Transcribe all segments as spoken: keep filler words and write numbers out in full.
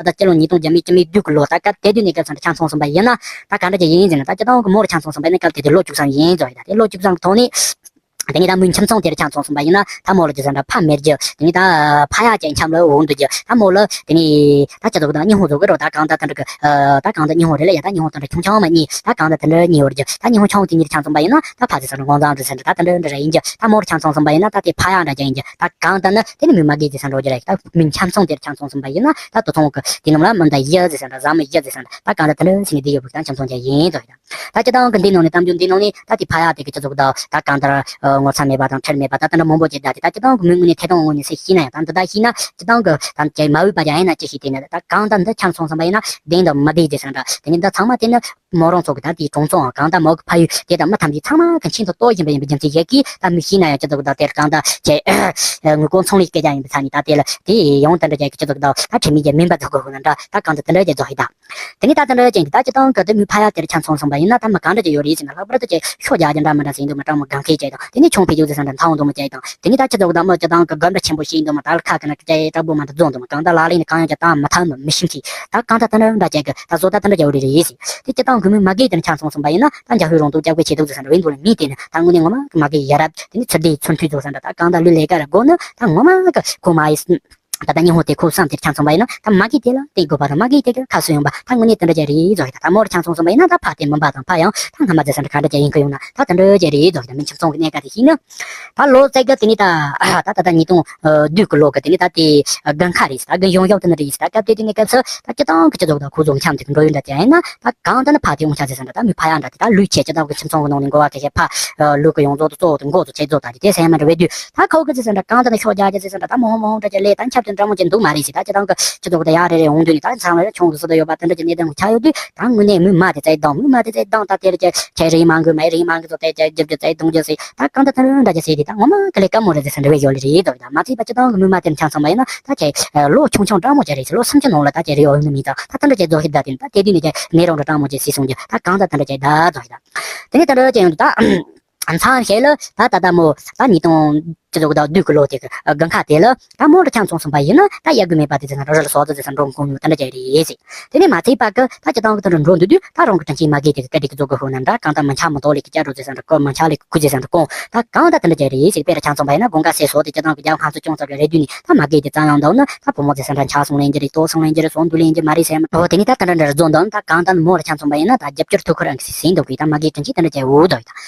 ད་ལྟ་སྤྱི་ལོ་ཉིས་སྟོང་བརྒྱ་མེད་བཅུ་མེད་བདུན་གྱི་ལོ་ད་སྐབས་དེ་དུས་ནས་སྐབས་སུ་ཆ་མཚོན་སོང་པ་ཡིན་ན་ད་གང་འདྲ་ཅིག་ཡིན་ཟེར་ན། ད་སྤྱི་བཏང་གི་མོ་རུ་ཆ་མཚོན་སོང་པ་ཡིན་ན་སྐབས་དེ་དུས་ལོ་བཅུ་ཙམ་ཡིན་ཟེར་བ་ཡིན། ད་དེ་ལོ་བཅུ་ཙམ་གི་ཐོག་ནས། དེ་ནས་ད་མོའི་ཁྱིམ་ཚང་དེར་ཆ་མཚོན་སོང་པ་ཡིན་ན་ད་མོ་ལ་ཅི་ཟེར་འདྲ་ཕ་མེད་རྒྱུ། དེ་ནས་ད་ཕ་ཡག་ཅིག་འཁྱམས་ལ་འོང་འདུག་རྒྱུ། ད་མོ་ལ་དེ་ནས་ད་ཅི་ཟེར་དགོས། ད་སྙིང་ཧོ་བཟོ་གི་རོ། ད་གང་ད་དེ་འདྲ་གི་ད་གང་ད་སྙིང་ཧོ་རེད་ལ་ཡ། ད་སྙིང་ཧོ་དེ་འདྲ་ཆུང་ཆུང་མ་གཉིས་ད་གང་ད་དེ་འདྲ་གཉིས་ཡོད་རྒྱུ། ད་སྙིང་ཧོ་ཆུང་དེ་གཉིས་ཆ་མཚོན་པ་ཡིན་ན་ད་ཕ་ཅི་ཟེར་འདྲ་དགོང་ཚང་འདྲ་ཟེར་འདྲ་ད་དེ་འདྲ་འདྲ་ར་ཡིན་རྒྱུ། ད་མོ་རུ་ཆ་མཚོན་སོང་པ་ཡིན་ན་ད་དེ་ཕ་ཡག་འདྲ་ཅིག་ཡིན་རྒྱུ། ད་གང་ད་ནི་དེ་ནི་མོའི་མ་གི་ཅི་ཟེར་འགྲོ་རྒྱུ་རེད། ད་མོའི་ཁྱིམ་ཚང་དེར་ཆ་མཚོན་སོང་པ་ཡིན་ན་ད་དེ་ཚོང་གི་དེ་ནང་ལ་མི་ད་ཡི་ཟེར་འདྲ་བཟའ་མི་ཡི་ཟེར་འདྲ་ད་གང་ད་དེ་འདྲ་ཟེར་ནས་བསྡད་ཡོད་པའི་ད་ཁྱིམ་ཚང་ཅིག་ཡིན་ཟེར་ཡོད། ད་སྤྱི་བཏང་གི་འདི་ནང་ནས་གཏམ་རྒྱུད་འདི་ནང་ནས་ད་དེ་ཕ་ཡག་དེ་གི་ཅི་ཟེར་དགོས། ད་ད་གང་ལྟར་ངོ་ཚ་མེད་པ་དང་ཁྲེལ་མེད་པ་ད་དེ་འདྲ་མང་པོ་ཅིག་བསྡད་དེ། ད་སྤྱི་བཏང་གི་མི་དངོས་གནས་ཐད་གཏོང་དངོས་གནས་ཟེར་ཤེས་ན་ཡང་ད་འདི་ད་ཤེས་ན་སྤྱི་བཏང་གི་ད་ཅིག་མ་འོས་པ་ཅིག་ཡིན་ན་ཅི་ཞིག་དེ་ནས་ད་གང་ད་འདི་ཆ་མཚོན་སོང་པ་ཡིན་ན་བདེན་དང་མི་བདེན་ཅེས་ཟེར་འདྲ། དེ་ནས་འདི་ཚང་མ་དེ་ནི་མོ་རང་ཚོ་གི་ད་དེའི་གྲོང་ཚོའང་གང་ད་མོ་གི་ཕ་ཡུལ་དེ་དང་མི་ཐམས་ཅད་ཚང་མ་གི་མཁྱེན་དུ་གཏོགས་བཞིན་པ་ཡིན་པའི་རྒྱུ་མཚན་ཡོད་ཀི། ད་མི་ཤེས་ན་ཡང་ཅི་ཟེར་དགོས། ད་དེར་གང་ད་ཅིག་དངུལ་ཀོང་ཚོང་ལས་སྐད་ཆ་ཡིན་པའི་ཆ་ནས་ད་དེ་ལ་དེ་ཡང་ད་འདྲ་ཅིག་གི་ཅི་ཟེར་དགོས། ད་ཁྲེལ་མེད་ཀྱི་མིན་པ་ཟེར་དགོས་ན་འདྲ། ད་གང་ད་དེ་འདྲ་ཅིག་བཟོ་ཡི་ད། དེ་ནས་ད་དེ་འདྲ་ཅན་གྱི་ད་སྤྱི་བཏང་གི་དེ་མོའི་ཕ་ཡག་དེར་ཆ་མཚོན་སོང་པ་ཡིན་ན་ད་མི་གང་འདྲ་ཅིག་ཡོད་རེད་ཟེར་ན། ལྷག་པར་དུ་ཅིག་ཤོ་རྒྱག་རྒྱུ་འདྲ་མི་འདྲ་ཟེར་འདུག་མ། སྤྲང་མོ་གང་ཁེ་ཅིག་དང་། དེ་ནས་ཆུང་ཕེ་ཅུ་ཟེར་ས་འདྲ་མཐའ་འོང་འདུག་མ་ཅིག་དང་། དེ་ནས་ད་ཅི་ཟེར་དགོས། ད་མོ་སྤྱི་བཏང་གི་དགའ་འདྲ་ཆེན་པོ་ཞིག་འདུག་མ། ད་ལ་ཁ་གི་ན་ཅིག་དྲག་པོ་མ་འདྲ་རྫོགས་འདུག་མ། གང་ད་ལག་ལེན་ནི་གང་ཡང་ཅིག་བཏང་མ་ཐུབ་འདུག་མི་ཤེས་མཁན། ད་གང་ད་དེ་འདྲ་འདྲ་ཅིག་གི་ད་བཟོ་ད་དེ་འདྲ་ཅིག་ཡོད་རེད་རེད་ཟེར། དེ་སྤྱི་བཏང་གི་མོའི་མ་གི་དེར་ཆ་མཚོན་སོང་པ་ཡིན་ན་ད་འཇའ་ཧུའི་རོང་དུ་རྒྱབ་ཀྱི་ཆེ་དུག་ཟེར་ས་འདྲ་བས་འདུག་ལ། མི་དེ་ནི་ད་དངོས་གནས་ངོ་མ་གི་མ་གི་ཡ་རབས་དེ་ནི་ཚུར་བསྡད་ཚུར་མཐུད་ཚོ་ས་འདྲ། ད་གང་ད་ལུས་ལས་ཀ་ར་དགོས་ནི་ད་ངོ་མ་གི་ཁོ་མ་ཡིན། ད་ད་སྙིང་ཧོ་དེ་ཁོ་བསམ་དེར་ཆ་མཚོན་པ་ཡིན་ན་ད་མ་གི་དེ་ལ་བསྟེན་དགོས་པ་དང་མ་གི་དེ་གི་ཁ་གསོ་ཡོང་པ་ད་དངོས་གནས་དེ་འདྲ་ཅིག་རེད་བཟོ་ཡི་ད། ད་མོར་ཆ་མཚོན་སོང་པ་ཡིན་ན་ད་ཕ་དེ་མིན་པ་དང་ཕ་ཡང་ད་སྔ་མ་ཟེར་ས་འདྲ་ག་འདྲ་ཅིག་ཡིན་གི་ཡོང་ན་ད་དེ་འདྲ་ཅིག་རེད་བཟོ་ཡི་ད། མི་ཁྱིམ་ཚང་གི་གནས་ཀ་དེ་ཤེས་ན། ད་ལོ་ཙཱ་གི་དེ་ནས་ད་ད་ད་ད་ཉིས་སྟོང་བདུན་གི་ལོ་གི་དེ་ནས་ད་དེ་དགུན་ཁ་རེད་ཟེར། ད་དགུན་གཞུང་ཞབས་དེ་ནས་རེད་ཟེར། ད་སྐབས་དེ་དེ་ནས་སྐབས་སུ་ད་སྤྱི་བཏང་གི་སྤྱི་ཚོགས་དང་ཁོ་ཚོ་འཁྱམས་དེ་གི་འགྲོ་ཡོང་འདྲ་དེ་ཡིན་ན་ད་གང་ད་ནི་ཕ་དེ་འོང་ཆ་ཟེར་ས་འདྲ། ད་མི་ཕ་ཡག་འདྲ་དེ་ད་ལུས་ཆེ་སྤྱི་བཏང་གི་ཁྱིམ་ཚང་གི་ནང་ནས་འགོ་བ་ག་ཤེད་ཕ་ལུས་གི་ཡོངས་རྫོགས་དུ་གཙོ་བོ་དུ་འགོ་ཚོ་ཆེ་ཚོ་ད་དེ་དེ་སེམས་མ་འདྲ་བས་དུས་ད་ཁོ་གི་ཟེར་ས་འདྲ་གང་ད་ནི་ཤོ་རྒྱག་རྒྱ་ཟེར་ས་འདྲ་ད་མོ་ཧོ་མོ་ཧོ་འདྲ་ཅིག་ལས་ད་འཁྱམས་དེ་འདྲ་མོ་ཅིག་འདུག་མ་རེད་ཟེར། ད་སྤྱི་བཏང་གི་སྤྱི་ཚོགས་དེ་ཡག་རེ་རེ་འོང་དུས་ནས་ད་ཚང་མ་ཆུང་དུ་སུ་དུ་ཡོད་པ་དེ་འདྲ་ཅིག་གནས་སྟངས་ཆགས་ཡོད་དུས་ད་དངོས་གནས་མོའི་མ་དེ་ཚད་སྡང་། མོའི་མ་དེ་ཚད་སྡང་། ད་དེར་ཁྱེད་ཁྱེད་རེ་མང་གི་མ་རེ་མང་གི་ཚོ་དེ་ཁྱེད་རྒྱབ་རྒྱུ་ཚད་གཏོང་རྒྱུ་ཟེར། ད་གང་ད་ཐ་རུ་འདྲ་ཅིག་ཟེར་དུས་ད་ངོ་མ་གི་ལས་ཀ་མོ་རེད་ཟེར་ས་འདྲ་བས་ཡོད་ལེ་རེད་དོ། ད་མ་ཚད་པ་སྤྱི་བཏང་གི་མོའི་མ་དེར་ཆ་མཚོན་པ་ཡིན་ན་ད་ཁྱེད་ལོ་ཆུང་ཆུང་སྤྲང་མོ་ཅིག་རེད་ཟེར། ལོ་སུམ་ཅུ་ནང་ལ་ད་ཁྱེད་རེ་ཡོད་ནི་མིན་ཙང་ད་དེ་འདྲ་ཅིག་བཟོ་ཤེས་ད་དེ་ད་དེ་དུས་ནས་ཁྱེད་ནས་རང་འདྲ་སྤྲང་མོ་ཅིག་ཟེར་སོང་རྒྱུ། ད་གང་ད་དེ་འདྲ་ཅིག་ད་བཟོ་ཤེས་ད། དེ་ནས་དེ་འདྲ་ཅིག་ཡོང་དུས་ད། མཚམས་ཤིག་ལ་ད་ད་ལྟ་མོ་ད་ཉིས་སྟོང་སྤྱི་ཚོགས་ཟླ་བདུན་གི་ལོ་དེ་གི་དགུན་ཁ་དེ་ལ་ད་མོ་ལ་ཆ་མཚོན་སོང་པ་ཡིན་ན་ད་ཡག་གི་མེད་པ་དེ་ཚོ་ན་རོ་རི་ལ་སོགས་དེ་ཚོ་འགྲོ་འགོ་ཡོད་དེ་འདྲ་ཅིག་རེད་ཟེར། དེ་ནས་མ་ཚད་པ་གི་ད་སྤྱི་བཏང་གི་དེ་འདྲ་འགྲོ་འདུག་དུས་ད་རང་གི་དྲིན་ཆེན་མ་གི་དེ་གི་སྐད་སྒྲིག་གི་བཟོ་དགོས་ཤོག་ན་འདྲ། གང་ལྟར་མི་ཆ་མི་ཏོག་ལས་ཀྱི་བཅའ་སྒྲོག་ཚེ་ས་འདྲ་ཀོ་མི་ཆ་ལས་ཀྱི་ཁུ་ཚེ་ས་འདྲ་ཀོང་ད་གང་ད་དེ་འདྲ་ཅིག་རེད་ཟེར། དཔེར་ཆ་མཚོན་པ་ཡིན་ན་དགུན་ཁ་སེ་སོགས་དེ་སྤྱི་བཏང་གི་རྒྱལ་ཁམས་སུ་ཅུང་ཙམ་རེ་རེ་དུས་ནས་ད་མ་གི་དེ་ཙམ་ཡང་འདུག་ན་ད་བུ་མོ་ཚེ་ས་འདྲ་ཆ་སོང་ལེན་གྱི་རེད། ཏོག་སོང་ལེན་གྱི་རེད། སོང་དུ་ལེན་གྱི་མ་རེད་ཟེར་མ་འོ་དེ་ནས་ད་དེ་འདྲ་འདྲ་རེ་བཟོ་འདུག་ན་ད་གང་ད་མོ་ལ་ཆ་མཚོན་པ་ཡིན་ན་ད་རྒྱབ་སྐྱོར་ཐུག་ཁུར་ཨང་ཟིན་འདུག་གི་ད་མ་གི་དྲིན་ཆེན་དེ་འདྲ་ཅིག་འུ་དོ་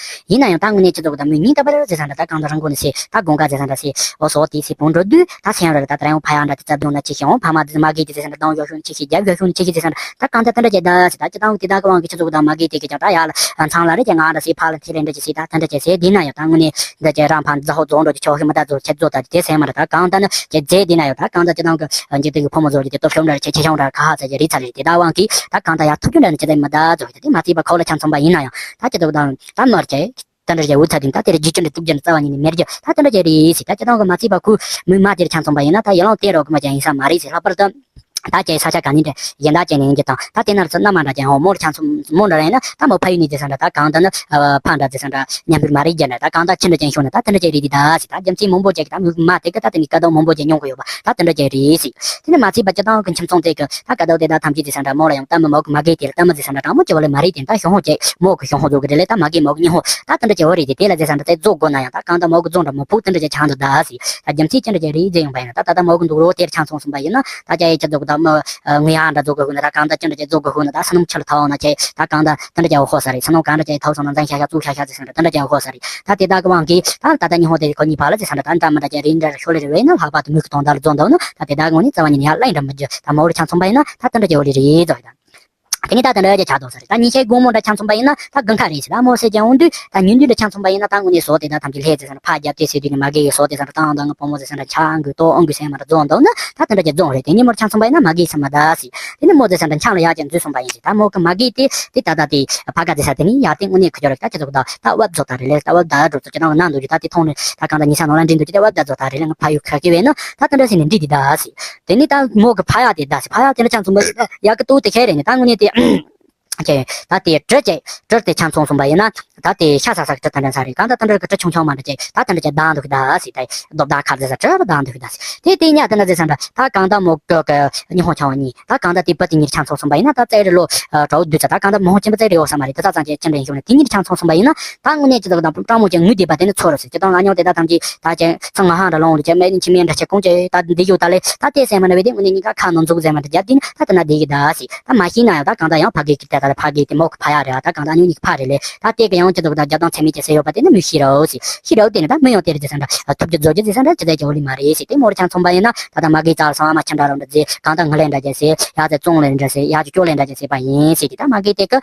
ཡིན་ད། ཡིན་ན་ཡང་ད་དངོས་གནས་སྤྱི་ཚོགས་ཀྱི་ད་མོའི་ཉིན་རྟག་པར་ཟེར་ས་འདྲ་ད་གང་ལྟར་རང་སྒོ་ནས་ཟེར་ད་དགུན་ཁ་ཟེར་ས་འདྲ་ཟེར་འོ་སོགས་དེ་ཟེར་བོང་འགྲོ་དུས་ད་སེམས་ར་ར་ད་ད་ར་ཡང་ཕ་ཡག་འདྲ་དེ་རྩ་བདུན་ན་ཅི་ཞིག་འོང་ཕ་མ་དེ་མ་གི་དེ་ཟེར་ས་འདྲ་གདང་ཡོ་ཤུ་ནི་ཅི་ཞིག་རྒྱབ་ཡོ་ཤུ་ནི་ཅི་ཞིག་ཟེར་ས་འདྲ་ད་གང་ལྟར་དེ་འདྲ་ཅིག་ད་ཟེར། ད་སྤྱི་བཏང་དེ་དག་གི་དབང་གིས་སྤྱི་ཚོགས་ཀྱི་ད་མ་གི་དེ་གི་ཀྱང་ད་ཡག་ལ་ཚང་ལ་རེ་ཀྱང་ང་འདྲ་ཟེར་ཕ་ལ་ཐེ་རེ་འདྲ་ཅིག་ཟེར་ད་དེ་འདྲ་ཅིག་ཟེར། དེ་ན་ཡང་ད་དངོས་གནས་འདི་ཅིག་རང་ཕ་འཛི་ཧོ་རྫོང་འགྲོ་ཅིག་ཆོག་ཤི་མི་ད་རྫོགས་ཆེ་རྫོགས་ད་དེ་ཟེར་མ་རེད། ད་གང་ལྟར་ནི་ཅིག་རྫས་དེ་ན་ཡང་ད་གང་ལྟར་སྤྱི་བཏང་གི་འཇིག་རྟེན་གྱི་ཕོ་མོ་ཚོ་ཅིག་དེ་སྟོབས་ཤུགས་འདྲ་ཅིག་ཆེ་ཆུང་འདྲ་ག་ཧ་ཚ་ཅིག་རེད་ཚ་ལེ། དེ་དག་དབང་གིས་ད་གང་ལྟར་ཡག་ཐུབ་རྒྱུ་འདྲ་ནི་ཅི་ལས་མི་ད་རྫོགས་ད་དེ་མ་ཚད་པ་ཁོ་ལ་ཆ་མཚོན་པ་ཡིན་ན་ཡང་ད་སྤྱི་ཚོགས་དང་ད་མར་ཅིག་དེ་འདྲ་ཅིག་འུ་ཚ་དེ་ད་དེར་རྒྱུ་ཅི་འདྲ་གཏུག་རྒྱུ་འདྲ་རྩ་བ་ཉིད་ནས་མེད་རྒྱུ་ད་དེ་འདྲ་ཅིག་རེད་ཟེར། ད་སྤྱི་བཏང་གི་མ་ཚད་པ་ཁོ་མོའི་མ་དེར་ཆ་མཚོན་པ་ཡིན་ན་ད་ཡར་ལངས་དེ་རོགས་གི་མ་ཅན་ཡིན་ས་མ་རེད་ཟེར། ལྷག་པར་དུ་ད་ཅིག་ས་ཆ་ག་ནས་འདྲ་གཞན་དག་ཅན་ནས་ཡིན་གྱི་དང་ད་དེ་ན་ར་ཚོ་མནའ་མ་འདྲ་ཅན་ཧོ་མོ་ལ་ཆ་མཚོན་མོ་འདྲ་ར་ཡིན་ན་ད་མོ་ཕ་ཡུལ་ནས་ཟེར་ས་འདྲ་ད་གང་ལྟར་ནི་ཕ་འདྲ་ཟེར་ས་འདྲ་མཉམ་པོ་མ་རེད་རྒྱུ་འདྲ་ད་གང་ལྟར་ཅི་འདྲ་ཅན་ཤོང་ན་ད་དེ་འདྲ་ཅིག་རེད་དེ་ད་ཟེར། ད་རྒྱུ་མཚན་མང་པོ་ཅིག་གིས་ད་མོའི་མ་དེ་གི་ད་དེ་ནས་དཀའ་སྡུག་མང་པོ་ཅིག་མྱོང་གི་ཡོད་པ་ད་དེ་འདྲ་ཅིག་རེད་ཟེར། དེ་ནས་མ་ཚད་པ་སྤྱི་བཏང་གི་ཁྱིམ་ཚང་དེ་གི་ད་དཀའ་སྡུག་དེ་དག་ཐམས་ཅད་ཟེར་ས་འདྲ་མོ་ལ་ཡང་ད་མི་མོ་གི་མ་གི་དེ་ལ་ད་མི་ཟེར་ས་འདྲ་དྲང་མོ་ཅི་བ་ལས་མ་རེད་དེ་ད་ཞོ་ཧོ་ཅིག་མོ་གི་ཞོ་ཧོ་བཟོ་གི་དེ་ལས་ད་མ་གི་མོ་གི་སྙིང་ཧོ་ད་དེ་འདྲ་ཅིག་བ་རེད་དེ་དེ་ལ་ཟེར་ས་འདྲ་དེ་བཟོ་དགོས་ན་ཡང་ད་གང་ད་མོ་གི་བཟོ་འདྲ་མོ་ཕུག་དེ་འདྲ་ཅིག་ཆགས་འདུག་ད་ཟེར། ད་རྒྱུ་མཚན་ཅི་འདྲ་ཅིག་རེད་ཟེར་ཡོང་པ་ཡིན་ན་ད་ད་ལྟ་མོ་གི་འདུག་རོགས་དེར་ཆ་མཚོན་སོང་པ་ཡིན་ན་ད་ཅི་ཡི་ཅི་འདུག་ད་མི་ངུ་ཡ་འདྲ་བཟོ་དགོས་ཤོག་ན་ད་གང་ད་ཅི་འདྲ་ཅིག་བཟོ་དགོས་ཤོག་ན་ད་ས་སྣུམ་ཆུ་ལ་ཐོག་ན་ཅི་ད་གང་ད་དེ་འདྲ་ཅིག་ཧོ་ས་རེད། ས་སྣུམ་གང་འདྲ་ཅིག་ཐོག་སོང་ན་འཛིན་ཤ་ཤ་བཙུགས་ཤ་ཤ་ཟེར་ས་འདྲ་དེ་འདྲ་ཅིག་ཧོ་ས་རེད། ད་དེ་དག་གི་དབང་གིས་ད་ད་ལྟ་ཉི་ཧོང་དེ་ཁོ་གཉིས་བར་ལ་ཟེར་ས་འདྲ་ད་འདྲ་མི་འདྲ་ཅིག་རེད་འདྲ་ཤོ་ལེ་རེ་བས་ན་ལྷག་པར་དུ་མོ་གི་དོན་དག་ལ་བཟོ་འདུག་ན་ད་དེ་དག་གི་ངོ་ནས་རྩ་བ་ཉིད་ནས་ཡར་ལེན་འདྲ་མི་རྒྱུ། ད་མོ་ལ་ཆ་མཚོན་པ་ཡིན་ན་ད་དེ་འདྲ་ཅིག་ཧོ་ལེ་རེད་ཟེར་ཡོད། དེ་ནས་ད་དེ་འདྲ་ཅིག་ཆགས་འདུག་ས་རེད། ད་ཉིན་ཤས་དགོང་མོ་འདྲ་ཆ་མཚོན་པ་ཡིན་ན་ད་དགུན་ཁ་རེད་ཟེར། ད་མོ་ཟེར་ཀྱང་འོང་དུས་ད་ཉིན་དུས་འདྲ་ཆ་མཚོན་པ་ཡིན་ན་ད་དངོས་གནས་བཟོ་དེ་ད་ཐམས་ཅད་ལྷས་ཟེར་ས་འདྲ་ཕར་རྒྱབ་དེ་ཟེར་དུས་ནས་མ་གི་ཡི་བཟོ་དེ་ཟེར་ས་འདྲ་ཆ་འགུལ་ཏོག་ཨང་གི་སེམས་མ་འདྲ་བཟོ་འདུག་ན་ད་དེ་འདྲ་ཅིག་བཟོ་རེད། དེ་ཉིན་མོར་ཆ་མཚོན་པ་ཡིན་ན་མ་གི་ཡི་སེམས་མ་ད་ཟེར། དེ་ནས་མོ་ཟེར་ས་འདྲ་ཆང་ལ་ཡར་ཀྱང་འཛུལ་སོང་པ་ཡིན་ཟེར། ད་མོ་གི་མ་གི་དེ་དེ་ད་ད་དེ་ཕ་ག་ཟེར་ས་དེ་ནས་ཡར་དེ་དངོས་གནས་ཁ་ཁྱོར་རེད། ད་ཅི་ཟེར་དགོས། ད་ད་བབ་བཟོ་ད་རེད་ལས་ད་བབ་ད་འགྲོ་ཚོ་ཅི་ན་ན་འདུག་རྒྱུ་ད་དེ་མཐོང་ནས་ད་གང་ད་ཉི་ས་ནོར་ལ་འདྲེན་འདུག་རྒྱུ་དེ་བབ་ད་བཟོ་ད་རེད་ལས་ང་ཕ་ཡུལ་ཁ་སྐྱེ་བས་ན་ད་དེ་འདྲ་ཟེར་ནས་འདྲི་དེ་ད་ཟེར། དེ་ནས་ད་མོ་གི་ཕ་ཡག་དེ་ད་ཟེར། ཕ་ཡག་དེ་འདྲ་ཆ་མཚོན་པ་ཡག་གི་ཏོག་དེ་ཁྱེར་རེད་ནས་ད་དངོས་གནས་དེ། ཅེ། ད་དེ་གྲི་ཅེ་གྲི་དེ་ཆ་མཚུངས་སོང་པ་ཡིན་ན། ད་དེ་ཤ་ཟ་ས་གི་གྲི་དེ་འདྲ་ས་རེད། གང་ལྟར་དེ་འདྲ་གི་གྲི་ཆུང་ཆུང་མ་འདྲ་ཅེ་ད་དེ་འདྲ་ཅེ་བདག་འདུག་གི་ད་ཟེར། ད་རྡོ་བདག་ཁ་ཟེར་ས་གྲི་བདག་འདུག་གི་ད་ཟེར། དེ་དེ་ཉག་དེ་འདྲ་ཟེར་ས་འདྲ། ད་གང་ལྟར་མོ་གི་གི་ཉི་ཧོང་ཆ་བ་གཉིས། ད་གང་ལྟར་དེ་བུ་དེ་གཉིས་ཆ་མཚུངས་སོང་པ་ཡིན་ན། ད་ཙེ་རེ་ལོ་དྲ་བོ་བདུད་ཚ། ད་གང་ལྟར་མི་ཧོང་ཆེན་པོ་ཙེ་རེ་ཡོད་ས་མ་རེད། དེ་ད་ཙང་ཅེ་ཅི་འདྲ་ཡིན་ཤོག་ན། དེ་གཉིས་ཆ་མཚུངས་སོང་པ་ཡིན་ན། ད་དངོས་གནས་ཅི་ལྟ་བུ་དང་སྤྲང་མོ་ཅེ་ངུ་བསྡད་པ་དེ་ནི་ཚོ་རེད་ཟེར། ཅི་ད་ཨ་ཉོ་དེ་ད་ཐམས་ཅད་ད་ཅེ་ཚང་ང་ཧང་འདྲ་ལོང་རེད། ཅེ་མེད་ནི་ཆི་མེད་འདྲ་ཅེ་གོང་ཅེ་ད་འདི་ཡོད་ད་ལེ། ད་དེ་སེམས་མ་ན་བས་དེ་དངོས་གནས་གཉིས་ཀ་ཁ་ནང་འཛུགས་ཟེར་མ་འདྲ་རྒྱབ་དེ་ནི་ད་དེ་ན་བསྡད་གི་ད་ཟེར། ད་མ་ཤེས་ན་ཡང་ད་གང་ལྟར་ཡང་ཕ་གི་གི་དེ་ད་ལ་ཕ་གི་དེ་མོ་གི་ཕ་ཡ་རེད། ད་གང་ལྟར་ཨ་ཉོ་གཉིས་ཀི་ཕ་རེད་ལེ། ད་དེ་གི་ཡང་ཅི་ད་གི་ད་རྒྱབ་དང་ཚད་མེད་ཅེ་ཟེར་ཡོད་པ་དེ་ནི་མི་ཤེས་རོ་ཟེར། ཤེས་རོ་དེ་ནི་ད་མི་ཡང་དེ་རེད་ཟེར་ས་འདྲ། ཐུབ་རྒྱུ་རྫོགས་རྒྱུ་ཟེར་ས་འདྲ་ཅི་ད་ཅེ་འོ་ལི་མ་རེད་ཟེར། དེ་མོ་རེ་ཆ་མཚུངས་པ་ཡིན་ན། ད་ད་མ་གི་ཙ་སང་མ་ཆ་འདྲ་རོ་འདྲ་ཟེར། གང་ལྟར་ངུ་ལེ་འདྲ་ཅེ་ཟེར། ཡ་ཙེ་བཙོང་ལེ་འདྲ་ཟེར། ཡ་ཅེ་སྐྱོ་ལེ་འདྲ་ཅེ་ཟེར་པ་ཡིན་ཟེར། དེ་ད་མ་གི་དེ་གི་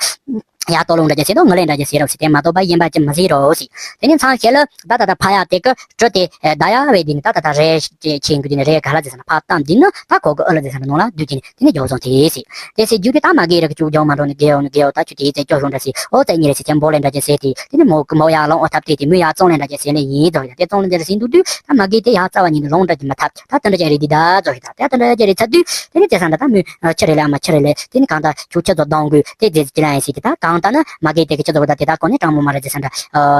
ཡ་ལྟོ་ལོང་འདྲ་ཅེ་ཟེར་དང་ངུ་ལེ་འདྲ་ཅེ་ཟེར་རོ་ཟེར། དེ་མ་གཏོགས་པ་གཞན་པ་ཅི་མི་ཟེར་རོ་ཟེར། དེ་ནི་མཚམས་ཤེས་ལ་ད་ད་ད་ཕ་ཡ་དེ་གི་གྲི་དེ་ད་ཡ་བས་དེ་ནི་ད་ད་ད་རེ་ཆེ་འགུ་དེ་ནི་རེ་ག་ལ་ཟེར་ས་འདྲ་ཕ་བཏང་དེ་ནི་ད་ཁོ་གི་ཨུ་ལ་ཟེར་ས་འདྲ་ནང་ལ་བསྡུས་ཀྱིན་དེ་ནི་རྒྱོབ་སོང་དེ་ཟེར། དེ་ཟེར་རྒྱུ་དེ་ད་མ་གི་ར་གི་ཅུག་རྒྱོབ་མ་འགྲོ་ནི་དགེའོ་ནི་དགེའོ། ད་ཁྱོད་དེ་ཡི་ཙེ་སྐྱོ་ཤོག་འདྲ་ཟེར། ཨོ་ཙེ་ཉི་རེ་ཟེར་ཁྱེད་འབོ་ལེ་འདྲ་ཅེ་ཟེར། དེ་དེ་ནི་མོ་གི་མོ་ཡ་ལོང་ཨོ་ཐབ་དེ་དེ་མོ་ཡ་བཙོང་ལེ་འདྲ་ཅེ་ཟེར་ལེ་ཡིན་རྫོགས་ཡ། དེ་བཙོང་ལེ་འདྲ་ཟེར་འདུག་དུས་ད་མ་གི་དེ་ཡ་རྩ་བ་ཉིད་ནས་ལོང་འདྲ་ཅེ་མ་ཐབས། ད་དེ་འདྲ་ཅེ་རེད་དེ་ད་རྫོགས་ཡ། ད་དེ་འདྲ་ཅེ་རེད་ཚ་དུས་དེ་ནི་ཙེ་ས་འདྲ་ད་མོ་ཆི་རེད་ལེ་ཨ་མ་ཆི་རེད་ལེ། དེ་ནི་གང་ལྟར་ཁྱོད་ཁྱེད་ཚོ་གཏོང་དགོས་དེ་རྫས་ཅི་ལ་ཡིན་ཟེར། དེ་ད་གང་ལྟར་ནི་མ་གི་དེ་གི་ཁྱེད་ཚོ་གི་ད་དེ་ད་གོ་ནས་སྤྲང་མོ་མ་རེད་ཟེར་ས་འདྲ།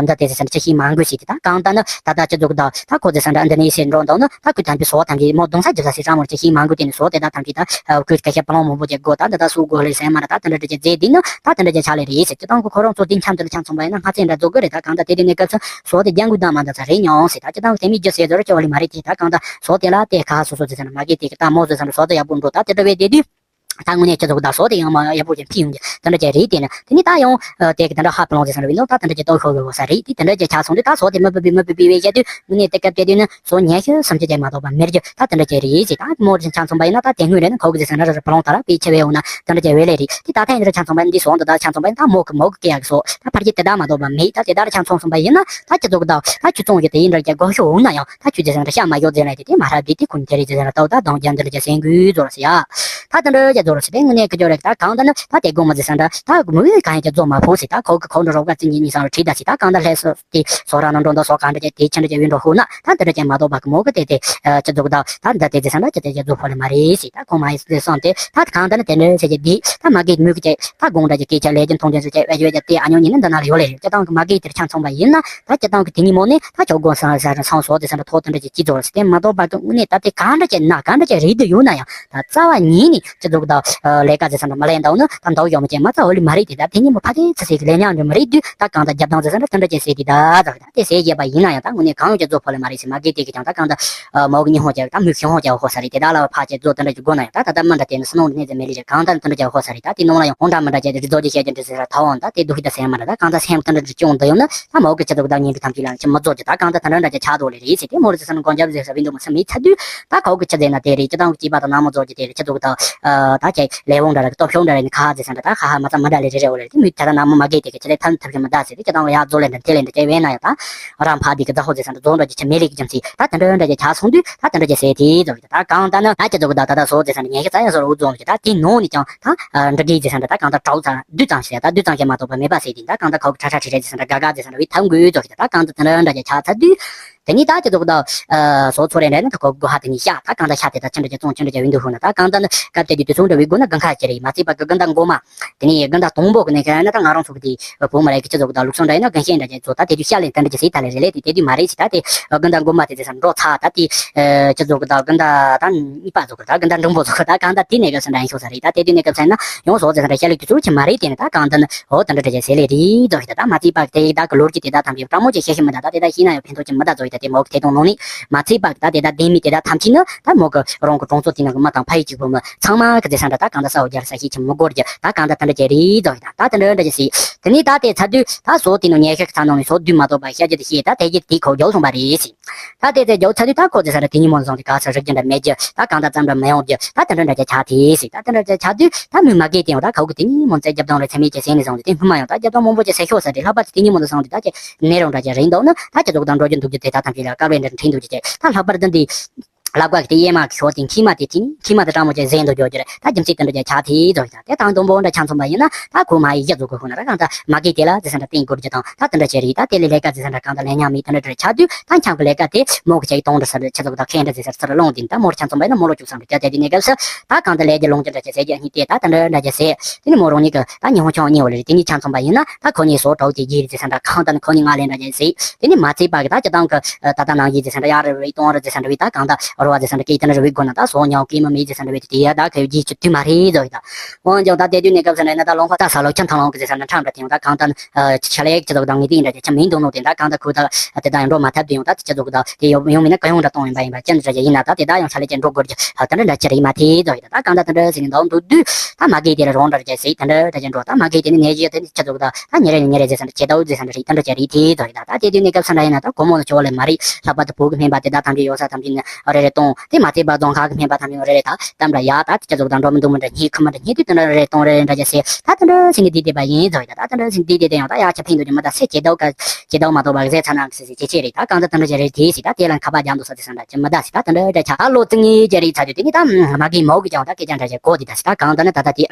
འདི་དེ་ཟེར་ས་འདྲ་ཆ་ཤས་མང་དགོས་ཟེར། དེ་ད་གང་ལྟར་ནི་ད་ད་ཁྱེད་ཚོ་གི་ད་ད་ཁོ་ཟེར་ས་འདྲ་འདི་ནས་ཟེར་འགྲོ་འདུག་ནི་ད་ཁོས་ཐམས་ཅད་ཟོག་ཐམས་ཅད་མོ་གདོང་ས་རྒྱུ་ས་ཟེར་སྤྲང་མོ་ཆ་ཤས་མང་དགོས། དེ་ནི་ཟོག་དེ་ད་ཐམས་ཅད་ད་ཁོས་སྐད་ཆ་པ་ལོང་མང་པོ་ཅིག་དགོས། ད་འདི་ད་སུ་དགོས་ལེ་ཟེར་མ་རེད། ད་དེ་འདྲ་དེ་ཅེ་རྫས་དེ་ནི་ད་དེ་འདྲ་ཅེ་ཆ་ལེ་རེད་ཟེར། སྤྱིར་བཏང་གི་ཁོ་རང་ཚོ་དེ་འཆམ་དེ་ལ་ཆ་མཚུངས་པ་ཡིན་ན་སྔ་ཚེ་འདྲ་རྫོགས་གི་རེད། ད་གང་ལྟར་དེ་དེ་གནས་སྐབས་སུ་ཟོག་དེ་རྒྱག་དགོས་ད་མ་ད་ཚ་རེད་མྱོང་ཟེར། ད་སྤྱིར་བཏང་གི་དེ་མི་རྒྱུ་ཟེར་ཟོ་ར་ཅོ་ལེ་མ་རེད། དེ་ད་གང་ལྟར་ཟོག་དེ་ལ་དེ་ཁ་སོ་སོ་ཟེར་ས་འདྲ་མ་གི་དེ་གི་ད་མོ་ཟེར་ས་འདྲ་ཟོག་དེ་ཡག་པོ་འགྲོ། ད་དེ་འདྲ་བས་དེ་དུས། ད་དངོས་གནས་ཁྱེད་ཚོ་གི་ད་ཟོག་དེ་ཡང་མ་ཡག་པོ་ཅིག་ཕི་ཡོང་གི་དེ་འདྲ་ཅིག་རེད། དེ་ནི་དེ་ནི་ད་ཡང་དེ་གི་དེ་འདྲ་ཧ་པ་ལོང་ཟེར་ས་འདྲ་བས་ནོ། ད་དེ་འདྲ་ཅིག་ལྟོ་ཤོར་གི་ཡོད་ས་རེད། དེ་དེ་འདྲ་ཅིག་ཆ་སོང་དུས་ད་ཟོག་དེ་མི་བུད་པའི་མི་བུད་པའི་བས་བཤད་དུས་དངོས་གནས་དེ་སྐབས་དེ་དུས་ནི་ཟོག་ཉལ་ཤོད་བསམ་ཅིག་ཅིག་མ་གཏོགས་པ་མེད་རྒྱུ་ད་དེ་འདྲ་ཅིག་རེད་ཟེར། ད་མོ་རེ་ཆ་མཚུངས་པ་ཡིན་ན་ད་དེ་སྔོན་རེ་ནི་ཁོ་གི་ཟེར་ས་འདྲ་རེ་པ་ལོང་ད་ར་པའི་ཆེ་བས་འོ་ན་དེ་འདྲ་ཅིག་བས་ལེ་རེད། དེ་ད་ཐེངས་འདི་ར་ཆ་མཚུངས་པ་ཡིན། འདི་ཟོག་འདི་ད་ཆ་མཚུངས་པ་ཡིན། ད་མོ་གི་མོ་གི་སྐད་ཡག་གི་ཟོག་ད་ཕར་གྱི་དེ་ད་མ་གཏོགས་པ་མེད། ད་དེ་ད་ར་ཆ་མཚུངས་སོང་པ་ཡིན་ན་ད་ཁྱེད་ཚོ་གི་ད་ད་ཁྱོད་བཙོང་རྒྱུ་དེ་ཡིན་འདྲ་ཅིག་གོ་ཤོད་འོང་ན་ཡང་། ད་ཁྱོད་ཅེ་ཟེར་ན་ཤ་མ་ཞོག་ཟེར་ན་དེ་དེ་མ་རབས་དེ་དེ་ཁོ་ནི་དེ་རེད་ཅེ་ཟེར་ན་ལྟ་བུ་དང་རྒྱ་འདི་འདྲ་ཅིག་ཟེར་དགོས་རྫོགས་ཟེར་ཡ། ད་དེ་འདྲ་ཅིག་རྫོགས་ཟེར་དེ་དངོས་གནས་ཁ་སྐྱོ་རེད། ད་གང་ལྟར་ན་ད་དེ་དགོང་མོ་ཟེར་ས་འདྲ་ད་མོ་གང་ཡང་ཅིག་རྫོགས་མ་ཕོད་ཟེར། ད་ཁོ་གི་ཁོག་འདྲ་རོགས་པ་ཙི་ཉིན་གཉིས་སང་རུ་ཁྲིད་ད་ཟེར། ད་གང་ལྟར་ལྷས་སོ་དེ་སོ་ར་ན་འགྲོ་འདུག་སོ་གང་འདྲ་ཅིག་དེ་ཆེ་འདྲ་ཅིག་བི་འགྲོ་ཧུ་ན་ད་དེ་འདྲ་ཅིག་མ་གཏོགས་པ་གི་མོ་གི་དེ་དེ་ཅིག་རྫོགས་ད་ད་འདྲ་དེ་ཟེར་ས་འདྲ་ཅིག་དེ་ཅིག་རྫོགས་ཕོད་ལེ་མ་རེད་ཟེར། ད་ཁོ་མ་ཡིན་ཟེར་སོང་དེ་ད་གང་ལྟར་ན་དེ་འདྲ་ཟེར་གྱི་དེ་ད་མ་གི་མོ་གི་ཅིག་ད་དགོང་འདྲ་ཅིག་སྐད་ཆ་ལས་ཀྱི་མཐོང་ཆེན་ཟེར་ཅིག་བེད་སྤྱོད་ཅིག་དེ་ཨ་ཉོ་ཉིན་ནི་འདི་ན་ལ་ཡོད་ལེ་རེད། སྤྱིར་བཏང་གི་མ་གི་དེར་ཆ་མཚུངས་པ་ཡིན་ན། ད་སྤྱིར་བཏང་གི་དེ་ཉིན་མོ་ནས་ད་ཁྱོད་དགོང་སང་ཟ་ར་སང་སོ་དེ་ཟ་འདྲ་ཐོག་དེ་འདྲ་ཅིག་ཅི་རྫོགས་ཟེར། དེ་མ་གཏོགས་པ་གི་དངོས་གནས་ད་དེ་གང་འདྲ་ཅིག་ན་གང་འདྲ་ཅིག་རེད་དུ་ཡོད་ན་ཡང་ད་རྩ་བ་ཉིད་ནས་ཅི་ཟེར་གི་ད་ལས་ཀ་ཟེར་ས་འདྲ་མ་ལས་འདའ་ནི་ད་འདའ་ཡོད་མ་ཅན་མ་རྩ་བ་ལས་མ་རེད། དེ་ད་དེ་ཉིན་མོ་ཕ་གི་ཚེ་ཟེར་གི་ལས་ཉག་འདྲ་མ་རེད་དུས་ད་གང་ད་རྒྱབ་དང་ཟེར་ས་འདྲ་དེ་འདྲ་ཅིག་ཟེར་དེ་ད་ཟེར་གི་ད་དེ་ཟེར་བརྗེད་པ་ཡིན་ན་ཡང་ད་དངོས་གནས་གང་ཡོད་ཅིག་རྫོགས་ཕོད་ལེ་མ་རེད་ཟེར། མ་གི་དེ་གི་ཀྱང་ད་གང་ད་མོ་གི་ཉི་ཧོང་ཅིག་ད་མོ་ཤི་ཧོང་ཅིག་ཧོ་ས་རེད། དེ་ད་ལ་བ་ཕ་ཅིག་རྫོགས་དེ་འདྲ་ཅིག་དགོས་ན་ཡང་ད་ད་ད་མི་འདྲ་དེ་ནི་སྣང་ནས་ཟེར་མེད་ལེ་རེད། གང་ད་དེ་འདྲ་ཅིག་ཧོ་ས་རེད། ད་དེ་ནང་ལ་ཡང་ཧོང་འདྲ་མི་འདྲ་ཅིག་དེ་རྫོགས་ཀྱི་བཤད་ཀྱི་འདྲ་ཟེར་ད་འོང་ད་དེ་སྡུག་གི་ད་སེམས་མ་འདྲ་ད་གང་ད་སེམས་དེ་འདྲ་ཅིག་སྐྱོང་འདི་ཡོང་ན། ད་མོ་གི་ཅི་ཟེར་གི་ད་ཉིན་གི་ཐམས་ཅད་ལ་ཅི་མི་རྫོགས་ཀྱི་ད་གང་ད་དེ་འདྲ་འདྲ་ཅིག་ཆགས་འདུག་ལེ་རེད་ཟེར། དེ་མོ་རེད་ཟེར་ས་ན་དགོངས་འཇགས་ཟེར་ས་བི་འདུག་མ་ས་མི་ཚ་དུས་ད་ཁོ་གི་ཅི་ཟེར་ན་དེ་རེད། ཅི་ད་ཀྱི་པ་ད་ན་མོ་རྫོགས་ཀྱི་དེ་རེད། ཅི་ཟེར་གི་ད་ད་ཅི་ལས་འོང་འདྲ་རེད། སྟོབས་ཤུགས་འདྲ་རེད། ནི་ཁ་ཟེར་ས་འདྲ་ད་ཧ་ཧ་མ་ཚ་མི་འདྲ་ལེ་རེད་རེད། འོ་ལེ་དེ་མི་ད་ད་ན་མོ་མ་གི་དེ་གི་ཅི་ལེ་ཐམ་ཐབས་ཤེས་མི་ད་ཟེར། དེ་ཅི་ད་ཡ་རྫོགས་ལེ་འདྲ་དེ་ལེ་འདྲ་ཅི་བས་ན་ཡ་ད་རང་ཕ་དེ་གི་ཛ་ཧོ་ཟེར་ས་འདྲ་རྫོགས་འདྲ་ཅི་ཆ་མེད་ལེ་གི་ཅམ་སི་ད་དེ་འདྲ་འདྲ་ཅི་ཆགས་སོང་དུས་ད་དེ་འདྲ་ཅི་ཟེར་དེ་རྫོགས་ཀྱི་ད་གང་ད་ན་ད་ཅི་ཟེར་གི་ད་ད་ད་སོ་ཟེར་ས་འདྲ་ཉན་གི་ཙ་ཡ་སོ་རུ་རྫོགས་ཀྱི་ད་དེ་ནང་ནས་ཀྱང་ད་འདྲ་གི་ཟེར་ས་འདྲ་ད་གང་ད་དྲའུ་ཚ་བདུད་ཙམ་ཞིག་ད་བདུད་ཙམ་ཞིག་མ་གཏོགས་པ་མེད་པ་ཟེར་དེ་ད་གང་ད་ཁོ་གི་ཁྲ་ཁྲ་ཁྲི་རེད་ཟེར་ས་འདྲ་དགའ་དགའ་ཟེར་ས་འདྲ་བའི་ཐབས་འགོད་རྫོགས་ཀྱི་ད་ད་གང་ད་དེ་འདྲ་འདྲ་ཅི་ཆགས་ཚར་དུས། དེ་ནས་ད་ཅི་ཟེར་གི་ད་སོ་ཚོ་རེ་འདྲ་ནི་ད་ཁོ་གི་སྒོ་ཧ་དེ་ནས་ཤ་ད་གང་ད་ཤ་དེ་ད་ཅི་འདྲ་ཅི་བཙོང་ཅི་འདྲ་ཅི་བི་འདུག་ཧུ་ན། ད་གང་ད་ནི་སྐབས་དེ་དུས་དུས་ཚོད་འདྲ་བའི་སྒོ་ན་དགུན་ཁ་ཅི་རེད། མ་ཚད་པ་གི་དགུན་ཟླ་འགོ་མ། དེ་ནས་དགུན་ཟླ་དང་པོ་གི་ནས་ཁ་ན་ད་ང་རང་ཚོ་གི་དེ་བུ་མ་རེད་གི་ཅི་ཟེར་གི་ད་ལུགས་སྲོལ་འདྲ་ཡིན་ན་དགུན་ཤེས་འདྲ་ཅི་བཙོང་ད་དེ་དུས་ཤ་ལེན་དེ་འདྲ་ཅི་ཟེར་ད་ལེ་རེད། དེ་དེ་དུས་མ་རེད་ཟེར། ད་དེ་དགུན་ཟླ་འགོ་མ་དེ་ཟེར་ས་འགྲོ་ཚ་ད་དེ་ཅི་ཟེར་གི་ད་དགུན་ཟླ་ད་གཉིས་པ་ཟེར་གི་ད་དགུན་ཟླ་འབྲིང་པོ་ཟེར་གི་ད་གང་ད་དེ་ནས་གི་སེ་འདྲ་ཡིན་ཤོག་ས་རེད། ད་དེ་དུས་ནས་གི་སེ་ན་ཡང་སོ་ཟེར་ས་འདྲ་ཤ་ལེ་དུས་ཚོད་ཅི་མ་རེད། དེ་ནས་ད་གང་ད་ནི། འོ་དེ་འདྲ་འདྲ་ཅིག་ཟེར་ལེ་རེད་རྫོགས་ཤིག་ད་ད་མ་ཚད་པ་དེ་དག་གི་ལོ་རྒྱུས་དེ་དག་ཐམས་ཅད་སྤྲང་མོ་ཅིག་བཤད་ཤེས་མི་འདུག་ད་དེ་དག་ཤེས་ན་ཡང་ཕན་ཐོགས་ཅིག་མི་འདུག་རྫོགས་ཤིག་ད་དེ་མོ་གི་ཐད་གཏོང་ནང་ནས་མ་ཚད་པ་ད་དེ་དག་ལྡན་མི་དེ་དག་ཐམས་ཅད་ནི་ད་མོ་གི་རང་གི་གྲོང་ཚོ་དེ་ནང་གི་མི་དང་ཕ་ཡུལ་གཅིག་པུ་མི་ཚང་མ་གི་ཟེར་ས་འདྲ་ད་གང་ད་ས་འོ་རྒྱལ་ས་ཤེས་ཅིག་མི་དགོས་རྒྱུ་ད་གང་ད་དེ་འདྲ་ཅིག་རེད་རྫོགས་ཤིག་ད་ད་དེ་འདྲ་འདྲ་ཅིག་ཟེར། དེ་ནས་ད་དེ་ཚར་དུས་ད་སོ་དེ་ནང་ཉལ་ཤག་གི་ཚ་ནང་ནས་སོ་བདུད་མ་གཏོགས་པ་བཤད་རྒྱུ་དེ་ཤེས་ད་དེ་རྒྱུ་དེ་ཁོ་རྒྱོབ་སོང་པ་རེད་ཟེར། ད་དེ་ཚེ་རྒྱོབ་ཚར་དུས་ད་ཁོ་ཚེ་ས་ར་དེ་ཉིན་མོ་བཟུང་སྟེ་ག་ས་རིག་རྒྱུ་འདྲ་མེད་རྒྱུ་ད་གང་ད་ཙམ་འདྲ་མི་ཡོང་རྒྱུ་ད་དེ་འདྲ་འདྲ་ཅིག་ཆགས་ཏེ་ཟེར། ད་དེ་འདྲ་ཅིག་ཆགས་དུས་ད་མོས་མ་གི་དེ་ཡང་ད་ཁོ་གི་དེ་ཉིན་མོ་ཚེ་རྒྱབ་དང་རེ་ཚེ་མེད་ཀྱི་ཟེར་ནས་བཟུང་སྟེ་དེ་སྔོན་མ་ཡང་ད་རྒྱབ་དང་མང་པོ་ཅིག་ཟེར་ཤོག་ས་དེ་ལྷག་པར་དུ་དེ་ཉིན་མོ་དུ་བཟུང་སྟེ་ད་ཅིག་ནད་རང་འདྲ་ཅིག་རེད་འདུག་ན་ད་ཅི་ཟུག་དང་འགྲོ་རྒྱུ་འདུག་རྒྱུ་དེ་ད་ཐམས་ཅད་ལ་དཀའ་བས་འདྲ་འཕྲིན་འདུག་རྒྱུ་ཅིག་ད་ལྷག་པར་དུ་འདི། ལག་པ་གི་དེ་གཡས་མ་གི་ཤོར་ཏེ་མཆིལ་མ་དེ་དེ་ནི་མཆིལ་མ་དེ་སྤྲང་མོ་ཅན་ཟས་འདུག་རྒྱུ་རེད། ད་རྒྱུ་མཚན་དེ་འདྲ་ཅན་ཆགས་ཐལ་ཟེར་གི་ད། དེ་དང་དུམ་བུ་འདྲ་ཆ་མཚོན་པ་ཡིན་ན་ད་ཁོ་མ་ཡི་གཞི་བཟོ་གི་ཁོ་ན་ར་གང་ལྟར་མ་གི་དེ་ལ་ཟེར་ས་འདྲ་བསྟེན་དགོས་རྒྱུ་དང་ད་དེ་འདྲ་ཅན་རེད། ད་དེ་ལས་ལས་ཀ་ཟེར་ས་འདྲ་གང་ལྟར་ལས་ཉམས་མེད་དེ་འདྲ་འདྲ་ཆགས་དུས་ད་འཁྱམ་གི་ལས་ཀ་དེ་མོ་གི་ཅིག་གཏོང་འདྲ་ས་འདྲ་ཆ་ཚོགས་དང་ཁེ་འདྲ་ཟེར་ས་ཚུར་ལོང་དེ་ད་མོར་ཆ་མཚོན་པ་ཡིན་ན་མོ་ལོ་བཅུ་གསུམ་རེད། ད་དེ་དུས་གནས་སྐབས་སུ་ད་གང་ལྟར་ལས་ཀྱི་ལོངས་སྤྱོད་འདྲ་ཅན་ཟས་རྒྱུ་གཉིས་དེ་ད་དེ་འདྲ་འདྲ་ཅན་ཟས། དེ་ནི་མོ་རང་ཉིད་ཀྱི་ད་ཉི་ཧོང་ཆང་གཉིས་བ་ལས་རེད། དེ་ནི་ཆ་མཚོན་པ་ཡིན་ན་ད་ཁོ་གཉིས་སོ་གྲོགས་དེ་རྒྱས་རེད་ཟེར་ས་འདྲ་གང་ལྟར་ནི་ཁོ་གཉིས་ང་ལས་འདྲ་ཅན་ཟས། དེ་ནི་མ་ཚད་པ་གི་ད་སྤྱི་བཏང་གི་ད་ལྟ་ནང་བཞིན་ཟེར་ས་འདྲ་ཡར་རེ་རེ་གཏོང་རེ་ཟེར་ས་འདྲ་བས་ད་གང་ལྟར་རོ་བ་ཟེར་ས་འདྲ་སྐད་དེ་འདྲ་རེ་བས་དགོས་ན་ད་སོ་ཉོ་སྐད་མ་མེད་ཟེར་ས་འདྲ་བས་དེ་ཡ་ད་ཁ་ཡོད་རྒྱས་ཀྱི་དུས་མ་རེད་ཟེར་བས་ད། འོན་ཀྱང་ད་དེ་དུས་གནས་སྐབས་ཟེར་ན་ད་ལོང་ཁ་ད་ས་ལོ་ཁྱིམ་ཐང་ལོང་གི་ཟེར་ས་འདྲ་ཁྲམ་འདྲ་དེ་ཡང་ད་གང་ལྟར་ཆ་ལེགས་སྤྱི་ཚོགས་དང་ངེས་གཏིང་འདྲ་ཅན་ཆ་མིན་འདུག་ནོ་དེ་ད་གང་ལྟར་ཁོ་ད་དེ་ད་ཡང་འགྲོ་མ་ཐབས་དེ་ཡང་ད་སྤྱི་ཚོགས་གི་ད་དེ་ཡོང་ཡོང་མིན་ན་ག་ཡོང་འདྲ་གཏོང་ཡིན་པ་ཡིན་པ་ཅན་འདྲ་ཅན་ཡིན་ན་ད་དེ་ད་ཡང་ཆ་ལེགས་ཅན་འགྲོ་དགོས་རྒྱུ་ད་དེ་འདྲ་འདྲ་ཅི་རེད་མ་ཐེ་ཟེར་བས་ད། ད་གང་ལྟར་དེ་འདྲ་ཟེར་ནས་འདུག་འདུག་དུས། ད་མ་གི་དེ་ལ་རོང་འདྲ་རྒྱ་ཟིག་དེ་འདྲ་འདྲ་ཅན་འགྲོ། ད་མ་གི་དེ་ནི་ནད་གཞི་དེ་ནི་ཆ་ཚུགས་ད། ད་ཉེ་རེ་ནི་ཉེ་རེ་ཟེར་ས་འདྲ་ཇེ་དྭོགས་ཟེར་ས་འདྲ་རེད། དེ་འདྲ་ཅན་རེད། དེ་ཚོ་རེད་ད། ད་དེ་དུས་གནས་སྐབས་ས་འདྲ་ཡིན་ན་ད་སྒོར་མོ་ནི་ཆོག་ལེ་མ་རེད། ལྷག་པར་དུ་བོད་ཀྱི་སྨན་པ་དེ་ད་ཐམས་ཅད་ཡོད་ས་ཐམས་ཅད་ནི་རེ་རེ་གཏོང་། དེ་མ་ཚད་པ་རྫོང་ཁག་གི་སྨན་པ་ཐམས་ཅད་རེ་རེ་ད་གཏམ་འདྲ་ཡ་ད་ཆ་ཚུགས་ད་འགྲོ་མི་འདུག་མི་འདྲ་སྙིང་ཁུ་མི་འདྲ་སྙིང་དུས་དེ་འདྲ་རེ་རེ་གཏོང་རེ་རེ་འདྲ་ཅན་ཟེར། ད་དེ་འདྲ་ཟེར་ནི་དེ་དེ་པ་ཡིན་ཚོ་རེད་ད། ད་དེ་འདྲ་ཟེར་ནི་དེ་དེ་དེ་ཡང་ད་ཡ་ཆ་ཕན་འདུག་ཅི་མི་ད་སེ་ཇེ་དྭོགས་ཀ་ཇེ་དྭོགས་མ་གཏོགས་པ་ཟེར་ཚ་ན་གི་ཟེར་ཟེར་ཇེ་ཆེ་རེད། ད་གང་ལྟར་དེ་འདྲ་ཅན་རེད། དེ་ཟེར་ད་དེ་ལ་ཁ་པར་རྒྱག་འདུག་ས་ཟེར་ས་འདྲ་ཅི་མི་ད་ཟེར། ད་དེ་འདྲ་འདྲ་ཆ་ད་ལོ་བཅུ་གཉིས་ཅན་རེད་ཚ་དུས་དེ་ནི་ད་མ་གི་མོ་གི་ཀྱང་ད་སྐད་ཆ་འདྲ་ཅན་གོ་དེ་ད་ཟེར། ད་གང་ལྟར་ནི་ད་ད་དེ་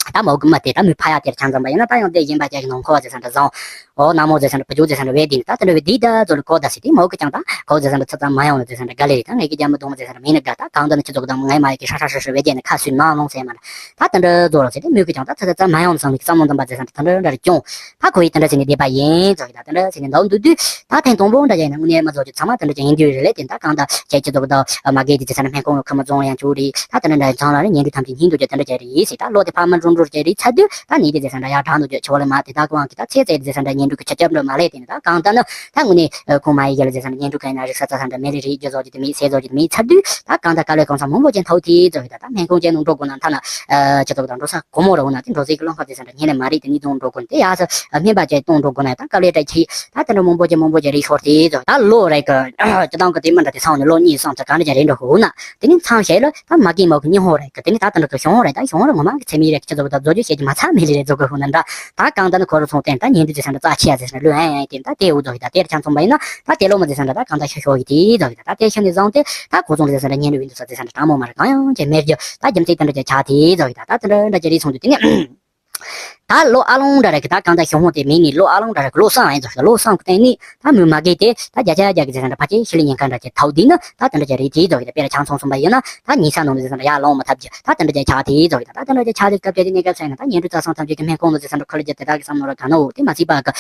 ད་མོ་གི་མ་དེ་ད་མི་ཕ་ཡ་དེར་ཆ་འཛོམས་པ་ཡིན་ན་ད་ཡང་དེ་གཞན་པ་ཅག་གི་ནང་འཁོར་བ་ཟེར་ས་འདྲ་བཟང་། ཨོ་ན་མོ་ཟེར་ས་འདྲ་བུ་ཆུ་ཟེར་ས་འདྲ་བས་དེ་ནི་ད་དེ་འདྲ་བས་དེ་ད་ཚོ་ལ་གོ་ད་ཟེར། དེ་མོ་གི་ཀྱང་ད་གོ་ཟེར་ས་འདྲ་ཚ་ཚ་མ་ཡོང་ལ་ཟེར་ས་འདྲ་ག་ལེ་རེད། ད་ངས་ཀྱི་རྒྱ་མི་གདོང་མོ་ཟེར་ས་འདྲ་མིན་ནི་དགའ། ད་གང་ལྟར་ནི་ཁྱི་ཚོ་གི་དང་ངའི་མ་ཡ་གི་ཧྲ་ཧྲ་ཧྲ་ཧྲ་བས་དེ་ནི་ཁ་སུས་ནང་ལོང་ཟེར་མ་འདྲ། ད་དེ་འདྲ་ཚོ་ལ་ཟེར་ཏེ་མོ་གི་ཀྱང་ད་ཚ་ཚ་ཚ་མ་ཡོང་ལ་བསམ་གི་བསམ་བློ་འདོན་པ་ཟེར་ས་འདྲ་དེ་འདྲ་འདྲ་རེ་ཀྱང་། ད་ཁོ་ཡི་དེ་འདྲ་ཟེར་ནས་བསྡད་པ་ཡིན་ཚོ་གི་ད། དེ་འདྲ་ཟེར་ནས་འདུག་འདུག་དུས་ད་ཐེངས་དང་པོ་འདྲ་ཡིན་ན་དངོས་གནས་མ་བཟོ་རྒྱུ་ཚང་མ་དེ་འདྲ་ཅན་ཡིན་རྒྱུ་རེད་ལས་དེ་ད་གང་ད་ཁྱེད་ཀྱི་ཚོ་གི་ད་མ་གི་དེ་ཅི་ས་ན་སྨན་ཁང་ཁ་མ་རྫོང་ཡང་བྱུང་རེད། ད་དེ་འདྲ་འདྲ་ཚང་ལ་རེ་ཉན་དུ་ཐམས་ཅད་ཉན་དུ་རྒྱུ་དེ་འདྲ་ཅན་རེད་ཟེར། ད་ལོ་དེ་ཕ་མ་འགྲོ་འགྲོ་ཅན་རེད་ཚ་དུས་ད་ནི་དེ་ཅི་ས་འདྲ་ཡར་དྲག་འདུག་རྒྱུ་ཆེ་བ་ལ་མ་དེ་ད་གོང་གི་ད་ཚེ་ཚེ་དེ་ཅི་ས་འདྲ་ཉན་དུ་གི་ཆ་ཁྱབ་འགྲོ་མ་ལས་དེ་ནི་ད་གང་ད་ནི་ད་དངོས་གནས་ཁོང་མ་ཡི་ཡ་ལ་ཅི་ས་འདྲ་ཉན་དུ་ག་ཡིན་ན་རིག་ས་ཚ་ས་འདྲ་མེ་རི་རིག་རྒྱུ་བཟོ་རྒྱུ་དེ་མེད་ཚེ་བཟོ་རྒྱུ་དེ་མེད་ཚ་དུས་ད་གང་ད་དཀའ་ལས་གང་ས་མང་པོ་ཅན་ཐོག་དེ་ཚོ་གི་ད་ད་སྨན་ཁང་ཅན་ནང་འགྲོ་དགོས་ན་ཐ་ན་ཅི་ཚོ་གི་ད་འགྲོ་ས་གོ་མོ་ར་འོ་ན་དེ་འགྲོ་ཟིག་གི་རླངས་ཁ་དེ་ས་འདྲ་ཉན་ནས་མ་རིག་དེ་ནི་ཚོ་འགྲོ་དགོས་ནི་དེ་ཡ་ས་སྨན་པ་ཅན་གཏོང་འགྲོ་དགོས་ན་ད་དཀའ་ལས་འདྲ་ཁྱི་ད་དེ་འདྲ་མང་པོ་ཅན་མང་པོ་ཅན་རིག་ཤོར་དེ་ཚོ་ད་ལོ་རེ་གི་སྤྱི་བཏང་གི་དེ་མི་འདྲ་དེ་སང་ནས་ལོ་གཉིས་སང་ཚ་གང་འདྲ་ཅན་རེད་འགྲོ་ཧུ་ན། དེ་ནི་མཚམས་བཞག་ལ་ད་མ་གི་མོ་གི་སྨན་ཁང་རེད་གི། དེ་ནི་ད་ལྟ་འགྲོ་གི་སྨན་ཁང་རེད། ད་སྨན་ཁང་རེད་ངོ་མ་གི་ཚེ་མི་རེད་ཁྱི་ཚོ་གི་ད་བཟོ་རྒྱུ་བཤད་ཀྱི་མ་ཚ་མི་རེད་རེད་བཟོ་གི་ཧུ་ན་འདྲ། ད་གང་ད་ནི་ཁོ་རུ་ཚོང་བསྟན་ད་ཉན་དུ་ཅི་ས་འདྲ་རྩ་ཆེ་ཡ་ཟེར་ས་འདྲ་ལོས་ཨེ་ཨེ་དེ་ད་དེ་འུ་ཚོ་གི་ད་དེར་ཆ་མཚུངས་པ་ཡིན་ན་ད་དེ་ལོ་མ་ཅི་ས་འདྲ་ད་གང་ད་ཤ་ཤོ་གི་དེ་ཚོ་གི་ད་ད་དེ་ཤ་ནི་བཟང་སྟེ་ད་ཁོ་ཚོ་ཅི་ས་འདྲ་ཉན་དུ་ཡིན་དུ་ས་ཅི་ས་འདྲ་དྲང་མོ་མ་རེད། གང་ཡང་ཅི་མེད་རྒྱུ་ད་རྒྱུ་མཚན་དེ་འདྲ་ཅི་ཆ་དེ་ཚོ་གི་ད་ད་དེ་འདྲ་འདྲ་ཅི་རེད་སོང་དུས་དེ་ནི། ད་ལོ་ཨ་ལོང་འདྲ་རེད་གི། ད་གང་ད་ཞུ་ཧོང་དེ་མིན་ནི་ལོ་ཨ་ལོང་འདྲ་རེད་གི། ལོ་སང་ཡིན་ཚོ་ལོ་སང་གི་སྟེང་ནི་ད་མུ་མ་གེ་དེ་ད་བརྒྱ་ཆ་བརྒྱ་གི་ཟེར་ས་འདྲ་ཕ་ཆེ་ཤི་ལི་ཉེན་ཁ་འདྲ་ཅེ་ཐའུ་དེ་ནི་ད་དེ་འདྲ་ཅེ་རེད། དེའི་ཚོ་གི་ད་དཔེར་ཆང་ཚོང་གསུམ་པ་ཡིན་ན་ད་ཉི་ས་ནང་ནི་ཟེར་ས་འདྲ་ཡ་ལོང་མ་ཐབས་ཀྱི་ད་དེ་འདྲ་ཅེ་ཆགས། དེའི་ཚོ་གི་ད་ད་དེ་འདྲ་ཅེ་ཆགས་དེ་སྐབས་དེ་དེ་གནས་སྐབས་སང་ཡིན་ན་ད་ཉེ་འབྲུ་རྩ་སང་ཐམས་ཅད་ཀྱི་སྨན་ཁང་ནི་ཟེར་ས་འདྲ་ཁ་ལི་རྒྱ་དེ་དག་གི་བསམ་ནོ་ར་ག་ནོ་དེ་མ་ཚིག་པ་གི་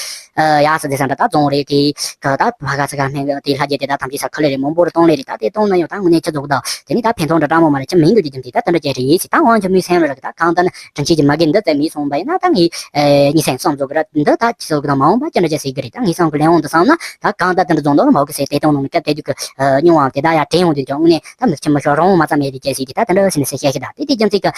ཡ་ས་ཟེར་ས་འདྲ་ད་རྫོང་རེད་གི་གི་ད་ཕ་ག་ས་ག་སྨན་གི་དེ་ལྷ་རྒྱ་དེ་ད་ཐམས་ཅད་ས་ཁ་ལི་རེད། མང་པོ་ར་གཏོང་ལེ་རེད། ད་དེ་གཏོང་ན་ཡང་ད་དངོས་གནས་ཆ་ཚུགས་ད་དེ་ནི་ད་ཕན་ཐོགས་འདྲ་སྤྲང་མོ་མ་རེད། ཅི་མིན་འདུག་ཅི་ཅི་དེ་ད་དེ་འདྲ་ཅེ་རེད་ཟེར། ད་དབང་ཆ་མི་སེམས་ལ་ར་གི་ད་གང་ད་ནི་དྲིན་ཆེན་གྱི་མ་གི་འདི་ཙམ་མི་སོང་པ་ཡིན་ན་ད་ངས་ཨེ་ཉི་སེམས་བསམ་བཟོ་གི་ར་འདི་ད་ཅི་བཟོ་གི་ད་མ་འོངས་པ་ཅི་འདྲ་ཅི་ཟེར་གི་རེད། ད་ངས་བསམ་གི་ལས་འོང་དུ་བསམ་ན་ད་གང་ད་དེ་འདྲ་རྫོང་དོར་མ་གི་ཟེར་དེ་གཏོང་ནང་སྐབས་དེ་དུས་ཀྱི་ཨ་སྙིང་དབང་དེ་ད་ཡར་དྲན་ཡོང་དུས་ཀྱང་དངོས་གནས་ད་མི་ཁྱིམ་མི་ཤོར་རང་དབང་མ་ཙམ་ཡས་དེ་ཅི་ཟེར་གི་ད་དེ་འདྲ་ཟེར་ནས་ཟེར་བཤད་ཤི་ད་དེ་དེ་རྒྱུ་མཚན་གི་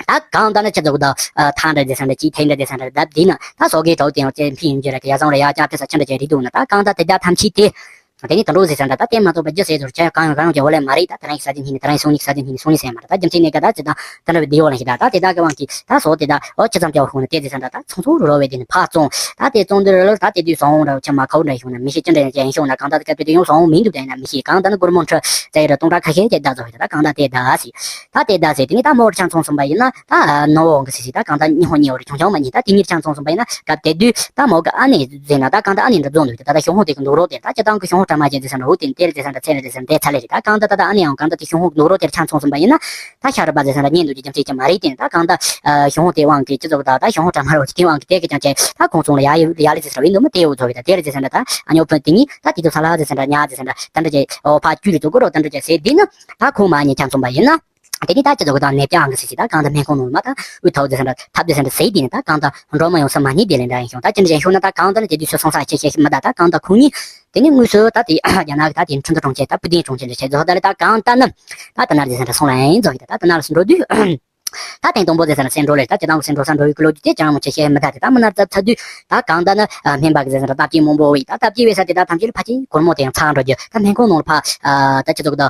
ད་གང་ད་ནི་ཅི་བཟོ་གི་ད་ཨ་ཐང་འདྲ་ཟེར་ས་འདྲ་ཅི་ཐེ་འདྲ་ཟེར་ས་འདྲ་ད་དེ་ན་ད་སོ་གའི་གྲོགས་དེ་ཡང་ཅེ་ཕི་ཡིན་རྒྱུ་ར་གི་ཡ་བཟང་ར་ཡ་ཅག་ཕེ་ས་ཅི་འདྲ་ཅེ་རེད་འདུག་ན་ད་གང་ད་དེ་རྒྱ་ཐམས་ཅད་དེ། དེ་ནི་དུད་འགྲོ་ཟེར་ས་འདྲ་ད་དེ་མ་གཏོགས་པ་རྒྱུ་ཟེར་ཚོར་ཆ་ཡང་གང་ཡང་གང་ཡང་གི་འོ་ལས་མ་རེད། ད་དེ་རིང་གི་ས་ཆ་ཉིད་ནི་དེ་རིང་སོང་ཉིད་ཀྱི་ས་ཆ་ཉིད་ནི་སོང་ཉིད་ཟེར་མ་རེད། ད་རྒྱུ་མཚན་ནས་ཀ་ད་ཅི་ད་དེ་འདྲ་བའི་དེ་ཡོ་ལ་ཞིག་ད་ད་དེ་ད་གི་དབང་གིས་ད་སོ་དེ་ད་འོ་ཆི་ཙམ་ཀྱང་ཧུང་ནི་དེ་ཟེར་ས་འདྲ་ད་ཚོང་ཚོང་རུ་རོ་བའི་དེ་ནི་ཕ་བཙོང་ད་དེ་བཙོང་དུས་ར་ལ་ད་དེ་དུས་སོང་ར་ཆི་མ་ཁའུ་འདྲ་ཤོང་ན་མི་ཤེས། ཅི་འདྲ་ཡང་ཤོང་ན་གང་ད་དེ་སྐབས་དེ་དུས་ཡང་སོང་མི་འདུག་དེ་ན་མི་ཤེས། གང་ད་ནི་སྒོར་མོ་ཁྲི་ཙེ་ར་སྟོང་ཕྲག་ཁ་ཤས་ཀྱི་ད་ཚོ་ད་གང་ད་དེ་ད་ཟེར་ད་དེ་ད་ཟེར་དེ་ནི་ད་མོ་ར་ཆང་ཚོང་གསུམ་པ་ཡིན་ན་ད་ནོ་འོང་གི་ཟེར་ཟེར་ད་གང་ད་ཉི་ཧོང་ཉི་འོ་ར་ཆུང་ཆུང་མ་ཉིད་ད་དེ་ཉིད་ཆང་ཚོང་གསུམ་པ་ཡིན་ན་སྐབས་དེ་དུས་ད་མོ་གི་ཨ་ནེ་ཟེར་ན་ད་གང་ད་ཨ་ནེ་འདྲ་རྫོང་འདུག་ད་ད་ཞོ་ཧོ་དེ་གི་འདུག་རོགས་དེ་ད་ཅི་ད་གི་ཞོ་ཧོ་ཀྲ་མ་ཅན་ཟེར་ས་འདྲ་འུ་དེ་དེ་རེད་ཟེར་ས་འདྲ་ཚེ་རེད་ཟེར་ས་འདྲ་དེ་ཚ་ལེ་རེད། ད་གང་ད་ད་ད་ཨ་ནེ་ཡང་གང་ད་དེ་ཞོ་ཧོ་གི་འདུག་རོགས་དེར་ཆང་ཚོང་གསུམ་པ་ཡིན་ན་ད་ཤ་རུ་པ་ཟེར་ས་འདྲ་ཉན་འདུག་ཅི་རྒྱུ་མཚན་ཅི་མ་རེད། དེ་ནི་ད་གང་ད་ཞོ་ཧོ་དེ་དབང་གིས་ཅི་ཚོགས་ད་ད་ཞོ་ཧོ་ཀྲ་མ་རོ་ཅི་དེ་དབང་གིས་དེ་གི་ཀྱང་ཅི་ད་ཁོང་ཚོང་ལ་ཡ་ཡ་ལི་ཟེར་ས་བའི་འདུག་མི་དེ་འུ་ཚོགས་གི་ད་དེ་རེད་ཟེར་ས་འདྲ་ད་ཨ་ཉོ་ཕུན་དེ་ཉིད་ད་དེ་ཚོ་ས་ལ་ཟེར་ས་འདྲ་ཉ་ཟེར་ས་འདྲ་ད་འདྲ་ཅི་ཨོ་ཕ་ཅུ་རི་ཚོ་གོ་རོ་ད་འདྲ་ཅི་ཟེར་དེ་ནི་ད་ཁོང་མ་ཉེ་ཆང་ཚོང་པ་ཡིན་ན། དེ་ནི་ད་ཅི་ཚོགས་ཀྱི་དང་ནད་བརྟག་ཨང་གི་སྲིད་ཞིག་ད་གང་ད་སྨན་ཁང་ནང་མ་ད་དབུས་ཐོག་དེ་ས་འདྲ་ཐབས་དེ་ས་འདྲ་ཟེར་དེ་ནི་ད་གང་ད་འགྲོ་མ་ཡོང་ས་མ་ཉིད་དེ་ལས་འདྲ་ཡིན་ཤོང་ད་ཅི་འདྲ་བྱས་ཤོང་ན་ད་གང་ད་ནི་དེ་དུས་སུ་སོང་ས་ཆེ་ཆེ་ཞིག་མ་ད་ད་གང་ད་ཁུངས་ཉིད་དེ་ནི་དངོས་སུ་ད་དེ་རྒྱ་ནག་གི་ད་དེ་ཁྲིན་ཏུ་གྲོང་ཁྱེར་ད་པུ་ཏིན་གྲོང་ཁྱེར་འདྲ་བྱས་ཚོ་ད་ལས་ད་གང་ད་ནི་ད་ད་ན་ར་དེ་ས་འདྲ་སོང་ལ་ཡིན་ཚོ་ཡིན་ད་ད་ད་ན་ར་སུ་འགྲོ་དུས། ད་ཐེངས་དང་པོ་ཟེར་ས་ན་སེམས་འགྲོ་ལེ། ད་སྤྱིར་བཏང་གི་སེམས་འགྲོ་ས་འགྲོ་བའི་གི་ལོ་རྒྱུས་དེ་ཅང་མི་ཆེ་བཤད་མི་ད་དེ། ད་མི་ནར་ཙབ་ཚ་དུས་ད་གང་ལྟར་ན་སྨན་པ་གི་ཟེར་ས་ན་སྟབས་ཀྱིས་མང་པོ་བས། ད་སྟབས་ཀྱིས་བས་ས་དེ་ད་ཐམས་ཅད་ལ་ཕལ་ཆེར་སྒོར་མོ་དེ་ཡང་ཚང་འགྲོ་རྒྱུ། ད་སྨན་ཁང་ནང་ལ་ཕ་ད་ཅི་ཚོགས་ད་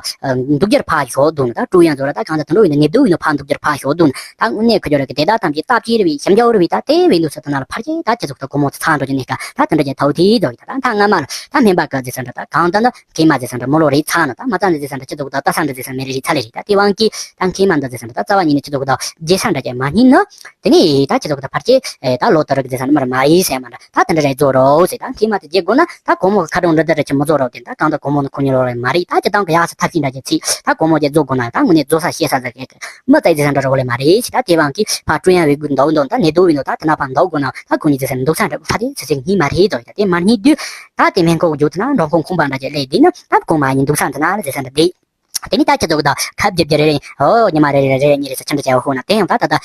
འདུག་རྒྱུར་ཕ་ཞོག་འདུག་ན། ད་ཀྲུའུ་ཡང་ཚོ་ལ་ད་གང་ལྟར་དུ་འགྲོ་བའི་ནི་ནད་དུག་ཡིན་ནོ་ཕ་འདུག་རྒྱུར་ཕ་ཞོག་འདུག་ན། ད་དངོས་གནས་ཁོ་ཚོ་ར་གི་དེ་ད་ཐམས་ཅད་སྟབས་ཀྱིས་རེད་བས། ཞིམ་རྒྱའོ་རེད་བས། ད་དེ་བས་འདུག་ས་དེ་ན་ལ་ཕལ་ཆེར་ད་ཅི་ཚོགས་ད་སྒོར་མོ་ཚང་འགྲོ་རྒྱུ་ནི་ཀ། ད་དེ་འདྲ་ཅིག་ཐོག་དེ་ཚོ་ཡིན། ད་ད་སྔ་མ་ལ་ད་སྨན་པ་གི་ཟེར་ས་འདྲ་ད་གང་ལྟར་ན་མཁལ་མ་ཟེར་ས་འདྲ་མོ་ལོ་རེད་ཚ་ན། ད་མ་ཚ་ནི་ཟེར་ས་འདྲ་ཅི་ཚོགས་ད་ལྟ་ས་འདྲ་ཟེར་ས་མེད་རེད། རེད་ཚ་ལེ་རེད། ད་དེ་དབང་གིས་ད་མཁལ་མ་འདི་ཟེར་ས་འདྲ་ད་རྩ་བ་ཉིད་ནས་ཅི་ཚོགས་ད་རྒྱས་ས་འདྲ་ཅིག་མ་རྙེད་ན། དེ་ནས་ད་ཅི་ཚོགས་ད་ཕལ་ཆེར་ད་ལོ་ལྟར་གི་ཟེར་ས་འདྲ་མར་མ་ཡིན་ཟེར་མ་འདྲ། ད་དེ་འདྲ་རེད་རྫོགས་རོགས་ཟེར། ད་མཁལ་མ་དེ་རྒྱས་དགོས་ན་ད་སྒོར་མོ་གི་ཁ་གྲངས་འདི་འདྲ་རེ་ཆེ་མོ་རྫོགས་རོགས་དེ། ད་གང་ལྟར་སྒོར་མོ་ནི་ཁོ་གཉིས་ལོ་རེ་མ་རེད། ད་སྤྱིར་བཏང་གི་ཡག་ས་ཐབས་ཤེས་འདྲ་ཅིག་ཚིག་ད་སྒོར་མོ་རྒྱས་རྫོགས་དགོས་ན་ད་དངོས་གནས་རྫོགས་ས་ཤེས་ས་ཟེར་གི་མི་ཚེ་ཟེར་ས་འདྲ་རོགས་ལེ་མ་རེད་ཟེར། ད་དེ་དབང་གིས་ཕ་ཀྲུའུ་ཡང་བས་དགོས་འདུག་འདུག་ད་ནད་དུག་བས་ནོ་ད་དེ་ན་ཕ་འདུག་དགོས་ན་ད་ཁོ་གཉིས་ཟེར་ས་འདྲ་འདུག་ས་འདྲ་ཕ་དེ་ཚེ་ཚེ་གཉིས་མ་རེད་དོ། ད་དེ་མ་རྙེད་དུས་ད་དེ་སྨན་ཁང་རྒྱུགས་ཐུབ་ན་འགྲོ་ཁོང་ཁོང་པ་འདྲ་ཅིག་ལས་དེ་ནི་ད་ཁོང་མ་ཡིན་འདུག་ས་འདི་ན་ལ་ཟེར་ས་འདྲ་དེ། དེ་ནས་ད་ཁྱེད་ཚོ་གི་ད་ཁ་བརྒྱབ་རྒྱུ་རེ་རེ། ཨོ་ཉི་མ་རེ་རེ་རེ་རེ་གཉིས་རེ་ཟེར་ཆི་འདྲ་བྱས་ཧོ་ན། དེ་ཡང་ད་ད་ད་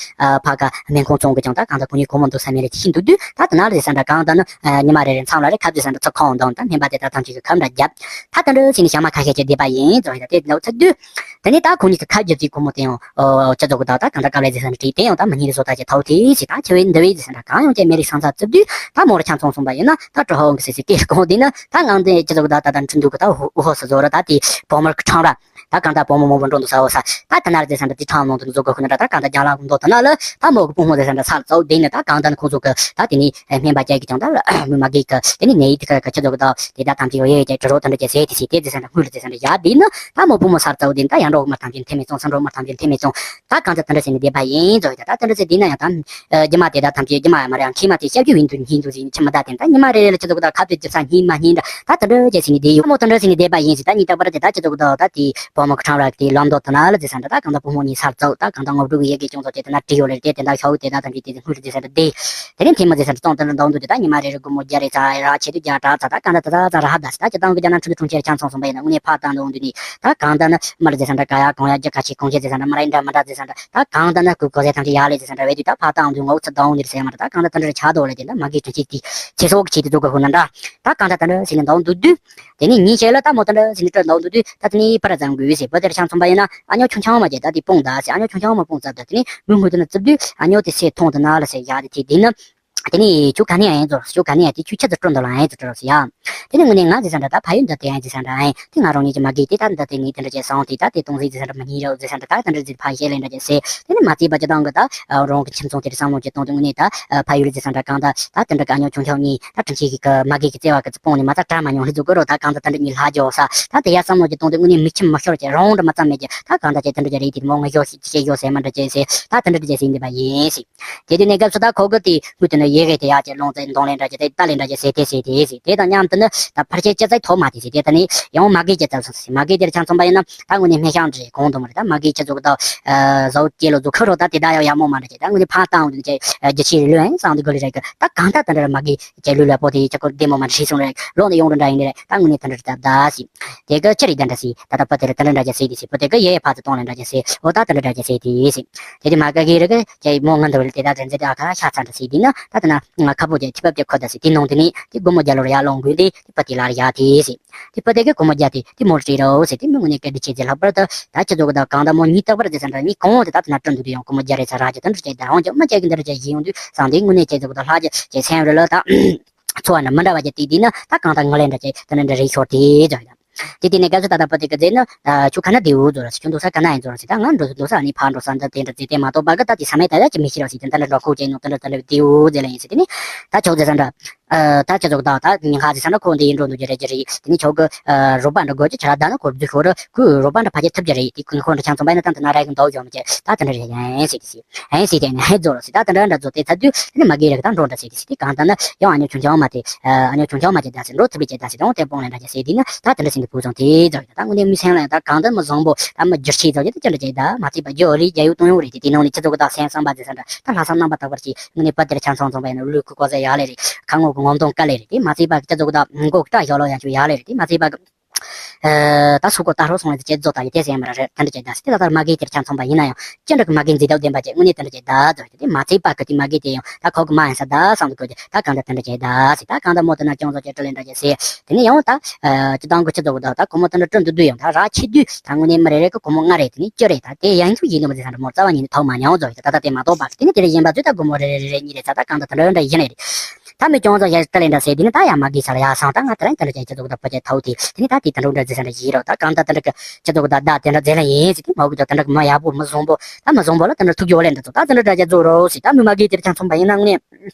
ཕ་ག་སྨན་ཁང་ཚོང་གི་ཀྱང་ད་གང་ད་ཁོ་གཉིས་སྒོར་མོ་འདུག་ས་མེད་རེ་ཤི་འདུག་དུས་ད་ད་ན་རེ་ཟེར་འདྲ་གང་ད་ནི་ཉི་མ་རེ་རེ་མཚམས་ལ་རེ་ཁ་བརྒྱབ་ཟེར་འདྲ་ཚོ་ཁོང་འདང་ད་སྨན་པ་དེ་ད་ཐམས་ཅད་ཀྱི་ཁ་འདྲ་བརྒྱབ། ད་ད་འདྲ་ཟེར་ནས་ཞག་མ་ཁ་ཤས་ཀྱི་བསྡད་པ་ཡིན་ཙང་ད་དེ་ལོ་ཚར་དུས། དེ་ནས་ད་ཁོ་གཉིས་ཀྱི་ཁ་བརྒྱབ་ཙི་སྒོར་མོ་དེ་ཡང་ཨོ་ཁྱེད་ཚོ་གི་ད་ད་གང་ད་དཀའ་ལས་ཟེར་ས་འདྲ་དྲིས། དེ་ཡང་ད་མི་གཉིས་རེ་བཟོ་ད་ཅེ་ཐའོ་དེ་ཟེར། ད་ཁྱེད་བས་འདི་བས་ཟེར་འདྲ་གང་ཡང་ཅེ་མེད་རེ་སང་ཚ་ཙི་དུས་ད་མོ་ར་ཆང་ཚོང་སོང་པ་ཡིན་ན་ད་ཀྲོ་ཧོ་འོང་གི་ཟེར་ཟེར་སྐད་གོང་དེ་ན་ད་ངང་དེ་ཁྱེད་ཚོ་གི་ད་ད་ད་འཁྲུན་འདུག་གི་ད་ཧུ་ཧོ་ས་བཟོ་ར་ད་དེ་བོ་མར་གི་ཁྲང་ར། ད་གང་ལྟར་བུ་མོ་མང་པོ་འགྲོ་འདུག་ས་འོ་ས། ད་དེ་ན་ར་ཟེར་ས་འདྲ་དེ་ཁྲང་ནང་དུ་འཛུལ་དགོས་ཁོ་ན་འདྲ། ད་གང་ལྟར་རྒྱང་ལ་འགྲོ་དེ་ན་ལ་ད་མོ་གི་བུ་མོ་ཟེར་ས་འདྲ་ས་ལ་བཙལ་དེ་ནི་ད་གང་ལྟར་ཁོང་ཚོ་གི་ད་དེ་ནི་སྨན་པ་ཅག་གི་ཀྱང་ད་ལ་མི་མ་གི་གི་དེ་ནི་ནད་ཡིག་དེ་ག་གི་ཁྱེད་ཚོ་གི་ད་དེ་ད་ཐམས་ཅད་ཡོད་ཡོད་ཀྱི་དྲི་རོ་དེ་འདྲ་ཅེ་ཟེར་དེ་ཟེར་དེ་ཟེར་ས་འདྲ་དངུལ་ལ་ཟེར་ས་འདྲ་ཡ་དེ་ནི་ད་མོ་བུ་མོ་ས་ལ་བཙལ་དེ་ནི་ད་ཡང་འགྲོ་མ་ཐམས་ཅད་ཐེ་མེད་སོང་ས་འགྲོ་མ་ཐམས་ཅད་ཐེ་མེད་སོང་། ད་གང་ལྟར་དེ་འདྲ་ཟེར་ནི་བསྡད་པ་ཡིན་ཙང་ད་དེ་འདྲ་ཟེར་དེ་ན་ཡང་ད་རྒྱུ་མ་དེ་ད་ཐམས་ཅད་རྒྱུ་མ་ཡ་མ་ར་ཡང་མཁལ་མ་དེ་ཤ་རྒྱུ་ཡིན་དུ་ཡིན་དུ་ཟེར་ནི་ཁྱི་མི་ད་དེ་ད་ཉི་མ་རེ་རེ་ལ་ཁྱེད་ཚོ་གི་ད་ཁ་བརྡ་རྒྱབ་ས་སྙིང་མ་སྙིང་འདྲ། ད་དེ་འདྲ་ཅེ་ཟེར་ནི་བསྡད་ཡོད་མོ་དེ་འདྲ་ཟེར་ནི་བསྡད་པ་ཡིན་ཟེར། ད་ཉིན་རྟག་པར་དེ་ད་ཁྱེད་ཚོ་གི་ད་ད་དེ་བུ་མོ་གི་ཁྲང་ར་གི་དེ་ལམ་མདོ་དེ་ན་ལ་ཟེར་ས་འདྲ་ད་གང་ལྟར་བུ་མོ་གཉིས་ས་ལ་བཙལ། ད་གང་ལྟར་ངོ་སྤྲོད་གི་ཡི་གེ་ཅུང་ཙམ་དེ་དེ་ན་བྲིས་ཡོད་ལེ། དེ་དེ་འདྲ་ཤོག་དེ་ད་ཐམས་ཅད་དེ་དེ་སྔུན་རེ་ཟེར་ས་འདྲ་དེ། དེ་ནས་འཐེན་མ་ཟེར་ས་འདྲ་གཙང་དེ་འདྲ་འདང་འདུག་དེ་ད་ཉི་མ་རེ་རེ་སྒོར་མོ་བརྒྱ་རེ་ཙ་ར་ཆེད་དུ་བརྒྱ་དྲག་ཙ་ད་གང་ལྟར་ད་ཙ་ཙ་ར་ཧ་ད་ཟེར། ད་ཁྱེད་ཚོ་གི་རྒྱ་ནག་འཕྲིན་ཚོགས་དྲུང་ཆེ་ཆང་ཚང་སོང་པ་ཡིན་ན་དངོས་གནས་ཕར་བཏང་འདུག་འདུག་ནི། ད་གང་ལྟར་ན་མར་ཟེར་ས་འདྲ་ག་ཡ་གང་ཡ་རྒྱ་ཁ་ཆེ་གང་ཆེ་ཟེར་ས་འདྲ་མ་ར་འདྲ་མ་འདྲ་ཟེར་ས་འདྲ། ད་གང་ལྟར་ན་ཁོ་གོ་ཟེར་ཐམས་ཅད་ཡག་ལེ་ཟེར་ས་འདྲ་བས་དུས་ད་ཕར་བཏང་འདུག་ངོ་ཚ་འདང་འདུག་ཟེར་མ་འདྲ། ད་གང་ལྟར་དེ་འདྲ་ཆགས་འདུག་ལེ། དེ་འདྲ་མ་གི་དྲིན་ཆེ་དེ་ཚེ་སྲོག་གི་ཆེད་དུ་འཛུགས་དགོས་ཧུ་ན་འདྲ། ད་གང་ལྟར་དེ་འདྲ་ཟེར་ནས་འདང་འདུག་དུས། དེ་ནས་ཉིན་ཤས་ལ་ད་མོ་དེ་འདྲ་ཟེར་ནས་སྤྲོད་འདང་འདུག་དུས་ད་དེ་ནས་ཕར་བརྩམས་དགོས་ཟེར། བུ་དེར་ཆང་ཚོང་པ་ཡིན་ན་ཨ་ཉོ་ཆུང་ཆུང་མ་བྱེད་ད་དེ་སྤུངས་ད་ཟེར། ཨ་ཉོ་ཆུང་ཆུང་མ་སྤུངས་ཚར་དུས་དེ་ནས་མི་སྔོན་དུ་ན་བརྩིབས་དུས་ཨ་ཉོ་དེ་སེ་མཐོང་དུ་ན་ལ་ཟེར་ཡ་དེ་དེ་དེ་ནི། དེ་ནས་ཁྱོད་ག་ནས་ཡིན་ཚོར་ཁྱོད་ག་ནས་ཡིན་དེ་ཁྱོད་ཁྱེད་ཚོ་སྤྲོད་འདུག་ལ་ཡིན་ཚོ་སྤྲོད་རོགས་ཟེར་ཡ། དེ་ནས་དངོས་གནས་ང་ཟེར་ས་འདྲ་ད་ཕ་ཡུལ་འདི་དེ་ཡིན་ཟེར་ས་འདྲ་ཡིན། དེ་ང་རང་ཉིད་ཀྱི་མ་གི་དེ་ད་འདི་དེ་ངས་དེ་འདྲ་བྱས་སོང་དེ་ད་དེ་གཏོང་ཟིག་ཟེར་ས་འདྲ་མི་ཉན་རོགས་ཟེར་ས་འདྲ་ད་དེ་འདྲ་ཟིག་ཕ་ཤེས་ལེ་འདྲ་བྱས་ཟེར། དེ་ནས་མ་བརྩིས་པ་ཅི་དང་གི་ད་རང་གི་ཁྱིམ་ཚང་དེར་བསམ་བློ་ཅིག་གཏོང་དུས་དངོས་གནས་ད་ཕ་ཡུལ་ཟེར་ས་འདྲ་གང་ད་ད་དེ་འདྲ་ག་ཉོ་ཆུང་ཆུང་གཉིས་ད་དྲིན་ཆེ་གི་གི་མ་གི་གི་བརྩེ་བ་གི་ཚེ་སྤོང་ནས་མ་ད་གྲ་མ་ཉོ་ལྷི་ཚོ་གི་རོ་ད་གང་ད་དེ་འདྲ་གཉིས་ལྷ་རྒྱོ་ས་ད་དེ་ཡ་བསམ་བློ་ཅིག་གཏོང་དུས་དངོས་གནས་མི་ཁྱིམ་མི་ཤོར་ཅིག་རང་འདྲ་མ་ཙམ་མེད་ཀྱི་ད་གང་ད་ཅིག་དེ་འདྲ་ཅིག་རེད། དེ་མོ་ང་ཤོ་ཤི་ཤེས་ཤོ་ཟེར་མ་འདྲ་ཅིག་ཟེར་ད་དེ་འདྲ་ཅིག་ཟེར་འདི་པ་ཡིན་ཟེར། དེ་དུས་གནས་སྐབས་སུ་ད་ཁོ་གི་དེ་དངུལ་དེ་ནི་ཡེ་གེ་དེ་ཡག་ཅིག་ལོང་ཙེ་འདོང་ལེན་འདྲ་ཅིག་དེ་ཏ་ལེན་འདྲ་ཅིག་ཟེར་དེ་ཟེར་དེ་ཟེར་དེ་དང་མཉམ་དུ་ནི་ད་ཕལ་ཆེར་ཅི་ཙེ་ཐོག་མ་དེ་ཟེར་དེ་ད་ནི་ཡང་མ་གི་ཅི་ཙེ་སོང་ཟེར། མ་གི་དེར་ཆང་ཚོང་པ་ཡིན་ན་ད་དངོས་གནས་སྨན་ཤང་རེད་གོང་དུ་མ་རེད། ད་མ་གི་ཅི་ཙོག་ད་ཟའུ་ཀེ་ལོ་ཙོ་ཁ་རོ་ད་དེ་ད་ཡང་ཡག་མོ་མ་འདྲ་ཅིག་ད་དངོས་གནས་ཕ་བཏང་འདུག་ཅིག་རྒྱུ་ཆེ་རེ་ལོས་ཨེ་སང་དུ་གོ་ལི་རེད་གི་ད་གང་ད་ད་འདྲ་མ་གི་ཅི་ལུས་ལ་པོ་དེ་ཅི་གོ་བདེ་མོ་མ་འདྲ་ཞིག་སོང་རེད། ལོ་ནི་ཡོང་རུ་འདྲ་ཡིན་རེད། ད་དངོས་གནས་ད་འདྲ་ད་ད་ཟེར། དེ་གི་ཅི་རེད་ད་འདྲ་ཟེར། ད་ད་པོ་དེར་ད་འདྲ་འདྲ་ཅིག་ཟེར་དེ་ཟེར། པོ་དེ་གི་ཡེ་ཕ་ཙི་གཏོང་ལེན་འདྲ་ཅིག་ཟེར། འོ་ད་ད་འདྲ་འདྲ་ཅིག་ཟེར་དེ་ཟེར། དེ་དེ་མ་ག་གི་རེ་གི་ཅི་མོ་ང་འདོད་ལ་དེ་ད་དེ་འཛེ་དེ་ཨ་ཁ་ཤ་ཚ་འདྲ་ཟེར་དེ་ན་ད་ད་ན་ང་ཁ་པོ་ཅི་ཐི་པབ་ཅི་ཁོ་ད་ཟེར་དེ་ནང་དེ་ནི་དེ་སྒོར་མོ་བརྒྱ་ལོར་ཡར་ལོང་དགོས་དེ་དེ་པོ་དེ་ལར་ཡ་དེ་ཟེར། དེ་པོ་དེ་གི་སྒོར་མོ་བརྒྱ་དེ་དེ་མོ་རེ་རོ་ཟེར་དེ་མི་དངོས་གནས་སྐད་འདི་ཆེ་ཟེར། ལྷག་པར་དུ་ད་ཅི་ཙོག་ད་གང་ད་མོ་ཉིན་རྟག་པར་དེ་ས་འདྲ་མི་གང་དེ་ད་ད་ན་སྤྲོད་འདུག་དེ་ཡང་སྒོར་མོ་བརྒྱ་རེ་ཚ་ར་ཅི་ད་འདྲ་ཅི་ད་འོང་ཅི་མ་ཅི་གི་འདི་འདྲ་ཅི་ཡིན་ཡོང་དུས་སང་དེ་དངོས་གནས་ཅི་ཙོག་ད་ལྷག་ཅི་ཅི་སེམས་རེ་ལ་ད། འཚོ་བ་ནི་མི་འདྲ་བ་ཅིག་དེ་དེ་ནི་ད་གང་ལྟར་ངོས་ལེན་འདྲ་ཅིག་དེ་ནི་འདྲ་རེད་ཤོར་དེ་ཙང་ཡིན། དེ་དེ་ནས་སྐབས་སུ་ད་ལྟ་བུ་དེ་གི་རྫས་ནི་ཁྱོད་ག་ན་དེའུ་ཚོ་ར་ཁྱོད་འདུག་ས་ག་ན་ཡིན་ཚོ་ར་ཟེར། ད་ང་འགྲོ་འདུག་ས་ནི་ཕར་འགྲོ་ས་འདི་དེ་འདྲ་རྫས་དེ་མ་གཏོགས་པ་གི་ད་དེ་ས་མེད་ད་ཡ་ཅི་མི་ཤེས་ར་ཟེར། དེ་འདྲ་འདྲ་འགྲོ་ཁོག་ཅན་ནོ་དེ་འདྲ་དེ་འདྲ་དེའུ་རྫས་ལ་ཡིན་ཟེར། དེ་ནི་ད་ཁྱོད་རྫས་ས་འདྲ་ད་ཁྱོད་ཚོ་གི་ད་ད་ཉིན་ཁ་རྫས་ས་འདྲ་ཁོ་འདི་ཡིན་འགྲོ་འདུག་རྒྱུ་རེད་རྒྱུ་རེད། དེ་ནི་ཁྱོད་གི་རོགས་པ་འདྲ་དགོས་ཀྱི་ཆ་ར་ད་ནི་ཁོ་རྫུ་ཤོར་ར་ཁོས་རོགས་པ་འདྲ་ཕ་ཆེ་ཐུབ་རྒྱུ་རེད། དེ་ཁོ་འདྲ་ཆང་ཚོང་པ་ཡིན་ན་ད་འདི་ན་ར་གི་འདུག་ཡོང་མི་ཆེ་ད་དེ་འདྲ་རེད་ཡིན་ཟེར་དེ་ཟེར། ཨེ་ཟེར་དེ་ནི་ཧེ་རྫོགས་རོགས་ཟེར། ད་དེ་འདྲ་འདྲ་རྫོགས་དེ་ཚར་དུས་དེ་ནི་མ་གི་རེ་གི་ད་འགྲོ་འདྲ་ཟེར་དེ་ཟེར། དེ་གང་ལྟར་ན་ཡང་ཨ་ཉོ་ཆུང་ཆུང་མ་དེ་ཨ་ཉོ་ཆུང་ཆུང་མ་དེ་ད་ཟེར་འགྲོ་ཐུབ་པའི་ཅེ་ད་ཟེར་དང་དེ་སྤོང་ལེན་འདྲ་ཅེ་ཟེར་དེ་ནི་ད་དེ་འདྲ་ཟེར་འདི་བུ་ཚང་དེ་རྫོགས་ཡོད། ད་དངོས་གནས་མི་སེམས་ལ་ཡང་ད་གང་ལྟར་མི་བཟང་པོ་ད་མི་བསྒྱུར་ཆེ་རྫོགས་ཀྱི་ད་ཅི་འདྲ་ཅེ་ད་མ་ཚིག་པ་རྒྱུ་ཨོ་ལི་རྒྱ་ཡུ་གཏོང་ཡོང་རེད། དེ་དེ་ནང་ནས་ཁྱེད་ཚོ་གི་ད་སེམས་བསམ་པ་ཟེར་ས་འདྲ་ད་ལྷག་བསམ་རྣམ་པ་དག་པར་གྱིས་དངོས་གནས་པ་དེར་ཆང་ཚང་ཚོང་པ་ཡིན་ན་ལུས་ཁུ་ཀོ་ཟ་ཡག་ལེ་རེད། ཁ་ངོ་གི་ངོམ་གདོང་དཀའ་ལེ་རེད། དེ་མ་ཚིག་པ་ཁྱེད་ཚོ་གི་ད་མགོ་སྐྲ་ཞོ་ལོ་ཡང་ཆུ་ཡག་ལེ་རེད། དེ་མ་ཚིག་པ་གི་ཨ། ད་སུ་གོ་ད་རོ་སོང་ལ་ཅེ་རྫོགས་ད་ཡི་དེ་ཟེར་མ་ར་རེད། དེ་འདྲ་ཅེ་ད་སི་དེ་ད་ལྟར་མ་གི་དེར་ཆ་མཚོན་པ་ཡིན་ན་ཡང་ཅི་འདྲ་གི་མ་གི་མཛེས་སྡུག་ལྡན་པ་ཅེ་དངོས་གནས་དེ་འདྲ་ཅེ་ད་རྫོགས་ཏེ་མ་ཚད་པ་གི་དེ་མ་གི་དེ་ཡང་ད་ཁོ་གི་མ་ཡིན་ས་ད་བསམ་དུ་གོ་ཅེ་ད་གང་ད་དེ་འདྲ་ཅེ་ད་སི་ད་གང་ད་མོ་དེ་ན་ཅུང་ཟོ་ཅེ་སྤྲོ་ལེན་འདྲ་ཅེ་སི་དེ་ནི་ཡང་ད་ཨ་ཅི་དང་གི་ཅི་ཟོ་གི་ད་ད་ཁོ་མོ་དེ་འདྲ་སྤྲོ་འདུག་འདུག་ཡང་ད་ར་ཆེ་དུས་ད་དངོས་གནས་མི་རེ་རེ་གི་ཁོ་མོ་ལྔ་རེ་དེ་ནི་བཅུ་རེ་ད་དེ་ཡང་ཚུ་ཡིན་འདུག་མ་ཟེར་ས་འདྲ་མོ་རྩ་བ་ཉིད་ནས་ཐོག་མ་མྱོང་ཟོ་ཡི་ད་ད་ད་དེ་མ་གཏོགས་པ་དེ་ནི་དེ་རེ་ཡིན་པ་ཚོས་ད་སྒོར་མོ་རེ་རེ་རེ་རེ་གཉིས་རེ་ཚ་ད་གང་ད་དེ་འདྲ་འདྲ་ཡིན་རེ་རེད། ད་མི་ཅུང་ཟོ་ཡ་སྤྲོ་ལེན་འདྲ་ཟེར་དེ་ནི་ད་ཡ་མ་གི་ས་ལ་ཡ་སང་ད་ང་དེ་རིང་དེ་འདྲ་ཅན་ཅི་ཟོ་གི་ད་ཕོ་ཅེ་ཐའུ་དེ་དེ་ནི་ད་དེ་དེ་འདྲ་འདྲ་ཟེར་འདྲ་ཡིན་རོ་ད་གང་ད་དེ་འདྲ་གི་ཅི་ཟོ་གི་ད་ད་དེ་འདྲ་ཟེར་ལ་ཡིན་ཟེར་དེ་མ་གི་ད་དེ་འདྲ་གི་མ་ཡག་པོ་མ་བཟང་པོ་ད་མ་བཟང་པོ་ལ་དེ་འདྲ་ཐུག་རྒྱུ་བ་ལེན་འདྲ་ཚོ་ད་དེ་འདྲ་འདྲ་ཅན་ཟོ་རོ་ཟེར་ད་མི་མ་གི་དེར་ཆ་མཚོན་པ་ཡིན་ན་ངས།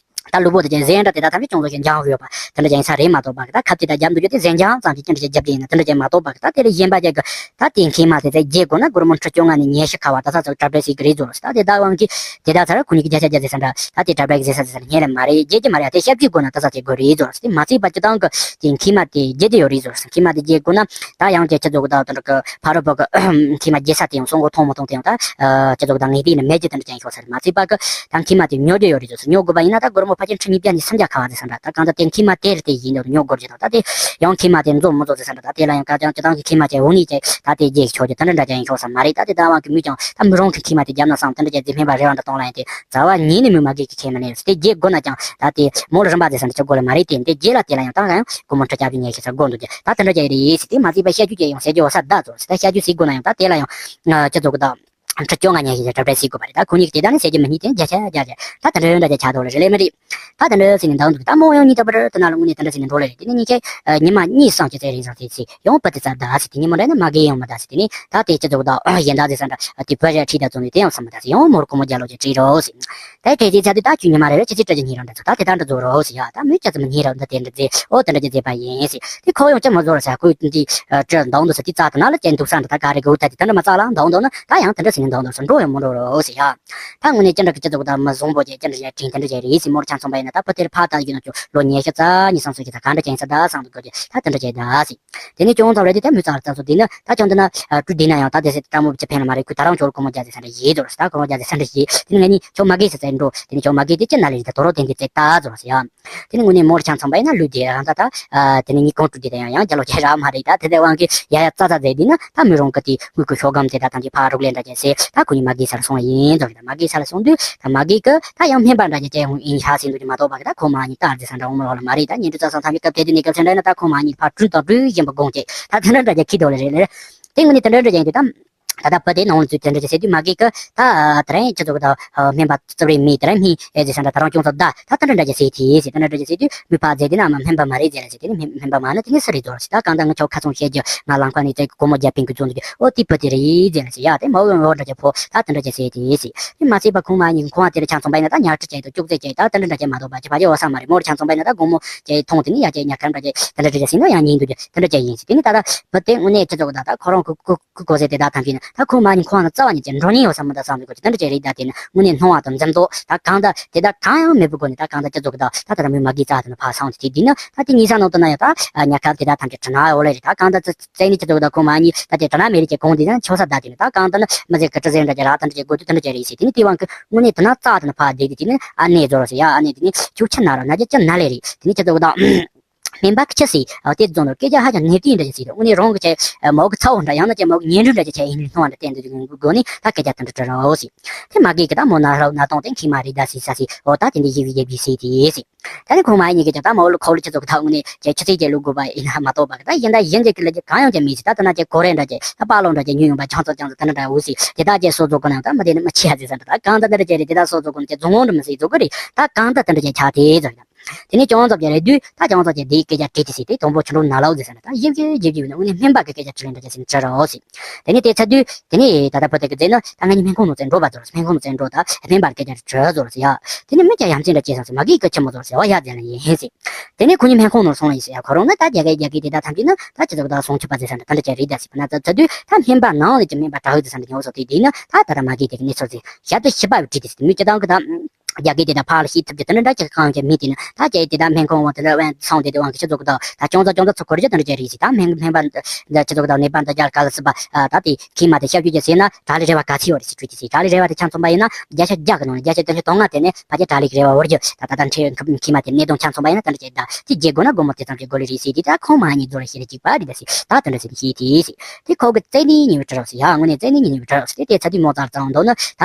ད་ལུས་པོ་དེ་ཅན་གཟན་འདྲ་དེ་ད་ཐམས་ཅད་ཅུང་ཟོ་ཞིག་འཇང་ཡོད་པ་དེ་འདྲ་ཅན་ས་རེད་མ་གཏོགས་པ་གི་ད་ཁབ་དེ་ད་རྒྱབ་འདུག་རྒྱུ་དེ་གཟན་འཇང་ཙམ་གྱི་ཅི་འདྲ་ཅན་རྒྱབ་ཀྱི་ཡིན་ན་དེ་འདྲ་ཅན་མ་གཏོགས་པ་གི་ད་དེ་ལས་གཞན་པ་ཅན་གི་ད་དེ་མཁལ་མ་དེ་ཚེ་རྒྱས་དགོས་ན་སྒོར་མོ་ཁྲི་བཅོ་ལྔ་ནས་ཉི་ཤུ་ཁ་བ་ད་ས་ཚོ་གྲ་སྒྲིག་ཟིག་གི་རེད་ཟོ་ར་སི་ད་དེ་ད་དབང་གི་དེ་ད་ཚར་ཁོ་གཉིས་ཀྱི་བརྒྱ་ཆ་བརྒྱ་ཟེར་ས་འདྲ་ད་དེ་གྲ་སྒྲིག་ཟེར་ས་ཟེར་ས་རྙེད་ལ་མ་རེད་རྒྱས་ཀྱི་མ་རེད་ད་དེ་ཞབས་ཀྱུ་དགོས་ན་ད་ས་ཚེ་དགོས་རེད་ཟོ་ར་སི་དེ་མ་ཚད་པ་སྤྱི་བཏང་གི་དེ་མཁལ་མ་དེ་རྒྱས་ཀྱི་ཡོད་རེད་ཟོ་ར་སི་མཁལ་མ་དེ་རྒྱས་དགོས་ན་ད་ཡང་ཅི་ཅི་ཟོ་གི་ད་དེ་འདྲ་གི་ཕ་རོལ་པོ་གི་མཁལ་མ་རྒྱས་ས་དེ་ཡང་སོང་གོ་མཐོང་མ་མཐོང་དེ་ཡང་ད་ཨ་ཅི་ཟོ་གི་ད་ངེས་ཏིག་ནི་མེད་ཀྱི་དེ་འདྲ་ཅན་ཤོག་ས་རེད། མ་ཚད་པ་གི་ད་མཁལ་མ་དེ་ཉོ་རྒྱུ་ཡོད་རེད་ཟོ་ས་ཉོ་དགོས་པ་ཡིན་ན་ད་སྒོར་མོ་ཕལ་ཆེར་ཁྲི་ཉིས་བརྒྱ་ནས་སུམ་བརྒྱ་ཁ་བ་ཟེར་ས་འདྲ་ད་གང་ད་དེ་མཁལ་མ་དེ་རེད་དེ་ཡིན་འདུག་ཉོ་དགོས་རྒྱུ་དང་ད་དེ་ཡང་མཁལ་མ་དེ་འཛོམས་མི་འཛོམས་ཟེར་ས་འདྲ་ད་དེ་ལ་ཡང་ཀ་ཅང་ཅི་ད་གི་མཁལ་མ་ཅན་འོ་ནི་ཅན་ད་དེ་རྒྱས་ཤོག་རྒྱུ་དེ་འདྲ་འདྲ་ཅན་ཤོག་ས་མ་རེད། ད་དེ་ད་དབང་གི་མི་ཀྱང་ད་མི་རང་གི་མཁལ་མ་དེ་རྒྱབ་ན་བསམ་དེ་འདྲ་ཅན་དེ་སྨན་པ་རེ་བ་འདྲ་གཏོང་ལ་ཡང་དེ་རྩ་བ་ཉིད་ནས་མི་མ་གི་གི་མཁལ་མ་ནས་རེད་དེ་རྒྱས་དགོས་ན་ཀྱང་ད་དེ་མོ་ལ་རིན་པ་ཟེར་ས་འདྲ་ཅི་དགོས་ལ་མ་རེད་དེ་འདི་རྒྱས་ལ་དེ་ལ་ཡང་ད་ག་ཡང་སྒོར་མོ་ཁྲི་བརྒྱ་བཞི་ཉི་ཤུ་ས་དགོས་འདུག་རྒྱུ་ད་དེ་འདྲ་ཅན་རེད་ཟེར་དེ་མ་ཚད་པ་བཤད་རྒྱུ་ཅན་ཡང་ཟེར་རྒྱུ་འོ་ས་ད་ཚོ་ཟེར་ད་བཤད་རྒྱུ་ཟེར་དགོས་ན་ཡང་ད་དེ་ལ་ཡང་ཅི་ཚོ་གི་ད། ཁྲི་བཅོ་ལྔ་ཉན་ཞིག་གྲབས་གྲབས་བྱེད་དགོས་པ་རེད། ད་ཁོ་གཉིས་ཀྱི་དེ་དག་ནི་ཟེར་གྱི་མི་གཉིས་དེ་བརྒྱ་ཆ་བརྒྱ་ཆ་ད་དེ་འདྲ་འདྲ་ཆ་ཆགས་འདུག་ལ་རེད་ལེ་མི་རེད། ད་དེ་འདྲ་ཟེར་ནས་འདང་འདུག་ད་མོ་ཡང་གཉིས་ད་པར་དེ་ན་ལ་དངོས་གནས་དེ་འདྲ་ཟེར་ནས་འགྲོ་ལ་རེད། དེ་ནས་གཉིས་ཆ་ཉི་མ་གཉིས་སང་ཅི་ཚེ་རིང་སང་ཚེ་ཚེ་ཡང་བུ་དེ་ཙར་ད་ཟེར་དེ་ཉིན་མོ་འདྲ་ན་མ་གི་ཡང་མི་ད་ཟེར་དེ་ནས་ད་དེ་སྤྱི་ཚོགས་ད་གཞན་དག་ཟེར་ས་འདྲ་དེ་བུ་རེ་ཁྲིད་ད་ཚོ་ནས་དེ་ཡང་བསམ་མི་ད་ཟེར་ཡང་མོར་ཁོ་མོ་རྒྱ་ལོ་ཅིག་བྲིས་རོགས་ཟེར། ད་དེ་ཚེ་ཚ་དུས་ད་ཁྱོད་ཉི་མ་རེ་རེ་ཅི་ཚེ་སྤྲོ་རྒྱུ་གཉིས་རང་འདྲ་ཚོ་ད་དེ་ད་འདྲ་བཟོ་རོགས་ཟེར་ཡ་ད་མི་སྐྱ་ཚོ་མི་གཉིས་རང་འདྲ་དེ་འདྲ་ཟེར་ཨོ་དེ་འདྲ་ཅི་ཟེར་པ་ཡིན་ཟེར། དེ་ཁོ་ཡང་ཅི་མ་བཟོ་ར་ཟེར་ཁོས་འདི་སྤྲོད་འདང་འདུག་ས་དེ་རྩ་དེ་ན་ལ་ཅན་འདུག་ས་འདྲ་ད་ག་རེ་གི་འུ་ད་དེ་ད་འདྲ་མ་རྩ་ལ་འདང་འདུག་ན་ད་ཡང་དེ་འདྲ་ཟེར་ནས་འདང་འདུག་ས་འགྲོ་ཡང་མི་འགྲོ་རོགས་ཟེར་ཡ། ད་དངོས་གནས་ཅི་འདྲ་གི་ཅི་ཚོགས་ད་མ་བཟང་པོ་ཅན་ཅི་འདྲ་ཡ་དྲིན་དེ་འདྲ་ཅན་རེད་ཟེར་མོར་ཆང་ཚོང་པ་ཡིན་ན་ད་ཕོ་དེར་ཕ་ད་ཡིན་ན་ཅོ་ལོ་ཉི་ཤུ་རྩ་གཉིས་སང་སོ་ཞིག་ད་ག་འདྲ་ཅན་ས་ད་སང་འདུག་གི་ད་དེ་འདྲ་ཅན་ད་ཟེར། དེ་ནས་ཅུང་ཙམ་རེ་དེ་ད་མི་ཚང་ར་ཚང་སོ་དེ་ནི་ད་ཅང་དེ་ན་ཀྲུ་དེ་ན་ཡང་ད་དེ་ཟེར་ད་མོ་ཅི་ཕན་ལ་མ་རེད་ཁུ་ད་རང་ཅོ་ལ་ཁོ་མོ་རྒྱ་ཟེར་ས་འདྲ་ཡིན་ཟོ་ར་ད་ཁོ་མོ་རྒྱ་ཟེར་ས་འདྲ་ཡིན། དེ་ནི་ང་གཉིས་ཆོ་མ་གི་ཟེར་ས་འགྲོ་དེ་ནི་ཆོ་མ་གི་དེ་ཅི་ན་ལེ་རེད་ད་དོ་རོ་དེ་འདི་ཙེ་ད་ཟོ་ར་ཟེར་ཡ། དེ་ནི་དངོས་གནས་མོར་ཆང་ཚོང་པ་ཡིན་ན་ལུས་དེ་རང་ད་ད་དེ་ནི་ཉིད་གོང་ཀྲུ་དེ་ད་ཡང་ཡང་རྒྱ་ལོ་ཁྱེད་རག་མ་རེད་ད་དེ་དེ་དབང་གི་ཡ་ཡ་ཙ་ཙ་ཟེར་དེ་ན་ད་མི་རང་གི་དེ་དངུལ་གི་ཤོག་སྒམ་དེ་ད་ཐམས་ཅད་ཕ་རུག་ལེན་འདྲ་ཅན་ཟེར་ད་ཁོ་གཉིས་མ་གི་ས་ལ་སོང་བ་ཡིན་ཟོ་ར་ད་མ་གི་ས་ལ་སོང་དུས་ད་མ་གི་གི་ད་ཡང་སྨན་པ་འདྲ་ཅན་ཅན་ཧུང་ཡིན་ཤ་ཟིན་དུས་ཀྱི་མ་གཏོགས་པ་གི་ད་ཁོ་མ་གཉིས་ད་ཟེར་ས་འདྲ་འོང་མ་རོགས་ལ་མ་རེད། ད་ཉིན་དུ་ཙ་སང་ཐམས་ཅད་སྐབས་དེ་དུས་ནས་སྐབས་སེ་འདྲ་ན་ད་ཁོ་མ་གཉིས་ཕ་དྲུད་དང་དྲུད་བཞིན་པ་དགོངས་ཀྱི་ད་དེ་འདྲ་འདྲ་ཅན་ཁྱི་དོ་ལ་རེད་ལེ། དེ་དངོས་གནས་དེ་འདྲ་འདྲ་ཅན་དུས་ད། ད་ལྟ་བུ་དེ་ནང་ལ་འཛུལ་དེ་འདྲ་ཅིག་ཟེར་དུས་མ་གི་གི་ད་དེ་རིང་ཅི་ཚོགས་ད་སྨན་པ་རྩིབ་རིང་མི་དེ་རིང་མི་ཨེ་ཟེར་ས་འདྲ་ད་རང་ཅུང་ཙམ་ད་ད་དེ་འདྲ་འདྲ་ཅིག་ཟེར་དེ་ཟེར་དེ་འདྲ་འདྲ་ཅིག་ཟེར་དུས་མི་ཕ་ཟེར་དེ་ན་མ་སྨན་པ་མ་རེད་ཟེར་ལ་ཟེར་དེ་ནི་སྨན་པ་མ་ན་དེ་ནི་སུ་རེད་ཟོ་ཟེར། ད་གང་ལྟར་ང་ཆོ་ཁ་ཚོང་བཤད་རྒྱུ་ང་ལང་ཁ་ནས་ཙེ་གི་སྒོར་མོ་བརྒྱ་ཕན་གི་བཙོང་འདུག་ཨོ་དེ་བུ་དེ་རེད་ཟེར་ལ་ཟེར་ཡ་དེ་མ་འོ་འོ་འདྲ་ཅིག་ཕོ་ད་དེ་འདྲ་ཅིག་ཟེར་དེ་ཟེར་དེ་མ་ཟེར་པ་ཁོང་མ་ཉིན་ཁོང་ཨ་དེ་ར་ཆང་ཚོང་པ་ཡིན་ན་ད་ཉར་ཁྲི་ཅིག་དང་བཅུ་ཙེ་ཅིག་ད་དེ་འདྲ་འདྲ་ཅིག་མ་གཏོགས་པ་ཅི་ཕ་ཅི་འོ་ས་མ་རེད། མོ་ར་ཆང་ཚོང་པ་ཡིན་ན་ད་སྒོར་མོ་ཅིག་ཐོང་དེ་ནི་ཡ་ཅིག་ཉར་ཁ་འདྲ་ཅིག་དེ་འདྲ་འདྲ་ཅིག་ཟེར་ན་ཡང་ཉིན་འདུག་ཅིག་དེ་འདྲ་ཅིག་ཡིན་ཟེར། དེ་ནི་ད་ལྟ་བུ་དེ་དངོས་གནས་ཅི་ཚོགས་ད་ད་ཁོ་རང་ཁུ་ཁུ་ཁུ་གོ་ཟེར་དེ་ད་ཐམས་ཅད་ནི་ད་ཁོ་མ་ཉིན་ཁོང་ལ་རྩ་བ་ཉིད་ཀྱི་འགྲོ་ཉིན་ཡོད་ས་མི་འདུག་བསམ་འདུག་གོ་ཅི་དེ་འདྲ་ཅིག་རེད། ད་དེ་ནི་དངོས་གནས་སྣང་བ་དང་འཛིན་རྟོག་ད་གང་ད་དེ་ད་གང་ཡང་མེད་པའི་སྒོ་ནས་ད་གང་ད་ཅི་ཚོགས་ད་ད་ད་ད་མི་མ་གི་རྩ་དེ་ནི་ཕ་སང་དེ་དེ་ནི་ད་དེ་ཉིན་ས་ནང་དུ་ན་ཡང་ད་ཉ་ཁབ་དེ་ད་ཐམས་ཅད་དྲི་ན་འོ་ལེ་རེད། ད་གང་ད་རྩ་ནི་ཅི་ཚོགས་ད་ཁོ་མ་ཉིན་ད་དེ་དྲི་ན་མེད་རེད་ཅེ་གོང་དེ་ན་ཆོ་ས་ད་དེ་ནི་ད་གང་ད་ནི་མི་ཟེར་གི་དྲི་ཟེར་འདྲ་ཅིག་ར་ད་འདྲ་ཅིག་དགོས་དུས་ད་འདྲ་ཅིག་རེད་ཟེར། དེ་ནི་དེ་དབང་གི་དངོས་གནས་དེ་ན་རྩ་དེ་ནི་ཕ་བསྡད་དེ་དེ་ནི་ཨ་ནེ་ཚོར་ཟེར་ཡ་ཨ་ནེ་དེ་ནི་ཁྱོད་ཆི་ན་ར་ན་ཅི་ཅི་ན་ལེ་རེད། དེ་ནི་ཅི་ཚོགས་ད། སྨན་པ་གི་ཆི་ཟེར་ཨ་དེ་རྫོང་ནོར་སྐད་ཆ་ཧ་ཅང་ནེ་ཏི་འདྲ་ཅིག་ཟེར་དུས་དངོས་གནས་རང་གི་ཆེ་མོ་གི་ཚ་བོ་འདྲ་ཡང་ན་ཅེ་མོ་གི་ཉེ་འབྲེལ་འདྲ་ཅིག་ཆེ་ཡིན་སྣང་བ་འདྲ་བསྟན་དུ་འགྱུར་དགོས་ནི་ད་སྐད་ཆ་དེ་འདྲ་དྲི་རོགས་ཟེར། དེ་མ་གི་གི་ད་མོ་ན་རོ་ན་གཏོང་དེ་མཁལ་མ་རེད་ད་ཟེར་ས་ཟེར་ཨོ་ད་དེ་འདི་ཡི་བི་ཡི་བི་ཟེར་དེ་ཟེར། ད་ནི་ཁོང་མ་ཡིན་གི་ཀྱང་ད་མོ་ལ་ཁོ་ལ་ཆི་ཚོགས་གི་ད་དངོས་གནས་ཀྱི་ཆི་ཚིག་ཀྱི་ལུགས་དགོས་པ་ཡིན་ན་མ་གཏོགས་པ་གི་ད་ཡིན་ད་ཡིན་ཅིག་གི་ལ་ཀྱི་གང་ཡང་ཅིག་མི་ཟེར། ད་དེ་ན་ཅེ་གོ་རེ་འདྲ་ཅིག་ད་པ་ལོ་འདྲ་ཅིག་ཉུང་ཡོང་པ་ཆང་ཚོ་ཆང་ཚོ་དེ་འདྲ་འདྲ་འུ་ཟེར་དེ་ད་ཅེ་སོ་ཚོ་གོ་ན་ད་མི་དེ་ནི་མི་ཆེ་ཟེར་ས་འདྲ་ད་གང་ད་དེ་འདྲ་ཅིག་རེད། དེ་ད་སོ་ཚོ་གོ་ན་ཅེ་རྫོང་འོང་འདྲ་མི་ཟེར་ཚོ་གི་རེད། ད་གང་ད་དེ་འདྲ་ཅིག་ཆ་དེ་ཟེར། དེ་ནས་ཅང་ཙག་ཅིག་རེད་དུས་ད་ཅང་ཙག་ཅིག་དེའི་སྐད་ཆ་དྲིས་ཏེ་ཟེར་དེ་དང་པོ་ཆུ་འགྲོ་ན་ལའོ་ཟེར་ས་ན་ད་ཡིབ་ཡིབ་ཡིབ་ཡིབ་ན་དངོས་གནས་སྨན་པ་གི་སྐད་ཆ་དྲིས་ལན་འདྲ་ཅིག་ཟེར་ནས་དྲི་རོགས་ཟེར། དེ་ནས་དེ་ཚར་དུས་དེ་ནས་ད་ལྟ་བུ་དེ་གི་རྫས་ནི་ད་ང་གཉིས་སྨན་ཁང་ནང་ཚན་འགྲོ་བ་ཚོར་སྨན་ཁང་ནང་ཚན་འགྲོ་ད་སྨན་པར་སྐད་ཆ་དྲི་ཚོར་ཟེར་ཡ། དེ་ནས་མི་སྐྱ་ཡ་མཚན་འདྲ་ཅིག་སོང་ཟེར་མ་གིས་སྐད་ཆ་མོ་ཚོར་ཟེར་བ་ཡ་རྫས་ལ་ཡིན་ཟེར། དེ་ནས་ཁོ་གཉིས་སྨན་ཁང་ནང་སོང་ལ་ཡིན་ཟེར་ཡ་ཁོ་རང་ནི་ད་རྒྱ་སྐད་རྒྱ་སྐད་དེ་ད་ཐམས་ཅད་ནི་ད་ཅི་ཚོགས་ད་སོང་ཆུ་པ་ཟེར་ས་འདྲ་ད་འདྲ་ཅིག་རེད་ད་ཟེར་བ་ན་ད་ཚར་དུས་ད་སྨན་པ་ནང་ལ་ཅི་སྨན་པ་དྲག་ཡོད་ཟེར་ས་འདྲ་ཉོ་སོང་དེ་དེ་ནི་ད་ད་ད་མ་གིས་དེ་གི་གནས་ཚུལ་ཟེར་ཞབས་ཏུ་ཞི་པ་བྲིས་ཏེ་ཟེར་མི་སྐྱ་དང་གི་ད། རྒྱ་སྐད་དེ་དག་ཕར་ལ་ཤེས་ཐུབ་རྒྱུ་དེ་འདྲ་འདྲ་ཅིག་གང་ཡང་མེད་དེ་ནི། ད་ཁྱེད་དེ་དག་སྨན་ཁང་དབང་དེ་འདྲ་དབང་སོང་དེ་དེ་དབང་གི་སྤྱི་ཚོགས་ཀྱི་དག་ད་ཅུང་ཙག་ཅུང་ཙག་ཚུར་འཁོར་རྒྱུ་དེ་འདྲ་ཅིག་རེད་ཟེར། ད་སྨན་སྨན་པ་འདི་སྤྱི་ཚོགས་ཀྱི་དག་ནད་པ་འདི་རྒྱ་ག་ལ་སྲིད་པ། ད་དེ་ཁྱིམ་མ་དེ་ཤ་བཅོས་ཀྱི་ཟེར་ན་གྲ་ལས་རེ་བ་ག་ཚོད་ཡོད་རེད་ཟེར། བཅོས་ཀྱི་ཟེར། གྲ་ལས་རེ་བ་དེ་ཆ་མཚོན་པ་ཡིན་ན་བརྒྱ་ཆ་བརྒྱ་གི་ནང་ནས་བརྒྱ་ཆ་བདུན་ཅུ་དོན་ལྔ་དེ་ནས་ཕལ་ཆེར་གྲ་ལས་རེ་བ་འོར་རྒྱུ། ད་ད་ད་འཕྲལ་ཁྱིམ་མ་དེ་གནད་དོན་ཆ་མཚོན་པ་ཡིན་ན་དེ་འདྲ་ཅིག་ད་དེ་བརྗེད་དགོས་ན་སྒོར་མོ་དེ་ཙམ་གྱི་སྒོ་ལས་རེད་ཟེར། དེ་ད་ཁོང་མ་གཉིས་རྫོགས་ལ་ཤེས་རེ་གཅིག་པ་རེད་ད་ཟེར། ད་དེ་འདྲ་ཟེར་ཤེས་དེ་ཟེར། དེ་ཁོ་གི་བཙལ་ནས་ཉེ་བའི་གྲི་རོགས་ཟེར་ཡ། དངོས་གནས་བཙལ་ནས་ཉེ་བའི་གྲི་རོགས་ཟེར། དེ་དེ་ཚ་དུས་མོ་ཙར་ཙང་འདུག་ན་ད་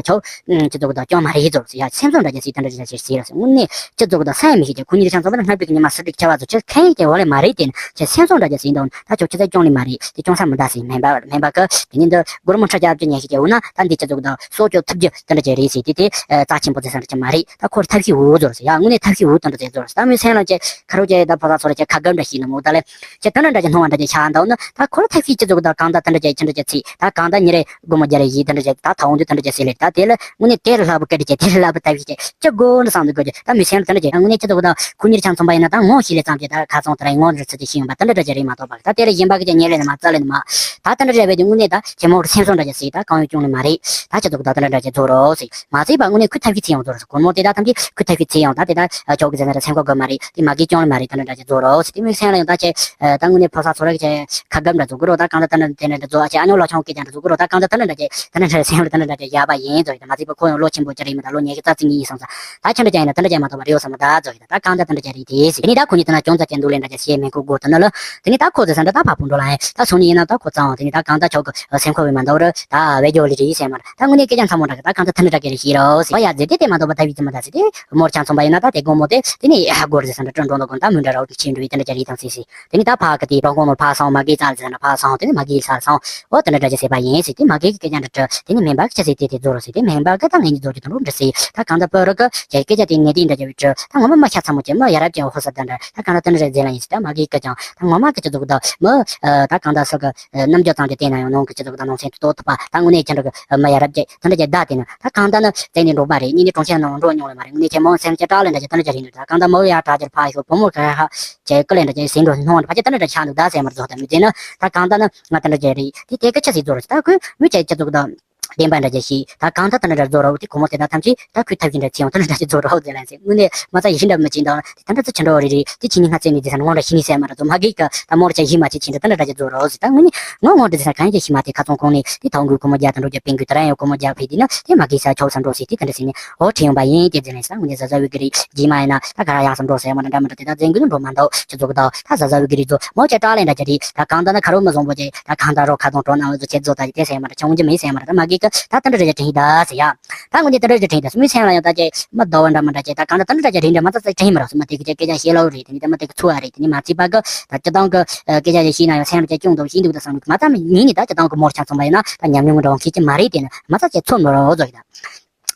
ཁྱོད་སྤྱི་ཚོགས་ཀྱི་དག་སྐྱོན་མ་རེད་ཟེར་ཟེར་ཡ། སེམས་བཟང་འདྲ་ཅིག་ཟེར་དེ་འདྲ་ཅིག་ཟེར་ཟེར་ཟེར། དངོས་གནས་སྤྱི་ཚོགས་ཀྱི་དག་སེམས་མི་ཤེས་ཀྱི། ཁོ་གཉིས་ཆ་མཚོན་པ་ན་སྔར་བོད་ཀྱི་ཉི་མ་གསེར་ཁྲིར་ཁྱབ་པ་ཚོ་ཁྱེད་ཁེངས་ཀྱི་འོ་ལེ་མ་རེད། དེ་ནི་ཁྱེད་སེམས་བཟང་འདྲ་ཅིག་ཟེར་འདུག་ན་ད་ཁྱོད་ཁྱེད་ཚ་སྐྱོན་ལེ་མ་རེད། དེ་སྐྱོན་ས་མི་འདའ་ཟེར། སྨན་པ་སྨན་པ་གི་དེ་ཉིན་འདི་སྒོར་མོ་ཁྲི་བརྒྱ་བཅུ་ཉན་ཤེས་ཀྱི་འོ་ན་ད་འདི་སྤྱི་ཚོགས་ཀྱི་དག་སྲོག་སྐྱོབ་ཐུབ་རྒྱུ་དེ་འདྲ་ཅིག་རེད་ཟེར། དེ་དེ་རྩ་ཆེན་པོ་ཟེར་ས་འདྲ་ཅིག་མ་རེད། ད་ཁོར་ཐབས་ཤེས་འུ་ཚོར་ཟེར་ཡ། དངོས་གནས་ཐབས་ཤེས་འུ་དེ་འདྲ་ཅིག་ཚོར་ཟེར། ད་མི་སེམས་ལ་ཅིག་ཁ་རོག་ཅིག་ད་ཕོ་གསར་ཚོ་ལ་ཅིག་ཁ་སྒམ་འདྲ་ཞིག་ནི་མོ་ད་ལེ་ཅིག་དེ་འདྲ་འདྲ་ཅིག་སྣང་བ་འདྲ་ཅིག་ཤར་འདུག་ན་ད་ཁོ་ལ་ཐབས་ཤེས་སྤྱི་ཚོགས་ཀྱི་དག་གང་ལྟར་དེ་འདྲ་ཅིག་ཅི་འདྲ་ཅིག་ཚིག་ད་གང་ལྟར་ཉིན་རེ་སྒོར་མོ་བརྒྱ་རེ་བཞི་དེ་འདྲ་ཅིག་ད་ཐོབ་འོང་དུས་དེ་འདྲ་ཅིག་ཟེར་ལེ། ད་དེ་ལ་དངོས་གནས་དེ་རུ་ལྷག་པའི་སྐད་ཆ་ཅིག་དེ་རུ་ལྷག་པའི་ཐབས་ཤེས་ཅིག་ཅི་དགོས་ནི་བསམ་འདུག་དགོས་ཀྱི། ད་མི་སེམས་ལ་དེ་འདྲ་ཅིག་དངོས་གནས་སྤྱི་ཚོགས་ཀྱི་དག་ཁོ་གཉིས་ཆ་མཚོན་པ་ཡིན་ན་ད་ངོ་ཤེས་ལེ་ཙམ་གྱིས་ད་ཁ་ཚང་དེ་ར་ངོ་རེ་ཚུལ་དེ་ཤེས་ཡོང་པ་དེ་འདྲ་འདྲ་ཅིག་རེད་མ་གཏོགས་པ། ད་དེ་ལ་གཞན་པ་གི་ཅིག་ཉེ་ལེ་ནི་མ་རྩ་ལེ་ནི་མ་ད་དེ་འདྲ་རེད་བས། དེ་དངོས་གནས་ད་ཆེ་མོ་སེམས་བཟང་འདྲ་ཅིག་ཟེར། ད་གང་ཡོད་སྐྱོན་ལེ་མ་རེད། ད་སྤྱི་ཚོགས་ཀྱི་དག་དེ་འདྲ་འདྲ་ཅིག་ཚོར་རོགས་ཟེར། མ་ཚད་པ་དངོས་གནས་ཁོས་ཐབས་ཤེས་ཚིག་ཡང་རྫོགས་རེད། སྒོར་མོ་དེ་དག་ཐམས་ཅད་ཁོས་ཐབས་ཤེས་ཚིག་ཡང་ད་དེ་དག་ཨ་ཅོག་གི་ཟེར་ན་ར་སེམས་ཁོ་དགོས་མ་རེད། དེ་མ་གིའི་སྐྱོན་ལེ་མ་རེད། ད་འདྲ་འདྲ་ཅིག་རྫོགས་རོགས་ཟེར། དེ་མོ་སེམས་ལ་ཡང་ད་ཅིག་ཨ་ད་དངོས་གནས་ཕོ་གསར་ཚོ་ར་གི་ཅིག་ཁ་སྒམ་འདྲ་རྫོགས་དགོས་རོགས། ད་གང་ལྟར་ད་འདྲ་དེ་འདྲ་འདྲ་རྫོགས་ཨ་ཅིག་ཨ་ཉོ་ལོ་ཆུང་སྐད་ཅིག་འདྲ་རྫོགས་དགོས་རོགས། ད་གང་ལྟར་ད་འདྲ་འདྲ་ཅིག་ད་འདྲ་འདྲ་སེམས་ལ་ད་འདྲ་འདྲ་ཅིག་ཡག་པ་ཡིན་རྫོགས་ཡིན། ད་མ་ཚད་པ་ཁོ་ཡང་ལོ་ཆེན་པོ་ཅིག་རེད་མ་ད་ལོ་ཉི་ཤུ་རྩ་གཅིག་གཉིས་ཡིན་བསམ་ས། ད་ཁྱེད་འདྲ་ཅིག་ཡིན་ན་ད་འདྲ་ཅིག་མ་གཏོགས་པ་རེད་ཡོད་ས་མ་ད་རྫོགས་ཡིན། ད་གང་ལྟར་ད་འདྲ་ཅིག་རེད་དེ་ཟེར། དེ་ནས་ད་ཁོ་གཉིས་ད་ན་ཅུང་ཙམ་ཅིག་འདུག་ལེ་འདྲ་ཅིག་བྱས་མེད་ཁོ་སྒོ་དུ་ན་ལ། དེ་ནས་ད་ཁོ་ཚོ་ས་འདྲ་ད་ཕ་བུ་འགྲོ་ལ་ཡིན། ད་སོང་ནས་ཡིན་ན་ད་ཁོ་ཙང་བ་དེ་ནས་ད་གང་ལྟར་ཁྱོད་ཀྱི་སེམས་ཁོ་བའི་མ་འདུག་ར་ད་བས་ཇོ་ལི་རེད་ཟེར་མ་ར། ད་དངོས་གནས་སྐད་ཆ་མཚར་མོ་འདྲ་གི། ད་གང་ལྟར་ད་འདྲ་འདྲ་གི་རེད་ཤེས་རོགས་ཟེར་བ་ཡ་ཟེར། དེ་དེ་མ་གཏོགས་པ་ད་བི་ཙི་མ་ད་ཟེར། དེ་མོར་ཆ་མཚོན་པ་ཡིན་ན་ད་དེ་དགོང་མོ་དེ་དེ་ནས་ཨ་སྒོར་ཟེར་ས་འདྲ་སྤྲོད་འགྲོ་འདུག་གོ། ད་མི་འདྲ་རོགས་ཀྱི་ཆེ་འགྲོ་བའི་དེ་འདྲ་ཅིག་རེད་དང་ཟེར་ཟེར། དེ་ནས་ད་ཕ་གི་དེ་རོང་གོང་ནོར་ཕ་སོང་། མ་གིའི་རྩ་ལ་ཟེར་ན་ཕ་སོང་། དེ་ནས་མ་གིའི་ས་ལ་སོང་། འོ་དེ་འདྲ་འདྲ་ཅིག་ཟེར་བ་ཡིན་ཟེར། དེ་མ་གི་གི་སྐད་ཆ་འདྲ་དྲི། དེ་ནས་སྨན་པ་གི་ཅི་ཟེར་དེ་དེ་རྫོགས་རོགས་ཟེར། དེ་སྨན་པ་གི་ད་ངེད་གཉིས་རྫོགས་ཀྱི་དོན་རུ་འདྲི་ཟེར། ད་གང་ལྟར་བུ་རུ་གི་ཅི་སྐད་ཆ་དེ་ངས་དེ་འདྲ་ཅིག་བའི་དྲི། ད་ངོ་མ་མི་ཤ་ཚ་མོ་ཅིག་མི་ཡ་རབས་ཅན་ཧོ་ས་ད་འདྲ་ད་གང་ལྟར་དེ་འདྲ་རེད་ཟེར་ལ་ཡིན་ཟེར། ད་མ་གིའི་སྐད་ཀྱང་ད་ངོ་མ་གི་ཅི་ཟེར་གི་ད་མི་ད་གང་ལྟར་སུ་གི་རྣམ་འགྱུར་ཙམ་ཅིག་བལྟས་ན་ཡང་ནང་གི་ཅི་ཟེར་གི་ད་ནང་སེམས་དུ་ཏོག་ཐུབ་པ། ད་དངོས་གནས་ཅི་འདྲ་གི་མི་ཡ་རབས་ཅན་དེ་འདྲ་ཅིག་བདག་དེ་ནི་ད་གང་ལྟར་ནི་བཙལ་ནས་འགྲོ་པ་རེད། གཉིས་ནི་གྲོང་ཁྱེར་ནང་འགྲོ་མྱོང་ལེ་མ་རེད། དངོས་གནས་ཆེ་མོ་སེམས་ཅིག་སྐྲག་ལེ་འདྲ་ཅིག་དེ་འདྲ་ཅིག་རེད་འདུག་ད་གང་ལྟར་མོ་ཡ་དྲག་ཅིག་ཕ་ཤོ་བུ་མོ་ག་ཧ་ཅེ་ཀི་ལེ་འདྲ་ཅིག་ཟིན་འགྲོ་སྣང་བ་ཕལ་ཆེར་དེ་འདྲ་འདྲ་ཆགས་འདུག་ད་ཟེར་མར་རྫོགས་ད་མི་དེ་ནི་ད་གང་ལྟར་ནི་ང་དེ་འདྲ་ཅིག་རེད། དེ་དེ་གི་ཆ་ཟིག་རྫོགས་རེད། ད་ཁོས་མི་ཅིག་ཅི་ཟེར་གི་ད་བདེན་པ་འདྲ་ཅིག་ཤེས། ད་གང་ལྟར་དེ་འདྲ་འདྲ་རྫོགས་རོགས། དེ་ཁོ་མོ་དེ་དག་ཐམས་ཅད་ད་ཁོས་ཐབས་ཤེས་འདྲ་ཅིག་ཡང་དེ་འདྲ་འདྲ་ཅིག་རྫོགས་རོགས་ཟེར་ལན་ཟེར། དངོས་གནས་མ་རྩ་ཡིད་བཞིན་འདྲ་མི་ཅིག་འདུག་དེ་ད་འདྲ་ཚོ་ཆི་འདྲ་བ་རེད་རེད། དེ་ཁྱེད་གཉིས་སྔ་རྩེ་ནས་དེ་ས་ནས་དངོས་འདྲ་ཤི་ནས་ཟེར་མ་འདྲ་ཚོ་མ་གི་གི་ད་མོར་ཅིག་ཤི་མ་ཅིག་ཕྱིན་འདྲ་དེ་འདྲ་འདྲ་ཅིག་རྫོགས་རོགས་ཟེར། ད་དངོས་གནས་ངོ་ངོ་འདྲ་ཟེར་ན་གང་ཡང་ཤི་མ་དེ་ཁ་ཚོན་ཁོང་ནས་དེ་ཐང་གུ་ཁོ་མོ་རྒྱ་དང་འགྲོ་རྒྱ་པིང་གུ་དེ་ར་ཡང་ཁོ་མོ་རྒྱ་ཕེ་དེ་ན་དེ་མ་གི་ས་ཆོག་ས་འགྲོ་ཟེར། དེ་དེ་འདྲ་ཟེར་ནས་འོ་ཁྲིད་ཡོང་པ་ཡིན། དེ་ཟེར་ནས་ས་དངོས་གནས་ཟ་ཟ་བའི་གི་རེད། རྗེས་མ་ཡིན་ན་ད་ག་ར་ཡག་ས་འགྲོ་ཟེར་མ་འདྲ་འདྲ་མི་འདྲ་དེ་ད་རྫུན་གི་འགྲོ་མ་འདུག་ཅི་ཟེར་གི་ད་ད་ཟ་ཟ་བའི་གི་རེད་ཚོ་མོ་ཅིག་སྐྲག་ལེ་འདྲ་ཅིག་རེད། ད་གང་ལྟར་ན་ཁ་རོག་མི་བཟང་པོ་ཅིག་ད་གང་ལྟར་རོགས་ཁ་ཚོན་གྲོགས་ན་འོ་ཚོ་ཁྱེད་ཚོ་ད་ཅིག་དེ་ཟེར་མ་འདྲ་ཆུང་ཅི་མི་ཟེར་མ་འདྲ་ད་མ་གི་གི་ད་དེ་འདྲ་རེ་ཅིག་དྲན་ཡི་ད་ཟེར་ཡ། ད་དངོས་གནས་དེ་འདྲ་ཅིག་དྲན་ཡི་ད་སུ་མི་སེམས་ལ་ཡང་ད་ཅིག་མི་ཟླ་བ་འདྲ་མི་འདྲ་ཅིག་ད་གང་ལྟར་དེ་འདྲ་ཅིག་རེད་འདྲ་མ་ཚ་ཚ་དྲན་ཡི་མ་རེད། སུ་མ་དེ་གི་ཅིག་སྐད་ཆ་བཤད་ལོ་རེད། དེ་ནི་ད་མ་དེ་གི་ཚུ་བ་རེད། དེ་ནི་མ་ཚིག་པ་གི་ད་སྤྱི་བཏང་གི་སྐད་ཆ་ཞིག་ན་ཡང་སེམས་ལ་ཅིག་སྐྱོན་འདུག་ཞིག་འདུག་ད་བསམ་གི་མ་ཚ་མི་ཉིན་ནི་ད་སྤྱི་བཏང་གི་མོར་ཆ་མཚོན་པ་ཡིན་ན་ད་ཉམས་མྱོང་གི་འདྲ་བ་མཁས་ཀྱི་མ་རེད། དེ་ནི་མ་ཚ་ཅིག་ཚོད་མི་རོགས་བཟོ་གི་ད།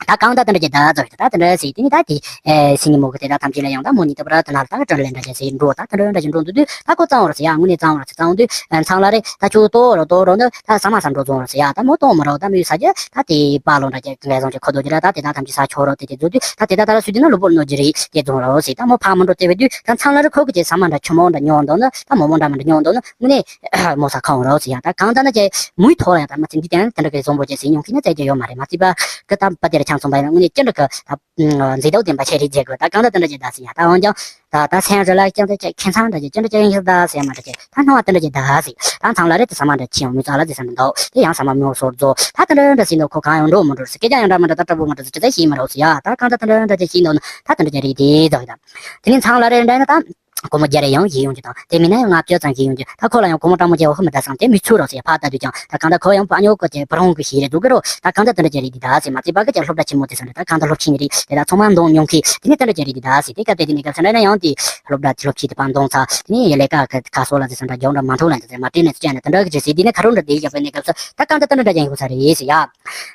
ད་གང་ལྟར་དེ་འདྲ་ཅིག་ད་བཟོ་གི་ད་ད་དེ་འདྲ་ཟེར། དེ་ནི་ད་དེ་ཨེ་སེམས་ཉིན་མོ་གི་དེ་ད་ཐམས་ཅད་ལ་ཡང་ད་མོ་ནི་ད་པ་ར་དེ་ན་ལ་ད་ག་དྲི་ལེ་འདྲ་ཅིག་ཟེར་འགྲོ། ད་དེ་འདྲ་འདྲ་ཅིག་འགྲོ་འདུག་དུས་ད་ཁོ་གཙང་བོ་ར་ཟེར་ཡ། དངོས་གནས་གཙང་བོ་ར་ཟེར། གཙང་བོ་དུས་ཨེ་མཚང་ལ་རེད། ད་ཁྱོད་ལྟོ་རོ་ལྟོ་རོ་ནི་ད་ཟ་མ་ཟ་འགྲོ་བཙོང་ར་ཟེར་ཡ། ད་མོ་གཏོང་མི་རོགས། ད་མོ་ཟ་རྒྱུ་ད་དེ་པ་ལོ་འདྲ་ཅིག་ལས་བཟང་ཅིག་ཁོ་དོ་ཅི་ར་ད་དེ་ད་ཐམས་ཅད་ས་ཆོག་རོགས། དེ་དེ་རྫོགས་དུས་ད་དེ་ད་ད་ར་སུ་དེ་ན་ལུ་པོར་ནོ་ཅི་རེད། དེ་བཙོང་རོགས་ཟེར། ད་མོ་ཕ་མ་འགྲོ་དེ་བའི་དུས་ད་མཚང་ལ་རེད། ཁོ་གི་ཅིག་ཟ་མ་འདྲ་ཆུ་མོ་འདྲ་ཉོ་འདུག་ན་ད་མོ་མོ་འདྲ་མི་འདྲ་ཉོ་འདུག་ན་དངོས་གནས་མོ་ས་ཁ་འོང་རོགས་ཟེར་ཡ། ད་གང་ལྟར་ན་ཅིག་མུའི་ཐོག་ལ་ཡང་ད་མ་ཚིག་འདི་དེ་ཡང་དེ་འདྲ་གི་བཟང་པོ་ཅིག་ཟེར་མྱོང་མཁན་ནི་བཙལ་རྒྱུ་ཡོད་མ་རེད། མ་ཚིག་པ་གི་ད་པ་དེ་ར་ཆ་མཚོན་པ་ཡིན་ན་དངོས་གནས་ཅི་འདྲ་གི་ད་མཛེས་སྡུག་ལྡན་པ་ཆེ་རེད་ཟེར་དགོས། ད་གང་ལྟར་དེ་འདྲ་ཅིག་ད་ཟེར་ཡ། ད་འོན་ཀྱང་ད་ད་སེམས་རེ་ལ་ཀྱང་ད་ཅིག་ཁྱད་མཚར་འདྲ་ཅིག་ཅི་ཡིན་ཞིག་ད་ཟེར་མ་འདྲ་ཅིག་ད་སྣང་བ་དེ་འདྲ་ཅིག་ད་ཟེར། ད་མཚང་ལ་རེད། དེ་ཟ་མ་འདྲ་ཆེ་ཡང་མི་ཚ་ལ་དེ་ཟ་འདྲ་འདུག་དེ་ཡང་ཟ་མ་མྱོང་སོར་རྫོགས། ད་དེ་འདྲ་འདྲ་ཟེར་འདུག་ཁོ་གང་ཡང་འགྲོ་མི་འགྲོ་ཟེར། སྐད་ཆ་ཡང་འདྲ་མི་འདྲ་ད་སྤྲ་པོ་མི་འདྲ་ཟེར་ཅི་ད་ཤེས་མི་རོགས་ཟེར་ཡ། ད་གང་ལྟར་དེ་འདྲ་འདྲ་ཅིག་ཤེས་འདུག་ན་ད་དེ་འདྲ་ཅིག་རེད་དེ་ཟེར་གི་ད། དེ་ནས་མཚང་ལ་རེ་འདྲ་ན་ད། སྒོར་མོ་བརྒྱ་རེ་ཡང་བཞེས་ཡོང་རྒྱུ་དང་། དེ་མིན་ན་ཡང་ལྔ་བཅུ་ཙམ་བཞེས་ཡོང་རྒྱུ། ད་ཁོ་ལ་ཡང་སྒོར་མོ་སྤྲང་མོ་བྱས་འོ་ཧུ་མི་ད་བསམ་དེ་མི་ཚུགས་རོགས་ཟེར་ཕར་ལྟ་དུས་ཀྱང་། ད་གང་ལྟར་ཁོ་ཡང་ཕ་ཉོ་གི་ཅེ་བ་རོང་གི་ཤེས་རེ་འདུག་གི་རོ། ད་གང་ལྟར་དེ་འདྲ་ཅིག་རེད་འདི་ད་ཟེར། མ་ཚད་པ་གི་ཅེ་སློབ་གྲྭ་ཆེན་མོ་དེ་ས་འདྲ་ད་གང་ལྟར་སློབ་ཆེན་རེད། དེ་ད་ཚང་མ་འདོང་མྱོང་མཁན་དེ་ནས་དེ་འདྲ་ཅིག་རེད་འདི་ད་ཟེར། དེ་སྐབས་དེ་དེ་ནས་སྐབས་ས་འདྲ་ན་ཡང་དེ་སློབ་གྲྭ་དེ་སློབ་ཆེན་དེ་ཕར་འདོང་ཚར། དེ་ནས་ཡ་ལས་ཀ་ཁ་སོ་ལ་དེ་ས་འདྲ་རྒྱང་འདྲ་མ་མཐོང་ལ་དེ་ཟེར་མ་དྲན་ནས་ཅེ་ནས་དེ་འདྲ་གི་ཅེ་ཟེར། དེ་ནས་ཁ་རོག་འདྲ་དེ་བཞག་པའི་གནས་སྐབས་སུ་ད་གང་ལྟར་དེ་འདྲ་ཅིག་ཡིན་དགོས་ས་རེད་ཟེར་ཡ།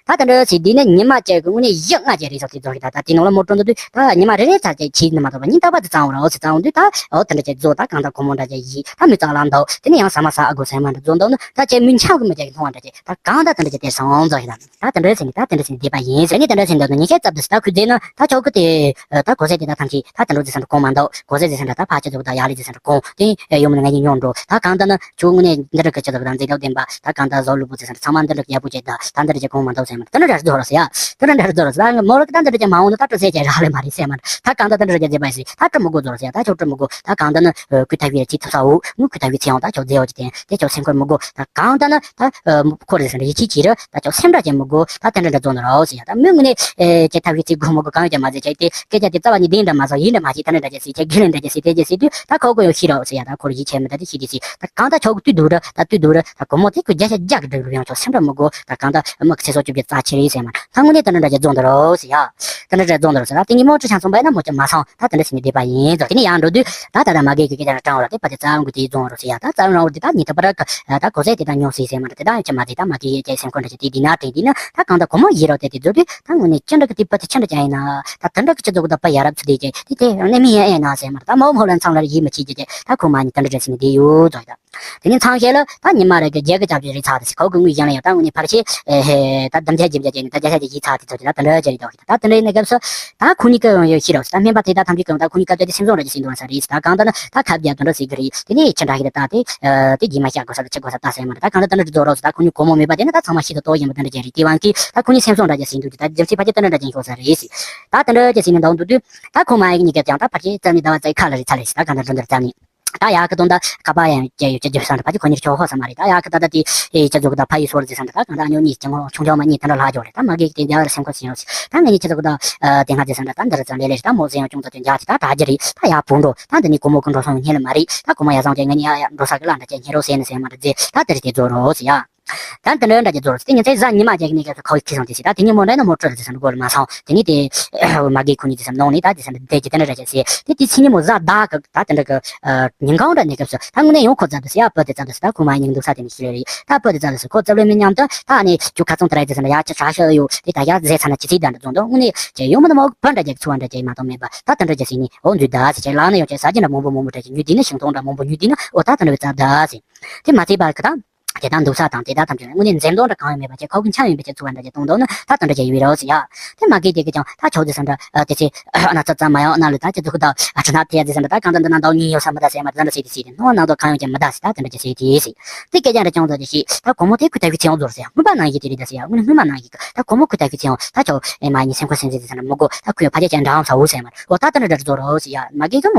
ད་དེ་འདྲ་ཟེར་དུས་ནས་ཉི་མ་གཅིག་གི་དངོས་གནས་བཞི་ལྔ་ཅིག་རེད་ཟེར་དེ་ཚོ་གི་ད་ད་དེ་ནང་ལ་མོ་སྤྲོ་འདུག་དུས་ད་ཉི་མ་རེ་རེ་ཙམ་ཅིག་བྱས་ནས་མ་གཏོགས་པ་ཉིན་རྟག་པར་དུ་གཙང་བོ་ར་འོ་ཟེར་གཙང་བོ་འདུག་ད། ཨོ་དེ་འདྲ་ཅིག་བཟོ། ད་གང་ལྟར་སྒོར་མོ་འདྲ་ཅིག་བཞེས། ད་མི་ཚང་ལ་འདུག་དེ་ནས་ཡང་ཟ་མ་ཟ་ཨ་དགོས་ཟེར་མ་འདྲ་བཟོ་འདུག་ན། ད་ཁྱེད་མི་འཆམ་གི་མི་རྒྱག་གི་མཐོང་བ་འདྲ་ཅིག་ད་གང་ལྟར་དེ་འདྲ་ཅིག་དེར་སོང་ཙང་ཞིག་ད། ད་དེ་འདྲ་ཟེར་ནི་ད་དེ་འདྲ་ཟེར་ནི་བསྡད་པ་ཡིན་ཟེར་ནི། དེ་འདྲ་ཟེར་འདུག་ན་ཉེས་ཆད་བརྩམས་འདུག་ཟེར། ད་ཁུར་བསྡད་ན་ད་ཁྱོད་གི་དེ་ད་གོ་ས་དེ་ད་ཐམས་ཅད་ད་དེ་འདྲ་ཟེར་ས་འདྲ་གོང་མ་འདུག་གོ་ས་ཟེར་ས་འདྲ་ད་ཕ་ཁྱེད་ཚོ་གི་ད་ཡག་ལས་ཟེར་ས་འདྲ་གོང་དེ་ཡོང་མི་ང་གཉིས་ཉོ་འགྲོ། ད་གང་ལྟར་ན་ཁྱོད་དངོས་གནས་འདི་འདྲ་གི་ཁྱེད་ཚོ་གི་ད་མཛེས་སྡུག་ལྡན་པ། ད་གང་ལྟར་བཟོ་ལུས་པོ་ཟེར་ས་འདྲ་ཚང་མ་འདི་འདྲ་གི་ཡག་པོ་བྱས། ད་ད་འདི་འདྲ་ཅིག་གོང་མ་འདུག་ཟེར་མ་འདྲ། དེ་འདྲ་འདྲ་བཟོ་རོགས་ཟེར་ཡ། དེ་འདྲ་འདྲ་བཟོ་རོགས་ཟེར། ད་མོ་ལ་གི་ད་འདི་འདྲ་ཅིག་མ་འོང་ན་ད་སྤྲོ་སེ་ཅིག་རག་ལས་མ་རེད་ཟེར་མ་འདྲ། ད་གང་ལྟར་དེ་འདྲ་ཅིག་བྱེད་པ་ཡིན་ཟེར། ད་སྤྲོ་མི་དགོས་ཟེར་ཡ། ད་ཁྱོད་སྤྲོ་མི་དགོས། ད་གང་ལྟར་ན་ཁུ་ཐག་ཡོད་ཅིག་ཐུབ་ས་འོ། ངུ་ཁུ་ཐག་ཡོད་ཚེ་ཡང་ད་ཁྱོད་མཛེས་ཡོད་ཅིག་དེ་དེ་ཁྱོད་སེམས་ཁུར་མི་དགོས། ད་གང་ལྟར་ན་ད་ཁོ་རེ་ཟེར་འདྲ་ཡིད་ཆེས་ཀྱི་རེད། ད་ཁྱོད་སེམས་ཁྲལ་བྱེད་མི་དགོས། ད་དེ་འདྲ་འདྲ་བཟོ་ནི་རོགས་ཟེར་ཡ། ད་མི་དངོས་གནས་ཁྱེད་ཐག་ཡོད་ཚེ་དགོས་མི་དགོས་གང་ཡོད་ཀྱང་མ་ཟེར། ཁྱེད་དེ་སྐད་ཆ་དེ་རྩ་བ་ནས་བདེན་འདྲ་མ་བཟོ། ཡིན་འདྲ་མ་བྱེད། དེ་འདྲ་འདྲ་ཅིག་ཟེར། ཁྱེད་དགེ་ལན་འདྲ་ཅིག་ཟེར། དེ་ཅིག་ཟེར་དུས་ད་ཁོ་དགོས་ཡོད་ཤེས་རོགས་ཟེར་ཡ། ད་ཁོ་རེ་ཡིད་ཆེས་མི་འདྲ་དེ་ཤེས་དེ་ཟེར། ད་གང་ལྟར་ཁྱོད་ཀྱི་དུས་སྡུག་རེད། ད་དུས་སྡུག་རེད། ད་སྒོར་མོ་དེ་ཁོས་བརྒྱ་ཆ་བརྒྱ་གི་སྒྲིག་རུ་ཡང་ཁྱོད་སེམས་ཁྲལ་མི་དགོས། ད་གང་ལྟར་མི་གི་ཚེ་སྲོག་བཅོ་བརྒྱད་རྩ་ཆེ་རེད་ཟེར་མ། ད་དངོས་གནས་དེ་འདྲ་འདྲ་ཅིག་བཟོ་འདུག་རོགས་ཟེར་ཡ། དེ་འདྲ་འདྲ་བཟོ་འདུག་རོགས་ཟེར། ད་དེ་ཉིན་མོ་ཁྲི་ཆང་ཚོང་པ་ཡིན་ན་མོ་ཅིག་མ་སོང་། ད་དེ་འདྲ་ཟེར་ནས་བསྡད་པ་ཡིན་ཟེར། དེ་ནས་ཡར་འགྲོ་དུས་ད་ད་ལྟ་མ་གི་གི་སྐད་ཆ་འདྲ་དྲང་བ་ར། དེ་ཕ་དེ་རྩ་འགུལ་དེ་བཟོ་རོགས་ཟེར་ཡ། ད་རྩ་འགུལ་རོགས་དེ་ད་ཉིན་ཐོ་པ་ར་གི་ད་གོ་ས་དེ་ད་ཉོ་སྲིད་ཟེར་མ་ར། དེ་ད་ཡང་ཅི་མ་ཟེར། ད་མ་གི་ཡི་ཅེ་སེམས་ཁོ་འདྲ་ཅིག་དེ་དེ་ན་དྲན་དེ་ན་ད་གང་ལྟར་སྒོར་མོ་ཡི་རོགས་དེ་དེ་བཟོ་དུས་ད་དངོས་གནས་ཅི་འདྲ་གི་དེ་ཕ་དེ་ཆི་འདྲ་ཅན་ཡིན་ན། ད་དེ་འདྲ་གི་ཅི་ཚོ་གི་ད་ཕ་ཡ་རབས་ཚུ་དེ་ཅེ་དེ་དེ་གནས་མི་ཡ་ཨེ་ན་ཟེར་མ་ར། ད་མ་འོ་མ་ལ་མཚང་ལ་ཡིད་མི་ཆེས་ཀྱི་ཅེ། ད་ཁོ་མ་ཉིན་དེ་འདྲ་འདྲ་ཟེར་ནས་བསྡད་ཡོད་ཚོ་ཡ། ད་དེ་ནས་མཚམས་ཤེས་ལ་ད་ཉི་མ་རེ་གི་རྒྱལ་གི་ཅབ་ཅིག་རེད་ཚར་དེ་ཟེར། ཁོ་གི་དངུལ་གཞན་ལ་ཡང་ད་དངོས་གནས་ཕར་ཆེ་ཨེ་ཧེ་ད་དམ་བཅའ་རྒྱབ་རྒྱབ་བྱས་ནས་ད་བརྒྱ་ཆ་ཅིག་ཡིད་ཚར་དེ་ཚོ་དེ་ད་དེ་འདྲ་ཅིག་རེད་འདུག་ད་དེ་འདྲ་ཡིན་ན་སྐབས་སུ་ད་ཁོ་གཉིས་ཀ་ཡང་ཡོད་ཤེས་རོགས་ཟེར། ད་སྨན་པ་དེ་ད་ཐམས་ཅད་ཀྱང་ད་ཁོ་གཉིས་ཀ་ད་དེ་སེམས་བཟང་འདྲ་ཅིག་ཟིན་འདུག་ས་རེད་ཟེར། ད་གང་ལྟར་ད་ཁབ་རྒྱག་དོན་འདྲ་ཟེར་གི་རེད། དེ་ནས་ཅི་འདྲ་ཞིག་ད་ད་དེ་ཨ་དེ་རྗེས་མ་བཤད་དགོས་ས་ད་ཆི་དགོས་ས་ད་ཟེར་མ་རེད། ད་གང་ལྟར་དེ་འདྲ་ཅིག་བཟོ་རོགས་ཟེར། ད་ཁོ་གཉིས་སྒོར་མོ་མེད་པ་དེ་ན་ད་ཚང་མ་ཤི་དང་ལྟོ་བཞིན་པ་དེ་འདྲ་ཅིག་རེད། དེ་དབང་གིས་ད་ཁོ་གཉིས་སེམས་བཟང་འདྲ་ཅིག་ཟིན་འདུག་ཅིག་ད་རྒྱུ་མཚན་ཕལ་ཆེར་དེ་འདྲ་འདྲ་ཅིག་ཡོང་ས་རེད་ཟེར། ད་དེ་འདྲ་ཅིག་ཟིན་ནས་འདུག་འདུག་དུས་ད་ཁོ་མ་ཡིག་གཉིས་ཀ་ཀྱང་ད་ཕལ་ཆེར་རྩ་ནས་ཟླ་བ་རྩའི་ཁ་ལ་རེད་ཚར་རེད་ཟེར། ད་གང་ལྟར་འགྲོ་འདིར་རྩ་ནས། ད་ཡག་གི་དོན་དག་ཁ་པར་ཡང་བྱས་ཡོད་ཀྱི་རྒྱུ་བསམ་རེད། ཕ་གི་ཁོ་གཉིས་ཆོག་ཧོ་ས་མ་རེད། ད་ཡག་གི་ད་ལྟ་དེ་ཨེ་ཁྱེད་ཚོ་གི་ད་ཕ་ཡུལ་སོར་ཟེར་ས་འདྲ། ད་གང་ལྟར་ཨ་ཉོ་གཉིས་ཀྱང་ཆུང་ཆུང་མ་གཉིས་དེ་འདྲ་ལྷག་འཇོག་རེད། ད་མ་གི་དེ་འདྲ་བར་སེམས་ཁོ་ཟིན་ཡོད་ཟེར། ད་ང་གཉིས་ཁྱེད་ཚོ་གི་ད་ཨ་དེ་སྔ་ཟེར་ས་འདྲ་ད་འདི་རུ་ཙམ་ལས་ལས་རེད། ད་མོ་ཟིན་ཡང་ཅུང་ཙམ་དེ་འཇག་ཅིག་ད་གྲ་རྒྱུ་རེད། ད་ཡག་བུ་འགྲོ། ད་འདི་ནི་སྒོར་མོ་གི་འགྲོ་སོང་སྙིང་ལ་མ་རེད། ད་སྒོར་མོ་ཡག་བཟང་ཅན་ང་གཉིས་ཡག་ཡག་འགྲོ་ས་གི་ལ་འདྲ་ཅན་སྙིང་རོ་ཟེར་ནས་ཟེར་མ་འདྲ་ཟེར། ད་དེ་རེད་དེ་བཟོ་རོགས་ཟེར་ཡ། ད་དེ་འདྲ་འདྲ་ཅིག་བཟོ་རོགས་ཟེར། དེ་ཉིན་མཚན་གཟའ་ཉི་མ་རྒྱག་གི་གནས་སྐབས་སུ་ཁོ་ཁྱི་སོང་དེ་ཟེར། ད་དེ་ཉིན་མོ་འདྲ་ན་མོ་སྤྲོ་རེད་ཟེར་ས་འདྲ་སྒོ་ལ་མ་སོང་། དེ་ནི་དེ་མ་གི་ཁོ་གཉིས་དེ་ཟེར་ནང་ནས་ད་དེ་ཟེར་འདྲ་བསྡད་ཀྱི་དེ་འདྲ་འདྲ་ཅིག་ཟེར། དེ་དེ་ཕྱི་ཉིན་མོ་གཟའ་ཟླ་གི་ད་དེ་འདྲ་གི་ཉིན་གང་འདྲ་གནས་སྐབས་སུ་ད་དངོས་གནས་ཡང་ཁོ་བཙལ་དུ་ཟེར་ཡ། བུ་དེ་བཙལ་དུ་ཟེར། ད་ཁོ་མ་ཉིན་འདུག་ས་དེ་ནས་ཤི་རེ་རེད། ད་བུ་དེ་བཙལ་དུ་ཟེར། ཁོ་བཙལ་ལོས་མི་མཉམ་དུ་ད་ནི་ཁྱོད་ཁ་ཚང་དེ་ར་ཡ་དེ་ཟེར་འདྲ་ཡ་ཁྱི་ཧྲ་ཤ་ཡོད་དེ་ད་ཡ་ཟས་ཚ་ན་ཅི་ཚིག་ད་འདྲ་བཙོང་འདུག་དངོས་གནས་ཅེ་ཡོང་མ་ན་མོ་བུ་འདྲ་ཅིག་ཚུ་བ་འདྲ་ཅིག་མ་གཏོགས་མེད་པ། ད་དེ་འདྲ་ཅིག་ཟེར་ནས་འོ་འཛུལ་ད་ཟེར། ཁྱེད་ལག་ན་ཡོད་ཅེ་ཟ་རྒྱུ་འདྲ་མང་པོ་མང་པོ་འདྲ་ཅིག་ཉོས་དེ་ནི་ཤིང་ཏོག་འདྲ་མང་པོ་ཉོས་དེ་ནི་འོ་ད་དེ་འདྲ་བཙལ་ད་ཟེར། དེ་མ་ཚད་པར་གི་ད། དེ་དག་འདུག་ས་དང་དེ་དག་ཐམས་ཅད་དངོས་གནས་འཛེམ་དོགས་འདྲ་གང་ཡང་མེད་པ་ཅིག་ཁོ་གི་འཆམ་ཡིན་པའི་ཅིག་ཚུ་བ་འདྲ་ཅིག་གཏོང་འདུག་ན་ད་དེ་འདྲ་ཅིག་ཡོད་རེད་ཟེར་ཡ། དེ་མ་གི་དེ་གི་ཀྱང་ད་ཆོག་ཟེར་ས་འདྲ་ཨ་དེ་ཚེ་ཨ་ན་ཚ་ཚ་མ་ཡོང་ན་ལུས་ད་ཅི་ཚོ་གི་ད་ཨ་ཁྲི་ན་དེ་ཡ་ཟེར་ས་འདྲ་ད་གང་ད་འདི་ན་འདའོ་གཉིས་ཡོད་ས་མི་ད་ཟེར་མ་ད་འདྲ་ཟེར་དེ་ཟེར་དེ་སྣང་བ་སྣང་དོགས་གང་ཡང་ཅིག་མི་ད་ཟེར་ད་དེ་འདྲ་ཅིག་ཟེར་དེ་ཟེར། དེ་སྐད་ཆ་འདྲ་ཅུང་ཙམ་ཅིག་བཤད། ད་སྒོར་མོ་དེ་ཁོས་ད་ཁོས་ཚེ་ཡོང་ཟེར་ས་ཡ། སྔོན་མ་ནང་བཞིན་དེ་རེད་ད་ཟེར་ཡ། དངོས་གནས་སྔོན་མ་ནང་བཞིན་གི་ད་སྒོར་མོ་ཁོས་ད་ཁོས་ཚེ་ཡོང་ད་ཆོག་ཨེ་མ་ཡིན་སེམས་ཁོ་སེམས་ཟེར་ཟེར་ས་འདྲ་མི་དགོས། ད་ཁོས་ཕ་ཆེ་ཅན་འདྲ་ཧང་ས་འུ་ཟེར་མ་འོ་ད་དེ་འདྲ་འདྲ་བཟོ་རོགས་ཟེར་ཡ།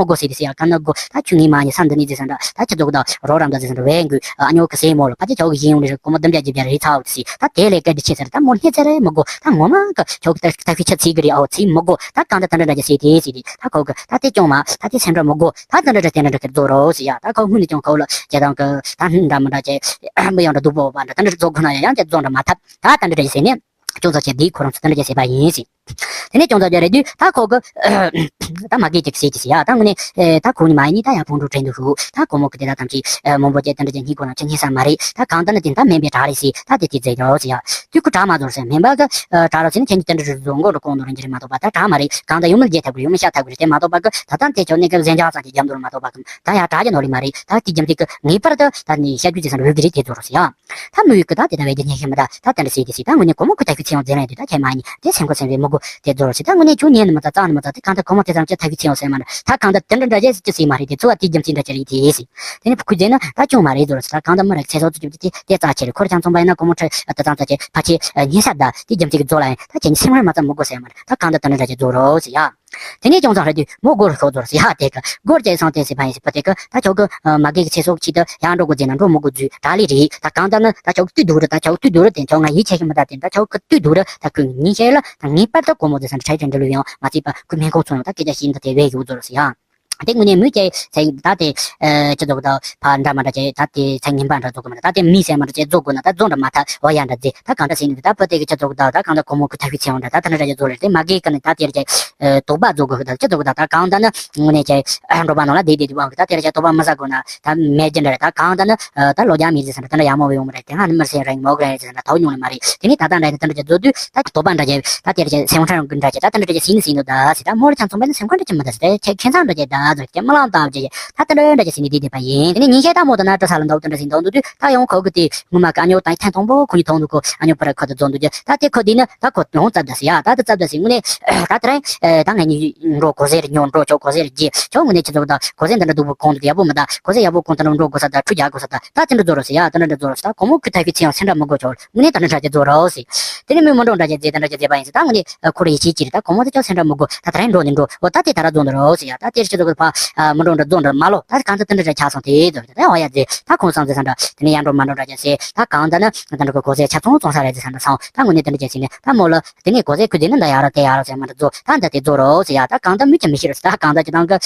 ག་ན་དགོས་ད་ཁྱོད་ངའི་མ་ཉེ་ས་འདི་ནས་ཟེར་ས་འདྲ་ད་ཁྱེད་ཚོ་གི་ད་རོགས་རམ་འདྲ་ཟེར་ས་འདྲ་བས་འགུལ་ཨ་ཉོ་གི་སེ་མོ་ལ་ཕ་ཆེ་ཆོག་གི་ཡིན་ཡོང་ལེ་རེད། སྒོར་མོ་བདུན་བརྒྱ་བརྒྱད་བརྒྱ་རེ་ཚ་འུ་ཟེར་ད་དེ་ལས་ཀ་འདི་ཆེ་ཟེར་ད་མོ་སྣེ་ཚ་རེ་མི་དགོས། ད་ངོ་མ་གི་ཁྱོད་གི་ད་ད་ཁྱོད་ཆ་ཚིག་གི་རེད་ཨོ་ཚིག་མི་དགོས། ད་གང་ད་དེ་འདྲ་འདྲ་ཅིག་ཟེར་དེ་ཟེར་དེ་ད་ཁོ་གི་ད་དེ་ཅུང་མ་ད་དེ་སེམས་འདྲ་མི་དགོས། ད་དེ་འདྲ་འདྲ་དེ་འདྲ་འདྲ་གི་བཟོ་རོགས་ཟེར་ཡ། ད་ཁོ་སྔོན་ནས་ཀྱང་ཁོ་ལ་ཇེ་དང་གི་ད་འདྲ་མི་འདྲ་ཅེ་མི་ཡང་འདྲ་སྡུག་པོ་བ་འདྲ་ད་འདྲ་བཟོ་དགོས་ན་ཡང་ཡང་དེ་བཟོ་འདྲ་མ་ཐབས་ད་ད་འདྲ་འདྲ་ཅིག་ཟེར་ནས། ཅུང་ཙམ་བྱས་འདིའི་ཁོ་རང་ཚོ་དེ་འདྲ་ཅིག་བྱས་པ་ཡིན་ཟེར། དེ་ནས་ཅུང་ཙམ་བྱས་རེད་དུས་ད་ཁོ་གི་ད་མ་གི་ཅིག་ཟེར་ཅིག་ཟེར་ཡ། ད་དངོས་གནས་ད་ཁོ་གཉིས་མ་ཡིན་ནི་ད་ཡ་ཕུང་འགྲོ་དྲན་དུ་ཤུགས་ད་སྒོར་མོ་གི་དེ་ད་ཐམས་ཅད་མང་པོ་ཅིག་དེ་འདྲ་ཅིག་སྙིང་ཁོ་རང་ཅི་སྙིང་ས་མ་རེད། ད་གང་ལྟར་ན་དེ་ད་སྨན་པའི་དྲག་རེད་ཟེར་ད་དེ་དེ་ཟེར་རོགས་ཟེར་ཡ། དུས་ཁོ་དྲག་མ་བཟོ་ཟེར་སྨན་པ་གི་དྲག་རོགས་ཟེར་ན་ཁྱེད་ཀྱི་དེ་འདྲ་རེད་བཟོ་མགོ་རུ་གོང་དུ་རེད་འགྱུར་རེད་མ་གཏོགས་པ། ད་དྲག་མ་རེད། གང་ལྟར་ཡོང་མི་རྒྱལ་ཐབས་ཀྱི་ཡོང་མི་ཤ་ཐབས་ཀྱི་རེད། དེ་མ་གཏོགས་པ་གི་ད་ད་དེ་ཁྱོད་གནས་སྐབས་གཟན་ཆག་ཙམ་གྱི་རྒྱབ་འདུག་མ་གཏོགས་པ་གི་ད་ཡ་དྲག་རྒྱུ་ནོར་རེད་མ་རེད། ད་དེ་རྒྱུ་མཚན་གི་ངེས་པར་དུ་ད་ནི་བཤད་རྒྱུ་ཅི་ཟེར་ན་འོས་ཀྱི་རེད། དེ་བཟོ་རོགས་ཟེར་ཡ། ད་མི་ཡུལ་གི་ད་དེ་ད་བས་དེ་ཉན་ཤེས་མི་ད་ད་དེ་འདྲ་ཟེར་དེ་ཟེར། ད་དངོས་གནས་སྒོར་མོ་ཁོས་ད་ཁོས་ཚེ་ཡང་འཛིན་ལན་དུས་ད་ཁྱེད་མ་ཉན་དེ་སེམས་ཁོ་སེམས་རེད་མི་དགོས། དེ་བཟོ་རོགས་ཟེར། ད་དངོས་གནས་ཁྱོད་ཉན་ནི་མི་ད་རྩ་ནི་མི་ད་དེ་གང་ད་སྒོར་མོ་དེ་ཙམ་ཅི་ད་ཁོས་ཚེ་ཡང་ཟེར་མ་ད་ད་གང་ད་དེ་འདྲ་འདྲ་ཅེས་ཅི་ཟེར་མ་རེད། དེ་ཚོ་བ་དེ་རྒྱུ་མཚན་འདྲ་ཅི་རེད་དེ་ཟེར། དེ་ནས་ཁོས་ཟེར་ན་ད་ཅུང་མ་རེད་བཟོ་རོགས་ཟེར། ད་གང་ད་མི་རེད་ཚེ་སྲོག་ཚུ་ཅི་དེ་དེ་རྩ་ཆེ་རེད། ཁོ་ར་ཅང་ཚོང་པ་ཡིན་ན་སྒོར་མོ་ཁྲི་ད་ཙམ་ཙམ་ཅི་ཕ་ཆེ་ཉན་ས་ད་དེ་རྒྱུ་མཚན་གི་བཟོ་ལ་ཡིན། ད་ཁྱེད་ཉིད་སེམས་ཁར་མ་ཙམ་མི་དགོས་ཟེར་མ་རེད། ད་གང་ད་དེ་འདྲ་འདྲ་ཅེས་བཟོ་རོགས་ཟེར་ཡ། དེ་ནས་ཅུང་ཙམ་རེད་དུས་མོ་སྒོར་ཤོག་ཟོར་ཟེར་ཡ། དེ་ག་སྒོར་ཅེས་སང་དེ་ཟེར་ཕ་ཡིན་ཟེར་པ་དེ་ག་ད་ཁྱོད་གི་མ་གི་གི་ཚེ་སྲོག་ཆེད་དུ་ཡང་འགྲོ་དགོས་ཟེར་ན་འགྲོ་མི་དགོས་རྫུས་དྲག་ལེ་རེད། ད་གང་ལྟར་ན་ད་ཁྱོད་ཀྱི་དུས་སྡུག་རེད། ད་ཁྱོད་ཀྱི་དུས་སྡུག་རེད། དེ་ཁྱོད་ང་ཡིད་ཆེས་ཤིག་མི་ད་དེ་ད་ཁྱོད་ཀྱི་དུས་སྡུག་རེད། ད་ཁོས་ཉིན་ཤས་ལ་ད་ངེས་པར་དུ་སྒོར་མོ་ཟེར་ས་འདྲ་ཁྲལ་ཁྲལ་འདྲ་ལུས་ཡང་མ་བརྩིས་པ་ཁོས་སྨན་ཁང་ཚོང་ཡང་ད་སྐད་ཆ་ཞིག་འདི་དེ་བས་ཡོད་ཟོར་ཟེར་ཡ། དེ་དངོས་གནས་མོས་ཀྱི་ཚེ་ད་དེ་ཅི་ཚོགས་ད་ཕ་འདྲ་མ་འདྲ་ཅེ་ད་དེ་ཚེ་ངན་པ་འདྲ་ཚོགས་གི་མ་འདྲ་ད་དེ་མི་ཟེར་མ་འདྲ་ཅེ་ཚོགས་དགོས་ན་ད་ཚོགས་འདྲ་མ་ཐག་འོ་ཡ་འདྲ་ཟེར། ད་གང་འདྲ་ཟེར་ནས་ད་ཕ་དེ་གི་ཅི་ཚོགས་ད་ད་གང་ད་སྒོར་མོ་ཁོས་ཐག་ཤུ་ཚེ་འོང་འདྲ་ད་ད་འདྲ་ཅེ་ཚོགས་རེད། དེ་མ་གི་གི་ནི་ད་དེ་རེད་ཅེ། ཨ་དོགས་པ་བཟོ་དགོས་ཀྱི། ད་ཅི་བཟོ་གི། ད་ད་གང་ལྟར་ན་དངོས་གནས་ཀྱི་འགྲོ་བ་ནང་ལ་བསྡད་བསྡད་དུས་བ་གི། ད་དེར་ཀྱི་དོགས་པ་མི་ཟ་དགོས་ན་ད་མེད་ཀྱི་འདྲ་རེད། ད་གང་ལྟར་ན་ད་ལོ་རྒྱ་མི་རིགས་ཟེར་ན་ད་འདྲ་ཡག་མོ་ཡོང་མི་རེད། དེ་སྔ་ནི་མི་སེར་རིང་མོ་གི་རེད་ཟེར་ན་ད་འོ་ཉུང་ནི་མ་རེད། དེ་ནས་ད་ལྟ་འདྲ་ཡིན་ད་འདྲ་ཅིག་བཟོ་དུས་ད་དོགས་པ་འདྲ་ཅིག་ད་དེར་ཀྱི་སེམས་ཁྲལ་གི་འདྲ་ཅིག་ད་ད་འདྲ་ཅིག་ཟིན་ནི་ཟིན་འདུག་ད་ཟེར། ད་མོར་ཆང་ཚོང་པ་ནི་སེམས་ཁྲལ་འདྲ་ཅིག་མི་ད་ཟེར། ད་ཁྱད་མཚར་འདྲ་ཅིག་ད་ཟེར། ཁྱད་མི་ལང་ད་ཟེར། ད་ད་འདྲ་འདྲ་ཅིག་ཟིན་ནས་བསྡད་བསྡད་པ་ཡིན། དེ་ནས་ཉིན་ཤས་ད་མོ་ད་ན་བཀྲ་ས་ལ་འདུག་ད་འདྲ་ཟིན་འདུག་འདུག་དུས་ད་ཡང་ཁོ་གི་དེ་ངོ་མ་གི་ཨ་ཉོ་ད་ཐེངས་དང་པོ་ཁོ་གཉིས་ཐོང་འདུག་གོ། ཨ་ཉོ་པར་ཁོ་ད་བཟོ་འདུག་ད་དེ་ཁོ་དེ་ནི་ད་ཁོ་ཡང་བཙབ་ད་ཟེར་ཡ། ད་ད་བཙབ་ད་ཟེར། དངོས་གནས་ད་དེ་རིང་ད་ངས་ཉིན་འགྲོ་གོ་ཟེར་ཉོ་འགྲོ་ཆོག་གོ་ཟེར་རྒྱས་ཆོག་དངོས་གནས་ཁྱེད་ཚོ་ད་གོ་ཟེར་འདི་འདྲ་སྡུག་པོ་གོང་དུ་ཡག་པོ་མི་ད། གོ་ཟེར་ཡག་པོ་གོང་དུ་འགྲོ་དགོས་ས་ད་ཁྲུ་རྒྱག་དགོས་ས་ད་ད་དེ་འདྲ་བཟོ་རོགས་ཟེར་ཡ། དེ་འདྲ་འདྲ་བཟོ་རོགས་ཟེར། ད་ཁོ་མོ་ཁུ་ཐག་གི་ཚེ་ཡང་སེམས་ཁྲལ་མི་དགོས་ཆོག་དངོས་གནས་ད་འདྲ་འདྲ་ཅིག་བཟོ་རོགས་ཟེར། དེ་ནས་མོས་མི་འགྲོ་འདྲ་ཅིག་མཛད་ད་འདྲ་ཅིག་མཛད་པ་ཡིན་ཟེར། ད་དངོས་གནས་ཁོ་རང་ཡིད་ཆེས་ཀྱི་རེད། ད་ཁོ་མོ་དེ་ཅང་སེམས་ཁྲལ་མི་དགོས། ད་ད་རིང་འགྲོ་ནས་འགྲོ་འོ། ད་དེ་ད་ར་བཟོ་འདི་རོགས་ཟེར་ཡ། ད་དེ་ཁྱེད་ཚོ་གི་ཕ་མི་འགྲོ་འདྲ་བཟོ་འདྲ་མ་ལོ། ད་གང་ལྟར་དེ་འདྲ་འདྲ་ཆགས་སོང་དེ་ཟེར། ད་ཡང་ཡ་ཟེར། ད་ཁོང་བསམ་ཟེར་ས་འདྲ། དེ་ནས་ཡར་འགྲོ་མར་འགྲོ་འདྲ་ཅིག་ཟེར། ད་གང་ལྟར་ན་ད་འདྲ་གི་གོ་ཟེར་ཆ་ཚང་བཙོང་ས་རེད་ཟེར་ས་འདྲ་སོང་། ད་དངོས་གནས་དེ་འདྲ་ཅིག་ཟེར་ནས་ད་མོ་ལ་དེ་ནས་གོ་ཟེར་ཁུ་དེ་ནི་འདི་ཡག་ར་དེ་ཡག་ར་ཟེར་མ་འདྲ་བཟོ། ད་འདི་དེ་བཟོ་རོགས་ཟེར་ཡ། ད་གང་ལྟར་མི་ཅི་མི་ཤེས་རེད་ཟེར། ད་གང་ལྟར་ཁྱེད་རང་གི་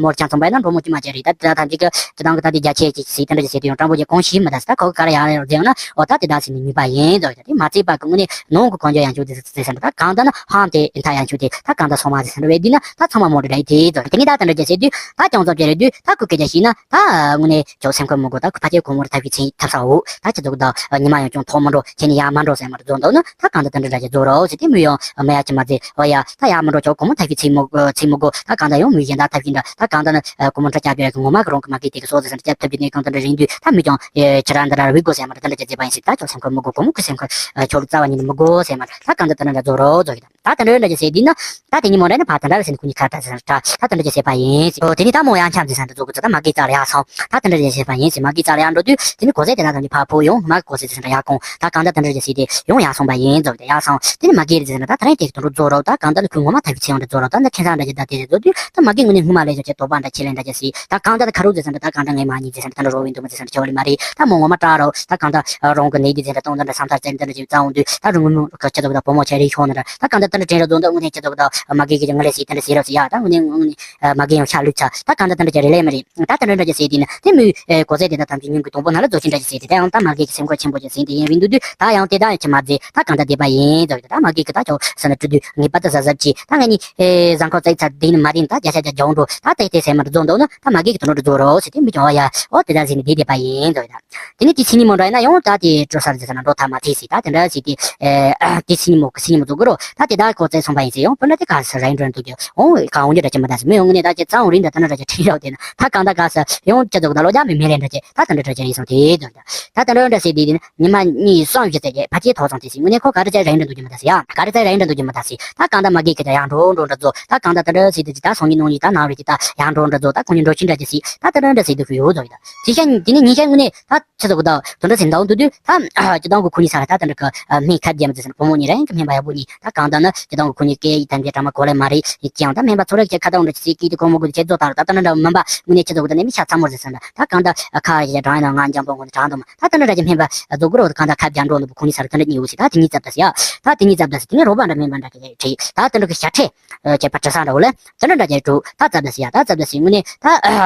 མོར་ཆང་ཚོང་པ་ཡིན་ན་འགྲོ་མོ་ཅི་མ་བྱས་རེད། ད་དེ་ད་ཐམས་ཅད་ཀྱི་ཁྱེད་རང་གི་ད་དེ་རྒྱ་ཆེ་ཅིག་ཟེར་དེ་འདྲ་ཅིག་ཟེར་དུས་ཡང་སྤྲང་པོ་ཅིག་གང་ཤེས་མི་ད་ཟེར། ད་ཁོ་གི་ག་ར་ཡག་ར་ཟེར་ཡང་ན་འོ་ད་དེ་ད་ཟེར་ནས་ཉོས་པ་ཡིན་ཟེར་ཡ། ད་དེ་མ་བརྩིས་པ་གི་དངོས་གནས་ནང་གི་གང་ཅི་ཡང་ཆུ་དེ་ཟེར་ས་འདྲ། ད་གང་ལྟར་ན་ཧང་དེ་མཐའ་ཡང་ཆུ་དེ་ད་གང་ལྟར་སོང་མ་ཟེར་ས་འདྲ་བས། དེ་ན་ད་ཚང་མ་མོ་འདྲ་འདྲ་ཡིན་དེ་ཟེར། དེ་ནས་ད་དེ་འདྲ་ཅིག་ཟེར་དུས་ད་ཅུང་ཙམ་ཅིག་རེད་དུས་ད་ཁོ་སྐད་ཆ་བཤད་ན་ད་དངོས་གནས་ཁྱོད་སེམས་ཁུར་མི་དགོས། ད་ཕ་ཆེ་ཁོ་མོར་ཐབས་ཤེས་ཚིག་ཐབས་ས་འོ། ད་ཁྱེད་ཚོ་གི་ད་ཉི་མ་ཡང་ཅུང་ཐོག་མི་འགྲོ། ཁྱེད་ནི་ཡར་མར་འགྲོ་ཟེར་མར་བཟོ་འདུག་ན། ད་གང་ལྟར་དེ་འདྲ་འདྲ་ཅིག་བཟོ་རོགས་ཟེར། དེ་མོ་ཡང་མི་ཡ་ཅི་མ་ཟེར། འོ་ཡ། ད་ཡར་མར་འགྲོ་ཆོག་ཁོ་མོ་ཐབས་ཤེས་ཚིག་མི་ཚིག་མི་དགོས། ད་གང་ལྟར་ཡང་མི་གཞན་དག་ཐབས་ཤེས་འདྲ། ད་གང་ལྟར་ན་ཁོ་མོ་འདྲ་སྐྱབས་བཅོལ་གི་ངོ་མ་གི་རང་གི་མ་གི་དེ་གི་སོ་ཟེར་ཟེར་སྐྱབས་ཐབས་ཀྱི་གནས་གང་ལྟར་འདྲ་རིང་དུས་ད་མི་ཀྱང་ཁྱེད་རང་འདི་འདྲ་བི་དགོས་ཟེར་མར་དེ་འདྲ་ཅིག་བྱས་པ་ཡིན་ཟེར། ད་ཁྱོད་སེམས་ཁུར་མི་དགོས། ཁོ་མོ་གི་སེམས་ཁུར་ཁྱོད་རྩ་བ་ཉིད་ནས་མི་དགོས་ཟེར་མར། ད་གང་ལྟར་དེ་འདྲ་འདྲ་བཟོ་རོགས་བཟོ་གི། ད་དེ་འདྲ་འདྲ་ཅིག་ཟེར་དུས་ན། ད་དེ་ཉིན་མོ་རེ་ན་ཕ་དེ་འདྲ་ཟེར་ནས་ཁོ་གཉིས་ཁ་ད་ཟེར་ད་ད་དེ་འདྲ་ཅིག་ཟེར་པ་ཡིན་ཟེར། ཨོ་དེ་ནས་ད་མོ་ཡང་འཁྱམས་ཟེར་ས་འདྲ་བཟོ་གི་ཚོད་ད་མ་གི་རྩ་ལ་ཡར་སོང་། ད་དེ་འདྲ་ཅིག་ཟེར་པ་ཡིན་ཟེར། མ་གི་རྩ་ལ་ཡར་འགྲོ་དུས་དེ་ནས་གོ་ཟེར་དེ་ད་ད་འདི་ཕ་ཕོ་ཡོང་མ་གི་གོ་ཟེར་ཟེར་ས་འདྲ་ཡར་གོང་། ད་གང་ད་དེ་འདྲ་ཅིག་ཟེར་དེ་ཡོང་ཡར་སོང་པ་ཡིན་ཟེར་དེ་ཡར་སོང་། དེ་ནས་མ་གི་རེད་ཟེར་ན་ད་ད་རེས་དེ་དུད་འགྲོ་བཟོ་རོགས། ད་གང་ད་ནི་ཁོའི་ངོ་མ་ཐབས་ཤེས་ཚེ་ཡང་འདྲ་བཟོ་རོགས། ད་འདི་ཁྱད་མཚར་འདྲ་ཅིག་ད་དེ་ཟེར་བཟོ་དུས་ད་མ་གི་དངོས་གནས་སྔོན་མ་ལས་བཟོ་ཆེད་དོགས་པ་འདྲ་ཁྱེད་ལས་འདྲ་ཅིག་ཟེར། ད་གང་ད་ད་ཁ་རོག་ཟེར་ས་འདྲ། ད་གང་ད་ངས་མ་ཉིད་ཟེར་ས་འདྲ་ད་འདྲ་རོགས་ཡིན་འདུག་མ་ཟེར་ས་འདྲ་ཁྱོད་ལ་མ་རེད། ད་མོ་ངོ་མ་སྐྲག་རོགས། ད་གང་ད་རང་གི་ནས་དེ་ཟེར་འདྲ་གཏོང་ད་འདྲ་བསམ་ཐར་ཙམ་དེ་འདྲ་ཅིག་བཙལ་འོང་དུས་ད་རུང་ངུ་མོ་ཁྱེད་ཚོ་གི་ད་བུ་མོ་ཆེ་རེ་ཤོག་ན་འདྲ། ད་གང་ད་དེ་འདྲ་དྲན་ར་བཟོ་འདུག་དངོས་གནས་ཁྱེད་ཚོ་གི་ད་མ་གི་གི་ངས་ལས་ཟེར་དེ་འདྲ་ཟེར་རོགས་ཟེར་ཡ། ད་དངོས་གནས་དངོས་གནས་མ་གི་ཡང་ཤ་ལུས་ཚ། ད་གང་ད་དེ་འདྲ་ཅིག་རེད་ལས་མ་རེད། ད་དེ་འདྲ་འདྲ་ཅིག་ཟེར་དེ་ནི་དེ་མོས་གོ་ཟེར་དེ་ད་ཐམས་ཅད་ཉིན་གྱི་དང་པོ་ན་ལ་རྫོགས་ཆེན་འདྲ་ཅིག་ཟེར་དེ། ད་ཡང་ད་མ་གི་གི་སེམས་ཁུར་ཆེན་པོ་ཅིག་ཟིན་དེ་ཡིན་རིང་དུ་དུས་ད་ཡང་དེ་ད་ཡང་ཅི་མ་ཟེར། ད་གང་ད་བསྡད་པ་ཡིན་ཟེར་གི། ད་མ་གི་གི་ད་ཁྱོད་ས་ན་བྲུ་དུས་ངེས་པར་དུ་གཟབ་གཟབ་གྱིས། ད་ངས་ནི་ཟ་ཁང་བཙལ་ཚར་དེ་ནི་མ་རེད། ད་བརྒྱ་ཆ་བརྒྱ་རྒྱག་འགྲོ། ད་དེ་དེ་ཟེར་མར་བཟོ་འདུག་ན། ད་མ་གི་གི་དུད་འགྲོ་བཟོ་རོགས་ཟེར་དེ་མི་ཀྱང་ཨོ་ཡ་ཨོ་དེ་ད་ཟེར་ནས་བསྡད་བསྡད་པ་ཡིན་ཟེར་གི། ད་དེ་ནི་དེ་ཚེ་ཉིན་མོ་འདྲ་ཡིན་ན་ཡང་ད་དེ་སྤྲོ་སར་ཟེར་ས་ན་འགྲོ་ཐབས་མ་ཐེག་ཟེར། ད་དེ་འདྲ་ཟེར་དེ་ཨེ་དེ་ཚེ་ཉིན་མོ་གི་ཚེ་ཉིན་མོ་བཟོ་དགོས་རོགས། ད་དེ་ད་ཁོ་བཙལ་སོང་པ་ཡིན་ཟེར། ཡང་དཔེར་ན་དེ་ག་ས་ར་ཡིན་འགྲོ་འདུག་ཀྱང་ཨོ་ག་འོང་རྒྱུ་འདྲ་ཅི་མི་ད་ཟེར། མི་ཡང་དངོས་གནས་ད་ཁྱེད་ཚང་རིང་འདྲ་ད་འདྲ་འདྲ་ཅི་ཁྲིད་རོགས། དེ་ན་ད་གང་ད་ག་ས་ཡང་ཁྱེད་ཚོ་གི་ད་ལོ་རྒྱ་མི་མི་ལས་འདྲ་ཅི་ད་དེ་འདྲ་འདྲ་ཅི་ཡིན་སོང་དེ་འདུག་ད་དེ་འདྲ་འདྲ་ཟེར་དེ་དེ་ན། ཉི་མ་གཉིས་གསུམ་བཞི་ཙམ་གྱི་ཕལ་ཆེར་ཐོག་ཙམ་དེ་ཟིན་དངོས་གནས་ཁོ་ག་རེ་བྱས་ར་ཡིན་འགྲོ་འདུག་རྒྱུ་མི་ད་ཟེར་ཡ། ག་རེ་བྱས་ར་ཡིན་འགྲོ་འདུག་རྒྱུ་མི་ད་ཟེར། ད་གང་ད་མ་གི་གི་ད་ཡར་འགྲོ་འགྲོ་འདྲ་བཟོ། ད་གང་ད་དེ་འདྲ་ཟེར་དུས་ད་སང་ཉིན་གནངས་ཉིན་ད་ནངས་རེད་དེ་ད་ཡར་འགྲོ་འདྲ་བཟོ། ད་ཁོ་གཉིས་འགྲོ་ཕྱིན་འདྲ་ཅི་ཟེར། ད་དེ་འདྲ་འདྲ་ཟེར་དུས་ཁོ་ཡོད་བཟོ་ཡོད། ད་དེ་ཤ་དེ་ནས་ཉིན་ཤས་དངོས་གནས་ད་ཁྱེད་ཚོ་གི་ད་དེ་འདྲ་ཟིན་འདུག་འདུག་དུས་ད་ཁྱེད་དང་གི་ཁོ་གཉིས་ས་ར་ད་དེ་འདྲ་གི་སྨན་ཁབ་རྒྱག་མི་ཟེར་ས་ན་བུ་མོ་གཉིས་ར་ཡང་གི་སྨན་པ་ཡག་པོ་གཉིས། ད་གང་ད་ནི་ཁྱེད་དང་གི་ཁོ་གཉིས་སྐད་ཡིག་ཐམས་ཅད་གྲ་མ་གོ་ལེ་མ་རེད། ཡིག་ཀྱང་ད་སྨན་པ་ཚོ་ར་ཁྱེད་ཁ་ད་འདྲ་ཅི་ཟེར་སྐད་དེ་ཁོ་མོ་གི་ཁྱེད་ཚོ་ད་ར་ད་དེ་འདྲ་འདྲ་མིན་པ་དངོས་གནས་ཁྱེད་ཚོ་གི་ད་ནི་མི་ཤ་ཚ་མོ་ཟེར་ས་ན་ད་གང་ད་ཁ་ཡ་གྲང་ཡ་ན་ང་འཇམ་པོ་ངོ་ནས་གྲང་འདུག་མ། ད་དེ་འདྲ་འདྲ་ཅིག་སྨན་པ་བཟོ་དགོས་རོགས། ད་གང་ད་ཁ་བརྒྱ་འགྲོ་འདུག་པོ་ཁོ་གཉིས་ས་ར་དེ་འདྲ་གཉིས་འོ་ཟེར། ད་དེ་གཉིས་བཙབ་ད་ཟེར་ཡ། ད་དེ་གཉིས་བཙབ་ད་ཟེར། དེ་ནས་རོགས་པ་འདྲ་སྨན་པ་འདྲ་གི་རེད། ད་དེ་འདྲ་གི་ཤ་ཁྲེ་ཁྱད་པར་དྲི་ས་འདྲ་བོ་ལ་དེ་འདྲ་འདྲ་ཅིག་འགྲོ། ད་བཙབ་ད་ཟེར་ཡ། ད་བཙབ་ད་ཟེར། དངོས་གནས་ད་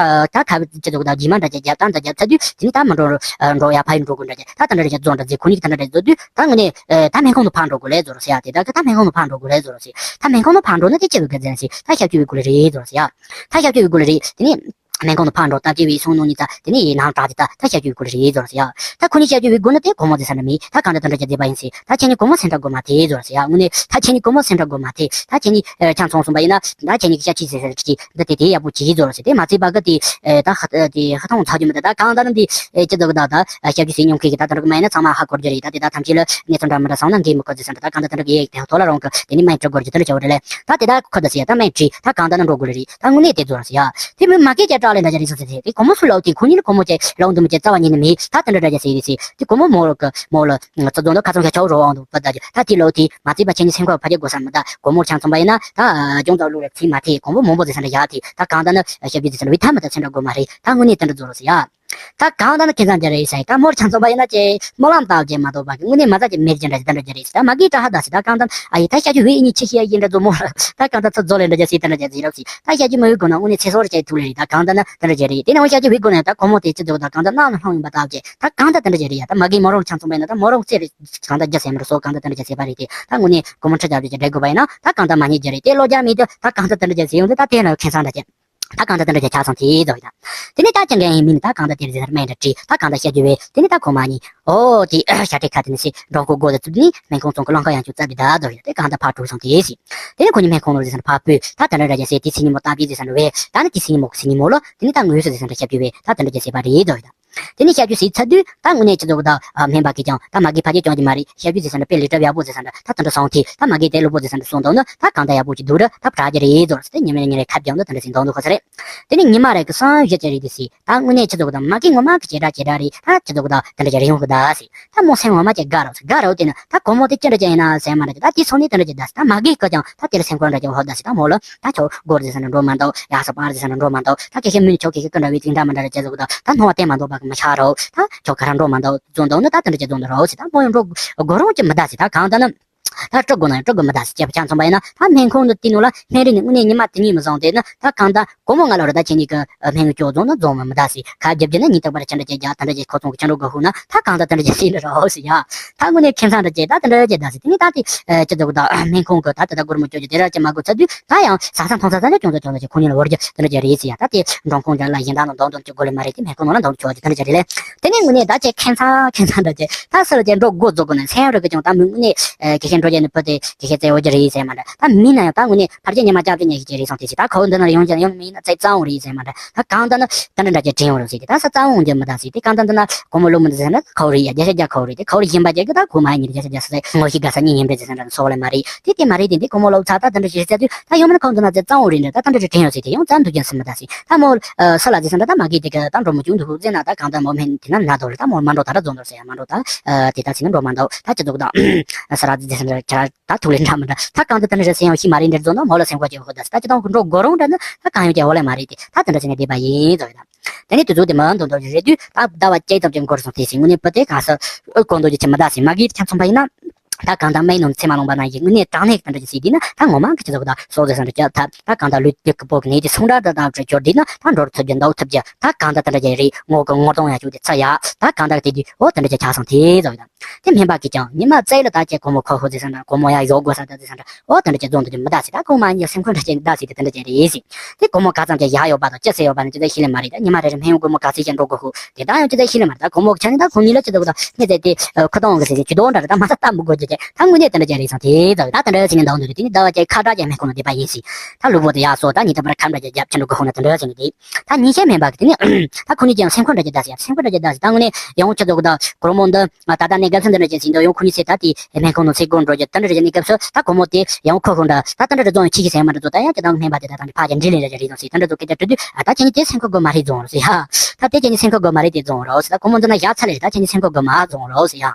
ད་ཁ་བའི་ཁྱེད་ཚོ་གི་ད་རྗེས་མ་འདྲ་ཅིག་རྒྱབ་ད་འདྲ་རྒྱབ་ཚར་དུས་དེ་ནས་ད་མི་འགྲོ་འགྲོ་ཡ་ཕ་ཡུལ་འགྲོ་དགོས་འདྲ་ཅིག་ད་དེ་འདྲ་ཅིག་བཟོ་འདྲ་ཟེར། ཁོ་གཉིས་ད་འདྲ་ཅིག་བཟོ་དུས་ད་དངོས་གནས་ད་སྨན་ཁང་དུ་ཕར་འགྲོ་དགོས་ལེ་བཟོ་རོགས་ཟེར་ཡ། དེ་ད་གི་ད་སྨན་ཁང་དུ་ཕར་འགྲོ་དགོས་ལེ་བཟོ་རོགས་ཟེར། ད་སྨན་ཁང་དུ་ཕར་འགྲོ་ན་དེ་ཅི་བའི་གི་ཟེར་ཟེར། ད་ཤ་བཅོས་པའི་སྐོར་ལ་རེད་བཟོ་རོགས་ཟེར་ཡ། ད་ཤ་བཅོས་པའི་སྐོར་ལ་རེད། དེ་ནས། སྨན་ཁང་དུ་ཕར་འགྲོ། སྟབས་བདེ་བའི་སང་ཉིན་གཉིས་ཙམ་དེ་ནས་ཡིན་ནའང་དྲག་དེ་ད་ད་ཤ་བཅོས་སྐོར་རེད་ཟེར་ཟེར་ཡ། ད་ཁོ་གཉིས་ཤ་བཅོས་པའི་སྒོ་ནས་དེ་ཁོ་མོ་དེ་ས་འདྲ་མེད། ད་གང་འདྲ་དེ་འདྲ་བྱས་བསྡད་པ་ཡིན་ཟེར། ད་ཁྱེད་གཉིས་ཁོ་མོ་སེམས་ཁྲལ་དགོས་མ་ཐེ་ཟེར་ཟེར་ཡ། དངོས་གནས་ད་ཁྱེད་གཉིས་ཁོ་མོ་སེམས་ཁྲལ་དགོས་མ་ཐེ། ད་ཁྱེད་གཉིས་ཆང་ཚོང་གསུམ་པ་ཡིན་ན་ད་ཁྱེད་གཉིས་ཀྱི་ཤ་ཆི་ཟེར་ཟེར་གྱི་འདི་དེ་དེ་ཡག་པོ་བྱེད་ཟེར་ཟེར། དེ་མ་ཚད་པ་གི་དེ་ད་ཧ་དེ་ཧ་ཐང་ཚ་རྒྱུ་མི་འདུག་ད་གང་ལྟར་འདི་ཁྱེད་ཚོ་གི་ད་ད་ཤ་བཅོས་ཟེར་མྱོང་མཁན་གྱི་ད་དེ་འདྲ་གི་མ་ཡིན་ན་ཚང་མ་ཧ་གོ་རྒྱུ་རེད། ད་དེ་ད་ཐམས་ཅད་ལ་གནས་ཚུལ་འདྲ་མི་འདྲ་སོང་ན་འགན་མི་ཁུར་ཟེར་ཟེར་འདྲ། ད་གང་ལྟར་དེ་འདྲ་གི་ཡེ་དེ་ཐོག་ལ་རང་གི་དེ་ནི་མ་ཡིན་འགྲོ་དགོས་རྒྱུ་དེ་འདྲ་བྱ་བ་རེད་ལས། ད་དེ་ད་ཁོ་ད་ཟེར་ཡ། ད་མ་ཡིན་བྲིས་ད་གང་ལྟར་ན་འགྲོ་དགོས་རེད། ད་དངོས་གནས་དེ་ཚོ་རང་ཟེར་ཡ། དེ་མོ་མ་སྐད་ཆ་དྲག་ལས་འདྲ་ཅིག་རེད་ཟེར་ཟེར་ཟེར། དེ་ཁོ་མོ་སུ་ལོག་དེ་ཁོ་གཉིས་ལ་ཁོ་མོ་ཅེ་ལོག་འདུག་མི་ཅེ་རྩ་བ་ཉིད་ནས་མེད། ད་དེ་འདྲ་འདྲ་ཅིག་ཟེར་ཟེར། དེ་ཁོ་མོ་མོ་ལོག་གི་མོ་ལོག་ང་ཚོ་རྫོང་དུ་ཁ་ཚང་ཁ་ཆའོ་རོ་འོང་འདུག་པ་ད་ད་དེ་ལོག་དེ་མ་བརྩིས་པ་ཁྱེད་གཉིས་སེམས་ཁ་ཕ་གི་དགོས་ས་མི་ད། སྒོར་མོ་ཆང་ཚོང་པ་ཡིན་ན་ད་ལྗོངས་རྫོང་ལུགས་ལ་ཚིག་མ་ཐེ་གོང་བུ་མང་པོ་ཟེར་ས་འདྲ་ཡ་ཐེ། ད་གང་ལྟར་ན་ཞབས་ཀྱི་ཟེར་ས་འདྲ་བའི་ཐ་མ་ད་ཚེ་འདྲ་དགོས་མ་རེད། ད་དངོས་གནས་དེ་འདྲ་རྫོགས་རོགས་ཟེར་ཡ། ད་གང་ལྟར་ན་ཁེ་བཟང་རྒྱ་རེད་ཟེར། ད་མོར་ཆང་ཚོང་པ་ཡིན་ན་ཅེ་སྨོན་ལམ་བཏབ་ཅེ་མ་གཏོགས་པ་གི་དངོས་གནས་མ་རྩ་ཅེ་མེད་ཅེ་འདྲ་ཅེ་ད་འདྲ་རྒྱ་རེད་ཟེར། ད་མ་གིས་དྲ་ཧ་ད་ཟེར། ད་གང་ལྟར་ཨ་ཡི་ད་ཤ་ཆུ་ཧུའི་ཨི་ཉི་ཆི་ཤི་ཡ་ཡིན་འདྲ་ཛོ་མོ་ལ་ད་གང་ལྟར་ཚ་ཛོ་ལེ་འདྲ་རྒྱ་ཟེར། ད་འདྲ་རྒྱ་ཟེར་རོགས་ཟེར། ད་ཤ་ཆུ་མ་ཧུའི་གོ་ན་དངོས་གནས་ཚེ་སྲོག་རེ་ཅེ་ཐུག་ལེ་རེད། ད་གང་ལྟར་ན་ད་འདྲ་རྒྱ་རེད། དེ་ནས་འོ་ཤ་ཆུ་ཧུའི་གོ་ན་ད་གོ་མོ་དེ་ཅི་ཛོ་ད་གང་ལྟར་ནང་ལ་ལྷུང་ཡིན་པ་ད་ཅེ་ད་གང་ལྟར་ད་འདྲ་རྒྱ་རེད་ཡ། ད་མ་གིས་མོ་རང་ཆང་ཚོང་པ་ཡིན་ན་ད་མོ་རང་ཚེ་རེ་གང་ལྟར་རྒྱ་སོ་གང་ལྟར་ད་འདྲ་རྒྱ་ཟེར་བ་རེད། དེ་ད་དངོས་གནས་གོ་མོ་ཁྲི་རྒྱ་རྒྱ་འདྲ་དགོས་པ་ཡིན་ན་ད་གང་ལྟར་མ་ཉེས་རྒྱ་རེད། དེ་ལོ་རྒྱ་མེད་དུ་ད་གང་ལྟར་ད་འདྲ་རྒྱ་ཟེར་ཡོང་དུ་ད་དེ་ལ་ཁེ་བཟང་འདྲ་ཅེ། ད་གང་ལྟར་དེ་འདྲ་བྱས་ཆགས་སོང་དེ་ཙོག་ཡིན་ད། དེ་ནས་ད་ཅང་གང་ཡིན་མིན་ནི་ད་གང་ལྟར་དེར་ཟེར་སྨན་འདྲ་བྲིས། ད་གང་ལྟར་བཤད་རྒྱུ་བས། དེ་ནས་ད་ཁོ་མ་ནི་ཨོ་དེ་ཤ་ཁྲེ་ཁ་དེ་ནས་སི་འགྲོ་ཁོ་སྒོ་དེ་བཙུགས་ནི་སྨན་ཁང་ཚོང་གི་ལང་ཀ་ཡང་བཅུ་རྩ་བདུན་ད་ཙོག་ཡིན། དེ་གང་ལྟར་ཕར་གྲུག་སོང་དེ་སི། དེ་ནས་ཁོ་ནི་སྨན་ཁང་ནང་ཟེར་ན་ཕར་སྤོས་ད་དེ་འདྲ་ར་རྒྱ་ཟེར། དེ་སི་ཉི་མོ་ད་བི་ཟེར་ས་འདྲ་བས། ད་ནི་དེ་སི་ཉི་མོ་སི་ཉི་མོ་ལོ་དེ་ནས་ད་དངོས་སུ་ཟེར་ས་འདྲ་བཤད་རྒྱུ་བས། ད་དེ་འདྲ་རྒྱ་ཟེར་བ་རེད་ཙོག་ཡིན་ད། དེ་ནས་བཤད་རྒྱུ་ཟིག་ཚར་དུས་ད་དངོས་གནས་ཅི་ཙོག་ད་སྨན་པ་གིས་ཀྱང་ད་མ་གིས་ཕ་གིས་ཀྱང་གྱི་མ་རེད། བཤད་རྒྱུ་ཟིག་ས་འདྲ་དཔེ་ལས་གྲབས་ཡག་པོ་ཟིག་ས་འདྲ་ད་དེ་འདྲ་སོང་ཐི་ད་མ་གིས་དེ་ལུ་པོ་ཟིག་ས་འདྲ་སོང་དང་ནི་ད་གང་ལྟར་ཡག་པོ་ཅིག་འདུག་ར། ད་བྲ་རྒྱ་རེད་ཙོག་ཟེར་ཏེ་ཉི་མ་ཉི་རེ་ཁ་བརྒྱབ་ནི་དེ་འདྲ་ཟིག་འདང་འདུག་ཁོ་ས་རེད། དེ་ནས་ཉི་མ་རེ་གི་སང་ཞིག་ཅི་རེད་དེ་སི་ད་དངོས་གནས་ཅི་ཙོག་ད་མ་གིས་ངོ་མ་གི་ཇེ་དྲག་ཇེ་དྲག་རེད། ད་ཅི་ཙོག་ད་དེ་འདྲ་ཅིག་རེ་ཡོང་གི་ད་སི། ད་མོ་སེམས་ངོ་མ་ཅིག་དགའ་རོགས་སི་དགའ་རོགས་དེ་ནི་ད་གོ་མོ་དེ་ཅི་འདྲ་ཅིག་ཡིན་ན་ཟེར་མ་འདྲ་ཅིག་ད་དེ་སོང་ནས་དེ་འདྲ་ཅིག་ད་སི། ད་མ་གིས་ཀི་ཀྱང་ད་དེ་ལ་སེམས་ཁུར་འདྲ་ཅིག་འོ་ད་སི། ད་མོ་ལ་ད་ཁྱོད་སྒོར་ཟེར་ས་འདྲ་འགྲོ་མ་འདུག་ཡ་ས་པར་ཟེར་ས་འདྲ་འགྲོ་མ་འདུག་ད་ཁྱེད་ཁྱེད་མི་ནི་ཁྱོད་ཁྱེད་ཁྱེད་ཀི་འདྲ་བའི་ཅིག་འདྲ་མ་འདྲ་ཅིག་ཙོག་ད་ད་སྣང་བ་བསྟན་མ་འདུག་པ་གི་མི་ཤ་རོགས། ད་ཁྱོད་ག་ར་འགྲོ་མ་འདུག་བཙོན་འདུག་ནི་ད་དེ་འདྲ་ཅིག་བཙོན་འདུག་རོགས་སི། ད་མོ་ཡང་འགྲོ་དགོས་རུང་ཅིག་མི་ད་སི། ད་གང་ལྟར་ན། ད་སྤྲོད་དགོས་ན་ཡང་སྤྲོད་དགོས་མི་ད་སི། ཅེས་པ་ཆ་མཚོན་པ་ཡིན་ན་ད་སྨན་ཁང་དུ་དེ་ནང་ལ་སྨན་རིན་ནི་དངོས་གནས་ཉི་མ་དེ་གཉིས་མི་བཟང་དེ་ནི་ད་གང་ལྟར་སྒོར་མོ་ལྔ་ལོ་རེ་ད་ཁྱེད་གཉིས་ཀྱི་སྨན་གྱི་སྐྱོ་བཙོང་ན་བཙོང་མི་མི་ད་སི། ཁ་རྒྱབ་རྒྱབ་ན་ཉིན་རྟག་པར་ཅི་འདྲ་བྱེད་རྒྱ་ད་འདྲ་བྱེད་ཁོ་ཚོང་གི་ཅི་འགྲོ་དགོས་ཤུགས་ན་ད་གང་ལྟར་དེ་འདྲ་བྱེད་སྲིད་འདྲ་རོགས་སི་ཡ། ད་དངོས་གནས་ཁེ་བཟང་འདྲ་བྱེད་ད་དེ་འདྲ་བྱེད་ད་སི། དེ་ནི་ད་དེ་ཅི་ཙོག་ད་སྨན་ཁང་གི་ད་ད་ད་སྒོར་མོ་སྐྱོ་རྒྱུ་དེ་ར་ཅི་མ་དགོས་ཚར་དུས་ད་ཡང་ཟ་ས་འཐུང་ས་ས་ལ་ཅུང་ཙམ་ཅུང་ཙམ་ཅིག་ཁོ་གཉིས་ལ་བོར་རྒྱུ་དེ་འདྲ་བྱེད་རེད་སི་ཡ། ད་དེ་འགྲོ་ཁོང་ཅག་ལ་གཞན་དག་ལ་འདང་འདོན་གྱི་དགོས་ལེ་མ་རེད། དེ་སྨན་ཁང་ནང་ལ་འདང་ཆོག་རྒྱུ་དེ་འདྲ་བྱེད་རེད་ལེ། དེ་ནས་དངོས་གནས་ད་ཅི་ཁེ་བཟང་ཁེ་བཟང་འདྲ་ཅིག་ད་སུ་ལ་ཅི་འགྲོ་དགོས་རྫོགས་དགོས་ན་སེམས་རུ་གི་ཀྱང་ད་མི་དངོས་གནས་ཨ་དགེ་བཤེས་འགྲོ་རྒྱུ་ནི་བུ་དེ་དགེ་བཤེས་བཙལ་འོ་རྒྱུ་རེད་ཟེར་མ་འདྲ། ད་མིན་ན་ཡང་ད་དངོས་གནས་ཕར་རྒྱུ་ཉི་མ་སྐྱབས་རྗེ་ཉེ་ཤེས་ཀྱི་རེད་སོང་དེ་ཟེར། ད་ཁོ་འདི་ན་ཡོང་ཀྱང་ཡོང་མིན་ན་ཚེ་གཙང་བོ་རེད་ཟེར་མ་འདྲ། ད་གང་ལྟར་ན་ད་འདྲ་འདྲ་ཅིག་དྲན་ཡོང་རོགས་ཟེར་གྱི་ད་ས་གཙང་བོ་འགྱོད་མི་ད་ཟེར། དེ་གང་ལྟར་འདི་ན་སྒོར་མོ་ལོ་མི་འདི་ཟེར་ན་ཁོ་རེད་ཡ། བརྒྱ་ཆ་བརྒྱ་ཁོ་རེད། དེ་ཁོ་རེད་གཞན་པ་ཅིག་གི་ད་ཁོ་མ་ཡིན་ནི་བརྒྱ་ཆ་བརྒྱ་ཟེར་ངོ་ཤེས་དགའ་ས་གཉིས་ཡིན་པས་ཟེར་ན་འདྲ་སོགས་ལས་མ་རེད། དེ་དེ་མ་རེད། དེ་འདི་སྒོར་མོ་ལོ་ཚ་ད་འདི་འདྲ་ཞིག་ཟེར་དུས་ད་ཡོང་མིན་ན་ཁོ་འདི་ན་ཚེ་གཙང་བོ་རེད་འདྲ་ད་འདྲ་འདྲ་དྲན་ཡོང་ཟེར། དེ་ཡང་རྩ་འདུག་ཀྱང་སུ་མི་ད་ཟེར། ད་མོ་ཨ་ས་ལ་ཟེར་ས་འདྲ་ད་མ་གིས་དེ་གི་ད་འགྲོ་མོ་ཅུང་འདུག་ཟེར་ན་ད་གང་ལྟར་མོ་མིན་དེ་ན་ན་དོ་ལ་ད་མོ་མ་འགྲོ་ད་ར་རྫོང་དོར་ཟེར་ཡ་མ་འགྲོ་ད་ཨ་དེ་ད་ཟེར་ན་འགྲོ་མ་འདུག་ད་ཅི་འདུག་ད་ཨ་ས་ར་ཟེར་ས་འདྲ་ཁྱེད་ར་ད་ཐུག་ལེ་འདྲ་མི་འདྲ། ད་གང་ལྟར་དེ་འདྲ་རེད་ཟེར་ཡང་ཤི་མ་རེད་འདྲ་རྫོང་ན་མོ་ལ་སེམས་ཁོ་ཅེ་ཧོ་ད་ཟེར། ད་ཅི་ད་འགྲོ་དགོས་རུང་འདྲ་ན་ད་གང་ཡོང་ཀྱང་ཧོ་ལེ་མ་རེད། དེ་ད་དེ་འདྲ་ཟེར་ནས་བསྡད་པ་ཡིན་ཟེར་ཡོད་ད། དེ་ནས་དུས་ཚོད་དེ་མ་འདོན་འདོན་རེད་དུས་ད་ཟླ་བ་བཅུ་ཙམ་ཅིག་འགོར་སོང་དེ་ཟེར། དངོས་གནས་བུ་དེ་གང་ས་ཨོ་གོ་འདོད་ཀྱི་ཆེ་མི་ད་ཟེར། མ་གིས་ཆ་མཚོན་པ་ཡིན་ན། ད་གང་ལྟར་སྨན་ནང་ཚེ་མ་ལོངས་པ་ན་ཡིན་དངོས་གནས་དྲང་གནས་ཀྱི་དེ་འདྲ་ཅིག་ཟེར་དུས་ན་ད་ངོ་མ་གི་ཅི་ཙོག་ད་སོག་ཟེར་ས་འདྲ་ཅི་ད་ད་གང་ལྟར་ལུས་དེ་ཀི་པོ་གི་ནས་དེ་སུང་འདྲ་ད་ད་བྲེ་ཅོར་དེ་ན་ད་འགྲོ་ཐུབ་རྒྱུ་འདུག་ཐུབ་རྒྱུ་ད་གང་ལྟར་དེ་འདྲ་ཅིག་རེད། ངོ་གི་ངོ་གདོང་ཡང་བྱུང་དེ་ཚ་ཡ་ད་གང་ལྟར་དེ་དུས་ཨོ་དེ་འདྲ་ཅིག་ཆགས་སོང་དེ་ཙོག་ཡིན་ད། དེ་སྨན་པ་གིས་ཀྱང་ཉི་མ་ཙེ་ལ་ད་ཅིག་སྒོར་མོ་ཁོ་ཁོ་ཟེར་ས་འདྲ་སྒོར་མོ་ཡ་ཡོག་དགོས་ས་ད་ཟེར་ས་འདྲ་ཨོ་དེ་འདྲ་ཅིག་རྫོང་དུ་ཅིག་མི་ད་ཟེར། ད་ཁོང་མ་ཉི་སེམས་ཁོ་འདྲ་ཅིག་ད་ཟེར་དེ་དེ་འདྲ་ཅིག་རེད་ཟེར། དེ་སྒོར་མོ་ག་ཙམ་ཅིག་ཡ་ཡོད་པ་དང་ཅི་ཟེར་ཡོད་པ་ནི་ཅི་ད་ཤེས་ལེ་མ་རེད། ད་ཉི་མ་རེ་རེ་སྨན་ཡོན་སྒོར་མོ་ག་ཚད་ཅིག་འགྲོ་དགོས་ཤུགས་དེ་ད་ཡང་ཅི་ད་ཤེས་ལེ་མ་རེད། ད་སྒོར་མོ་གི་ཆ་ནས་ད་ཁོང་གཉིས་ལ་ཅི་ད་གོ་ད་སྣེ་ཙེ་དེ་ཁོ་ཏང་གི་ཟེར་ཟེར་ཇུས་གཏོགས་འདྲ་རེད། ད་མ་ད་ལྟ་མི་དགོས་རྒྱུ་ཅིག་ད་དངོས་གནས་དེ་འདྲ་ཅིག་རེད་སོང་དེ་ད་ད་བ་ཅིག་ཁ་གྲག་ཅིག་སྨན་ཁང་ལ་བསྡད་པ་ཡིན་ཟེར། ད་ལུས་པོ་དེ་ཡ་སོ་ད་ཉིན་རྟག་པར་ཁམས་འདྲ་ཅིག་རྒྱབ་ཁྱེར་འགྲོ་དགོས་ཤུགས་ན་དེ་འདྲ་ཟེར་ནས་དེ། ད་ཉིན་ཤས་སྨན་པ་གི་དེ་ནས་ད་ཁོ་གཉིས་ཀྱང་སེམས་ཁོ་འདྲ་ཅིག་ད་ཟེར་ཡ། སེམས་ཁོ་འདྲ་ཅིག་ད་ཟེར། ད་དངོས་གནས་ཡང་ཅི་ཙོག་ད་སྒོར་མོ་འདི་ད་ད་གནས་སྐབས་སུ་འདི་འདྲ་ཅིག་ཟིན་དུས་ཡང་ཁོ་གཉིས་ཚེ་ད་དེ་སྨན་ཁང་ནང་ཚེ་སྒོར་འགྲོ་རྒྱུ་ད་འདྲ་རེ་གནས་སྐབས་སུ་ད་སྒོར་མོ་དེ་ཡང་ཁོ་ཁོ་འདྲ་ད་ད་འདྲ་རེ་རྫོང་ཡང་ཁྱི་ཁྱི་ཟེར་མ་འདྲ་ཚོ་ད་ཡང་ཅི་ད་སྨན་པ་དེ་ད་ད་འདི་ཕ་གི་འདྲི་ལེན་རེ་རེ་རེད་ཟེར། ད་འདྲ་ཚོ་སྐད་ཆ་དྲི་དུས་ཨ་ད་ཁྱེད་གཉིས་དེ་སེམས་ཁོ་དགོས་མ་རེད་རྫོང་རོགས་ཟེར་ཡ། ད་དེ་ཁྱེད་གཉིས་སེམས་ཁོ་དགོས་མ་རེད་དེ་རྫོང་རོགས་ཟེར། ད་སྒོར་མོ་འདི་ན་བཞག་ཚར་ལེ་རེད། ད་ཁྱེད་གཉིས་སེམས་ཁོ་དགོས་མ་རྫོང་རོགས་ཟེར་ཡ།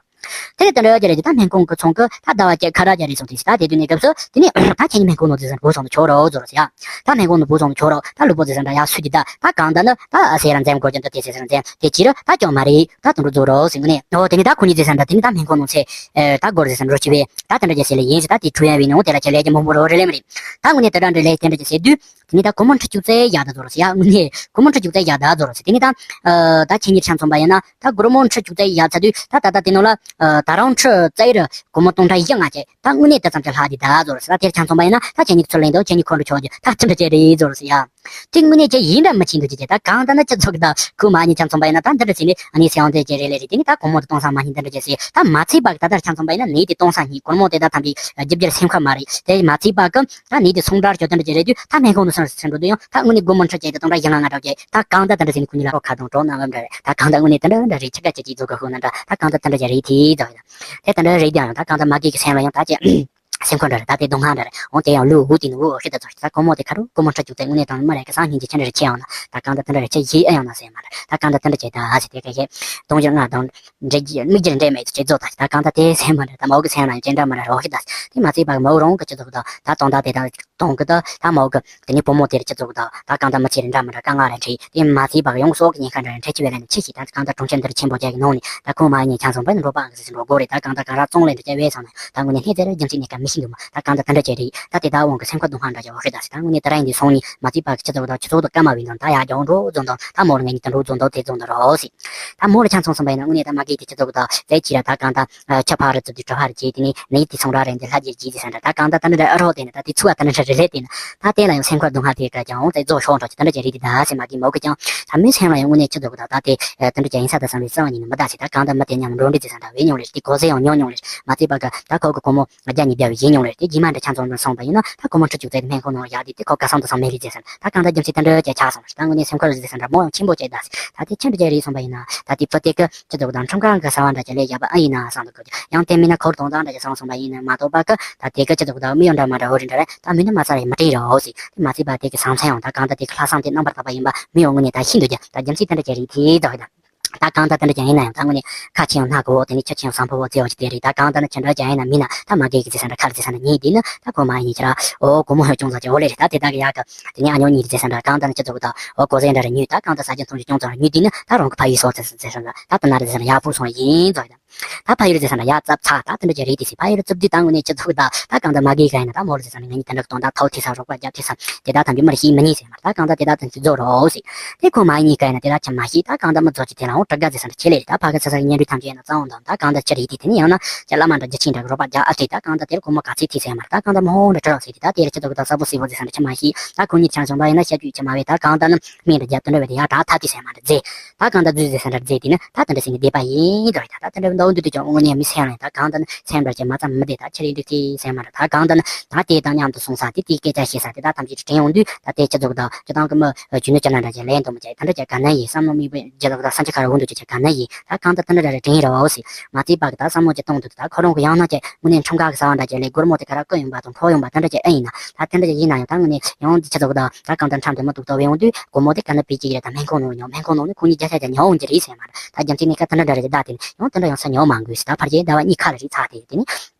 དེ་ནས་དེ་འདྲ་ཡོད་ཀྱི་རེད་དེ་ད་སྨན་ཁང་གི་ཚོང་གི་ད་ཟླ་བ་བརྒྱད་ཁ་གྲག་ཀྱི་རེད་སོང་དེ་ཟེར། ད་དེ་དུས་གནས་སྐབས་སུ་དེ་ནས་ད་ཁྱེད་གཉིས་སྨན་ཁང་ནང་དེ་ཟེར་འགྲོ་སོང་དུ་ཆོག་རོགས་ཟེར་ཡ། ད་སྨན་ཁང་ནང་འགྲོ་སོང་དུ་ཆོག་རོགས། ད་ལུས་པོ་དེ་ཟེར་འདྲ་ཡ་སུ་གྱི་ད་ད་གང་ད་ནི་ད་ཟེར་ར་འཛེམ་དགོས་ཀྱང་ད་དེ་ཟེར་ར་འཛེམ་དེ་ཅི་ར་ད་ཅོག་མ་རེད། ད་དུ་འགྲོ་རྫོགས་རོགས་ཟེར་ངོ་ནས་ཨོ་དེ་ནས་ད་ཁོ་གཉིས་དེ་ཟེར་འདྲ་དེ་ནས་ད་སྨན་ཁང་ནང་ཚེ་ད་སྒོར་དེ་ཟེར་འགྲོ་ཆེ་བས་ད་དེ་འདྲ་ཅིག་ཟེར་ལེ་ཡིན་ཟེར། ད་དེ་ཁྲུ་ཡ་བས་ནས་འོ་དེ་ལ་ཁྱེད་ལས་ཀྱི་མང་པོ་རོགས་རེ་ལེ་མ་རེད། ད་ངོ་ནས་དེ་འདྲ་འདྲ་ལས་དེ་འདྲ་ཅིག་ཟེར་དུས། དེ་ནས་ད་སྒོར་མོ་ཁྲི་བཅུ་རྩ་ཡ་ད་རྫོགས་རོགས་ཟེར་ཡ། དངོས་གནས་སྒོར་མོ་ཁྲི་བཅུ་རྩ་ཡ་ད་རྫོགས་རོགས་ཟེར། དེ་ནས་ད་ཨ་ད་ཁྱེད་གཉིས་ཆ་མཚོན་པ་ཡིན་ན་ད་སྒོར་མོ་ཁྲི་བཅུ་རྩ་ཡ་ཚར་དུས་ད་ད་ད་དེ་ནང་ལ་ཨ་ད་རང་ཁྲི་རྩ་ཡར་སྒོར་མོ་སྟོང་ཕྲག་བཞི་ལྔ་བྱས་ད་དངོས་གནས་དེ་ཙམ་གྱི་ལྷག་དེ་ད་རྫོགས་རོགས་ཟེར། ད་དེར་ཆ་མཚོན་པ་ཡིན་ན་ད་ཁྱེད་གཉིས་ཚུར་ལེན་དང་ཁྱེད་གཉིས་ཁོ་འགྲོ་ཆོག་རྒྱུ་ད་ཁྲི་འདྲ་ཅིག་རེད་རྫོགས་རོགས་ཟེར་ཡ། དེ་དངོས་གནས་ཅི་ཡིན་འདྲ་མི་ཆེན་འདུག་ཅི་ཅི་ད་གང་ད་ན་ཅི་ཚོགས་ད་ཁུ་མ་གཉིས་ཆ་མཚོན་པ་ཡིན་ན་ད་འདི་འདྲ་ཟེར་ནས་ཨ་ནི་སེ་ཡང་དེ་ཅི་རེད་ལེ་རེད། དེ་ནས་ད་སྒོར་མོ་དེ་གཏོང་ས་མ་ཉིན་འདི་འདྲ་ཅི་ཟེར། ད་མ་ཚད་པ་གི་ད་ལྟར་ཆ་མཚོན་པ་ཡིན་ན་ནས་དེ་གཏོང་ས་ཉིན་སྒོར་མོ་དེ་ད་ཐམ་པའི་རྒྱབ་རྒྱབ་སེམས་ཁ་མ་རེད། དེ་མ་ཚད་པ་གི་ད་ནས་དེ་ཚོང་འདྲ་ཅོ་དེ་འདྲ་ཅི་རེད་དུས་ད་སྨན་ཁང་དུ་སོང་སེམས་འགྲོ་དུས་ཡང་ད་དངོས་གནས་སྒོར་མོ་ཁྲི་བཅུ་དང་སྟོང་ཕྲག་བཞི་ལྔ་ལྔ་འདྲ་བྱས་ད་གང་ད་དེ་འདྲ་ཟེར་ནས་ཁོ་གཉིས་ལ་རོགས་ཁ་དང་གྲོགས་ན་བབ་འདྲ་རེད། ད་གང་ད་དངོས་གནས་དེ་འདྲ་འདྲ་རེད། ཁྱི་ཀ་ཅི་ཅི་རྫོགས་ག་ཤོག་ན་འདྲ་ད་གང་ད་དེ་འདྲ་ཅི་རེད་དེ་ད་ཡིན་ན་དེ་དེ་འདྲ་རེད། དེ་ཡང་ད་གང་ད་མ་གི་གི་སེམས་ལ་ཡང་ད་ཅི། སེམས་ཁུར་འདྲ་རེད། ད་དེ་སྡུག་བསྔལ་འདྲ་རེད། འོང་དེ་ཡང་ལུས་འུ་དེ་ནི་འུ་ཤི་ད་ཚོ་ད་ཁོ་མོ་དེ་ཁ་རུ་ཁོ་མོ་ཁྲི་བཅུག་དེ་དངོས་གནས་དང་མི་རེད་གི་སང་ཉིན་གྱི་ཁྱི་འདྲ་རེད་ཁྱི་ཡང་ན་ད་གང་ད་དེ་འདྲ་རེད་ཁྱི་ཡི་ཨ་ཡང་ན་ཟེར་མ་རེད། ད་གང་ད་དེ་འདྲ་བྱས་ད་ཟེར་དེ་ག་ཤེས་དུང་ཕྱུར་ལྔ་དང་འདྲེ་རྒྱུ་མིག་རྒྱུ་འདྲེ་མེད་ཚེ་རྫོགས་ད་ད་གང་ད་དེ་ཟེར་མ་རེད། ད་མོ་གི་སེམས་ལ་ཡང་ཅི་འདྲ་མ་རེད་རོགས་ཤི་ད་ཟེར་དེ་མ་ཚད་པ་གི་མོ་རང་གི་ཁྱི་ཚོ་གི་ད་ད་གཏོང་ད་དེ་ད་གཏོང་གི་ད་ད་མོ་གི་དེ་ནི་བུ་མོ་དེ་རེད་ཁྱི་ཚོ་གི་ད་ད་གང་ད་མི་ཚེ་རེད་འདྲ་མི་འདྲ་དཀའ་ངལ་རེད་འཕྲད་དེ་མ་ཚད་པ་གི་ཡོང་སོགས་ཀྱི་ཉེན་ཁ་འདྲ་རེད་འཕྲད་ཅི་བས་ལ་ནི་ཁྱི་ཞིག་ད་གང་ད་གྲོང་ཁྱེར་འདིར་ཆེན་པོ་རྒྱ་གི་ནང་ནས་ད་ཁོ་མ་ཡིན་ཆང་སོང་པ་ནི་འགྲོ་པ་གི་ཟེར་འགྲོ་དགོས་རེད། ད་གང་ད་གང་ར་བཙོང་ལེན་འདྲ་བྱ་བས་སོང་ན་ད་དངོས་གནས་སྣེ་རྩེ་ར་རྒྱུ་མཚན་གཉིས་ཀ་མི་ཤེས་འདུག་མ་ད་གང་ད་དེ་འདྲ་བྱས་རེད། ད་དེ་ད་དབང་གི་སེམས་ཁ་སྡུག་བསྔལ་འདྲ་བྱ་བ་ཤེས་ད་ཟེར་ད་དངོས་གནས་དེ་ར་ཡིན་དུས་སོང་ནི་མ་ཚད་པ་གི་ཁྱི་ཚོ་ད་ཁྱི་ཚོ་ད་སྐར་མ་བའི་ནང་ད་ཡ་རྒྱ་འགྲོ་རྫོང་དང་ད་མོ་ལ་ངས་ནི་དེ་འགྲོ་རྫོང་དང་དེ་རྫོང་དང་རོ་ཟེར། ད་མོ་ལ་ཆང་ཚོང་ཚོང་པ་ཡིན་ན་དངོས་གནས་ད་མ་གི་དེ་ཁྱི་ཚོ་གི་ད་ཟས་ཁྱི་ར་ད་གང་ད་ཆ་ཕ་རི་ཙུབ་དེ་གྲ་ཕ་རི་ཅེ་དེ་ནི་ནི་དེ་ཚོང་ར་རེད་འདི་ལྷ་རྒྱལ་ཅེ་ཟེར་ད་གང་ད་ད་ནི་ར་ཨ་རོ་དེ་ནི་ད་དེ་ཚུ་བ་ད་ནི་ར་རི་ལེ་དེ་ནི་ད་དེ་ལ་ཡང་སེམས་ཁ་སྡུག་བསྔལ་དེ་ག་ཀྱང་འོང་ཚེ་རྫོགས་ཤོག་འགྲོ་ཅེ་ད་འདྲ་ཅེ་རེད་དེ་ད་ཟེར་མ་གི་མོ་གི་ཀྱང་ད་མོའི་སེམས་ལ་ཡང་དངོས་གནས་ཁྱི་ཚོ་གི་ད་ད་དེ་ད་འདྲ་ཅེ་ཡིན་ས་ད་བསམ་པའི་རྩ་བ་ཉིད་ནི་མི་ད་ཟེར་ད་གང་ད་མི་དེ་མཉམ་འགྲོ་འདྲི་ཅེ་ཟེར་ད་བས་མྱོང་རེད་དེ་གོ་ཟེ་ཡང་མྱོང་མྱོང་རེད་མ་ཚད་པ་གི་ད་ཁོ་གི་ཁོ་མོ་རྒྱ་ཉིད་བདེ་བའི་ཡིན་མྱོང་རེད། དེ་རྗེས་མ་འདྲ་ཆ་ཚང་ལ་སོང་པ་ཡིན་ན་ད་ཁོ་མོ་ཁྲི་བཅུག་ཚད་སྨན་ཁང་ནང་ཡག་དེ་དེ་ཁོ་ག་སང་དུ་སང་མེད་རེད་ཟེར་ཟེར་ད་གང་ལྟར་རྒྱུ་མཚན་དེ་འདྲ་ཅིག་ཆགས་སོང་ད་དངོས་གནས་སེམས་ཁུར་ཟེར་ཟེར་འདྲ་མོ་ཡང་ཆེན་པོ་ཅིག་ད་ཟེར་ད་དེ་ཁྱི་འདྲ་ཅིག་རེད་སོང་པ་ཡིན་ན་ད་དེ་བུ་དེ་གི་ཁྱི་ཚོ་གི་ད་ཁྲིམས་ཁང་གི་གསང་བ་འདྲ་ཅིག་ལས་ཡག་པ་ཨ་ཡིན་ན་བསམ་འདུག་གི་ཡང་དེ་མིན་ན་འཁོར་གཏོང་སྟངས་འདྲ་ཅིག་སོང་སོང་པ་ཡིན་ན་མ་གཏོགས་པ་གི་ད་དེ་གི་ཁྱི་ཚོ་གི་ད་མི་ཡོད་འདྲ་མ་འདྲ་འོ་རེད་འདྲ་རེད་ད་མི་ནི་མ་ཚར་ཡིན་མི་དྲན་ར་འོ་ཟེར་དེ་མ་ཚད་པ་དེ་གི་བཟང་ཚན་ཡང་ད་གང་ལྟར་དེ་གི་ལྷག་བསམ་དེ་རྣམ་པར་དག་པ་ཡིན་པ་མི་ཡོང་ངོ་ནས་ད་ཤིན་ཏུ་རྒྱ་ད་རྒྱུ་མཚན་དེ་འདྲ་ཅིག་རེད་དེ་ད་འོ་ད། ད་གང་ལྟར་དེ་འདྲ་ཅན་ཡིན་ན་ཡང་ད་དངོས་གནས་ཁ་ཆེ་ཡང་སྣ་གོ་དེ་ནི་ཆུ་ཆེ་ཡང་བཟང་པོ་བོ་བརྩེ་བ་ཅིག་དེ་རེད། ད་གང་ལྟར་ན་ཅི་འདྲ་ཅན་ཡིན་ན་མིན་ན་ད་མ་གི་གི་ཟེར་ས་འདྲ་ཁ་རེ་ཟེར་ས་འདྲ་ཉེས་དེ་ནི་ད་གོ་མ་ཡིན་ཁྱེད་ར་ཨོ་གོ་མོ་ཧོ་ཅུང་ཙམ་ཅིག་ཨོ་ལེ་རེད། ད་དེ་དག་གི་ཡག་གི་དེ་ནི་ཨ་ཉོ་གཉིས་རེད་ཟེར་ས་འདྲ་གང་ལྟར་ན་ཅི་ཚོ་གི་ད་ཨོ་གོ་ཟེར་འདྲ་རེ་ཉོས་ད་གང་ལྟར་ཟ་རྒྱུ་འཐུང་རྒྱུ་ཅུང་ཙམ་རེ་ཉོས་དེ་ནི་ད་རང་གི་ཕ་ཡུལ་སོགས་ཟེར་ཟེར་ས་འདྲ་ད་དེ་ན་རེ་ཟེར་ས་འདྲ་ཡག་པོ་སོང་ཡིན་ཙོ་ཡིན། ད་ཕ་ཡུལ་ཟེར་ས་ན་ཡ་ཙབ་ཚ་ད་དེ་འདྲ་ཅིག་རེད་དེ་སི་ཕ་ཡུལ་ཙབ་དུས་ད་དངོས་གནས་སྤྱི་ཚོགས་ད་ད་གང་ད་མ་གི་ག་ཡིན་ན་ད་མོ་ལ་ཟེར་ས་ན་ངས་ནི་དེ་འདྲ་གཏོང་ད་ཐོག་ཐི་ས་རོགས་པ་རྒྱབ་ཐི་ས་དེ་ད་ཐམས་ཅད་མར་ཤེས་མི་ཉན་ཟེར་མ་ད་གང་ད་དེ་ད་ཐམས་ཅད་རྫོགས་རོགས་ཟེར། དེ་ཁོ་མ་གཉིས་ཀ་ཡིན་ན་དེ་ད་ཆ་མ་ཤེས་ད་གང་ད་མི་རྫོགས་ཀྱི་དེ་ལ་འོང་དྲི་དགའ་ཟེར་ས་ན་ཆེ་ལེ་རེད། ད་ཕ་གི་ས་ས་གི་བརྙན་འཕྲིན་ཐམས་ཅད་ཡིན་ན་གཙང་འོང་དང་ད་གང་ད་ཅི་རེད་དེ་དེ་ནི་ཡང་ན་ཅི་བླ་མ་འདྲ་རྒྱུ་ཆེན་འདྲ་གི་རོགས་པ་རྒྱབ་ཨ་ཐི་ད་གང་ད་དེར་ཁོ་མོ་ག་ཚོད་ཐི་ཟེར་མ་རེད། ད་གང་ད་མི་ཧོང་འདྲ་དྲི་རོགས་ཟེར་དེ་ད་དེ་རེད་ཁྱི་ཚོ་གི་ད་ས་བུ་སི་བུ་ཟེར་ས་ན་ཆ་མ་ཤེས་ད་ཁོ་གཉིས་ཆང་བྱུང་བ་ཡིན་ན་ཤ་རྒྱུས་ཆ་མ་བས་ད་གང་ད་ནི་སྨན་འདྲ་རྒྱབ་དེ་འདྲ་བས་དེ་ཡ་ད་ཐབས་ཀྱི་ཟེར་མ་འདྲ་རྫས། ད་གང་ལྟར་རྫུས་ཟེར་ས་འདྲ་རྫས་དེ་ནི་ད་དེ་འདྲ་ཟེར་ནས་བསྡད་པ་ཡིན་འདྲ་རེད། ད་ད་དེ་འདྲ་མདོག་འདུག་དུས་ཀྱང་དངོས་གནས་མི་སེམས་ལ་ད་གང་ལྟར་ནི་སེམས་འདྲ་ཅན་མ་ཙམ་མི་བདེ་ད་ཆི་རེད་འདུག་དེ་སེམས་མ་རེད། ད་གང་ལྟར་ནི་ད་དེ་དང་མཉམ་དུ་སོང་ས་དེ་དེ་སྐད་ཆ་བཤད་ས་དེ་ད་ཐམས་ཅད་དྲན་ཡོང་དུས་ད་དེ་ཁྱི་ཚོ་གི་ད་ཁྱི་དང་གི་མི་རྒྱུ་ནོར་ཅི་ན་འདྲ་ཅན་ལས་འདུག་མི་བྱེད་ད་འདྲ་ཅན་ག་ན་ཡིན་བསམ་བློ་མི་བུ་རྒྱུ་ལོག་ད་ས་ཆ་ཁ་ར་འོང་འདུག་ཅེས་ཆ་ག་ན་ཡིན་ད་གང་ལྟར་ད་འདྲ་འདྲ་རེ་དྲན་ར་བ་འོ་སི་མ་ཚད་པ་གི་ད་བསམ་བློ་ཅི་གཏོང་འདུག་ད་ཁོ་རང་གི་ཡང་ན་ཅི་དངོས་གནས་ཁྲིམས་ཁང་གི་ས་བ་འདྲ་ཅན་ལས་སྒོར་མོ་དེ་ག་ར་བསྐུར་ཡོང་པ་དང་འཕྲོག་ཡོང་པ་ད་འདྲ་ཅན་ཨེ་ཡིན་ན་ད་དེ་འདྲ་ཅན་ཡིན་ན་ཡང་ད་དངོས་གནས་ཡང་འདི་ཁྱི་ཚོ་གི་ད་ད་གང་ལྟར་ཁྲམ་དེ་མ་གཏོགས་ད་བས་འོང་དུས་སྒོར་མོ་དེ་ག་ན་བེད་ཀྱི་རེད། ད་སྨན་ཁང་ནང་ལ་ཉོ་སྨན་ཁང་ནང་ནས་ཁོང་གཉིས་བརྒྱ་ཆ་བརྒྱ་ཉོ་འོང་གི་རེད་ཟེར་མ་རེད། ད་རྒྱུ་མཚན་ནི་ཁ་དེ་འདྲ་འདྲ་རེ་བདའ་དེ་ནི་ཡང་དེ་འདྲ་ཡང་ས་ཉོ་མ་དགོས་ཟེར། ད་ཕར་རྒྱལ་ཟླ་བ་གཉིས་ཁ་ལ་རེད་ཚར་དེ་དེ་ནི་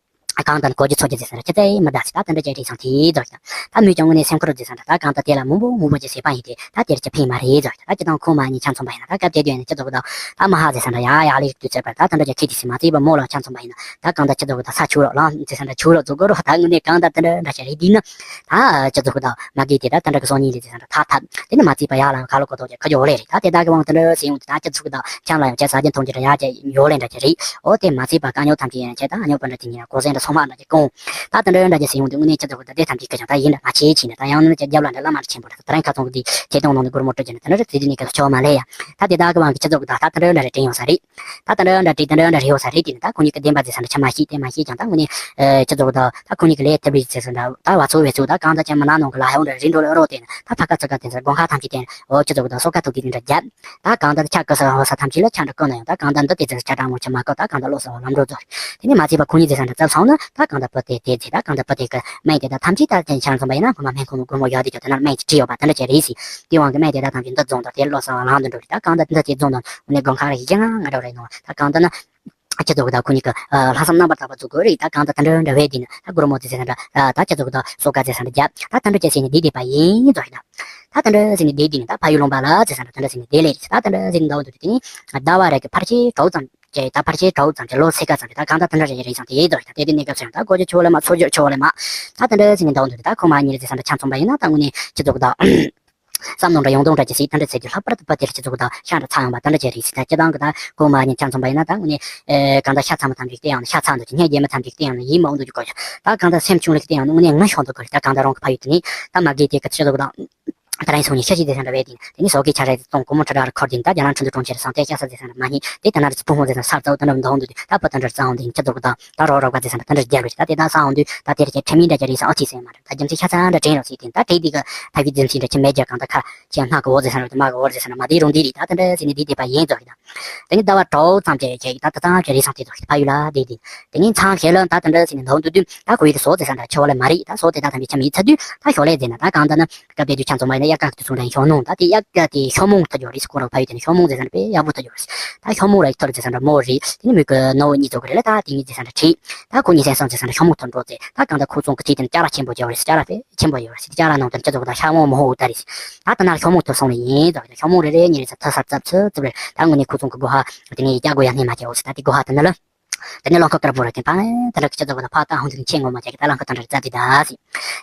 གང་ལྟར་གོ་རྒྱུ་ཚོར་རྒྱུ་ཟེར་ས་རེད། ཁྱི་ཚེ་མི་ཟླ་ཟེར་ད་དེ་འདྲ་ཅན་རེད་སང་དེ་ཟོར་ཀྱང་ད་མོས་ཀྱང་དངོས་གནས་སེམས་ཁུར་རོ་ཟེར་ས་རེད། ད་གང་ལྟར་དེ་ལ་མང་པོ་མང་པོ་ཅིག་ཟེར་པ་ཡིན་ཏེ་ད་དེར་ཅི་ཕན་མ་རེད་ཟོར་ཀྱང་ད་ཅི་དང་ཁོ་མ་གཉིས་ཆ་མཚུངས་པ་ཡིན་ན་ད་སྐབས་དེ་དུས་ཡིན་ན་ཁྱི་ཚོ་གི་ད་ད་མ་ཧ་ཟེར་ས་འདྲ་ཡ་ཡ་ལས་དུས་ཚོད་པར་ད་དེ་འདྲ་ཅན་ཁྱི་དེ་ཟེར་མ་ཚིག་པ་མོ་ལ་ཆ་མཚུངས་པ་ཡིན་ན་ད་གང་ལྟར་ཁྱི་ཚོ་གི་ད་ས་ཆུ་རོ་ལང་ཟེར་ས་འདྲ་ཆུ་རོ་རྫོགས་གི་རོ་ད་དངོས་གནས་གང་ལྟར་དེ་འདྲ་འདྲ་ཅན་རེད་དུས་ན་ད་ཁྱི་ཚོ་གི་ད་མ་གི་དེ་ད་དེ་འདྲ་གི་སོ་གཉིས་ལས་ཟེར་ས་འདྲ་ཐ་ཐབས་དེ་ནི་མ་ཚིག་པ་ཡ་ལ་ཁ་ལོ་གོ་ཐོག་ཅན་ཁ་ཇོ་ལེ་རེད། ད་དེ་ད་གི་དབང་དེ་འདྲ་ཟེར་ཡོང་དུས་ད་ཁྱི་ཚོ་གི་ད་ཆང་ལ་ཡང་ཅ་ཟ་རྒྱུ་འཐུང་རྒྱུ་འདྲ་ཡ་ཅ་ཡོ་ལེ་འདྲ་ཅན་རེད། ཨོ་དེ་མ་ཚད་པ་དཀའ་རྙོག་ཐམས་ཅད་ཡང་བྱས་ད་ཨ་རྙོག་པ་འདྲ་དེ་ཉིད་ལ་གོ་ཟན་འདྲ་སོ་མ་འདྲ་ཅིག་གོང་། ད་དེ་འདྲ་འདྲ་ཅིག་ཟེར་ཡོང་དུས་དངོས་གནས་ཁྱི་ཚོ་གི་ད་དེ་ཐམས་ཅད་ཀྱི་ཀྱང་ད་ཡིན་འདྲ་མ་བྱེད་ཕྱིན་ནས་ད་ཡང་ན་ཅིག་རྒྱབ་ལ་འདྲ་བླ་མ་འདྲ་ཆེན་པོ་འདྲ་ད་རང་ཁ་ཚོང་གི་དེ་ཁྱེད་སྟོང་ནང་ནས་སྒོར་མོ་སྤྲོད་ཀྱི་ནས་ད་འདྲ་ཚེ་འདི་ནས་ཀྱང་ཆོག་མ་ལས་ཡ། ད་དེ་དག་གི་དབང་གི་ཁྱི་ཚོ་གི་ད་ད་དེ་འདྲ་འདྲ་རེ་དྲན་ཡོང་ས་རེད། ད་དེ་འདྲ་འདྲ་དྲན་དེ་འདྲ་འདྲ་རེ་ཡོང་ས་རེད་དེ་ནི་ད་ཁོ་གཉིས་ཀྱི་བདེན་པ་ཟེར་ས་འདྲ་ཆ་མ་ཤེས་དེ་མ་ཤེས་ཀྱང་ད་དངོས་གནས་ཁྱི་ཚོ་གི་ད་ད་ཁོ་གཉིས་ཀྱི་ལས་ཐབས་རིགས་ཟེར་ས་འདྲ་ད་བ་ཚོ་བས་ཚོ་ད་གང་ད་ཅན་མ་ན་ནང་གི་ལ་ཧེ་འོང་འདྲ་རེ་འགྲོ་ལ་རོ་དེ་ནི་ད་ཕ་ཁ་ཚ་ཁ་དེ་ཚོ་དགོན་ཁ་ཐམས་ཅད་དེ་ནི་འོ་ཁྱི་ཚོ་གི་ད་སོ་ཁ་ཐུག་དེ་དེ་འདྲ་རྒྱབ། ད་གང་ལྟར་ཆ་ག་ས་འོ་ས་ཐམས་ཅད་ལ་ཆ་འདྲ་བསྐོན་ན་ཡང་ད་གང་ལྟར་འདི་དེ་ཚོ་ཆ་གྲང་མོ་ཆ་མ་བཀོད་ད་གང་ལྟར་བློ་གསལ་བ་ལམ་འགྲོ་རྫོགས་རེད། དེ་ནི་མ་ཚད་པ་ཁོ་གཉིས་དེ་ས་འདྲ་ཙབ་སོང་ན་ད་གང་ལྟར་བུ་དེ་དེ་ཚེ་ད་གང་ལྟར་བུ་དེ་གི་སྨན་དེ་ད་ཐམས་ཅད་ད་དེ་ཆ་ཚང་པ་ཡིན་ན་ཁོ་མ་སྨན་ཁོ་མོ་སྒོར་མོ་ཡོད་དེ་ཅོ་དེ་ན་སྨན་གྱི་བྲིས་ཡོད་པ་དེ་འདྲ་ཅན་རེད་སི། དེ་དབང་གི་སྨན་དེ་ད་ཐམས་ཅད་འདི་རྫོང་དང་དེ་བློ་གསལ་བ་ལམ་དུ་འགྲོ་རེད། ད་གང་ལྟར་འདི་དེ་རྫོང་དང་དངོས་གནས་དགོན་ཁ་ར་ཡི་གེ་ང་ང་འགྲོ་རེད་ནོ། ད་གང་ལྟར་ན། ཁྱེད་ཚོ་གི་ད་ཁོ་གཉིས་ཀྱི་ལྷག་བསམ་རྣམ་པར་དག་པ་བཙུགས་དགོས་རེད། ད་གང་ལྟར་དེ་འདྲ་འདྲ་བས་དེ་ནི་ད་སྒོར་མོ་ཙི་ཙི་ས་འདྲ་ད་ཁྱེད་ཚོ་གི་ད་སོ་ག་ཙི་ས་འདྲ་རྒྱབ་ད་དེ་འདྲ་ཅན་ཟེར་ནས་བསྡད་བསྡད་པ་ཡིན་ཚོ་ཡིན་ད། ད་དེ་འདྲ་ཟེར་ནས་བསྡད་བསྡད་ནས་ད་ཕ་ཡུལ་ལུང་པ་ལ་ཙི་ས་འདྲ་དེ་འདྲ་ཟེར་ནས་བསྡད་ལེ་རེད། ད་དེ་འདྲ་ཟེར་ནས་འདའ་འདུག་དེ་ནི་ཟླ་བ་རེ་གི་ཕལ་ཆེར་དྲུག་ཙམ་ཅེ་ད་ཕལ་ཆེར་དྲུག་ཙམ་ཅེ་ལོ་སེ་ག་ཙམ་རེད། ད་གང་ལྟར་དེ་འདྲ་རེ་རེ་ཙམ་དེ་ཡིན་ཚོ་ཡིན་ད། དེ་དེ་གནས་སྐབས་སུ་ཡང་ད་གོ་རྒྱུ་ཆོ་ལེ་མ་ཚོར་རྒྱུ་ཆོ་ལེ་མ། ད་དེ་འདྲ་ཟེར་ནས་འདའ་འདུག་དེ་ད་ཁོ་མ་གཉིས་ལ་ཙི་ས་འདྲ་ཆ་མཚུངས་པ་ཡིན་ན་ད་དངོས་གནས་ཁྱེད་ཚོ་གི་ད། བསམ་མནོ་འདྲ་ཡོང་དོན་འདྲ་ཅིག་སྲིད་དེ་འདྲ་ཚེ་གི་ལྷག་པར་དུ་བུ་དེར་ཁྱེད་ཚོ་གི་ད་ཤ་འདྲ་ཚ་ཡོང་བ་དེ་འདྲ་ཅིག་རེད་སྲིད། ད་སྤྱི་བཏང་གི་ད་གོ་མ་ཉིན་ཆ་མཚོན་པ་ཡིན་ན་ད་དངོས་གནས་ཨེ་གང་ལྟར་ཤ་ཚ་མོ་ཐམས་ཅད་བལྟས་ཡང་ན་ཤ་ཚ་འདུག་ཅིག་སྙད་རྒྱས་མ་ཐམས་ཅད་བལྟས་ཡང་ན་ཡིད་མ་འོང་འདུག་ཅིག་གོ་ཡ། ད་གང་ལྟར་སེམས་ཆུང་ལ་བལྟས་ཡང་ན་དངོས་གནས་ངུ་ཤོར་འདུག་གོ་རེད། ད་གང་ལྟར་རང་གི་ཕ་ཡུལ་དེ་ནས་ད་མ་གི་དེ་གི་ཁྱེད་ཚོ་གི་ད། ད་རང་སོང་ནས་ཤ་ཤི་ཟེར་ས་འདྲ་བས་དེ་དེ་ནས་ཟོག་གི་ཆ་རེ་གཏོང་སྒོར་མོ་ཁྲི་ཕྲག་རེ་འཁོར་དེ་ད་རྒྱ་ནག་ཁྲིན་ཏུ་གྲོང་ཁྱེར་སང་དེ་ཤ་ས་ཟེར་ས་འདྲ་མ་ཉན་དེ་ད་ན་རེ་ཚོ་ཕུང་ཧོང་ཟེར་ས་ས་རྩ་བོ་ད་འདྲ་མི་འདང་འདུག་དེ་ད་བུ་ད་འདྲ་རྩ་ཧོང་དེ་ཁྱི་ཚོ་གི་ད་ད་རོགས་རོགས་པ་ཟེར་ས་འདྲ་ད་འདྲ་རྒྱལ་རེད་ད་དེ་ད་ས་ཧོང་དུ་ད་དེ་རེ་ཁྱི་ཁྲིམས་ཡིག་འདྲ་རྒྱ་རེད་ས་ཨོ་ཅི་ཟེར་མ་རེད། ད་རྒྱུ་མཚན་ཤ་ཚ་འདྲ་དྲན་རོགས་ཟེར་དེ་ད་དྲན་དེ་གི་ཐབས་ཀྱི་རྒྱུ་མཚན་འདྲ་ཁྱི་མེད་རྒྱ་གང་ད་ཁ་ཁྱི་སྔགས་གི་འོ་ཟེར་ས་རེད་མ་གི་འོ་ཟེར་ས་འདྲ་མ་དེ་རུང་དེ་རེད་ད་དེ་འདྲ་ཟེར་ནས་དེ་དེ་པ་ཡིན་ཙོ་རེད་ད། དེ་ནས་ཟླ་བ་དྲུག་ཙམ་གྱི་རྗེས་ད་ད་ཙམ་གྱི་རེ་སང་དེ་ཚོ་ཕ་ཡུལ་ལ་བསྡད་དེ། དེ་ནས་མཚམས་ཤིག་ལ་ད་དེ་འདྲ་ཟེར་ནས་འདུག་འདུག་དུས་ད་ཁོ་ཡུལ་དུ་ཟོག་ཟེར་ས་འདྲ་ཁྱི་བ་ལ་མ་རེད་ད་ཟོག་དེ་ད་ཐམས་ཅད་ཁྱི་མི་ཚ་དུས་ད་ཞོར་ལས་ཟེར་ན་ད་གང་ལྟར་ན་སྐབས་དེ་དུས་ཁྱམས་ཚང་མ་ཡིན་ན་དབྱར་ཁ་དུས་ཚོད་འདྲ་ཡིན་ཤོག་ནོ་ད་དེ་དབྱར་ཁ་དེ་ཤོག་མོང་ཐུག་ཡོད་རེད་ཁོ་རང་ཕ་ཡུལ་དེ་ནས་ཤོག་མོང་ཟེར་ས་འདྲ་དཔེ་ཡག་པོ་ཐུག་ཡོད་རེད། ད་ཤོག་མོང་ར་ཐུག་རེད་ཟེར་ས་འདྲ་མོ་རེད་དེ་ནས་མོས་ཀྱི་ནོ་གཉིས་ཚོ་གི་རེད་ལ་ད་དེ་གཉིས་ཟེར་ས་འདྲ་ཁྲིད་ད་ཁོ་གཉིས་ཟེར་སོང་ཟེར་ས་འདྲ་ཤོག་མོང་ཐུག་འགྲོ་ཙེ་ད་གང་ལྟར་ཁོ་ཚོ་གི་ཁྲིད་དེ་ནས་སྐྱ་ར་ཆེན་པོ་ཅིག་ཡོད་རེད་སྐྱ་ར་དཔེ་ཆེན་པོ་ཡོད་རེད་ཟེར་ཅ་ལག་ནང་དུ་སྤྱི་ཚོགས་དང་ཤ་མོང་མོ་ཧོ་ད་རེད། ད་ལྟ་ན་ཤོག་མོང་ཐུག་སོང་ནས་ཡིན་ཙང་ཤོག་མོང་རེ་རེ་གཉིས་རེ་ཚ་ཐུག་ས་ཙབ་ཚུ་ཙབ་རེད། ད་དངོས་གནས་ཁོ་ཚོ་གི་སྒོ་ཧ་དེ་ནས་རྒྱ་སྒོ་ཡ་སྣེ་མ་བྱས་འོ་ཟེར་ད་དེ་སྒོ་ཧ་དུ་ནི་ལ། དེ་ནས་རླངས་འཁོར་དཀར་པོ་ར་དེ་ཕ་ད་ལ་སྤྱི་ཚོགས་དང་ཕ་ད་ཧོང་དུ་ཆེ་ངོ་མ་བྱས་ཀྱི་ད་རླངས་འཁོར་དང་འདྲ་ཙབ་དེ་ད་ཟེར།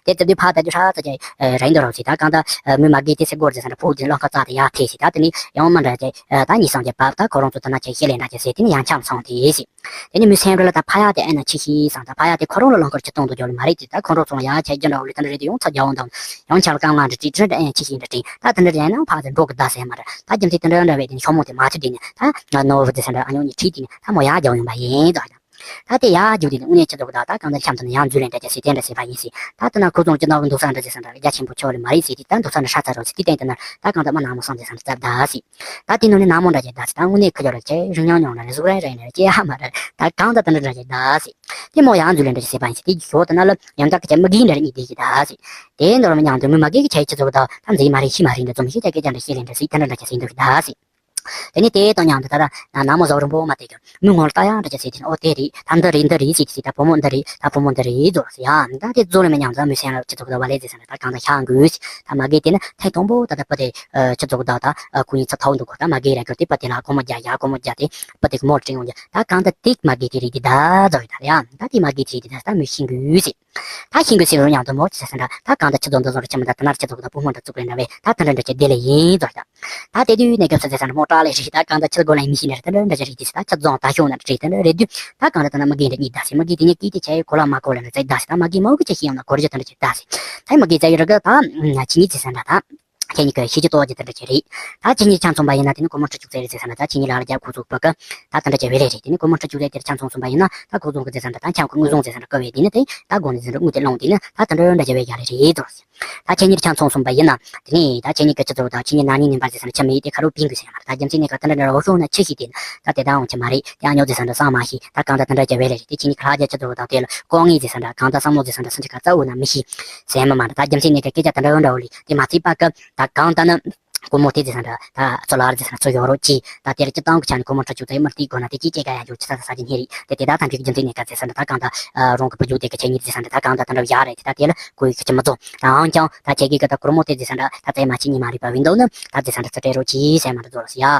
དེ་ཙབ་དེ་ཕ་ད་དུ་ཧྲ་ཙ་ཅེ་རེད་འདོད་རོགས་ཟེར་ད་གང་ད་མོས་མ་གི་དེ་སེ་སྒོར་ཟེར་ས་འདྲ་ཕུག་དེ་རླངས་འཁོར་ཙག་དེ་ཡ་ཐེ་ཟེར་ད་དེ་ནས་ཡང་མ་འདྲ་ཅེ་ད་གཉིས་སང་ཅེ་བབ་ད་ཁོ་རང་ཚོ་ད་ན་ཆེ་ཤེས་ལས་འདྲ་ཅེ་ཟེར་དེ་ནས་ཡང་འཁྱམ་སོང་དེ་ཟེར། དེ་ནས་མོའི་སེམས་ཁྲོད་ལ་ད་ཕ་ཡ་དེ་ཨེ་ན་ཆི་ཤི་སང་ད་ཕ་ཡ་དེ་ཁོ་རང་ལ་རླངས་འཁོར་ཆུ་གཏོང་དུ་འཇོག་ལ་མ་རེད་དེ་ད་ཁོ་རང་ཚོ་ལ་ཡ་ཆ་རྒྱུ་འདྲ་བོ་ལས་ད་འདྲ་རེད་དེ་ཡང་ཚ་རྒྱ་བོ་འདམ་ཡང་ཆ་ལ་རྐང་ལྔ་འདྲ་དྲིས་དྲི་འདྲ་ཨེ་ཆི་ཤི་འདྲ་དྲིས་ད་དེ་འདྲ་རེད་ན་ཕ་ཚེ་འགྲོ་གི་ད་ཟེར་མ་རེད་ད་རྒྱུ་མཚན་དེ་འདྲ་འདྲ་བས་དེ་ཤོག་མོ་དེ་མ་ཆུ་དེ་ནས་ད་ནོ་བུ་དེ་ས་འདྲ་ཨ་ཉོ་ནི་ཁྲིད་དེ་ནས་ད་མོ་ཡ་རྒྱ་བོ་ཡོང་པ་ཡིན་ད། ད་དེ་ཡ་རྒྱུ་དེ་ནི་དངོས་གནས་ཆུ་ཚོགས་ད་ད་གང་ད་འཁྱམ་དུ་ནས་ཡང་འཛུལ་ལེན་འདྲ་ཅེ་ཟེར་དེ་འདྲ་ཟེར་བ་ཡིན་ཟེར་ད་དེ་ན་ཁོ་ཚོ་ཅི་འདྲ་བོ་འདུག་ས་འདྲ་ཅེ་ས་འདྲ་རྒྱ་ཆེན་པོ་ཆོ་ལས་མ་རེད་ཟེར་དེ་ད་འདུག་ས་འདྲ་ཧྲ་ཚ་རོ་ཟེར་དེ་སྟེང་དུ་ན་ད་གང་ད་མ་ནག་མོ་སང་དེ་ས་འདྲ་ཙབ་ད་ཟེར། ད་དེ་ནང་ནས་ནག་མོ་འདྲ་ཅེ་ད་ཟེར་ད་དངོས་གནས་ཁུ་ལོ་ར་ཅེ་རིང་ཉང་ཉང་ར་རེ་ཟུག་ར་ར་ཡིན་ར་ཅེ་ཧ་མ་ར་ད་གང་ད་དེ་འདྲ་འདྲ་ཅེ་ད་ཟེར། དེ་མོ་ཡང་འཛུལ་ལེན་འདྲ་ཅེ་ཟེར་བ་ཡིན་ཟེར་དེ་ཞོ་དེ་ན་ལ་ཡང་དག་གི་ཅེ་མི་གིན་འདྲ་ར་གཉིས་དེ་ཞིག་ད་ཟེར། དེ་འདྲ་ར་མི་ཉང་དུ་མི་མ་གིན་གི་ཆ་ཡི་ཆུ་ཚོགས་ད་ད་འཛིན་མ་རེད་ཤི་མ་རེད་འདྲ་ཚོ་མི་ཤི་ཅག་སྐད་ཆ་འདྲ་ཤི་ལེན་འདྲ་ཟེར་དེ་འདྲ་འདྲ་ཅེ་ཟེར་འདུག་ད་ཟེར། དེ་ནས་དེ་དང་མཉམ་དུ་ད་ལྟ་ན་ནག་མོ་ཟོག་རིང་པོ་མ་དེ་གི་མི་ངོ་ལ་ལྟ་ཡང་འདྲ་ཅེ་ཟེར་དེ་ནས་ཨོ་དེ་རེད་ད་འདི་རེད་འདི་རེད་ཟེར་དེ་ད་བུ་མོ་འདི་རེད་ད་བུ་མོ་འདི་རེད་ཟོ་ཟེར་ཡ་ད་དེ་ཟོ་ལ་མི་ཉམས་ད་མི་སེམས་ལ་ཅི་ཚོགས་ད་བ་ལས་ཟེར་ས་ན་ད་གང་ད་ཤ་འགུལ་ཟེར་ད་མ་གི་དེ་ནི་ཐེངས་དང་པོ་ད་ད་པ་དེ་ཅི་ཚོགས་ད་ད་ཁོ་གཉིས་ཚ་ཐའོ་འདུག་གོ་ད་མ་གི་ར་གི་དེ་པ་དེ་ལ་སྒོར་མོ་རྒྱག་ཡ་སྒོར་མོ་རྒྱག་དེ་པ་དེ་གི་མོ་ལ་དྲན་ཡོང་རྒྱ་ད་གང་ད་དེ་མ་གི་དེ་རེད་དེ་ད་ཟོ་ཡོད་ད་ཡ་ད་དེ་མ་གི་དེ་རེད་དེ་ད་ད་མི་ཤི་འགུལ་ཟེར། ད་ཤིང་གི་སེ་རུ་ཡང་དུ་མོ་ཅི་ཟེར་ན་ད་གང་ད་ཆུ་ཚོད་འདི་ཚོ་རུ་ཆི་མི་འདྲ་དེ་ན་ཆུ་ཚོད་གི་ད་བུ་མོ་འདྲ་བཙུགས་པའི་འདྲ་བས་ད་དེ་འདྲ་འདྲ་ཆེ་དེ་ལས་ཡིན་ཚོ་ད། ད་དེ་དུས་ནས་སྐབས་སུ་ཟེར་ས་འདྲ་མོ་སྐྲག་ལས་རིགས་ད་གང་ད་ཆུ་གོ་ལ་མི་ཤེས་ནས་རེད་དེ་འདྲ་འདྲ་ཞིག་དེ་ད་ཆུ་རྫོང་ད་ཤོང་ན་རེད་དེ་འདྲ་རེད་དུས་ད་གང་ད་དེ་ན་མི་རྒན་འདྲ་གཉིས་ད་ཟེར་མི་རྒན་དེ་ཉིད་ཀྱིས་དེ་ཆ་ཡི་གོ་ལ་མ་གོ་ལ་ན་ཚེ་ད་ཟེར་ད་མ་རྒན་མ་འུ་གི་ཆ་ཤེས་ཡོང་ན་གོ་རྒྱུ་དེ་འདྲ་ཆེ་ད་ཟེར། ད་མི་རྒན་ཚ་ཡི་ར་གི་ད་ཆི་ཉིད་ཟེར་ས་འདྲ་ད། ཁྱེད་གཉིས་ཀྱི་ཤེས་ཀྱི་ཏོག་ཅིག་དེ་འདྲ་ཅིག་རེད། ད་ཁྱེད་གཉིས་ཆང་འཚོང་པ་ཡིན་ན་དེ་ནི་སྒོར་མོ་ཁྲི་བཅུ་ཙམ་རེད་ཟེར་ས་ན་ད་ཁྱེད་གཉིས་ལག་ལ་རྒྱབ་ཁོ་ཚོ་བུ་ག་ད་དེ་འདྲ་ཅིག་བེ་རེ་རེད། དེ་ནི་སྒོར་མོ་ཁྲི་བཅུ་ཙམ་དེར་ཆང་འཚོང་འཚོང་པ་ཡིན་ན་ད་ཁོ་ཚོ་གི་ཟེར་ས་འདྲ་ད་ཆང་ཁོ་དངུལ་བཟུང་ཟེར་ས་འདྲ་བཀོད་པས་དེ་ནི་དེ་ད་སྒོ་ནས་ཟེར་འདྲ་དངུལ་དེ་སློང་དེ་ནི་ད་དེ་འདྲ་འདྲ་ཅིག་བེ་རྒྱག་རེ་རེད་དོ། ད་ཁྱེད་གཉིས་ཆང་འཚོང་འཚོང་པ་ཡིན་ན་དེ་ནི་ད་ཁྱེད་གཉིས་ཀྱི་སྤྱི་ཚོགས་དང་ཁྱེད་གཉིས་ན་ནིང་ནིང་པར་ཟེར་ས་འདྲ་ཆ་མེད་དེ་ཁ་རོག་པིང་གི་ཟེར་ཡ་མ་རེད། ད་རྒྱུ་མཚན་ནི་ག་དེ་འདྲ་འདྲ་འོ་ཤོག་ན་ཆི་ཤི་དེ་ནི་ད་དེ་ད་འོང་ཆི་མ་རེད། དེ་ཨ་ཉོ་ཟེར་ས་འདྲ་བསམ་མ་ཤེས་ད་གང་ད་དེ་འདྲ་ཅིག་བེ་རེ་རེད། དེ་ཁྱེད་གཉིས་ཀྱི་ལྷག་རྒྱ་སྤྱི་ཚོགས་དང་དེ་ལ་ལྐོག་ངེས་ཟེར་ས་འདྲ་གང་ད་བསམ་བློ་ཟེར་ས་འདྲ་སུན་ཆི་ག་རྩ་འུ་ན་མི་ཤེས་ཟེར་མ་མ་འདྲ། ད་རྒྱུ་མཚན་ནི་ག་སྐད་ཆ་དེ་འདྲ་འོ་འདྲ་འོ་ལི་དེ་མ་ཚིག་པ་ཀ་ད་གང་ད་ནི། སྒོར་མོ་དེ་ཟེར་ས་འདྲ་ད་ཚོ་ལར་ཟེར་ས་འདྲ་ཚོ་ཡོ་རོ་ཅི་ད་དེར་སྤྱི་བཏང་གི་ཆ་ནས་སྒོར་མོ་ཁྲི་བཅུ་ཙམ་མར་དེའི་སྒོ་ན་དེ་ཅི་སྐྱེ་ག་ཡ་འཇུག་ཆི་ས་ས་ས་ཅི་ནི་རེད། དེ་དེ་ད་ཐམས་ཅད་ཀྱི་རྒྱུ་མཚན་ནི་ག་ཟེར་ས་འདྲ་ད་གང་ད་རང་གི་བུ་རྒྱུག་དེ་གི་ཆེ་ཉིད་ཟེར་ས་འདྲ་ད་གང་ད་དེ་འདྲ་ཡ་རེད། དེ་ད་དེ་ལ་ཁོ་ཡི་ཁ་ཆེ་མི་རྫོགས་ད་འང་ཀྱང་ད་ཁྱེད་ཀྱི་གི་ད་སྒོར་མོ་དེ་ཟེར་ས་འདྲ་ད་ཙེ་མ་ཅི་ཉི་མ་རེད་པ་བིན་དོ་ནི་ད་ཟེར་ས་འདྲ་ཚོ་སྤྲད་རོ་ཅི་ཟེར་མ་འདྲ་རྫོགས་ལ་སི་ཡ།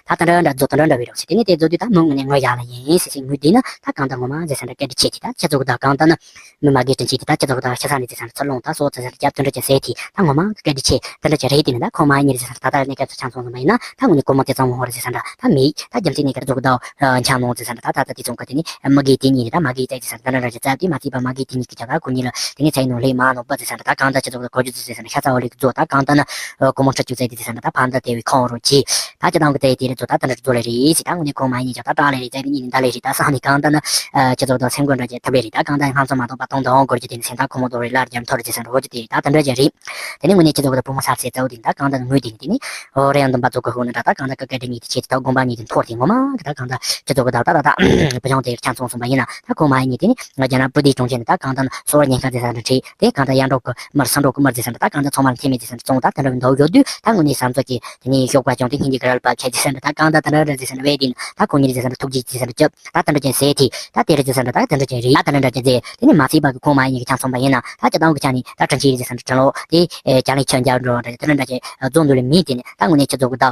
ད་དེ་འདྲ་འདྲ་རྫོགས་དེ་འདྲ་འདྲ་བའི་རོགས་ཟེར། དེ་ནས་དེ་རྫོགས་དུས་ད་མི་དངོས་གནས་ངོ་ཡ་ལ་ཡིན་ཟེར་ཟེར་ངུས་དེ་ནི་ད་གང་ད་ངོ་མ་ཟེར་ས་འདྲ་སྐད་འདྲ་ཆེ་དེ་ད་ཁྱེད་ཚོ་གི་ད་གང་ད་ནི། མི་མ་གིས་དྲིན་ཆེ་དེ་ད་སྤྱི་ཚོགས་དང་ཤ་ས་ནས་དེ་ས་ནས་ཚུར་ལོངས་ད་སོ་ཚ་ས་རྒྱབ་དེ་འདྲ་ཅན་ཟེར་དེ་ད་ངོ་མ་གི་སྐད་ཆ་ཆེ་དེ་འདྲ་ཅན་རེད། དེ་ནི་ད་ཁོ་མ་ཉེ་རེད་ཟེར་ས་ད་ད་ནས་སྐད་ཆ་ཆང་སོང་ཟིན་པ་ཡིན་ན་ད་ངོ་ནས་སྒོར་མོ་དེ་ཙམ་མོ་ཧོ་རེད་ཟེར་ས་འདྲ་ད་མེད། ད་རྒྱུ་མཚན་ནས་སྐད་ཚོགས་ཀྱི་ད་ཆང་ནོ་ཟེར་ས་འདྲ་ད་ད་ད་དེ་ཚོང་གི་དེ་ནི་མི་གིས་དེ་ཉིད་རེད། ད་མ་གིས་བཙལ་དེ་ས་འདྲ་འདྲ་ཅན་བཙལ་དེ་མ་བཙལ་པ་མ་གིས་དེ་ཉིད་ཀྱི་ཆ་ད་ཁོ་ཉིད་ལ་དེ་ནི་ཚའི་ནོ་ལེ་མ་ནོ་པ་ཟེར་ས་འདྲ་ད་གང་ད་སྤྱི་ཚོགས་ཀྱི་གོ་རྒྱུ་ཟེར་ས་འདྲ་ཤ་ཚ་བ་ལེ་གི་ཚོ་ད་གང་ད་ན་སྒོར་མོ་ཁྲི་བཅུ་བཙལ་དེ་ཟེར་ས་འདྲ་ད་ཕ་འདྲ་དེ་བའི་ཁོང་རོ་ཆེ། ད་སྤྱི་བཏང་གི་ད་དེ་རེད་ཚོ་ད་དེ་འདྲ་ཚོ་ལ་རེད་ཟེར། ད་དངོས་གནས་ཁོ་མ་ཡིན་ནས་ཀྱང་ད་སྐྲག་ལེ་རེད་ཙེ་གི་ཉིན་ད་ལེ་རེད། ད་སང་ནས་གང་ལྟར་ན་སྤྱི་ཚོགས་དང་སེམས་ཁོ་འདྲ་ཅན་ཐུབ་ལེ་རེད། ད་གང་ལྟར་ལྷམ་ཚོ་མ་གཏོགས་པ་གཏོང་དང་འོང་དགོས་རྒྱུ་དེ་ནི་སེམས་ཐག་ཁོ་མོ་དོ་རེད་ལར་རྒྱབ་མཐོ་རེད་ཟེར་ས་འདྲ་འོ་ཅི་དེ་རེད། ད་དེ་འདྲ་ཅན་རེད། དེ་ནས་དངོས་གནས་སྤྱི་ཚོགས་དང་བུ་མོ་ས་ཚེ་ཚ་བོ་དེ་ནི་ད་གང་ལྟར་ངུས་དེ་ནི་དེ་ནི་འོ་རེད་ཡང་འདུམ་པ་ཚོ་གི་ཧུ་ནི་ད་ད་གང་ལྟར་ཀ་ཀ་དེ་ཉིད་དེ་ཆེད་དུ་དགོངས་པ་ཉིད་དེ་འཐོར་དེ་ངོ་མ་གི་ད་གང་ལྟར་སྤྱི་ཚོགས་གི་ད་ད་ད་ད་བུ་ཆུང་དེ་ཆང་ཚོང་སོང་པ་ཡིན་ན་ད་ཁོ་མ་ཡིན་ནས་དེ་ནི་ང་རྒྱ་ནག་པུ་དེའི་གྲོང་ཁྱེར་ནས་ད་གང་ལྟར་ན་སོ་བར་ཉེན་ཁ་ཟེར་ས་འདྲ་ཁྲིད་དེ་གང་ལྟར་ཡར་འགྲོ་གི་མར་ས་འགྲོ་གི་མར་ཟེར་ས་འདྲ་ད་གང་ལྟར་ཚང་མ་ལ་ཐེ་མེད་ཟེར་ས་འདྲ་བཙོང་ད་དེ་འདྲ་འདུག་ཡོད་དུས་ད་དངོས་གནས་བསམ་ཚོད་ཀྱི་དེ་ནས་ཤོག་པ་ཅུང་དེ་སྙིང་གི་རལ་པ་ཁྱད་ཅི་ཟེར་འདྲ་ད་གང་ལྟར་དེ་འདྲ་འདྲ་ཟེར་ས་འདྲ་བས་དེ་ནི་ད་ཁོ་གཉིས་རེད་ཟེར་ས་འདྲ་ཐུགས་རྗེ་ཅི་ཟེར་འདྲ་སྐྱབས་ད་དེ་འདྲ་ཅན་ཟེར་དེ་ད་དེ་རེད་ཟེར་ས་འདྲ་ད་དེ་འདྲ་ཅན་རེད་ད་དེ་འདྲ་འདྲ་ཅན་ཟེར་དེ་ནི་མ་ཚིག་པ་གི་ཁོང་མ་ཡིན་ནི་གི་ཆང་ཚོང་པ་ཡིན་ན་ད་སྤྱི་བཏང་གི་ཆ་ནས་ད་དྲིན་ཆེ་རེད་ཟེར་ས་འདྲ་དྲིན་ལོ་དེ་རྒྱ་ལས་ཁྱོད་འཇར་འགྲོ་འདྲ་དེ་འདྲ་འདྲ་ཅན་རྫོང་འདུག་ལེ། མི་དེ་ནི་ད་དངོས་གནས་ཁྱེད་ཚོ་གི་ད་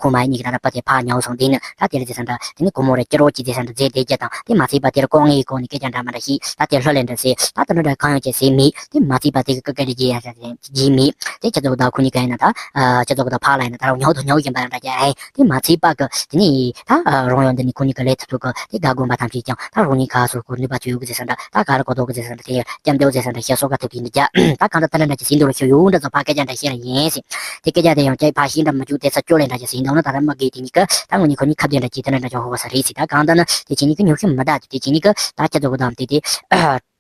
ཁོང་མ་ཡིན་གཉིས་ཀྱི་ད་ལྟ་བུ་དེ་ཕར་ཉལ་སོང་དེ་ནི་ད་དེ་ལ་ཟེར་ས་འདྲ་དེ་ནི་སྒོར་མོ་རེ་སྐྱུར་རོགས་ཀྱིས་ཟེར་ས་འདྲ་རྫས་དེ་རྒྱ་དང་དེ་མ་ཚད་པ་དེ་ལ་ལྐོག་ངའི་སྒོ་ནས་སྐད་ཆ་འདྲ་མ་འདྲ་བཤད། ད་དེ་ལྷ་ལས་འདྲ་ཟེར། ད་དེ་འདྲ་འདྲ་གང་ཡང་བྱེད་ཟེར་མེད། དེ་མ་ཚད་པ་དེ་གི་སྐད་ཆ་རྒྱག་ཡ་ཟེར་རྒྱག་མེད། དེ་ཁྱེད་ཚོ་གི་ད་ཁོང་གཉིས་ཀ་ཡིན་ན་ད་ཁྱེད་ཚོ་གི་ད་ཕར་ལ་ཡིན་ན་ད་རུང་ཉལ་དུ་ཉལ་བཞིན་པ་འདྲ་རྒྱ་ཨེ། དེ་མ་ཚད་པ་གི་དེ་ནི་ད་རང་ཡོང་འདི་ནི་ཁོང་གཉིས་ཀ་ལས་ཐུབ་ཐུབ་གི་དེ་དགའ་དགོན་པ་ཐམས་ཅད་ཀྱང་ད་རང་ཉིད་ག་སོར་གོ་ནུས་པ་ཅིག་ཡོད་གི་ཟེར་ས་འདྲ། ད་ག་རེ་གོ་ཐོག་གི་ཟེར་ས་འདྲ། དེ་སྐྱབས་འཇུག་ཟེར་ས་འདྲ་ཞེས་སོགས་ག་ཐུབ་དེ་འདི་རྒྱ། ད་གང་ལྟར་དེ་འདྲ་འདྲ་ཅིག་ཟིན་འདུག་ལ་ཤོད་ཡོང་འདྲ་ཚོ་ཕ་སྐད་ཆ་འདྲ་བཤད་ལ་ཡིན་ཟེར། དེ་སྐད་ཆ་དེ་ཡང་ཅིག་ཕ་ཤིང་འདྲ་མ་བཅུག་དེ་ས་སྐྱོ་ལེ་འདྲ་ཅིག་ཟིན་འདུག་ན་ད་ལྟ་མ་དགེ་དེ་གཉིས་ཀ་ད་ངོ་ནི་ཁོ་གཉིས་ཁ་བདེ་འདྲ་ཅིག་དེ་འདྲ་འདྲ་ཅིག་ཧོ་ཧོ་ས་རེད་ཟེར། ད་གང་ལྟར་ན་དེ་ཁྱེད་གཉིས་ཀ་ཉོ་ཤི་མི་ད་དེ་དེ་ཁྱེད་གཉིས་ཀ་ད་ཁྱེད་ཚོ་གི་དམ་དེ་དེ།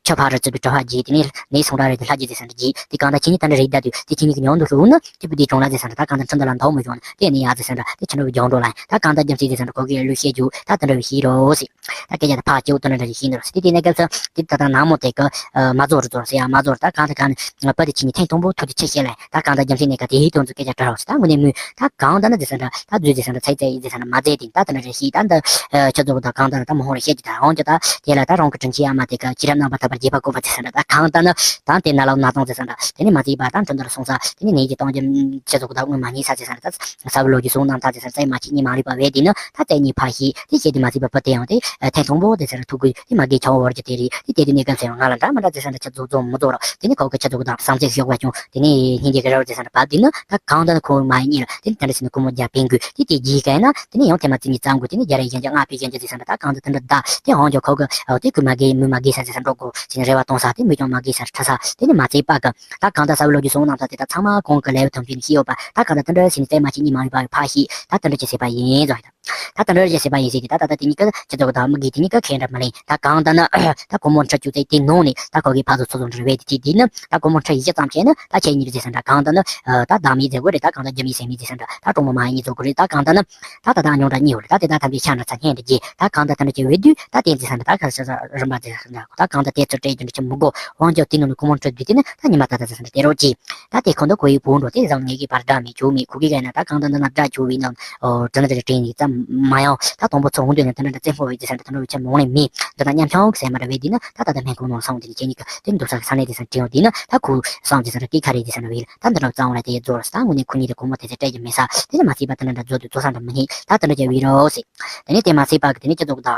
ཆ་ཕ་རི་ཚུ་གི་གྲྭ་པ་རྗེས་དེ་ནས་ནས་སོང་ར་རེད་དེ་ལྷ་རྗེ་ཟེར་ས་འདྲ་རྗེས་དེ་གང་ལྟར་ཁྱེད་གཉིས་ད་འདྲ་རེད་ད་དུས་དེ་ཁྱེད་གཉིས་ཀྱི་ཉོ་འདུག་ལུགས་ན་དེ་བུ་དེ་གྱོང་ལ་ཟེར་ས་འདྲ། ད་གང་ལྟར་ཁྲིམས་ད་ལ་འདང་མི་བྱུང་ན་དེ་ནས་ཡ་ཟེར་ས་འདྲ། དེ་ཁྱེད་འདྲ་བའི་གྱོང་འགྲོ་ལ་ཡིན། ད་གང་ལྟར་རྒྱ་མཚན་ཟེར་ས་འདྲ་ཁོ་གིས་ལུས་བཤད་རྒྱུ་ད་དེ་འདྲ་བའི་ཤེས་རོགས་ཟེར། ད་སྐད་ཆ་དེ་ཕར་སྐྱེ་བོ་དེ་འདྲ་འདྲ་ཞིག་ཤེས་འདུག་ཟེར། དེ་དེ་ནས་སྐབས་སུ་དེ་ད་ལྟ་ནག་མོ་དེ་གི་མ་རྫོགས་རུ་རྫོགས་ཟེར་ཡ་མ་རྫོགས་རུ། ད་གང་ལྟར་གང་ནས་བུ་དེ་ཁྱེད་གཉིས་ཐེངས་དང་པོ་ཐུག་དེ་ཆེ་ཤེས་ལ་ད་གང་ལྟར་རྒྱ་མཚན་ནས་ག་དེ་ཧི་དོན་ཚོ་སྐད་ཆ་འདྲ་རོགས་ཟེར། ད་དངོས་གནས་མོས་ད་གང་ལྟར་ན་ཟེར་ས་འདྲ། ད་རྫུས་ཟེར་ས་འདྲ་ཚད་ཚད་ཡིན་ཟེར་ས་འདྲ་མ་ཚད་དེ་ད་དེ་འདྲ་རེ་ཤེས། ད་འདི་ཁྱེད་ཚོ་གི་ད་གང་ལྟར་ན་ད་མ་ཧོང་རེ་བཤད་རྒྱུ་ད་འོང་རྒྱུ་ད་དེ་ལ་ད་རང་གི་དྲིན་ཆེ་ཡ་མ་དེ་ག་ཁྱི་རབས་རྣམ་པར་དག་པར་བརྗེད་པ་བཀོད་པ་ཟེར་ས་འདྲ། ད་གང་ལྟར་ན་ད་དེ་ན་ལོ་ན་ཚང་ཟེར་ས་འདྲ། དེ་ནས་མ་ཚད་པ་ད་འགྲོ་འདི་ལ་སོང་ས་དེ་ནས་ནས་ཀྱི་གཏོང་རྒྱུ་ཁྱེད་ཚོ་གི་ད་དངུལ་མ་རྙེད་ས་ཟེར་ས་འདྲ། ད་ས་བུ་ལོ་རྒྱུ་སོང་ནམ་ད་ཟེར་ས་འདྲ། ཚད་མ་ཆེ་གཉིས་མ་རིག་པ་བས་དེ་ནི་ད་ཚད་གཉིས་ཕ་ཤི་དེ་ཤེས་དེ་མ་ཚད་པ་བུ་དེ་ཡང་དེ་ཐེངས་དང་པོ་དེ་ཟེར་ཐུག་གི་དེ་མ་དགེ་ཆའོ་བར་གྱི་དེ་རེད། དེ་དེ་དེ་ནས་སྐབས་སུ་ཡང་ང་ལ་འདྲ་མི་འདྲ་ཟེར་ས་འདྲ། ཁྱེད་ཚོ་རྫོགས་མི་རྫོགས་ར་དེ་ནས་ཁོ་གི་ཁྱེད་ཚོ་གི་ད་བསམ་ཚུལ་ཤོག་པ་བྱུང་དེ་ནས་ཧིན་གྱི་གི་ར་བ་ཟེར་ས་འདྲ་བབ་དེ་ནི་ད་གང་ལྟར་ན་ཁོ་མ་ཡིན་ལ་དེ་ནི་དེ་འདྲ་ཟེར་ནས་ཁོ་མོ་རྒྱ་ཕན་དགོས། དེ་དེ་རྗེས་ཀ་ཡིན་ན་དེ་ནས་ཡང་ཐེངས་མ་རྩིས་ནས་བཙལ་དགོས། དེ་ནས་རྒྱ་རེ་གཞན་གྱི་ལྔ་པའི་གཞན་གྱི་ཟེར་ས་འདྲ། ད་གང་ལྟར་དེ་འདྲ་ད་དེ་ཧོང་ཅོ་ཁོ་གི་དེ་ཁོས་མ་དགེ་མོས་མ་དགེ་ས་ཟེར་ས་འགྲོ་དགོས་ཟེར་ནས་རེ་བ་གཏོང་ས་དེ་མོས་ཀྱང་མ་དགེ་ས་ཁྲ་ས་དེ་ནི་མ་ཚད་པ་གི་ད་གང་ལྟར་ས་བུ་ལོ་རྒྱུ་སོང་ནམ་ད་དེ་ད་ཚང་མ་གོང་གི་ལེའུ་ཐམས་ཅད་ནས་ཤེས་ཡོད་པ། ད་གང་ལྟར་དེ་འདྲ་ཟེར་ནས་ཚད་མ་ཆེ་གཉིས་མ་རིག་པ་བས་ཕ་ཤི་ད་དེ་འདྲ་ཅིག་ཟེར་བ་ཡིན་ཟེར་ད། ད་དེ་འདྲ་ཅིག་ཟེར་བ་ཡིན་ཟེར་དེ་ད་ད་ད་དེ་གཉིས་ཀ་ཁྱེད་ཚོ་གི་ད་མི་དགེ་དེ་གཉིས་ཀ་ཁས་འདྲ་མི་ལེན། ད་གང་ལྟར་ན་ད་སྒོར་མོ་ཁྲི་བཅུ་ཚད་དེ་ནང་ནས་ད་ཁོ་གིས་ཕ་ཚོ་ཚོ་ཚོ་འདྲ་བས་དེ་དེ་དེ་ནི་ད་སྒོར་མོ་ཁྲི་བཞི་ཙམ་བྱས་ན་ད་ཁྱེད་གཉིས་ཀྱི་ཟེར་ས་འདྲ། གང་ལྟར་ན་ད་བདག་མེད་ཟེར་དགོས་རེད། ད་གང་ལྟར་རྒྱུ་མེད་ཟས་མེད་ཟེར་ས་འདྲ། ད་གྲོགས་མོ་མ་ཡིན་གཉིས་ཚོ་དགོས་རེད། ད་གང་ལྟར་ན་ད་ད་ད་ཉོ་འདྲ་གཉིས་ཡོད་རེད། ད་དེ་ད་ཐམས་ཅད་ཤ་ན་ཚ་སྙན་འདྲ་རྒྱས། ད་གང་ལྟར་ད་འདྲ་ཅིག་བས་དུས་ད་དེ་ཟེར་ས་འདྲ། ད་ག་ས་ས་རིམ་པ་ཟེར་ས་འདྲ། ད་གང་ལྟར་དེ་ཚོ་སྤྲད་རྒྱུ་འདྲ་ཅིག་མི་དགོས། དབང་ཆ་དེ་ནང་ནས་ཁོ་མོ་འཁྲིད་དུས་དེ་ནི་ད་ཉི་མ་ད་ད་ཟེར་ས་འདྲ་དེ་རོགས་ཀྱིས། ད་དེ་ཁོ་འདི་ཁོ་ཡི་བུ་འགྲོ་དེ་བཟང་ངེད་ཀྱི་བར་དགྲ་མེད་ཆོ་མེད། ཁོ་གི་ག་ན་ད་གང་ལྟར་འདི་ན་དགྲ་ཆོ་བའི་ནང་དྲི་ན་དྲི་ན་དྲི་ནི་ཙམ་མ་ཡང་ད་དང་པོ་ཚོ་འོང་དུས་ནས་དེ་འདྲ་འདྲ་བཙན་ཁོ་བའི་དེ་ས་འདྲ་དེ་འདྲ་བའི་ཆ་མང་ནས་མེད། འདི་ན་མཉམ་ཆུང་གི་ཟེར་མ་འདྲ་བའི་དེ་ན་ད་ད་ད་སྨན་ཁང་ནང་སོང་དེ་ནི་ཁྱེད་གཉིས་ཀ་དེ་འདུག་ས་ས་གནས་དེ་ས་དྲིན་འོང་དེ་ན་ད་ཁོ་སོང་དེ་ས་འདྲ་སྐད་ཁ་རེད་དེ་ས་འདྲ་བའི་ལ་ད་འདི་འདྲ་བཙན་འོང་ལ་དེ་རྫོགས་ལ་ས་ད་དངོས་གནས་ཁོ་གཉིས་དེ་སྒོར་མོ་དེ་ཚོ་སྤྲད་ཀྱི་མེད་ས་དེ་ནི་མ་ཚད་པ་དེ་འདྲ་འདྲ་རྫོགས་དུས་རྫོགས་ས་འདྲ་མི་རྙེད། ད་དེ་འདྲ་བྱས་བའི་རོགས་ཟེར། དེ་ནས་དེ་མ་ཚད་པ་གི་དེ་ནས་ཁྱེད་ཚོ་གི་ད་ད་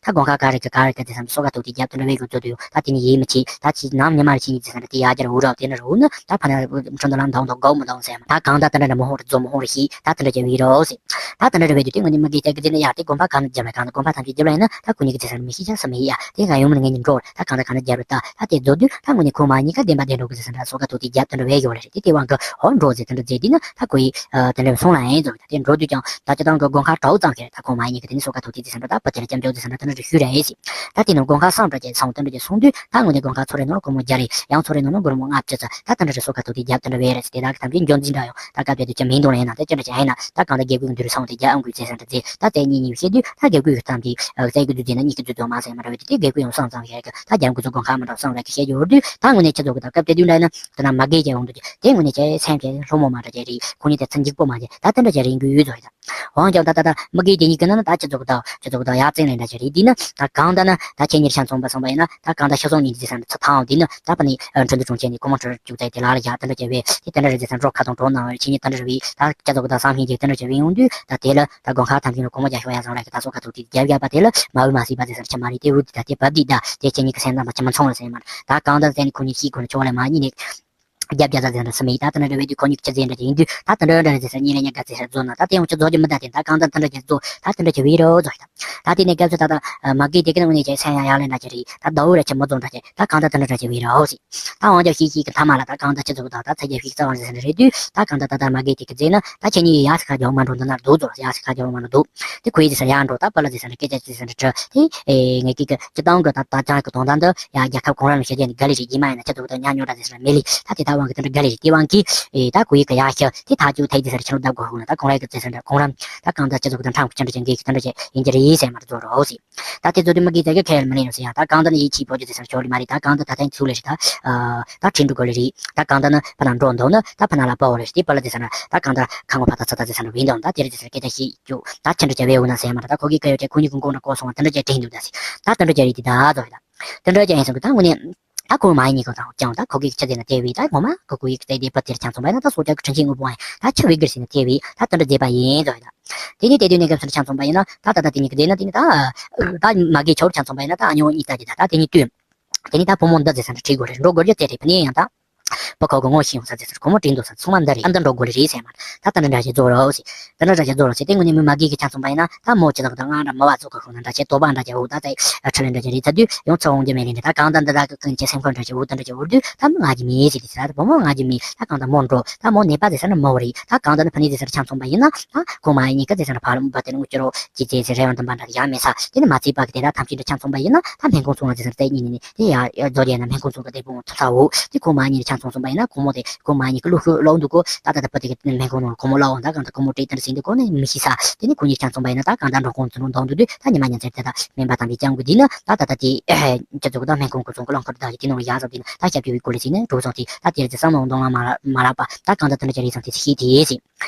སྒོང་ཁ་ག་རེ་གི་ག་རེ་གི་དེ་ས་འདྲ་སོ་ག་ཐུག་དེ་རྒྱབ་དེ་འདྲ་བའི་གི་རྫོགས་དུས་ཡོད། ད་དེ་ནི་ཡིད་མི་ཆེས། ད་ཁྱི་ནམ་ཉི་མ་རེ་ཁྱི་གཉིས་ཀྱི་ས་འདྲ་དེ་ཡར་རྒྱ་རུ་རབ་དེ་ནི་རུ་ནི་ད་ཕ་ན་ཁྲོ་འདུ་ལ་འདང་དང་དགའ་མི་འདང་ཟེར་མ། ད་གང་ད་དེ་འདྲ་འདྲ་མི་ཧོང་རེ་རྫོ་མི་ཧོང་རེ་ཤི་ད་དེ་འདྲ་བྱས་བའི་རོགས་ཟེར། ད་དེ་འདྲ་རེ་བས་དུས་དེ་ངོ་ནི་མི་དགེ་ཅག་གི་དེ་ནི་ཡར་དེ་དགོན་པ་གང་ནས་རྒྱབ་ལ་གང་ནས་དགོན་པ་ཐམས་ཅད་རྒྱབ་ལ་ཡིན་ན་ད་ཁོ་གཉིས་ཀྱི་ཚེ་ས་མི་ཤི་ཆ་ས་མི་ཡ་དེ་ག་ཡོང་མི་ངེད་གཉིས་འགྲོ་ད་གང་ད་གང་ནས་རྒྱབ་རུ་ད་ད་དེ་རྫོགས་དུས་ད་ངོ་ནི་ཁོ་མ་གཉིས་ཀ་བདེན་པ་བདེན་འགྲོ་གི་ཚེ་ས་འདྲ་སོ་ག་ཐུག་དེ་རྒྱབ་དེ་འདྲ་བས་ཡོད་རེ་རེད། དེ་དེ་དབང་གི་ཧོ་འགྲོ་ཟེར་དེ་འདྲ་མཛད་དུས་ན་ད་ཁོ་ཡི་དེ་འདྲ་སོང་ལ་ཡིན་ཟེར། དེ་འགྲོ་དུས་ཀྱང་ད་སྤྱི་བཏང་གི་དགོན་ཁ་གྲའུ་ཙམ་ཞིག་རེད། ད་ཁོ་མ་གཉིས་ཀྱི་དེ་ནི་སོ་ག་ཐུག་དེ་ཚེ་ས་འདྲ་ད་བུ་དེ་ལ་སྐྱབས་འཇུག་ཚེ་ས་འདྲ་དེ་འདྲ་རེ་ཞུ་རེ་ཟེར། ད་དེ་ནི་དགོན་ཁ་སང་འདྲ་ཅིག་སོང་། དེ་འདྲ་ཅིག་སོང་དུས་ད་ངོ་ནས་དགོན་ཁ་ཚོ་རེ་ནོར་སྒོར་མོ་བརྒྱ་རེ། ཡང་ཚོ་རེ་ནོར་ནོར་སྒོར་མོ་ལྔ་བཅུ་ཙམ་ད་དེ་འདྲ་རེ་སོ་ག་ཐུག་དེ་རྒྱབ་དེ་འདྲ་བས་རེད་ཟེར། དེ་དག་གི་ཐམས་ཅད་འཇོན་འཛིན་འདྲ་ཡང་ད་ག་བྱས་དུས་ཅི་མིན་འདུག་ལ་ཡིན་ན་དེ་ཅི་འདྲ་ཅིག་ཡིན་ན་ད་གང་ལྟར་རྒྱལ་པོའི་མདུན་རུ་སོང་དེ་རྒྱབ་ཨང་དགོས་ཟེར་ས་འདྲ་ཟེར། ད་རྩེ་གཉིས་གཉིས་བཤད་དུས་ད་རྒྱལ་པོའི་གི་ཐམས་ཅད་རྩེ་གི་རྫུ་འཛིན་ན་གཉིས་ཀྱི་རྫུ་འཛིན་མ་ཟེར་མ་འདྲ་བས་དེ་རྒྱལ་པོ་ཡང་བསམ་ཙམ་བྱས་གི་ད་རྒྱལ་པོ་ཚོ་དགོན་ཁ་མ་འདྲ་བསམ་ར་གི་བཤད་རྒྱུ་འོར་དུས་ད་དངོས་གནས་ཁྱེད་ཚོ་གི་ད་སྐབས་དེ་དུས་འདྲ་ཡིན་ན་དེ་ན་མ་དགེ་རྒྱལ་ཡོང་དུས་དེ་དངོས་གནས་ཁྱེད་སེམས་ཀྱི་ལྷོ་མོ་མ་འདྲ་ཅིག་རེད། ཁོ་གཉིས་དེ་ཚེ་འཇིགས་པོ་མ་བྱས་ད་དེ་འདྲ་ཅིག་རེད་འགུལ་ཡོད་ཚོ་རེད། ད་འོན་ཀྱང་ད་ད་ད་མི་དགེ་དེ་གཉིས་ཀྱི་ནང་ན་ད་ཁྱེད་ཚོ་གི་ད་ཁྱེད་ཚོ་གི་ད་ཡར་བཙན་ལེན་འདྲ་ཅིག་རེད། དེ་ན་ད་གང་ད་ན་ད་ཁྱེད་གཉིས་ཆ་མཚུངས་པ་སོང་པ་ཡིན་ན་ད་གང་ད་ཤ་སོང་གཉིས་དེ་ཚེ་ས་འདྲ་ཚ་ཐང་དེ་ན་ད་ཕ་ནི་ཁྲོ་འདུ་གྲོང་ཁྱེར་ནས་སྒོར་མོ་ཁྲི་བཅུ་ཙམ་དེ་ལ་ལ་བཞག་དེ་འདྲ་ཅིག་བས་དེ་དེ་འདྲ་རེད་ཚེ་ས་འགྲོ་ཁ་དང་འགྲོ་ནང་བས་ཁྱེད་གཉིས་དེ་འདྲ་རེད་བས་ད་ཁྱེད་ཚོ་གི་ད་བསམ་ཤེས་ཀྱི་དེ་འདྲ་ཅིག་བས་ཡོང་དུས་ད་དེ་ལ་ད་དགོན་ཁ་ཐམས་ཅད་ལ་སྒོར་མོ་བརྒྱ་ཤོག་ཡ་བཟང་ར་གི་ད་སོ་ག་ཐུག་དེ་རྒྱབ་རྒྱབ་པ་དེ་ལ་མ་འོས་མ་སྲིད་པ་དེ་ས་འདྲ་ཆ་མ་རེད། དེ་འུ་དེ་ད་དེ་བབ་དེ་ད་དེ་ཁྱེད་གཉིས་ཀྱི་སེམས་ནང་མ་ཆ་མ་ཚང་ལ་ཟེར་མ་ད་གང་ད་ཟེར་ནས་ཁོ་གཉིས་ཤིག་ཁོ་ན་ཆོག་ལ་མ་གཉིས་ནས། རྒྱབ་རྒྱ་ཟ་ཟེར་ན་སུ་མེད། ད་དེ་འདྲ་རེ་བས་དུས་ཁོ་གཉིས་ཀྱི་ཆ་ཟེར་འདྲ་ཅིག་ཡིན་དུས་ད་དེ་འདྲ་འདྲ་ཟེར་ས་གཉིས་ལ་གཉིས་དགའ་ཚེ་ས་རྫོགས་ན་ད་དེ་ཡང་ཆ་རྫོགས་ཀྱི་མི་ད་དེ་ད་གང་ད་དེ་འདྲ་ཅིག་རྫོགས་ད་དེ་འདྲ་ཅིག་བས་རོ་རྫོགས་ཡིན་ད། ད་དེ་ནས་སྐབས་སུ་ད་ད་མ་གི་དེ་གི་ནང་ནས་ཅིག་སེམས་ཡང་ཡག་ལས་འདྲ་ཅིག་རེད། ད་ཟླ་བོ་རེ་ཆ་མི་རྫོགས་འདྲ་ཅིག་ད་གང་ད་དེ་འདྲ་འདྲ་ཅིག་བས་རོ་ཟེར། ད་འོང་རྒྱ་ཤིག་ཤིག་གི་མཐའ་མ་ལ་ད་གང་ད་ཆ་རྫོགས་ད་ད་ཚ་རྒྱ་ཤིག་རྩ་བ་ཟེར་ས་འདྲ་རེད་དུས་ད་གང་ད་ད་ད་མ་གི་དེ་གི་རྫས་ན་ད་ཁྱེད་གཉིས་ཡག་ས་ཁ་རྒྱག་མ་འགྲོ་འདི་ན་རྡོ་རྫོགས་ཡག་ས་ཁ་རྒྱག་མ་འགྲོ་འདུག་དེ་ཁོ་ཡི་ཟེར་ས་ཡག་འགྲོ་ད་པ་ལ་ཟེར་ས་འདྲ་སྐད་ཆ་ཟེར་ས་འདྲ་འདྲ་དེ་ངས་ཀྱི་གི་སྤྱི་བཏང་གི་ད་ད་ཅང་གི་དོན་དག་འདི་ཡ་རྒྱལ་ཁབ་གོང་རིམ་ལ་བཤད་རྒྱུ་ནི་དགའ་ལས་རེད། ཡིན་མ་ཡིན་ན་ཁྱེད་ཚོ་གི་ད་ཉག་ཉོག་འདྲ་ཟེར་ས་མེད་ལས་ད་དེ་ད་དབང་གི་དེ་འདྲ་དགའ་ལས་རེད། དེ་དབང་གིས་ད་ཁོ་ཡི་གི་ཡ་ཤ་དེ་ཐག་ཆོད་ཐེ་དེ་ཟེར་ན་ཁྱེད་ཚོ་ད་གོ་ཧུ་ན་ད་གོང་རེ་གི་ཟེར་ས་འདྲ་གོང་རིམ་ད་གང་ད་ཁྱེད་ཚོ་གི་ད་འཕྲང་གི་ཅི་འདྲ་ཅན་གི་གི་ད་འདྲ་ཅན་ཡིན་གྱི་རེད་ཟེར་མ་རེད་བཟོ་རོགས་ཟེར། ད་དེ་ཚོ་དེ་མ་གི་ད་གི་ཁས་མི་ལེན་ཟེར་ཡ་ད་གང་ད་ནི་ཡིད་ཆེས་པོ་ཅི་ཟེར་ས་ན་ཁྱོད་ལི་མ་རེད། ད་གང་ད་ད་ཐེངས་ཚུགས་ལེ་རེད། ད་ད་ཁྲིན་འགྲོ་གོ་ལེ་རེད། ད་གང་ད་ནི་ཕ་ན་འགྲོ་འདུག་ན་ད་ཕ་ན་ལ་པ་འོ་ལེ་རེད། དེ་པ་ལ་ཟེར་ས་ན་ད་གང་ད་ཁ་ངོ་ཕ་ད་ཚ་ད་ཟེར་ས་ན་བིན་དང་ད་དེ་རེད་ཟེར་ས་སྐད་ཆ་ཞིག་ཅུ་ད་ཁྱེད་འདྲ་ཅན་བས་འོ་ན་ཟེར་མ་རེད། ད་ཁོ་གི་ག་ཡོད་ཅེ་ཁོ་གཉིས་ཀུན་ཀོང་འདྲ་གོ་སོང་བ་དེ་འདྲ་ཅན་དྲན་འདུག་ད་ཟེར། ད་དེ་འདྲ་ཅན་རེད། དེ་ད་ཚོ་རེད། ད་དེ་འདྲ་ཅན་ཡིན་སོང་གི་ད་དངོས་གནས། ད་ཁོ་མ་ཡིན་ནི་ཁོ་དང་ཀྱང་ད་ཁོ་གི་ཆུ་དེ་ན་དེ་བས་ད་ངོ་མ་ཁོ་ཁོ་ཡི་དེ་དེ་པ་དེར་ཆང་ཚོང་པ་ཡིན་ན་ད་སོ་ཅག་གི་ཁྲིན་ཆེན་དངོས་པོ་ཡིན་ད་ཆུ་བའི་གིར་ཟིན་ན་དེ་བས་ད་དེ་འདྲ་བསྡད་པ་ཡིན་ཟོ་ཡིན་ད། དེ་ནས་དེ་དུས་གནས་སྐབས་སུ་ཆང་ཚོང་པ་ཡིན་ན་ད་ད་ད་དེ་ནས་དེ་ན་དེ་ནས་ད་ད་མ་གི་ཆོར་ཆང་ཚོང་པ་ཡིན་ན་ད་ཨ་ཉོ་གཉིས་ལྟ་གི་ད་ད་དེ་ནས་དུས། དེ་ནས་ད་བུ་མོ་འདི་ཟེར་ས་འདྲ་ཁྲིད་དགོས་རེད་འགྲོ་དགོས་རྒྱུ་དེ་རེད། ཕ་ནས་ཡང་ད་བུ་ཁོ་གི་ངོ་ཤེས་ཡོང་ས་ཟེར་ས་ཁོ་མོ་དྲིན་དུ་ས་ཚང་མ་འདི་རེད། ཨ་འདི་འགྲོ་དགོས་རེད་ཟེར་མ་ད་ད་འདི་འདྲ་བྱེད་རྫོགས་རོགས་ཟེར། ད་འདི་འདྲ་བྱེད་རྫོགས་རོགས་ཟེར། དེ་ངོ་ནས་མི་མ་གི་གི་ཆང་ཚོང་པ་ཡིན་ན་ད་མོ་ཅི་ལག་ད་ང་འདྲ་མི་བ་ཚོ་གི་ཁོ་ན་འདྲ་བྱེད་དོ་པ་འདྲ་བྱེད་འོ་ད་ད་ཁྲི་ལེན་འདྲ་བྱེད་རེད་ཚ་དུས་ཡོང་ཚ་འོང་རྒྱུ་མེད་རེད་འདྲ། ད་གང་ད་འདི་ད་གི་ཀུན་གྱི་སེམས་ཁོ་འདྲ་བྱེད་འོ་ད་འདྲ་བྱེད་འོ་དུས་ད་མི་ང་གི་མི་ཟེར་དེ་ཟེར། ད་བུ་མོ་ང་གི་མི་ད་གང་ད་མོ་འགྲོ་ད་མོ་ནད་པ་ཟེར་ས་ན་མོ་རེད། ད་གང་ད་ནི་ཕ་ནས་ཟེར་ས་ཆང་ཚོང་པ་ཡིན་ན་ད་ཁོ་མ་ཡིན་ནི་གི་ཟེར་ས་ན་ཕ་ལ་མི་པ་དེ་ནི་འུ་ཅི་རོ་ཅི་ཅེས་ཟེར་རེ་བ་འདུན་པ་འདྲ་ཡང་མེད་ས། དེ་ནི་མ་ཚིག་པ་གི་དེ་འདྲ་ཐམས་ཅད་འདྲ་ཆང་ཚོང་པ་ཡིན་ན་ད་སྨན་ཁང་ཚོང་བ་ཟེར་ས་རྩེ་གཉིས་ནི་ནི་དེ་ཡ་ཡ་རྫོགས་རྒྱལ་ན་སྨན་ཁང་ཚོང་གི་དེ་བུ་ཐུག་ས་འོ་དེ་ཁོ་མ་ཡིན་ནི་ཆང་ཚོང་ཚོང་པ་ཡིན་ན་ཁོ་མོ་དེ་ཁོ་མ་ཡིན་ནི་གི་ལུག་ཤོ་ལོག་འདུག་གོ། ད་ད་ད་པ་དེ་གི་སྨན་ཁང་ནང་ཁོ་མོ་ལོག་འོང་ད་གང་ད་ཁོ་མོ་བྲེལ་ཏེ་ཟིན་འདུག་གོ་ནི་མི་ཤེས་ས། དེ་ནི་ཁོ་གཉིས་ཆང་ཚོང་པ་ཡིན་ན་ད་གང་ད་འགྲོ་ཁོང་ཚོ་ལོག་འདུག་དུས་ད་ཉི་མ་ཉིན་ཚེ་དེ་ད་སྨན་པ་དམ་པའི་སྐྱབས་མགོན་འདི་ནི་ད་ད་ད་དེ་ཅི་ཚོགས་ད་སྨན་ཁང་ཁོ་ཚོང་གི་རླངས་འཁོར་ད་གི་དེ་ནང་ཡ་ཟོག་དེ་ནི་ད་སྐྱབས་ཀྱི་བའི་སྐོར་ལ་ཟིན་ནི་འགྲོ་སོང་དེ་ད་དེར་ཟེར་བསམ་མནོ་གཏོང་ལ་མ་ལ་མ་ལབ་པ་ད་གང་ད་དེ་འདྲ་ཅི་རེད་བསམ་དེ་ཤེས་དེ་ཟིན།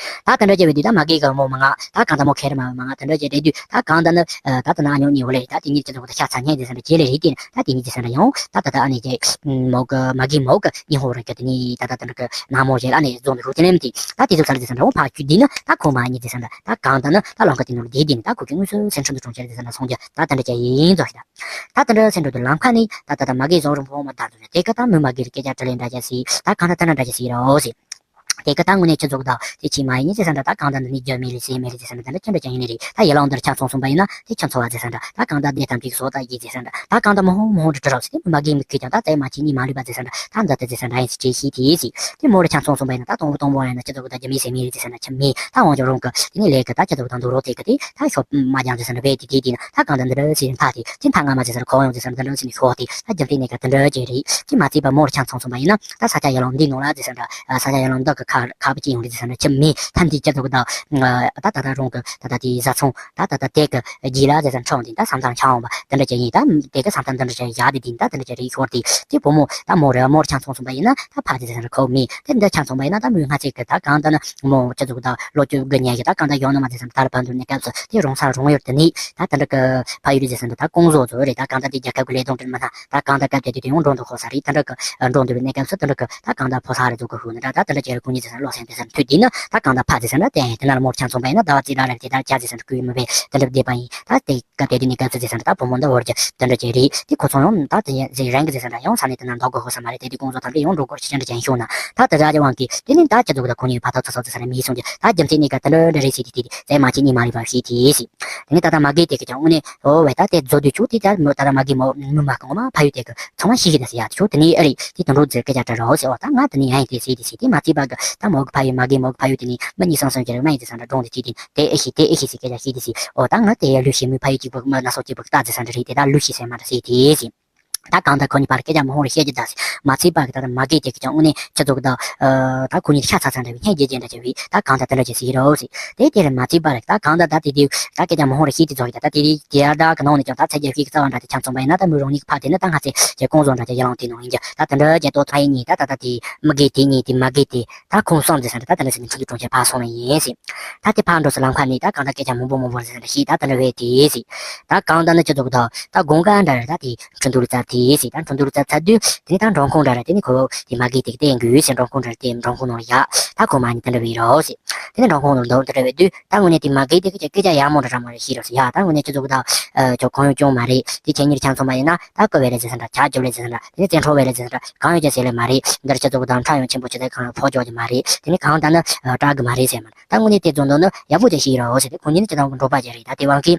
ད་དེ་འདྲ་བྱས་པའི་དུས་ད་མ་གི་གི་མོ་མ་ང་ད་གང་ད་མོ་ཁེར་མ་མ་ང་དེ་འདྲ་བྱས་བསྡད་དུས་ད་གང་ད་ནི་ད་ད་ན་ཉོ་ཉེ་བོ་ལས་ད་དེ་གཉིས་ཀྱི་ཚོགས་ད་ཤ་ཚ་ཉེ་དེ་ཟེར་འདྲ་བྱས་ལས་རེད་དེ་ད་དེ་གཉིས་ཀྱི་ཟེར་འདྲ་ཡང་ད་ད་ད་ཨ་ནི་ཀྱི་མོ་གི་མ་གི་མོ་གི་ཉི་ཧོ་ར་གི་དེ་ནི་ད་ད་དེ་འདྲ་གི་ན་མོ་རེད་ཨ་ནི་རྫོང་གི་ཧུ་དེ་ནས་མི་དེ་ད་དེ་ཚོ་ཚར་དེ་ཟེར་འདྲ་འོ་ཕ་ཁྱུ་དེ་ནི་ད་ཁོ་མ་གཉིས་དེ་ཟེར་འདྲ་ད་གང་ད་ནི་ད་ལོང་གི་དེ་ནོར་དེ་དེ་ནི་ད་ཁོ་གི་དངོས་སུ་སེམས་ཁྲིམས་དུ་གྲོང་ཁྱེར་དེ་ཟེར་འདྲ་སོང་རྒྱུ་ད་དེ་འདྲ་ཀྱི་ཡིན་ཚོ་ཞིག་ད་ད་དེ་འདྲ་ཟེར་འགྲོ་དུས་ལམ་ཁ་ནས་ད་ད་ད་མ་གི་རྫོང་རིང་པོ་མ་བརྡར་འདུག་དེ་གི་ད་མི་མ་གི་རི་སྐད་ཆ་དྲི་ལན་འདྲ་ཅན་ཟིག་ད་གང་ད་ད་ན་འདྲ་ཅན་ཟིག་རོ་ཟིག་དེ་གི་ད་དངོས་གནས་ཆུ་ཚོད་དང་དེ་ཕྱི་མ་ཡིན་ཟེར་ས་འདྲ་ད་གང་ད་འདི་ནི་རྒྱུ་མེད་རེད་ཟས་མེད་རེད་ཟེར་ས་འདྲ་ད་འདྲ་ཅན་ཡིན་ནི་རེད། ད་ཡ་ལང་འདིར་ཆང་ཚོང་ཚོང་པ་ཡིན་ན་དེ་ཆུ་ཚོང་བ་ཟེར་ས་འདྲ་ད་གང་ད་བདེ་ཐང་གི་བཟོ་ལྟ་ཡིན་ཟེར་ས་འདྲ་ད་གང་ད་མི་ཧོང་མི་ཧོང་དུ་དྲི་རོགས་ཟེར་དེ་མི་མ་གི་མི་ཁུལ་ཀྱང་ད་ཙའི་མ་ཁྱེད་གཉིས་མ་ལུས་པ་ཟེར་ས་འདྲ་ད་འདི་དེ་ཟེར་ས་འདྲ་ཡིན་ཟེར་ཅེས་ཤིས་དེ་ཟིག་དེ་མོ་རུ་ཆང་ཚོང་ཚོང་པ་ཡིན་ན་ད་དང་པོ་དང་པོ་ཡིན་ན་ཆུ་ཚོད་ད་རྒྱུ་མེད་ཟས་མེད་རེད་ཟེར་ས་འདྲ་ཆུ་མེད་ད་འོང་ཀྱང་རུང་གི་དེ་ནི་ལས་གི་ད་ཆུ་ཚོད་དང་འདུག་རོགས་དེ་གི་དེ་ད་ཤོག་མ་རྒྱང་ཟེར་ས་འདྲ་བས་དེ་དེ་དེ་ན་ད་གང་ད་འདི་འདྲ་ཟེར་ཕ་དེ་དེ་མཐའ་སྔ་མ་ཟེར་ས་འདྲ་ཁོ་ཡོང་ཟེར་ས་འདྲ་འདི་འདྲ་ཟེར་ནས་ཤོག་དེ་ད་རྒྱུ་མཚན་ནས་ག་དེ་འདྲ་ཅན་རེད། དེ་མ་ཚད་པ་མོ་རུ་ཆང་ཚོང་ཚོང་པ་ཡིན་ན་ད་ས་ཆ་ཡར་ལངས་འདི་ནང་ལ་ཟེར་ས་འདྲ་ཨ་ས་ཆ་ཡར་ལངས་འདི་གི་ཁ་ཁ་བུ་ཅི་ཡོང་རེད་ཟེར་ས་འདྲ་ཆུ་མེད་ཐ་འདི་ཅི་ཚོགས་གི་ད་ད་ད་ད་རུང་གི་ད་ད་དེ་བཟའ་ཚང་ད་ད་ད་དེ་གི་རྗེས་ལ་ཟེར་ས་འཕྲོག་འདི་ད་བསམ་སྟངས་ཆགས་འོང་པ་དེ་འདྲ་ཅན་ཡིན། ད་དེ་གི་བསམ་སྟངས་འདི་འདྲ་ཅན་ཡག་དེ་དེ་ད་དེ་འདྲ་ཅན་རེད་ཤོར་དེ་དེ་བུ་མོ་ད་མོ་རེད་མོ་རུ་ཆང་ཚོང་ཚོང་པ་ཡིན་ན་ད་ཕ་དེ་ཟེར་ས་འདྲ་ཁོ་མེད་དེ་འདི་ཆང་ཚོང་པ་ཡིན་ན་ད་མོས་སྔ་ཚེ་གི་ད་གང་ད་ནི་མོ་ཅི་ཚོགས་གི་ད་ལོ་བཅུ་དགུ་ཉལ་གི་ད་གང་ད་ཡོང་ན་མ་ཟེར་ས་འདྲ་ད་ལ་བན་དུ་ནས་སྐབས་སུ་དེ་རོང་ས་རོང་ཡུལ་དེ་ནི་ད་དེ་འདྲ་གི་ཕ་ཡུལ་ཟེར་ས་འདྲ་ད་ཀོང་བཟོ་ཚོ་རེད། ད་གང་ད་དེ་རྒྱལ་ཁབ་གི་ལས་དོན་དྲིལ་མ་ཐག་ད་གང་ལྟར་སྐབས་དེ་དུས་དེ་ཡང་འགྲོ་འདུག་ཁོ་ས་རེད། དེ་འདྲ་གི་འགྲོ་འདུག་པའི་གནས་སྐབས་སུ་དེ་འདྲ་གི་ད་གང་ལྟར་ཕོ་གསར་རེ་ཚོ་གི་ཧུ་ནི་འདྲ་ད་དེ་འདྲ་ཅེ་རེ་ཀུ་ཉི་ཟེར་ས་ལོ་སེང་དེ་ཟེར་མཐུད་དེ་ནི་ད་གང་ལྟར་ཕ་ཟེར་ས་འདྲ་དེ་དེ་ན་ལ་མོར་ཆང་ཚོང་པ་ཡིན་ན་ཟླ་བ་རྩིས་ར་རེད། དེ་ལྟར་བྱ་ཟེར་ས་འདྲ་ཀུ་ཡུ་མི་བས་དེ་འདྲ་བསྡད་པ་ཡིན། ད་དེ་སྐབས་དེ་དུས་ནི་སྐབས་སུ་ཟེར་ས་འདྲ་ད་བུ་མོ་འདི་བོར་གྱི་དེ་འདྲ་ཅེ་རེད། དེ་ཁོ་ཚོ་ཡང་ད་དེ་ཡ་ཟེར་རང་གི་ཟེར་ས་འདྲ་ཡང་ས་ནས་དེ་ན་འདོག་དགོས་ཧུ་ས་མ་རེད། དེ་དུས་ཀོང་བཟོ་ཐམས་ཅད་ཡང་འགྲོ་དགོས་ཤི་ཅན་འདྲ་ཅན་ཤོག་ན་ད་དེ་ར་ཅེ་དབང་གིས་དེ་ནི་ད་ཅི་ཚོགས་ད་ཁོ་གཉིས་ཕ་ཐག་ཚ་ཚ་ཚ་ར་མི་སོང་གི་ད་རྒྱུ་མཚན་ནི་ག་དེ་འདྲ་འདྲ་རེད་ཟེར་དེ་དེ་ཟེར་མ་ཁྱེད་གཉིས་མ་རེད་པ་ཤེས་དེ་ཟེར། དེ་ནས་ད་ལྟ་མ་གི་དེ་གི་ཀྱང་དངོས་གནས་ཨོ་བས་ད་དེ་བཟོ་དུས་ཆུ་དེ་ད་མོ་ད་ལྟ་མ་གི་མོ་མི་མ་གང་མ་ཕ་ཡུལ་དེ་གི་ཚང་མ་ཤི་ཤི་ད་ཟེར་ཡ་ཆུ་དེ་ནས་ཨ་རེད་དེ་དུད་འགྲོ་ཟེར་སྐད་ཆ་དྲི་རོགས་ཟེར། ཨོ་ད་ང་དེ་ནས་ཡང་ཡིན་དེ་ཟེར་དེ་ཟེར་དེ་མ་ཚིག་པ་གི་ད་མོ་གི་ཕ་ཡུལ་མ་གི་མོ་གི་ཕ་ཡུལ་དེ་ནས་མི་གཉིས་སང་སང་གི་རེད་མ་ཡིན་དེ་སང་འདྲ་གྲོང་དེ་ཁྱེད་དེ་དེ་ཨེ་ཤི་དེ་ཨེ་ཤི་ཟེར་སྐད་ཆ་ཤི་དེ་ཟེར། ཨོ་ད་ང་དེ་ཡ་ལུས་ཤི་མི་ཕ་ཡུལ་གཅིག་པོ་མ་ན་སོ་གཅིག་པོ་གི་ད་ཟེར་སང་འདྲ་རེད། དེ་ད་ལུས་ཤི་ཟེར་མ་འདྲ་ཟེར་དེ་ཟེར། ད་གང་ལྟར་ཁོ་གཉིས་བར་སྐད་ཆ་མང་པོ་རེ་བཤད་རྒྱུ་ད་ཟེར་མ་ཚིག་པ་གི་ད་ལྟ་མ་གི་དེ་གི་ཀྱང་དངོས་གནས་ཆུ་ཚོད་ཀྱི་ད་ད་ཁོ་གཉིས་ཤ་ཚ་ཚ་འདྲ་བའི་སྙིང་རྗེ་རྗེ་འདྲ་བྱས་པའི་ད་གང་ལྟར་དེ་འདྲ་བྱས་ཟེར་གྱི་རོགས་ཟེར། དེ་དེ་ལ་མ་ཚིག་པ་རེད། ད་གང་ལྟར་ད་དེ་དུས་ད་སྐད་ཆ་མང་པོ་རེ་བཤད་དེ་རྫོགས་ཀྱི་ད་ད་དེ་དེ་ཡར་ད་གི་ནང་ནས་ཀྱང་ད་ཚ་རྒྱབ་ཤིག་གི་རྩ་བ་འདྲ་དེ་ཆང་ཚོང་པ་ཡིན་ན་ད་མི་རང་ཉིད་ཀྱི་ཕ་དེ་ནི་ད་ང་ཚེ་ཀྱི་ཀོང་བཟོ་འདྲ་ཅན་ཡ་ལང་དེ་ནང་ཡིན་གྱི་ད་དེ་འདྲ་བྱས་ཏོ་ཚ་ཡིན་ཉིན་ད་ད་ད་དེ་མི་དགེ་དེ་ཉིད་དེ་མ་དགེ་དེ་ད་ཁོང་གསུམ་དེ་ས་འདྲ་ད་དེ་འདྲ་ཟེར་ནས་ཁྲིམས་ཀྱི་གྲོང་ཁྱེར་ཕར་སོང་ནས་ཡིན་ཟེར། ད་དེ་ཕར་འགྲོ་ས་ལམ་ཁ་ནས་ད་གང་ལྟར་སྐད་ཆ་མང་པོ་མང་པོ་རེ་ཟེར་ས་འདྲ་ཞིག་ད་དེ་འདྲ་བས་དེ་ཟེར། ད་གང་ལྟར་ནི་ཆུ་ཚོད་ཀྱི་ད་ད་དགོང་ཁ་འདྲ་རེད། ད་དེ་ཁྲིན་ཏུ་རུ་ཙར་དེ་ཟེར། ད་ཁྲིན་ཏུ་རུ་ཙར་ཚར་དུས་དེ་ནས་ད་འབྲོང་ཁུང་འདྲ་རེད། དེ་ནས་ཁོ་དེ་མ་གི་དེ་གི་དེ་འགུལ་ཟེར་འབྲོང་ཁུང་འདྲ་རེད། དེ་འབྲོང་ཁུང་ནང་ལ་ཡ་ད་ཁོ་མ་ཉིད་དེ་འདྲ་བའི་རོགས་ཟེར། དེ་ནས་འབྲོང་ཁུང་ནང་འདུག་དེ་འདྲ་བའི་དུས་ད་དངོས་གནས་དེ་མ་གི་དེ་གི་སྐད་ཆ་ཡག་མོ་འདྲ་ར་མ་རེད་ཤེས་རོགས་ཟེར། ཡ་ད་དངོས་གནས་ཆུ་ཚོད་ཀྱི་ད་ཁྱོད་གང་ཡོང་སྐྱོང་མ་རེད། དེ་ཁྱེད་གཉིས་ཆང་ཚོང་པ་ཡིན་ན་ད་ཀོ་བེ་རེད་ཟེར་ས་འདྲ་ཇ་རྒྱབ་རེད་ཟེར་ས་འདྲ་དེ་ནས་བཙན་འཕྲོག་བེ་རེད་ཟེར་ས་འདྲ་གང་ཡོད་ཀྱང་ཟེར་ལེ་མ་རེད། འདིར་ཆུ་ཚོད་ཀྱི་ད་ཁྲག་ཡང་ཆེན་པོ་ཆུ་ཚོད་གང་ལ་ཕོག་འཇོག་གི་མ་རེད། དེ་ནས་གང་ལྟར་ནི་སྐྲག་གི་མ་རེད་ཟེར་མ། ད་དངོས་གནས་དེ་ཚོ་འདོན་ནི་ཡག་པོ་ཅིག་ཤེས་རོགས་ཟེར་ཏེ་ཁོ་གཉིས་ནི་ཅི་ལྟར་འགྲོགས་པ་ཅིག་རེད། ད་དེ་དབང་གིས་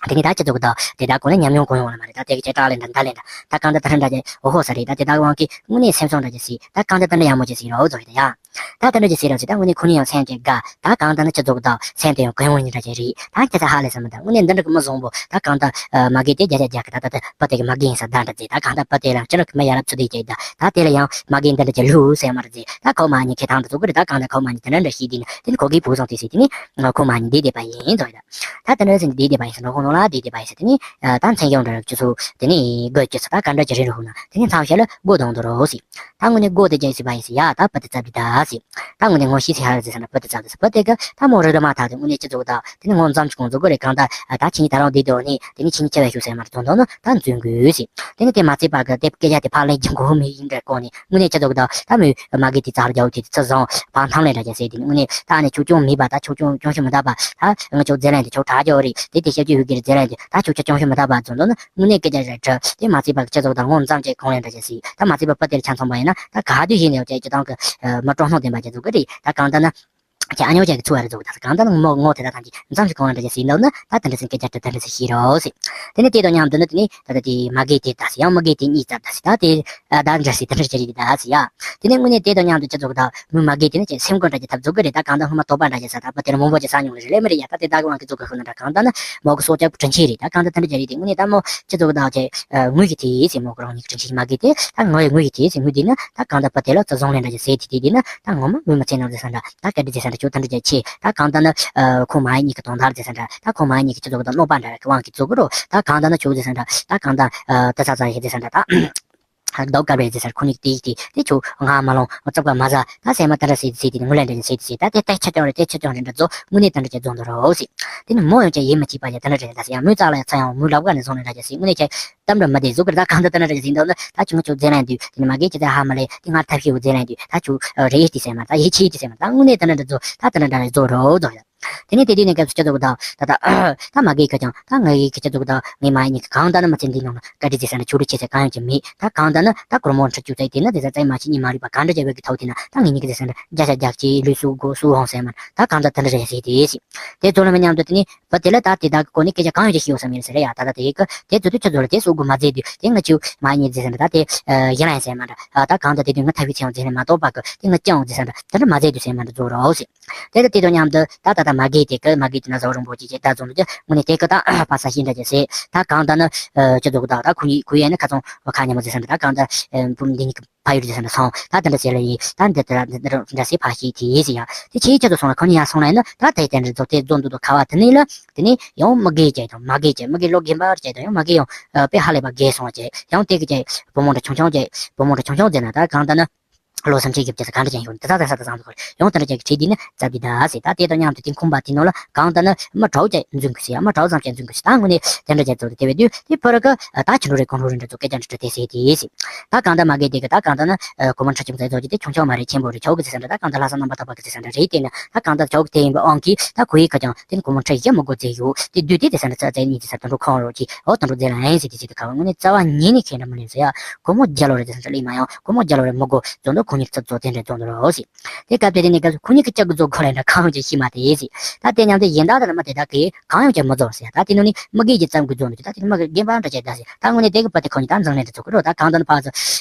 དེ་ནི་ད་ཅི་ཚོད་ཀྱི་ད་དེ་ད་གོ་ནས་ཉམས་མྱོང་གོ་ཡོང་ལ་མ་རེད། ད་དེ་གི་ཅེ་སྐྲག་ལེན་འདྲ་འདའ་ལེན་འདྲ་ད་གང་ལྟར་ད་ཧྲན་འདྲ་ཅེ་འོ་ཧོ་ས་རེད། ད་དེ་ད་དབང་གིས་དངོས་གནས་སེམས་ཚོར་འདྲ་ཅེ་སི་ད་གང་ལྟར་ད་འདྲ་ཡག་མོ་ཅིག་སི་རོགས་ཚོ་རེད་ད་ཡ། ད་ད་འདྲ་ཅིག་སི་རོགས་ཟེར་ད་དངོས་གནས་ཁོ་གཉིས་ཡང་སེམས་ཀྱི་དགའ། ད་གང་ལྟར་ནི་ཅི་ཚོད་ཀྱི་ད་སེམས་དེ་ཡང་གོ་ཡོང་ཡིན་འདྲ་ཅེ་རེད། ད་ཁྱེད་ཚ་ཧ་ལས་ས་མི་ད་དངོས་གནས་འདི་འདྲ་གི་མི་བཟང་པོ་ད་གང་ལྟར་མ་གི་དེ་རྒྱ་རྒྱ་རྒྱ་གི་ད་ད་ད་པ་དེ་གི་མ་གི་ཡིན་ས་ད་འདྲ་ཅེ་ད་གང་ལྟར་པ་དེ་ལ་ཅི་འདྲ་གི་མི་ཡ་རབས་ཚུ་དེ་ཅེ་ད་ད་དེ་ལ་ཡང་མ་གི་འདི་འདྲ་ཅེ་ལུ་ཟེར་མ་རེད་ཟེར། ད་ཁོ་མ་གཉིས་ཁེ་ཐང་དུ་ཚོ་གི་རེད། ད་གང་ལྟར་ཁོ་མ་གཉིས་དེ་འདྲ་འདྲ་ཤེས་དེ་ནི་དེ་ནི་ཁོ་གི་བུ་བཟང་དེ་སི་དེ་ནི་ཁོ་མ་གཉིས་འདི་བསྡད་པ་ཡིན་ཚོ་ཡ། ད་དེ་འདྲ་ཟེར་ནི་འདི་བསྡད་པ་ཡིན་ཟེར་ནོ་ཁོ་ ལ་དེ་དེ་པ་ཡིན་ཟེར། དེ་ནི་ད་མཚན་བྱང་འདྲ་ཅི་ཚོ་དེ་ནི་སྒོ་ཅི་ཚོ་ད་ག་འདྲ་ཅི་རེད་རུ་ཧུ་ན་དེ་ནི་མཚམས་བཤད་ལ་སྒོ་དང་དུ་རོ་ཟེར། ད་དངོས་གནས་སྒོ་དེ་ཅི་ཟེར་པ་ཡིན་ཟེར་ཡ། ད་པ་དེ་ཙབ་དེ་ད་ཟེར། ད་དངོས་གནས་ངོ་ཤེས་ཟེར་ཧ་ར་ཟེར་ས་འདྲ་པ་དེ་ཙབ་དེ་ཟེར། པ་དེ་གི་ད་མོ་རི་རི་མ་ཐག་དེ་དངོས་གནས་ཅི་ཚོ་ད་དེ་ནི་ངོ་མཚམས་ཅི་གོང་ཚོ་གོ་རེ་གང་ད་ད་ཁྱེད་ཉིད་ད་རང་དེ་དོ་ནི་དེ་ནི་ཁྱེད་ཉིད་ཆེ་བའི་ཤུགས་ཟེར་མ་རེད་དོ་དོ་ནི་ད་འཛུལ་དགོས་ཟེར། དེ་ནི་དེ་མ་ཚད་པ་གི་དེ་སྐད་ཆ་དེ་ཕར་ལེན་རྒྱུ་མགོ་མི་ཡིན་འདྲ་གོ་ནི་དངོས་གནས་ཅི་ཚོ་ད་ད་མོས་མ་གི་དེ་ཙར་རྒྱ་བོ་དེ་ཚོ་བཟང་ཕར་འཐམ་ལེན་འདྲ་ཅི་ཟེར། དེ་ནི་དངོས་གནས་ད་ནི་ཆོག་ཆོག་མེད་པ་ད་ཆོག་ཆོག་ཆོག་ཤོས་མི་ད་པ་ད་ང་ཆོག་རྫས་ལན་དེ་ཆོག་དྲག་རྒྱ་བོ་རེད། དེ་དེ་ཤེས་རྒྱུ་ཡོད་གི་རེད། རྫས་ལན་དེ་ད་ཆོག་ཆོག་ཆོག་ཤོས་མི་ད་པ་ཚོ་འདོ་ནི་དངོས་གནས་སྐད་ཆ་རེད་དྲ། དེ་མ་ཚད་པ་ཅི་ཚོ་ད་ངོ་མཚམས་ཅི་གོང་ལེན་འདྲ་ཅི་ཟེར། ད་མ་ཚད་པ་པ་དེར་ཆ་མཚོན་པ་ཡིན་ན་ད་ག་དུས་ཡིན་ནའང་ཅི་ཅི་དང་གི་མི་སྤྲོ་སྣང་ལྡན་པ་ཅི་ཚོ་གི་རེད། ད་གང་ལྟར་ན། ཁྱེད་ཨ་ཉོ་ཅག་གི་ཚུ་བ་རེ་ཟོ་གི་ད་གང་ལྟར་ན་ངོ་ངོ་དེ་དག་ཐམས་ཅད་མཚམས་ཤིག་གང་བ་འདྲ་ཅི་ཟིན་འདུག་ན་ད་དེ་འདྲ་ཟིན་སྐད་ཆ་དེ་དེ་འདྲ་ཟིན་ཤེས་རོགས་ཟེར། དེ་ནས་དེ་དང་མཉམ་དུ་ནི་དེ་ནས་ད་ལྟ་དེ་མ་གི་དེ་ད་ཟེར་ཡང་མ་གི་དེ་གཉིས་ཙམ་ད་ཟེར། ད་དེ་ཨ་ད་འདྲ་ཟིན་དེ་འདྲ་ཅི་རེད་ད་ཟེར་ཡ། དེ་ནས་དངོས་གནས་དེ་དང་མཉམ་དུ་ཅི་ཚོ་གི་ད་མི་མ་གི་དེ་ནི་ཅི་སེམས་ཁོ་འདྲ་ཅི་ཐབས་ཚུགས་གི་རེད། ད་གང་ལྟར་སྔོན་མ་དོགས་པ་འདྲ་ཅི་ཟ་ད་པ་དེ་ར་མང་པོ་ཅི་ཟ་མྱོང་རེད་ལས་མི་རེད་ཡ། ད་དེ་ད་གི་དབང་གི་ཚོ་གི་ཤུགས་ན་འདྲ་གང་ལྟར་ན་མོ་གི་སྲོག་སྐྱབས་དྲིན་ཆེ་རེད། ད་གང་ལྟར་དེ་འདྲ་ཅི་རེད། དེ་དངོས་གནས་ད་མོ་ཅི་ཚོ་གི་ད་ཅི་དངོས་ཀྱི་དེ་ཟེར་མོ་གི་རང་ཉིད་དྲིན་ཆེ་མ་གི་དེ་ད་ངོ་ཡི་དངོས་ཀྱི་དེ་ཟེར་དངོས་དེ་ནི་ད་གང་ལྟར་པ་དེ་ལ་བརྩི་བཟང་ལེན་འདྲ་ཅི་ཟེར་དེ་དེ་དེ་ནི་ད་ངོ་མ་དངོས་མ་ཚེ་ནང་ཟེར་ས་འདྲ། ད་ག་དེ་ཟེར་ས་འདྲ་ཁྱོད་ད་འདྲ་ཅི་ཆེ། ད་གང་ལྟར་ན་ཁོ་མ་ཡི་གཉིས་ཀྱི་དོན་དག་ཟེར་ས་འདྲ། ད་ཁོ་མ་ཡི་གཉིས་ཀྱི་ཁྱོད་ཚོ་གི་ད་གནོད་པ་འདྲ་གི་དབང་གིས་བཙུགས་གི་རོ། ད་གང་ལྟར་ན་ཁྱོད་ཟེར་ས་འདྲ། ད་གང་ལྟར་ད་ཚ་ཚ་ཡི་ཟེར་ས་འདྲ་ད་ད་ལྡོག་སྐབས་རེད་ཟེར་ས་འདྲ། ཁོ་གཉིས་ཀྱི་དེ་ཡིག་དེ་དེ་ཁྱོད་ང་མ་ལོང་རྩག་པ་མ་ཟ་ད་ཟེར་མ་ད་འདྲ་ཟེར་ཟེར་དེ་ངུ་ལེན་འདྲ་ཟེར་དེ་ཟེར། ད་དེ་ལྟ་ཆ་ཅང་རེད། དེ་ཆ་ཅང་རེད་འདྲ་ཚོ་དངོས་གནས་ད་འདྲ་ཅི་རྫོང་དུ་རོ་ཟེར། དེ་ནི་མོ་ཡང་ཅི་ཡིད་མི་ཆེས་པ་ཡ་ད་འདྲ་རེད། ད་ཟེར་ཡང་མོའི་རྩ་ལ་ཡ་ཚ་ཡང་མོའི་ལབ་ག་ནས་སོང་ནས་འདྲ་ཅི་ཟེར་དངོས་གནས་ཁྱེད་གཏམ་འདྲ་མ་བདེ་བཟོ་གི་རེད། ད་གང་ལྟར་ད་ན་རེ་ཟིན་འདུག་ན་ད་ཁྱོད་ང་ཁྱོད་རྫས་ལན་དུས་དེ་ནི་མ་གིས་ཁྱེད་ཚེ་ཧ་མ་ལས་དེ་ང་ཐབས་ཤེས་འོ་རྫས་ལན་དུས་ད་ཁྱོད་རེ་ཡིས་དེ་ཟེར་མ་ད་ཡིད་ཆེས་དེ་ཟེར་མ་ད་དངོས་གནས་ད་ན་འདྲ་བཟོ་ད་ད་ན་འདྲ་རེ་བཟོ་རོགས་བཟོ་ཡ། དེ་ནས་དེ་དུས་ནས་སྐབས་སུ་ཁྱེད་ཚོ་གི་ད་ད་ད་ད་མ་གིས་ཁྱོད་ཀྱང་ད་ང་གིས་ཁྱེད་ཚོ་གི་ད་ངའི་མ་ཡིན་ནི་གང་ལྟར་ན་མ་ཚེ་འདི་ནང་ལ་བཀའ་དྲིན་ཟེར་ས་འདྲ་ཆོས་རུ་ཆེ་ཚེ་གང་ཡང་ཅི་མེད། ད་གང་ལྟར་ན་ད་གོར་མོ་ཁྲི་བཅུ་ཚེ་དེ་ན་དེ་ས་ཚེ་མ་ཤི་ཉི་མ་རིག་པ་གང་འདྲ་བྱས་པའི་གི་ཐོག་དེ་ན་ད་ངེད་གཉིས་ཀྱི་ཟེར་ས་འདྲ་རྒྱ་ཤ་རྒྱག་ཅི་ལུས་སུ་དགོས་སུ་འོང་ཟེར་མ་ད་གང་ལྟར་ད་འདྲ་རེད་ཟེར་དེ་ཟེར། དེ་ཚོ་ལ་མི་མཉམ་དུ་དེ་ནི་བུ་དེ་ལ་ད་དེ་དག་གི་སྐོར་ནས་སྐད་ཆ་གང་ཡོད་ཅིག་ཤེས་ཡོད་ས་མེད་ཟེར་ཡ། ད་ད་དེ་གི་དེ་ཚོ་དུ་ཁྱོད་ཚོ་ལ་དེ་སོ་དགུ་མ་མཛད་དུས་དེ་ང་ཆུ་མ་ཉེས་ཟེར་ས་འདྲ་ད་དེ་ཡིན་ལ་ཡིན་ཟེར་མ་འདྲ། ད་གང་ད་དེ་དུས་ང་ཐབས་ཤེས་ཆེ་ཡང་ཟེར་ནས་མ་གཏོགས་པ་གི་དེ་ང་སྐྱོང་ཟེར་ས་འདྲ་ད་འདྲ་མ་མཛད་དུས་ཟེར་མ་འདྲ་རྫོགས་རོགས་ཟེར། དེ་ད་དེ་དང་མཉམ་དུ་ད་ད་ད་མ་གི་དེ་གི་མ་གི་དེ་ན་ཟ་བ་རིན་པོ་ཆེ་ཅེ་ད་ཚོ་འདུག་ཅེ་དངོས་གནས་དེ་གི་ད་ཕ་ས་ཤིན་འདྲ་ཅེ་ཟེར། ད་གང་ད་ནི་ཁྱོད་ཚོ་གི་ད་ད་ཁུ་ཉི་ཁུ་ཡན་ནི་ཁ་ཚོང་ཁ་ཉེ་མོ་ཟེར་ས་འདྲ་ད་གང་ད་བུམ་འདི་ཉིད་ཀྱི་ཕ་ཡུལ་ཟེར་ས་འདྲ་སོང་ད་དེ་འདྲ་ཟེར་ལ་ཡིན། ད་འདི་དེ་འདྲ་ཟེར་ཕ་ཤི་དེ་ཡིན་ཟེར་ཡ། དེ་ཁྱེད་ཁྱེད་ཚོ་སོང་ལ་ཁོ་ནི་ཡང་སོང་ལ་ཡིན་ན་ད་དེ་དེ་འདྲ་ཛོ་དེ་ཛོ་འདུག་དོ་ཁ་བ་དེ་ནི་ལ་དེ་ནི་ཡང་མི་དགེ་ཅེ་དང་མ་དགེ་ཅེ་མི་དགེ་ལོ་དགེ་འབར་ཅེ་དང་ཡང་མ་དགེ་ཡང་དཔེ་ཧ་ལས་པ་དགེ་སོང་ཅེ་ཡང་དེ་གི་ཅེ་བུ་མོ་འདྲ་ཆུང་ཆུང་ཅེ་བུ་མོ་འདྲ་ཆུང་ཆུང་ཟེར་ན་ད་གང་ད་ནི་བློ་སེམས་ཅན་གྱི་བྱེད་ས་གང་འདྲ་ཅན་ཡོད་དེ་ཚ་དེ་ས་དེ་བཟང་དུ་ཡང་དེ་འདྲ་ཅན་གྱི་ཁྲིད་དེ་ནི་རྩ་བདེ་ད་ཟེར། ད་དེ་དང་མཉམ་དུ་དེ་ཁུངས་པ་དེ་ནང་ལ་གང་ད་ནི་མི་དྲག་ཅེ་འཛུན་དགོས་ཟེར་ཡ་མི་དྲག་ཙམ་ཅེ་འཛུན་དགོས་ཟེར་ད་དངོས་གནས་དེ་འདྲ་ཅན་ཚོ་དེ་བས་དུས་དེ་ཕོ་ར་གི་ད་ཁྱི་འགྲོ་རེ་གོང་འགྲོ་རེ་འདྲ་ཚོ་སྐད་ཆ་འདྲ་འདྲ་དེ་ཟེར་དེ་ཟེར། ད་གང་ལྟར་མ་གི་དེ་གི་ད་གང་ལྟར་ན་ཨ་གོ་མོ་ཁྲ་ཆུང་ཙག་ཙོག་གི་དེ་ཆུང་ཆུང་མ་རེད་ཆེན་པོ་རེད་ཆོག་གི་ཟེར་ས་འདྲ་ད་གང་ལྟར་ལྷ་ས་རྣམ་པར་དག་པ་གི་ཟེར་ས་འདྲ་རེད་དེ་ན་ད་གང་ལྟར་ཆོག་གི་དེ་ཡིན་པའི་དབང་གིས་ད་ཁོ་ཡི་ཁ་ཀྱང་དེ་ནི་གོ་མོ་ཁྲ་ཡི་མི་དགོས་ཟེར་ཡོད་དེ་དུས་དེ་དེ་ས་འདྲ་ཙག་ཙག་གཉིས་ཀྱི་ས་དུད་འགྲོ་ཁོང་རོགས་ཀྱི་འོ་དུད་འགྲོ་རྫས་ལ་ཨེན་ཟེར་དེ་ཟེར་དུ་ཁ་བ་དངོས་གནས་རྩ་བ་ཉིད་ནས་ཁེ་འདྲ་མི་ལེན་ཟེར་ཡ་གོ་མོ་རྒྱ་ལོ་རེད་ཟེར་ས་འདྲ་ལས་མ་ཡང་གོ་མོ་རྒྱ་ལོ་རེད་མི་དགོས་རྫོང་དུ་ཁོ་གཉིས་ཚབ་ཚོ་དེ་འདྲ་རྫོང་དུ་རོགས་ཟེར། དེ་སྐབས་དེ་དེ་ནས་སྐབས་སུ་ཁོ་གཉིས་ཀྱི་ལྕགས་ཀྱི་རྫོགས་ཁོ་ལས་འདྲ་གང་ཡང་ཅི་ཤེས་མ་དེ་ཟེར། ད་དེ་མཉམ་དུ་ཡིན་ད་ད་ནི་མ་དེ་དག་གིས་གང་ཡང་ཅི་མི་རྫོགས་ཟེར། ད་དེ་ནང་ནས་མི་དགེ་གྱི་ཙམ་གྱི་རྫོགས་འདུག་ད་དེ་ནི་མི་དགེ་འབའ་འདྲ་བྱས་ད་ཟེར། ད་དངོས་གནས་དེ་གི་བུ་དེ་ཁོ་གཉིས་ད་འཛིང་ལེན་དུ་ཚུགས་ཀྱི་རོ། ད་གང་ད་ནི་ཕར་ཚུར་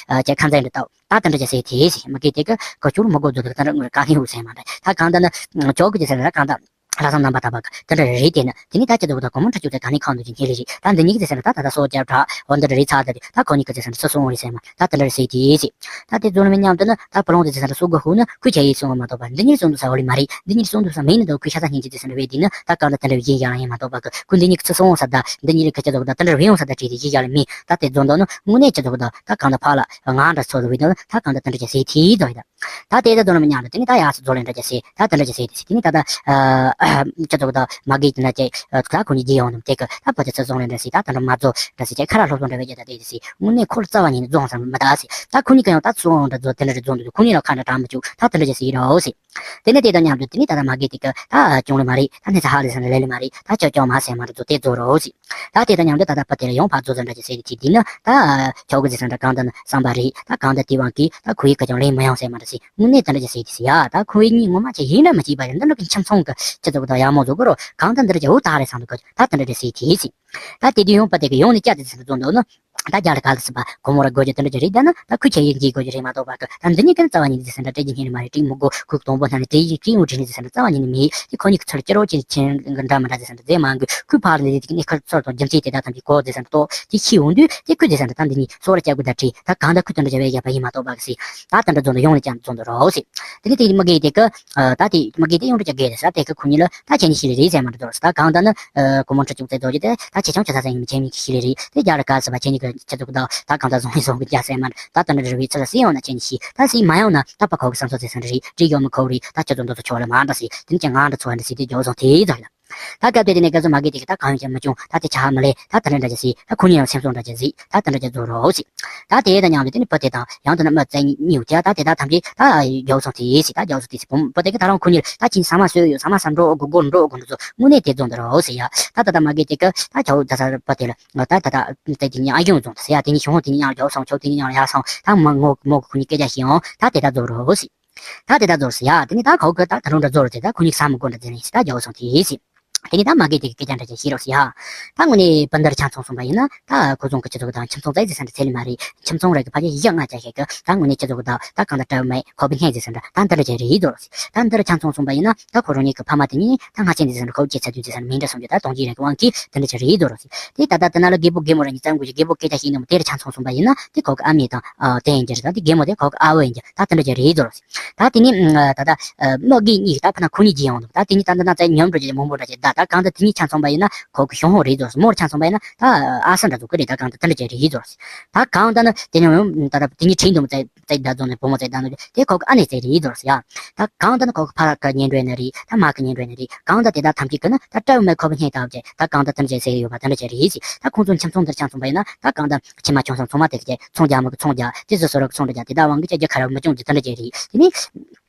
ཅེ་ཁ་འཛིང་དུ་བཏང་ད་དེ་འདྲ་ཅེ་ཟེར་དེ་ཟེར། མི་དགེ་དེ་གི་ག་ཅུར་མི་དགོས་རྫོགས་འདུག་ད་འདྲ་དངོས་ག་ནས་འུ་ཟེར་མ་འདྲ། ད་གང་ད་ནི་ཇོ་གི་ཅེ་ཟེར་ན་ད་གང་ད་ལྷ་ས་རྣམ་པར་དག་པ་གི་དེ་འདྲ་རེད་དེ་ནི་དེ་ནི་ད་ཅི་ཚོ་གི་ད་གོ་མོ་ཁྲ་ཆུང་ཚེ་ག་ནས་གང་འདུག་ཅེ་སྙེ་ལེ་རེད། ད་འདི་གཉིས་ཀྱི་ཅེ་ཟེར་ན་ད་ད་ད་སོ་རྒྱབ་དྲག་འོ་འདི་འདྲ་རེད་ཚ་ད་རེད། ད་ཁོ་གཉིས་ཀྱི་ཅེ་ཟེར་ན་སུ་སོང་རེད་ཟེར་མ་ད་དེ་འདྲ་རེད་ཟེར་དེ་ཟེར། ད་དེ་རྫོགས་ནི་མི་མཉམ་དུ་ནི་ད་བུ་ལོང་དེ་ཅེ་ཟེར་ན་སུ་གི་ཧུ་ནི་ཁུ་ཁྱེད་ཡིས་སོང་བ་མ་གཏོགས་པ་འདི་གཉིས་སོང་འདུག་ས་འོ་ལི་མ་རེད། འདི་གཉིས་སོང་འདུག་ས་མེད་ནི་འདུག་ཁུ་ཤ་ཚ་སྙིང་རྗེ་དེ་ཟེར་ན་བས་དེ་ནི་ད་གང་ད་དེ་འདྲ་བས་ཡིན་ཡང་ཡིན་མ་གཏོགས་པ་གི་ཁུ་འདི་གཉིས་ཀྱི་ཚུར་སོང་ས་ད་འདི་གཉིས་ཀྱི་ཁ་ཆ་ཚོ་གི་ད་དེ་འདྲ་བས་ཡོང་ས་ད་བྲིས་དེ་ཡིན་ཡང་ལི་མེད། ད་དེ་རྫོགས་འདུག་ནི་དངོས་གནས་ཅི་ཚོ་གི་ད་ད་གང་ད་ཕ་ལ་ང་འདྲ་ཚོ་རུ་བས་དེ་ནི་ད་གང་ད་དེ་འདྲ་ཅེ་ཟེར་དེ་ཡིན་དོ་ཡིན། ད་དེ་ད་དོ་ན་མི་ཉག་རེད། དེ་ནི་ད་ཡག་སུ་རྫོགས་ལེན་འདྲ་ཅེ་ཟེར། ད་དེ་འདྲ་ཅེ་ཟེར་དེ་ཟེར། དེ་ནི་ད་ད་ཅི་ཚོགས་ད་མ་གི་དེ་ན་ཅེ་ད་ཁོ་ནི་རྗེས་ཡོང་དུམ་དེ་གི་ད་བུ་དེ་ཚོ་རྫོགས་ལེན་འདྲ་ཟེར། ད་དེ་འདྲ་མ་རྫོགས་འདྲ་ཟེར་ཅེ་ཁ་ར་ལྷོ་སོང་འདྲ་བས་ཅེ་ད་དེ་དེ་ཟེར། དངོས་གནས་ཁོ་ལ་རྩ་བ་ཉིད་ནས་རྫོགས་སམ་མི་ད་ཟེར། ད་ཁོ་ནི་ག་ཡང་ད་ཚོ་འོང་འདྲ་རྫོགས་དེ་འདྲ་རེ་རྫོགས་འདུག་ཁོ་ནི་ལ་ཁ་འདྲ་དྲག་མི་བཅུག་ད་དེ་འདྲ་ཅེ་ཟེར་རོ་ཟེར། དེ་ནི་དེ་དང་མཉམ་དུ་དེ་ནི་ད་ད་མ་གི་དེ་གི་ད་ཅུང་ལེ་མ་རེད། ད་ནི་ས་ཧ་ལེ་ས་ན་ལེ་ལེ་མ་རེད། ད་ཅོ་ཅོ་མ་ཟེར་མ་འདྲ་རྫོགས་དེ་རྫོགས་རོ་ཟེར། ད་དེ་དང་མཉམ་དུ་ད་ལྟ་བུ་དེ་ལ་ཡང་ཕར་རྫོགས་ཟིན་འདྲ་ཅེ་ཟེར་དེ་དེ་ནི་ད་ཁྱོ་གི་ཟེར་ས་འདྲ་གང་ད་ནི་བསམ་པ་རེད། ད་གང་ད་དེ་དབང་གིས་ད་ཁོ་ཡི་ཁ་ཀྱང་ལེན་མི་ཡོང་ཟེར་མ་འདྲ་ཟེར། དངོས་གནས་དེ་འདྲ་ཅེ་ཟེར་དེ་ཟེར་ཡ། ད་ཁོ་ཡི་གཉིས་ངོ་མ་ཅེ་ཡིན་འདྲ་མི་བྱེད་པ་ཡིན་འདི་འདྲ་གི་ཁྱིམ་ཚང་གི་ཅི་ཚོགས་ད་ཡག་མོ་བཟོ་གི་རོ། གང་ད་འདི་འདྲ་ཅེ་འུ་ད་རེ་སང་འདུག་གི་ད་དེ་འདྲ་ཅེ་ཟེར་དེ་ཟེར། ད་དེ་དུས་ཡོང་པ་དེ་གི་ཡོང་ནས་ཅ་དེ་ཟེར་འདུག་འདུག་ནི། ད་རྒྱ་ལ་ག་ལ་སྲིད་པ་གོ་མོ་ར་དགོས་རྒྱུ་དེ་འདྲ་ཅིག་རེད། ད་ན་ད་ཁོས་ཁྱེད་ཡིན་གྱིས་དགོས་རྒྱུ་རེད་མ་གཏོགས་པ་གི། ད་འདི་གཉིས་ཀ་རྩ་བ་ཉིད་ནས་ཟེར་ན་སྤྲད་རྒྱུ་ཉིད་ནས་མ་རེད། སྤྲད་མི་དགོས། ཁོས་གཏོང་པོ་ན་ནི་སྤྲད་ཡིན་སྤྲད་ཡོང་བྲིས་ནས་ཟེར་ན་རྩ་བ་ཉིད་ནས་མེད། དེ་ཁོ་གཉིས་ཀྱི་ཚུར་སྤྱི་རོགས་ཅན་ཆེན་འདྲ་མི་འདྲ་ཟེར་ན་མཛད་མ་དགོས། ཁོས་ཕར་ལ་འདི་གི་གནས་སྐབས་ཚུར་དང་རྒྱུ་མཚན་དེ་དག་ཐམས་ཅད་གོ་ཟེར་ན་ཏོ་དེ་ཤི་འོང་དུས་དེ་ཁོས་ཟེར་ན་ད་འདི་གཉིས་སོ་ར་སྐྱ་དགུ་ད་བྲིས་ད་གང་ད་ཁོས་དེ་འདྲ་བྱས་བས་ཡ་བ་ཡིན་མ་གཏོགས་པ་གི་སྲིད། ད་དེ་འདྲ་རྫོང་དུ་ཡོང་ལ་ཀྱང་རྫོང་དུ་རོགས་སྲིད། དེ་ནས་དེ་མི་དགེ་དེ་གི་ད་དེ་མི་དགེ་དེ་ཡོང་དུས་ཀྱང་དགེ་རེད་ཟེར། དེ་གི་ཁོ་གཉིས་ལ་ད་ཁྱེད་གཉིས་ཤི་རེ་རེད་ཟེར་མ་འདྲ་འདུག་ཟེར། ད་གང་ད་ནི་ཨ་གོ་མོ་ཁྲི་བཅུ་རྩ་རྫོགས་རྒྱུ་དེ་ད་ཆེ་ཆུང་ཆ་ཚང་ཟེར་ཡིན་མི་ཁྱེད་གཉིས་ཤི་རེ་རེད། དེ་རྒྱ་ལ་ག་ཟེར་བ་ཁྱེད་གཉིས་ཀྱི་ཆེ་ཆུང་གི་ད་ད་གང་ད་བཟུང་ཡིན་བཟུང་གི་རྒྱ་ཟེར་མ་འདྲ། ད་དེ་འདྲ་རེ་བའི་ཚུལ་ལ་སྲིད་ཡོང་ན་ཁྱེད་གཉིས་ཤི། ད་སྲིད་མ་ཡོང་ན་ད་པ་ཁོ་གི་བསམ་ཚུལ་ཟེར་ས་འདྲ་རེད། འདྲི་ཡོད་མི་ཁོ་རེད། ད་ཁྱེད་ཚོ་འདི་ཚོ་ཆོག་ལ་མ་འདྲ་ཟེར། དེ་ནས་ཀྱང་ང་འདྲ་ཚོ་འདྲ་ཟེར་དེ་རྒྱ་བཟང་དེ་ཟེར་ཡ། ད་སྐབས་དེ་དེ་ནས་སྐབས་སུ་མ་གི་དེ་གི་ད་གང་ཡོང་ཀྱང་མི་བྱུང་། ད་དེ་ཆ་ཧ་མི་ལས། ད་དེ་འདྲ་འདྲ་ཅིག་སྲིད། ད་ཁོ་གཉིས་ཡང་སེམས་སོང་འདྲ་ཅིག་སྲིད། ད་དེ་འདྲ་ཅིག་རྫོགས་རོགས་སྲིད། ད་དེ་དང་མཉམ་དུ་དེ་ནི་བུ་དེ་དང་ཡང་དེ་ན་མི་བཙན་གཉིས་ཡོད་དེ། ད་དེ་དག་ཐམས་ཅད་ད་རྒྱ་བཟང་དེ་སྲིད། ད་རྒྱ་བཟང་དེ་སྲིད། བུ་བུ་དེ་གི་ད་རང་ཁོ་གཉིས་ད་ཁྱིམ་ས་མ་སོས་ཡོད། ས་མ་ས་འགྲོ་དགོས་དགོས་འགྲོ་དགོས་འགྲོ་ཚོ་དངོས་གནས་དེ་རྫོགས་འདི་རོགས་སྲིད་ཡ། ད་ད་ད་མ་གི་དེ་གི་ད་ཁྱོད་ད་ས་བུ་དེ་ལ་ད་ད་ད་དེ་དེ་གཉིས་ཨ་ཡོང་རྫོགས་འདི་སྲིད་ཡ། དེ་གཉིས་ཤོང་དེ་གཉིས་ཡང་རྒྱ་བཟང་ཁྱོད་དེ་གཉིས་ཡང་ཡ་སང་ད་མ་ངོ་མོ་གི་ཁོ་གཉིས་སྐད་ཆ་ཤེས་ཡོང་། ད་དེ་ད་རྫོགས་རོགས་སྲིད། ད་དེ་ད་རྫོགས་སོང་ཡ། དེ་ནས་ད་ཁོ་གི་ད་ད་རུང་འདྲ་རྫོགས་རེད་དེ། ད་ཁོ་གཉིས་ས་མི་དགོས་འདྲ་དེ་ནས་ད་རྒྱ་བཟང་དེ་སྲིད། དེ་ནས་ད་མ་གི་དེ་གི་སྐད་ཆ་འདྲ་ཅིག་བཤད་རོགས་སྲིད་ཡ། ད་དངོས་གནས་བུ་འདིར་ཆ་མཚུངས་སོང་པ་ཡིན་ན་ད་ཁོ་ཚོང་གི་སྤྱི་ཚོགས་དང་ཁྱིམ་ཚང་བཙལ་ཟེར་ས་འདྲ་ཚད་ལས་མ་རེད། ཁྱིམ་ཚང་རེ་གི་ཕ་གི་ཡག་ང་ཅག་ཤེས་གི། ད་དངོས་གནས་སྤྱི་ཚོགས་གི་ད་ད་གང་ད་སྤྲ་བོ་མེད་ཁོ་བུ་སྙན་ཟེར་ས་འདྲ་ད་འདི་འདྲ་ཅིག་རེད་རྫོགས་རོགས་སྲིད། ད་འདིར་ཆ་མཚུངས་སོང་པ་ཡིན་ན་ད་ཁོ་རང་ཉིད་གི་ཕ་མ་དེ་གཉིས་ད་སྔ་ཆེན་དེ་ཟེར་ས་འདྲ་ཁོ་བཅད་ཚ་དུས་དེ་ཟེར་ས་འདྲ་མིང་འདྲ་སོང་རྒྱུ་ད་གདོང་གི་རེ་གི་དབང་གིས་དེ་འདྲ་ཅིག་རེད་རྫོགས་རོགས་སྲིད། དེ་ད་ད་དེ་ན་ལ་རྒད་པོ་རྒད་མོ་ར་གཉིས་བཙལ་དགོས་ཀྱི། རྒད་པོ་སྐད་ཆ་ཤེས་ནི་མོ་དེར་ཆ་མཚུངས་སོང་པ་ཡིན་ན་དེ་ཁོ་གི་ཨ་མ་དང་ཨ་དེ་ཡིན་གྱི་རེད། ད་དེ་རྒན་མོ་དེ་ཁོ་གི་ཨ་བོ་ཡིན་གྱི། ད་དེ་འདྲ་ཅིག་རེད་རྫོགས་རོགས་སྲིད། ད་དེ་ནི་ད་ད་མི་གི་གཉིས་ད་ཕ་ན་ཁོ་གཉིས་ཀྱི་ཡོང་འདུག་ད་དེ་གཉིས་ད་འདི་ན་བཙལ་ཉམས་འགྲོ་རྒྱུ་མང་པོ་འདྲ་ཅིག་ད་ད་གང་ད་དེ་གཉིས་ཆ་མཚུངས་པ་ཡིན་ན་ཁོ་གི་ཞང་ཞུང་རེད་རྫོགས་རོགས་སྲིད། མོར་ཆ་མཚུངས་པ་ཡིན་ན་ད་ཨ་ས་འདྲ་ཚོ་གི་རེད། ད་གང་ད་དེ་འདྲ་ཅིག་རེད་རྫོགས་རོགས་སྲིད། ད་གང་ད་ནི་དེ་ནི་ད་ད་དེ་གཉིས་ཁྲིད་འདུག་བཙལ་བཙལ་ད་རྫོགས་ནས་བུ་མོ་བཙལ་ད་ནི་དེ་ཁོ་གི་ཨ་ནེ་བཙལ་རེད་རྫོགས་རོགས་སྲིད་ཡ། ད་གང་ད་ནི་ཁོ་གི་ཕ་གི་གཉེན་འགྲོ་ཡིན་ན་རེད། ད་མ་གི་གཉེན་འགྲོ་ཡིན་ན་རེད། གང་ད་དེ་དག་ཐམས་ཅད་ཀྱི་ནི་ད་སྤྲ་བོ་མེད་ཁོ་བུ་སྙན་ལྟ་བུ་ཅིག་ད་གང་ད་དེ་འདྲ་ཟེར་གི་ཡོད་པ་དེ་འདྲ་ཅིག་རེད་ཟེར། ད་ཁོང་ཚོ་ཁྱིམ་ཚང་འདིར་ཆ་མཚུངས་པ་ཡིན་ན་ད་གང་ད་ཁྱིམ་མ་ཆུང་སོང་ཚང་མ་དེ་གི་ཚོང་རྒྱག་མི་གི་ཚོང་རྒྱག་དེ་ཚོ་སོ་ར་གི་ཚོང་འདྲ་རྒྱག་དེ་དག་དབང་གིས་ཅ་རྒྱ་ཁ་ར་མི་སྐྱོང་རྒྱུ་དེ་འདྲ་ཅིག་རེད། དེ་ནི་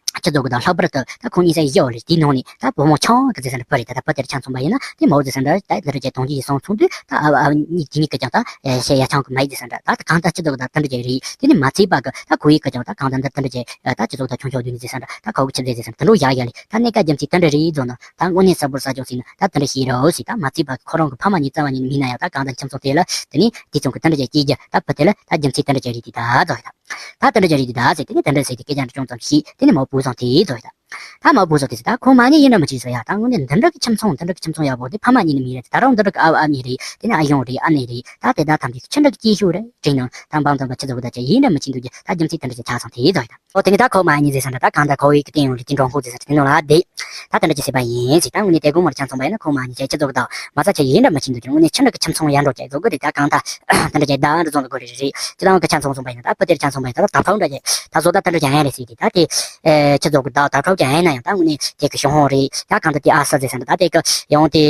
སྤྱི་ཚོགས་ཀྱི་ད་ལྷག་པར་དུ་ད་ཁོང་གཉིས་ས་ཡི་བཞི་བ་རེད། དེའི་ནང་ནས་ད་བུ་མོ་ཆུང་གི་ཟེར་ས་འདྲ་བུ་རེད། ད་ད་བུ་དེར་ཆ་མཚུངས་པ་ཡིན་ན་དེ་མོ་ཟེར་ས་འདྲ་ད་དེ་འདྲ་ཅིག་གདོང་གི་ཡིད་སོང་མཚུངས་དུས་ད་ཨ་ཨ་གཉིས་དེ་གཉིས་ཀྱི་ཀྱང་ད་བཤད་ཡ་ཆང་གི་མ་ཡི་ཟེར་ས་འདྲ་ད་གང་ད་སྤྱི་ཚོགས་ཀྱི་ད་དེ་འདྲ་ཅིག་རེད། དེ་ནི་མ་ཚད་པ་གི་ད་ཁོ་ཡི་ཀྱི་ཀྱང་ད་གང་ད་འདི་དེ་འདྲ་ཅིག་ད་སྤྱི་ཚོགས་ད་ཆུང་ཆུང་དུས་ནས་ཟེར་ས་འདྲ་ད་ཁོ་གི་ཆི་ཟེར་ཟེར་ས་འདྲ་དེ་འདྲ་ཡག་ཡག་ལས། ད་གནས་སྐབས་རྒྱུ་མཚན་དེ་འདྲ་རེད་རྫོགས་ན་ད་དངོས་གནས་གསལ་པོར་ས་སྦྱོང་ཟིན་ན་ད་དེ་འདྲ་ཞིག་རེད་ཟེར། ད་མ་ཚད་པ་ཁོ་རང་གི་ཕ་མ་གཉིས་རྩ་བ་ཉིད་ནས་མིན་ན་ཡང་ད་གང་ད་ཁྱིམ་ཚང་དེ་ལ་དེ་ནི་དེ་ཚོ་གི་དེ་འདྲ་ཅིག་སྐྱེས་རྒྱུ་ད་བུ་དེ་ལ་ད་རྒྱུ་མཚན་དེ་འདྲ་ཅིག་རེད་དེ་ད་རྫོགས་ཡ། ད་དེ་འདྲ་ཅིག་རེད་དེ་ད་ཟེར། དེ་ནི་དེ་འདྲ་ཟེར་དེ་སྐད་ཆ་འདྲ་ཅུང་ཙམ་ཞིག་དེ་ནི་མ་བུ་བཟང་དེ་རྫོགས་ཡ། ད་མ་བུ་བཟང་དེ་ཟེར་ད་ཁོང་མ་ཉེས་ཡིན་འདྲ་མི་ཅིག་བཟོ་ཡ། ད་དངོས་གནས་འདི་འདྲ་གི་ཁྱིམ་ཚང་འདི་འདྲ་གི་ཁྱིམ་ཚང་ཡག་པོ་དེ་ཕ་མ་གཉིས་ནི་མི་རེད། ད་རུང་འདི་འདྲ་གི་ཨ་བ་ཨ་མྱེས་རེད། དེ་ནི་ཨ་ཞང་རེད་ཨ་ནེ་རེད། ད་དེ་དག་ཐམས་ཅད་ཆི་འདྲ་གི་སྐྱིད་ཤོས་རེད་དྲན་ནང་ད་འབངས་དམ་པ་ཆི་ཟེར་གི་ད་ཅི་ཡིན་འདྲ་མི་ཅིག་འདུག་གི། ད་རྒྱུ་མཚན་དེ་འདྲ་ཅིག་ཆགས་སོང་དེ་རྫོགས་ཡ། ཨོ་དེ་ནི་ད་ཁོ་མ་ཉེས་ཟེར་ས་འདྲ་ད་གང་ད་ཁོ་བོའི་གི་བསྟན་ཡོང་རེད། དེ་འགྲོ་ཁོ་ཟེར་ས་དེ་ནང་ལ་བསྡད། ད་དེ་འདྲ་ཅིག་ཟེར་བ་ཡིན་ཟེར། ད་དངོས་གནས་དེ་དགོང་མོར་ཆ་མཚུངས་པ་ཡིན་ན་ཁོ་མ་ཉེས་ཅག་ཅི་ཟེར་གི་ད་མ་རྩ་ཆ་ཡིན་འདྲ་མི་ཅིག་འདུག་གི། དངོས་གནས་ཆི་འདྲ་གི་ཁྱིམ་ཚང་ཡག་འགྲོ་ཅག་ཟེར་གི་རེད། ད་གང་ད་དེ་འདྲ་ཅིག་ད་འདྲ་བཟོ་འདུག་གི་རེད་རེད། ཅི་ལའང་གི་ཆ་མཚུངས་སོང་པ་ཡིན་ན་ད་བུ་དེར་ཆ་མཚུངས་པ་ཡིན་ན་ད་ད་ཕག་འདྲ་ཅིག་ད་བཟོ་ད་དེ་འདྲ་ཅིག་ཡིན་རེད་ཟེར་གི། ད་དེ་ཨེ་ཆི་ཟེར་གི་ད་ད་ཕག་ཅིག་ཡིན་ན་ཡང་ད་དངོས་གནས་དེ་གི་ཞང་ཞུང་རེད། ད་གང་ད་དེ་ཨ་ས་ཟེར་ས་འདྲ་ད་དེ་གི་ཡང་དེ་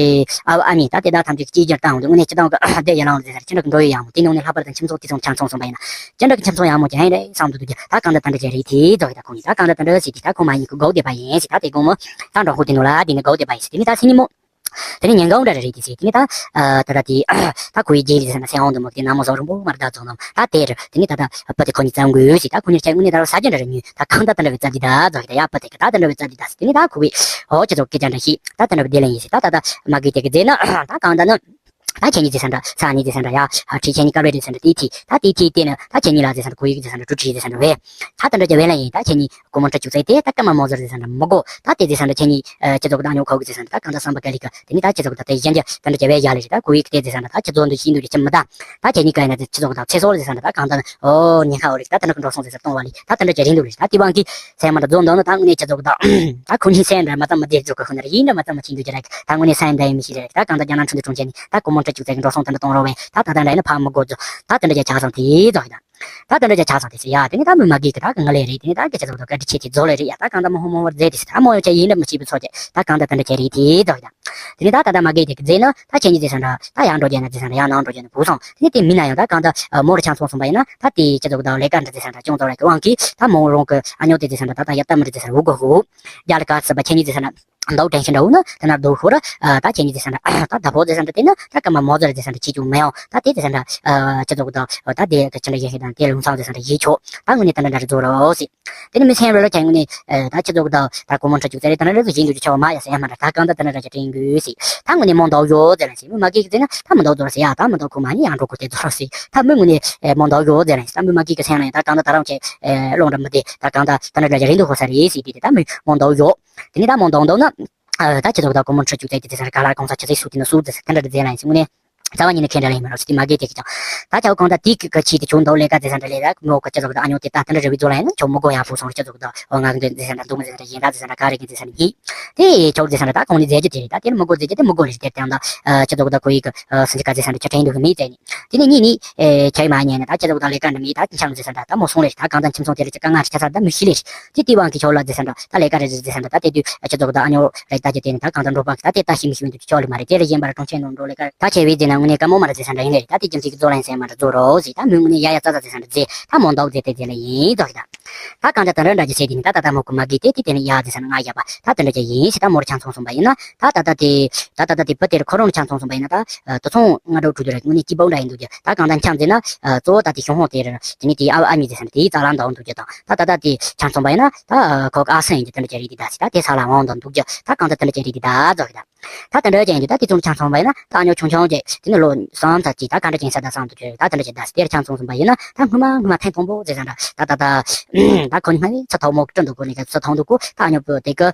ཨ་བ་ཨ་མྱེས་ད་དེ་དག་ཐམས་ཅད་ཀྱི་གཅིག་གྱུར་བཏང་འོང་དུས་དངོས་གནས་སྤྱི་བཏང་གི་བསྡད་ཡ་ལང་ལ་ཟེར་ས་ཅི་འདྲ་གི་འགྲོ་ཡོད་ཡག་མོ་དེ་ནང་ནས་ལྷག་པར་དུ་ཁྱིམ་ཚང་དེ་ཚོ་ཆ་མཚུངས་སོང་པ་ཡིན་ན་ཅི་འདྲ་གི་ཁྱིམ་ཚང་ཡག་མོ་ཅིག་ཡིན་རེད་བསམ་འདུག་འདུག་གི། ད་གང་ད་དེ་འདྲ་ཅིག་རེད་དེ་རྫོགས་ཡ། ད་ཁོ་གཉིས་ད་གང་ད་དེ་འདྲ་ཟེར་དེ་ད་ཁོ་མ་ཉེས་གི་སྒུག་བསྡད་པ་ཡིན་ཟེར། ད་དེ་དགོང་མོ་ད་འགྲོ་ཁོ་དེ་ནང་ལ་དེ་ནས་སྒུག་བསྡད་པ་ཡིན་ཟེར། དེ་ནས་ད་སེམས་ཉིན་མོ་དེ་ནས་ཉིན་གུང་འདྲ་རེད་དེ་ཟེར། དེ་ནས་ད་ཨ་ད་ད་དེ་ད་ཁོ་ཡི་རྗེས་ལ་ཟེར་ན་སེམས་དབང་དུ་མོ་དེ་ནང་མོ་བཟོ་རིང་པོ་མར་ད་རྫོགས་ནམ་ད་དེ་རེད། དེ་ནས་ད་ད་བུ་དེ་ཁོ་གཉིས་བཙལ་དགོས་ཟེར། ད་ཁོ་གཉིས་ཆ་དངོས་གནས་ད་རུང་ས་ཆ་འདྲ་རེད་ཉོས། ད་གང་ད་དེ་འདྲ་བའི་བཙལ་དེ་ད་རྫོགས་ཡ། ད་ཡ་བུ་དེ་གི་ད་དེ་འདྲ་བའི་བཙལ་དེ་ད་ཟེར། དེ་ནས་ད་ཁོ་གི་ཨོ་ཁྱེད་ཚོ་སྐད་ཆ་འདྲ་ཞིག་ད་དེ་འདྲ་བའི་དེ་ལ་ཡིན་ཟེར། ད་ད་ད་མ་གི་དེ་གི་རྗེས་ན་ད་གང་ད་ནི། ད་ཁྱེད་གཉིས་ཟེར་ས་འདྲ་ས་གཉིས་ཟེར་ས་འདྲ་ཡ། ཁྲིད་ཁྱེད་གཉིས་དཀར་བའི་རིགས་ཟེར་ས་འདྲ་དེའི་ཁྲིད་ད་དེའི་ཁྲིད་དེ་ནི་ད་ཁྱེད་གཉིས་ལ་ཟེར་ས་འདྲ་གོ་ཡིག་ཟེར་ས་འདྲ་གྲུ་ཁྲིད་ཟེར་ས་འདྲ་བས། ད་དེ་འདྲ་ཅིག་བས་ལ་ཡིན། ད་ཁྱེད་གཉིས་སྒོར་མོ་ཁྲི་བཅུ་བཙལ་ཏེ་ད་སྐར་མ་མང་ཟེར་ཟེར་ས་འདྲ་མི་དགོས། ད་དེ་ཟེར་ས་འདྲ་ཁྱེད་གཉིས་ཨ་སྤྱི་ཚོགས་ཀྱི་བདག་ཉོ་ཁོ་གི་ཟེར་ས་འདྲ་ད་གང་ད་བསམ་པ་ག་ལེ་ག་དེ་ནི་ད་སྤྱི་ཚོགས་ཀྱི་ད་དེ་གཞན་གྱི་དེ་འདྲ་ཅིག་བས་ཡ་ལེ་རེད། ད་གོ་ཡིག་དེ་ཟེར་ས་འདྲ་ད་ཁྱེད་ཚོ་འདི་ཤེས་འདུག་ཅི་མི་ད། ད་ཁྱེད་གཉིས་ཀ་ཡིན་ན་སྤྱི་ཚོགས་ཀྱི་བདག་ཚེ་སྲོག་ཟེར་ས་འདྲ་ད་གང་ད་ནི་ཨོ་ཉེན་ཁ་འོ་རེད། ད་དེ་འདྲ་གི་འགྲོ་སོང་ཟེར་ས་གཏོང་བ་ལེ། ད་དེ་འདྲ་ཅིག་རེད་འདུག་རེད། ད་དེ་བང་གི་སེམས་མ་འདྲ་རྫོགས་འདུག་ན་ད་དངོས་གནས་སྤྱི་ཚོགས་ཀྱི་བདག་ད་ཁོ་གཉིས་སེམས་འདྲ་མ་ཙམ་མི་བདེ་རྫོགས་གི་ཁོ་ན་རེད། ཡིན་འདྲ་མ་ཙམ་མི་ཤེས་འདུག་ཅི་རེད། ད་དངོས་གནས་སེམས་འདྲ་ཡིན་མི་ཤེས་རེད། ད་གང་ད་རྒྱ་ནག་འཕྲིན་ལས་དྲུང་ཆེ་ནས་ད་སྒོར་མོ་ཁྲི་བཅུ་བཙལ་གི་འགྲོ་སོང་དེ་འདྲ་གཏོང་རོགས་བས། ད་ད་ད་འདྲ་ཡིན་ན་ཕ་མི་དགོས་རྫོགས། ད་དེ་འདྲ་ཅིག་ཆགས་སོང་དེ་ད་དེ་ནི་ད་མི་མ་གི་གི་ད་གི་ང་ལས་རེད། དེ་ནི་ད་གི་སྤྱི་ཚོགས་དང་བཀའ་དྲིན་ཆེ་དེ་རྫོགས་ལས་རེད་ཡ། ད་གང་ད་མི་ཧོ་མོ་བར་མཛད་དེ་ཟེར། ད་མོ་ཡོད་ཆ་ཡིན་འདྲ་མི་ཤེས་པའི་ཚོགས་ཀྱི་ད་གང་ད་དེ་འདྲ་ཅིག་རེད་དེ་རྫོགས་ཡ། དེ་ནི་ད་ད་ད་མ་གི་དེ་གི་རྫས་ན་ད་ཁྱེད་གཉིས་རྫས་ས་འདྲ་ད་ཡར་འགྲོ་རྒྱུ་ན་རྫས་ས་འདྲ་ཡར་ནང་འགྲོ་རྒྱུ་ན་བུ་སོང་། དེ་ནི་དེ་མིན་ན་ཡང་ད་གང་ད་མོར་ཆང་སོང་སོང་པ་ཡིན་ན་ད་དེ་སྤྱི་ཚོགས་དང་ལས་ཀ་འདྲ་རྫས་ས་འདྲ་ཅུང་ཙམ་རེ་གི་དབང་གིས་ད་མོ་རང་གི་ཨ་ཉོ་དེ་རྫས་ས་འདྲ་ད་ད་ཡ་ད་མི་རྫས་ས་འདྲ་འུ་གོ་ཧུ། རྒྱ་ལ་ག་ཚི་པ་ཁྱེད་གཉིས་རྫས་ས་འདྲ། མདའ་དྲན་ཤེས་འདྲ་བོ་ན་དེ་ན་རྡོ་ཤོར་ར། ད་ཁྱེད་གཉིས་ཟེར་ས་འདྲ་ད་ད་ཕོ་ཟེར་ས་འདྲ་དེ་ན་ད་སྐར་མ་མོ་ཟེར་ཟེར་ས་འདྲ་ཁྱེད་ཅུང་མི་ཡོང་ད་དེ་ཟེར་ས་འདྲ་ཁྱེད་ཚོ་གི་ད་ད་དེ་ད་ཁྱེད་འདྲ་ཡིན་ཤེས་དང་དེ་ལུང་ཚང་ཟེར་ས་འདྲ་ཡིན་ཆོག་ད་དངོས་གནས་ད་འདྲ་འདྲ་རེ་བཟོ་རོགས་ཟེར། དེ་ནི་མི་སེམས་རེ་ལ་ཁྱེད་དངོས་གནས་ད་ཁྱེད་ཚོ་གི་ད་ད་གོ་མོ་འཕྲོ་བཅུག་ཟེར་རེ་ད་འདྲ་རེ་བཟོ་བྱེད་འཇུག་རྒྱུ་ཆོག་མ་ཡ་ཟེར་ཡ་མ་འདྲ་ད་གང་ད་ད་འདྲ་འདྲ་ཁྱེད་དྲན་དགོས་ཟེར། ད་དངོས་གནས་མོ་མདའ་བོ་ཟེར་ལ་ཟེར་མི་མ་གི་གི་ཟེར་ན་ད་མོ་མདའ་བོ་ཟེར་ཡ་ད་མོ་མདའ་ཁོ་མ་ནི་ཡང་འགྲོ་གོ་དེ་ཚོ་རོགས་ཟེར། ད་མི་དངོས་གནས་མོ་མདའ་བོ་ཟེར་ལ་ཟེར་ད་མི་མ་གི་གི་སེམས་ལ་ཡང་ད་གང་ད་ད་རང་ཁྱེད་ཨེ་སློང་ར་མི་བདེ་ད་གང་ད་ད་འདྲ་འདྲ་རེད་འདུག་ཧོ་ས་རེད་ཟེར་དུས་དེ་ད་མི་མོ་མདའ་བོ་ཡོད། དེ་ནི་ད་མོ་མདའ་བོ་འདུག་ན། ཨ་ད་ཁྱེད་ཚོ་ད་གོ་མོ་འཕྲོ་བཅུག་ཚད་དེ་དེ་ས་ར་ག་ལ་གོང་ས་ཆུ་ཚོད་སུ་དེ་ན་སུ་དེ་ས་དེ་འདྲ་རེད་ཟེར་ལ་ཡིན་ཟེར་དངོས་གནས་རྩ་བ་ཉིད་ནས་ཁས་འདྲ་ལ་ཡིན་མ་རོགས་ཟེར་དེ་མ་གི་དེ་གི་ཀྱང་ད་ཁྱེད་གོང་ད་དེ་གི་གི་ཆེད་དུ་ཁྱོད་མདའ་བོ་ལས་ཀ་དེ་ས་འདྲ་ལས་ད་མོ་གི་ཁྱེད་ཚོ་ད་ཨ་ཉོ་དེ་ད་དེ་འདྲ་བི་ཛོ་ལ་ཡིན་ན་ཁྱོད་མི་དགོས་ཡ་ཕུག་སོང་ར་ཁྱེད་ཚོ་ད་ཨོ་ང་གི་འདི་ཟེར་འདྲ་འདུག་མི་ཟེར་འདྲ་ཡིན་ད་དེ་ས་འདྲ་ག་རེ་གི་དེ་ས་འདྲ་ཡིན། དེ་ཁྱོད་དེ་ས་འདྲ་ད་གོང་ནས་མཛད་རྒྱུ་དེ་རེད། ད་དེ་ལ་མི་དགོས་མཛད་རྒྱུ་དེ་མི་དགོས་ལེ་ཟེར་དེ་ཡང་ད་ཁྱེད་ཚོ་ད་ཁོ་ཡི་གི་སུན་ཅི་ག་དེ་ས་འདྲ་ཁྱོད་དྲན་འདུག་གི་མེད་ཟེར་ནས། དེ་ནས་གཉིས་ནས་ཨེ་ཁྱེད་མ་ཉན་ནས་ད་ཁྱེད་ཚོ་ད་ལས་ཀ་འདྲ་མེད་ད་འཆམ་ཟེར་ས་འདྲ་ད་མོ་སོང་ལེ་ད་གང་ད་ཁྱིམ་ཚང་དེ་ལ་ཅི་དཀའ་ངལ་རེ་ཆགས་ས་ད་མི་ཤི་ལེ་རེད། དེ་དེ་བང་གི་ཁྱོད་ལ་ཟེར་ས་འདྲ་ད་ལས་ཀ་རེ་རེ་ཟེར་ས་འདྲ་ད་དེ་དུས་ཁྱེད་ཚོ་ད་ཨ་ཉོ་རེ་ད་ཀྱི་དེ་ནས་ད་གང་ད་འགྲོ་པ་གི་ད་དེ་ད་ཤི་མི་ཤི་མི་འདུག་ཁྱོད་ལ་མ་རེད། དེ་རེ་གཞན་པ་ར་གྲོང་ཁྱེར་ནང་འགྲོ་ལས་ཀ་ད་ཁྱེད་བེད་ཟེར་ན་དངོས་གནས་དཀའ་མོ་མ་རེད་ཟེར་ས་འདྲ་ཡིན་ལེ་རེད། ད་དེ་རྒྱུ་མཚན་གི་བཟོ་ལ་ཡིན་ཟེར་མ་འདྲ་བཟོ་རོགས་ཟེར། ད་མོ་དངོས་གནས་ཡ་ཡ་ཙ་ཙ་ཟེར་ས་འདྲ་ཟེར་ད་མོ་མདའ་བོ་ཟེར་དེ་ཟེར་ལ་ཡིན་རྫོགས་ཤིག་ད། ད་གང་ལྟར་དེ་འདྲ་འདྲ་ཅིག་བྱས་དེ་ནི་ད་ད་ལྟ་མོ་གི་མ་གི་དེ་དེ་དེ་ནི་ཡ་ཟེར་ས་ན་ང་ཡ་པ་ད་དེ་འདྲ་ཅིག་ཡིན་ཞེས་ད་མོར་ཆང་ཚོང་སོང་པ་ཡིན་ན་ད་ད་ལྟ་དེ་ད་ད་ལྟ་དེ་བུ་དེར་ཁོ་རང་ཆང་ཚོང་སོང་པ་ཡིན་ན་ད་དུ་ཚོང་ང་འགྲོ་གྲུ་དུ་ར་དངོས་གནས་སྐྱིད་པོ་འདྲ་ཡིན་འདུག་ཀྱི། ད་གང་ལྟར་འཆམ་ཟེར་ན་གཙོ་བོ་ད་དེ་ཞོ་ཧོང་དེ་ར་དེ་ནི་དེ་ཨ་ཨ་མྱེས་ཟེར་ས་ན་དེའི་རྩ་ལ་འདང་འདུག་ཀྱི། དང་ད་ད་ལྟ་དེ་ཆང་ཚོང་པ་ཡིན་ན་ད་ཁོ་གི་ཨ་སེ་ཡིན་གྱི་དེ་འདྲ་ཅིག་རེད། དེ་ད་ཞེས་ད་དེ་ས་ལ་འོང་འདང་འདུག་ཀྱི། ད་གང་ལྟར་དེ་འདྲ་ཅིག་རེད་དེ་ད་རྫོགས་ཀྱི་ད། ད་དེ་འདྲ་ཅན་གྱི་ད་དེ་ཚོ་ཆང་ཚོང་པ་ཡིན་ན་ད་ཨ་ཉོ་ཆུང་ཆུང་ཅིག་དེ་ནི་ལོ་གསུམ་ཙམ་ཅིག་ད་ག་འདྲ་ཅན་ས་ད་སང་དུ་བྱོས་ད་དེ་འདྲ་ཅིག་ད་དེར་ཆང་ཚོང་ཚོང་པ་ཡིན་ན་ད་སྔོན་མ་སྔོན་མ་ཐེངས་དང་པོ་ཟེར་ས་འདྲ་ད་ད་ད་ད་ཁོ་ནི་སྔ་ནས་ཚ་ཐོག་མོ་སྐྲུན་འདུག་གོ་ནི་ག་ཚ་ཐོག་འདུག་གོ། ད་ཨ་ཉོ་པོ་དེ་གི་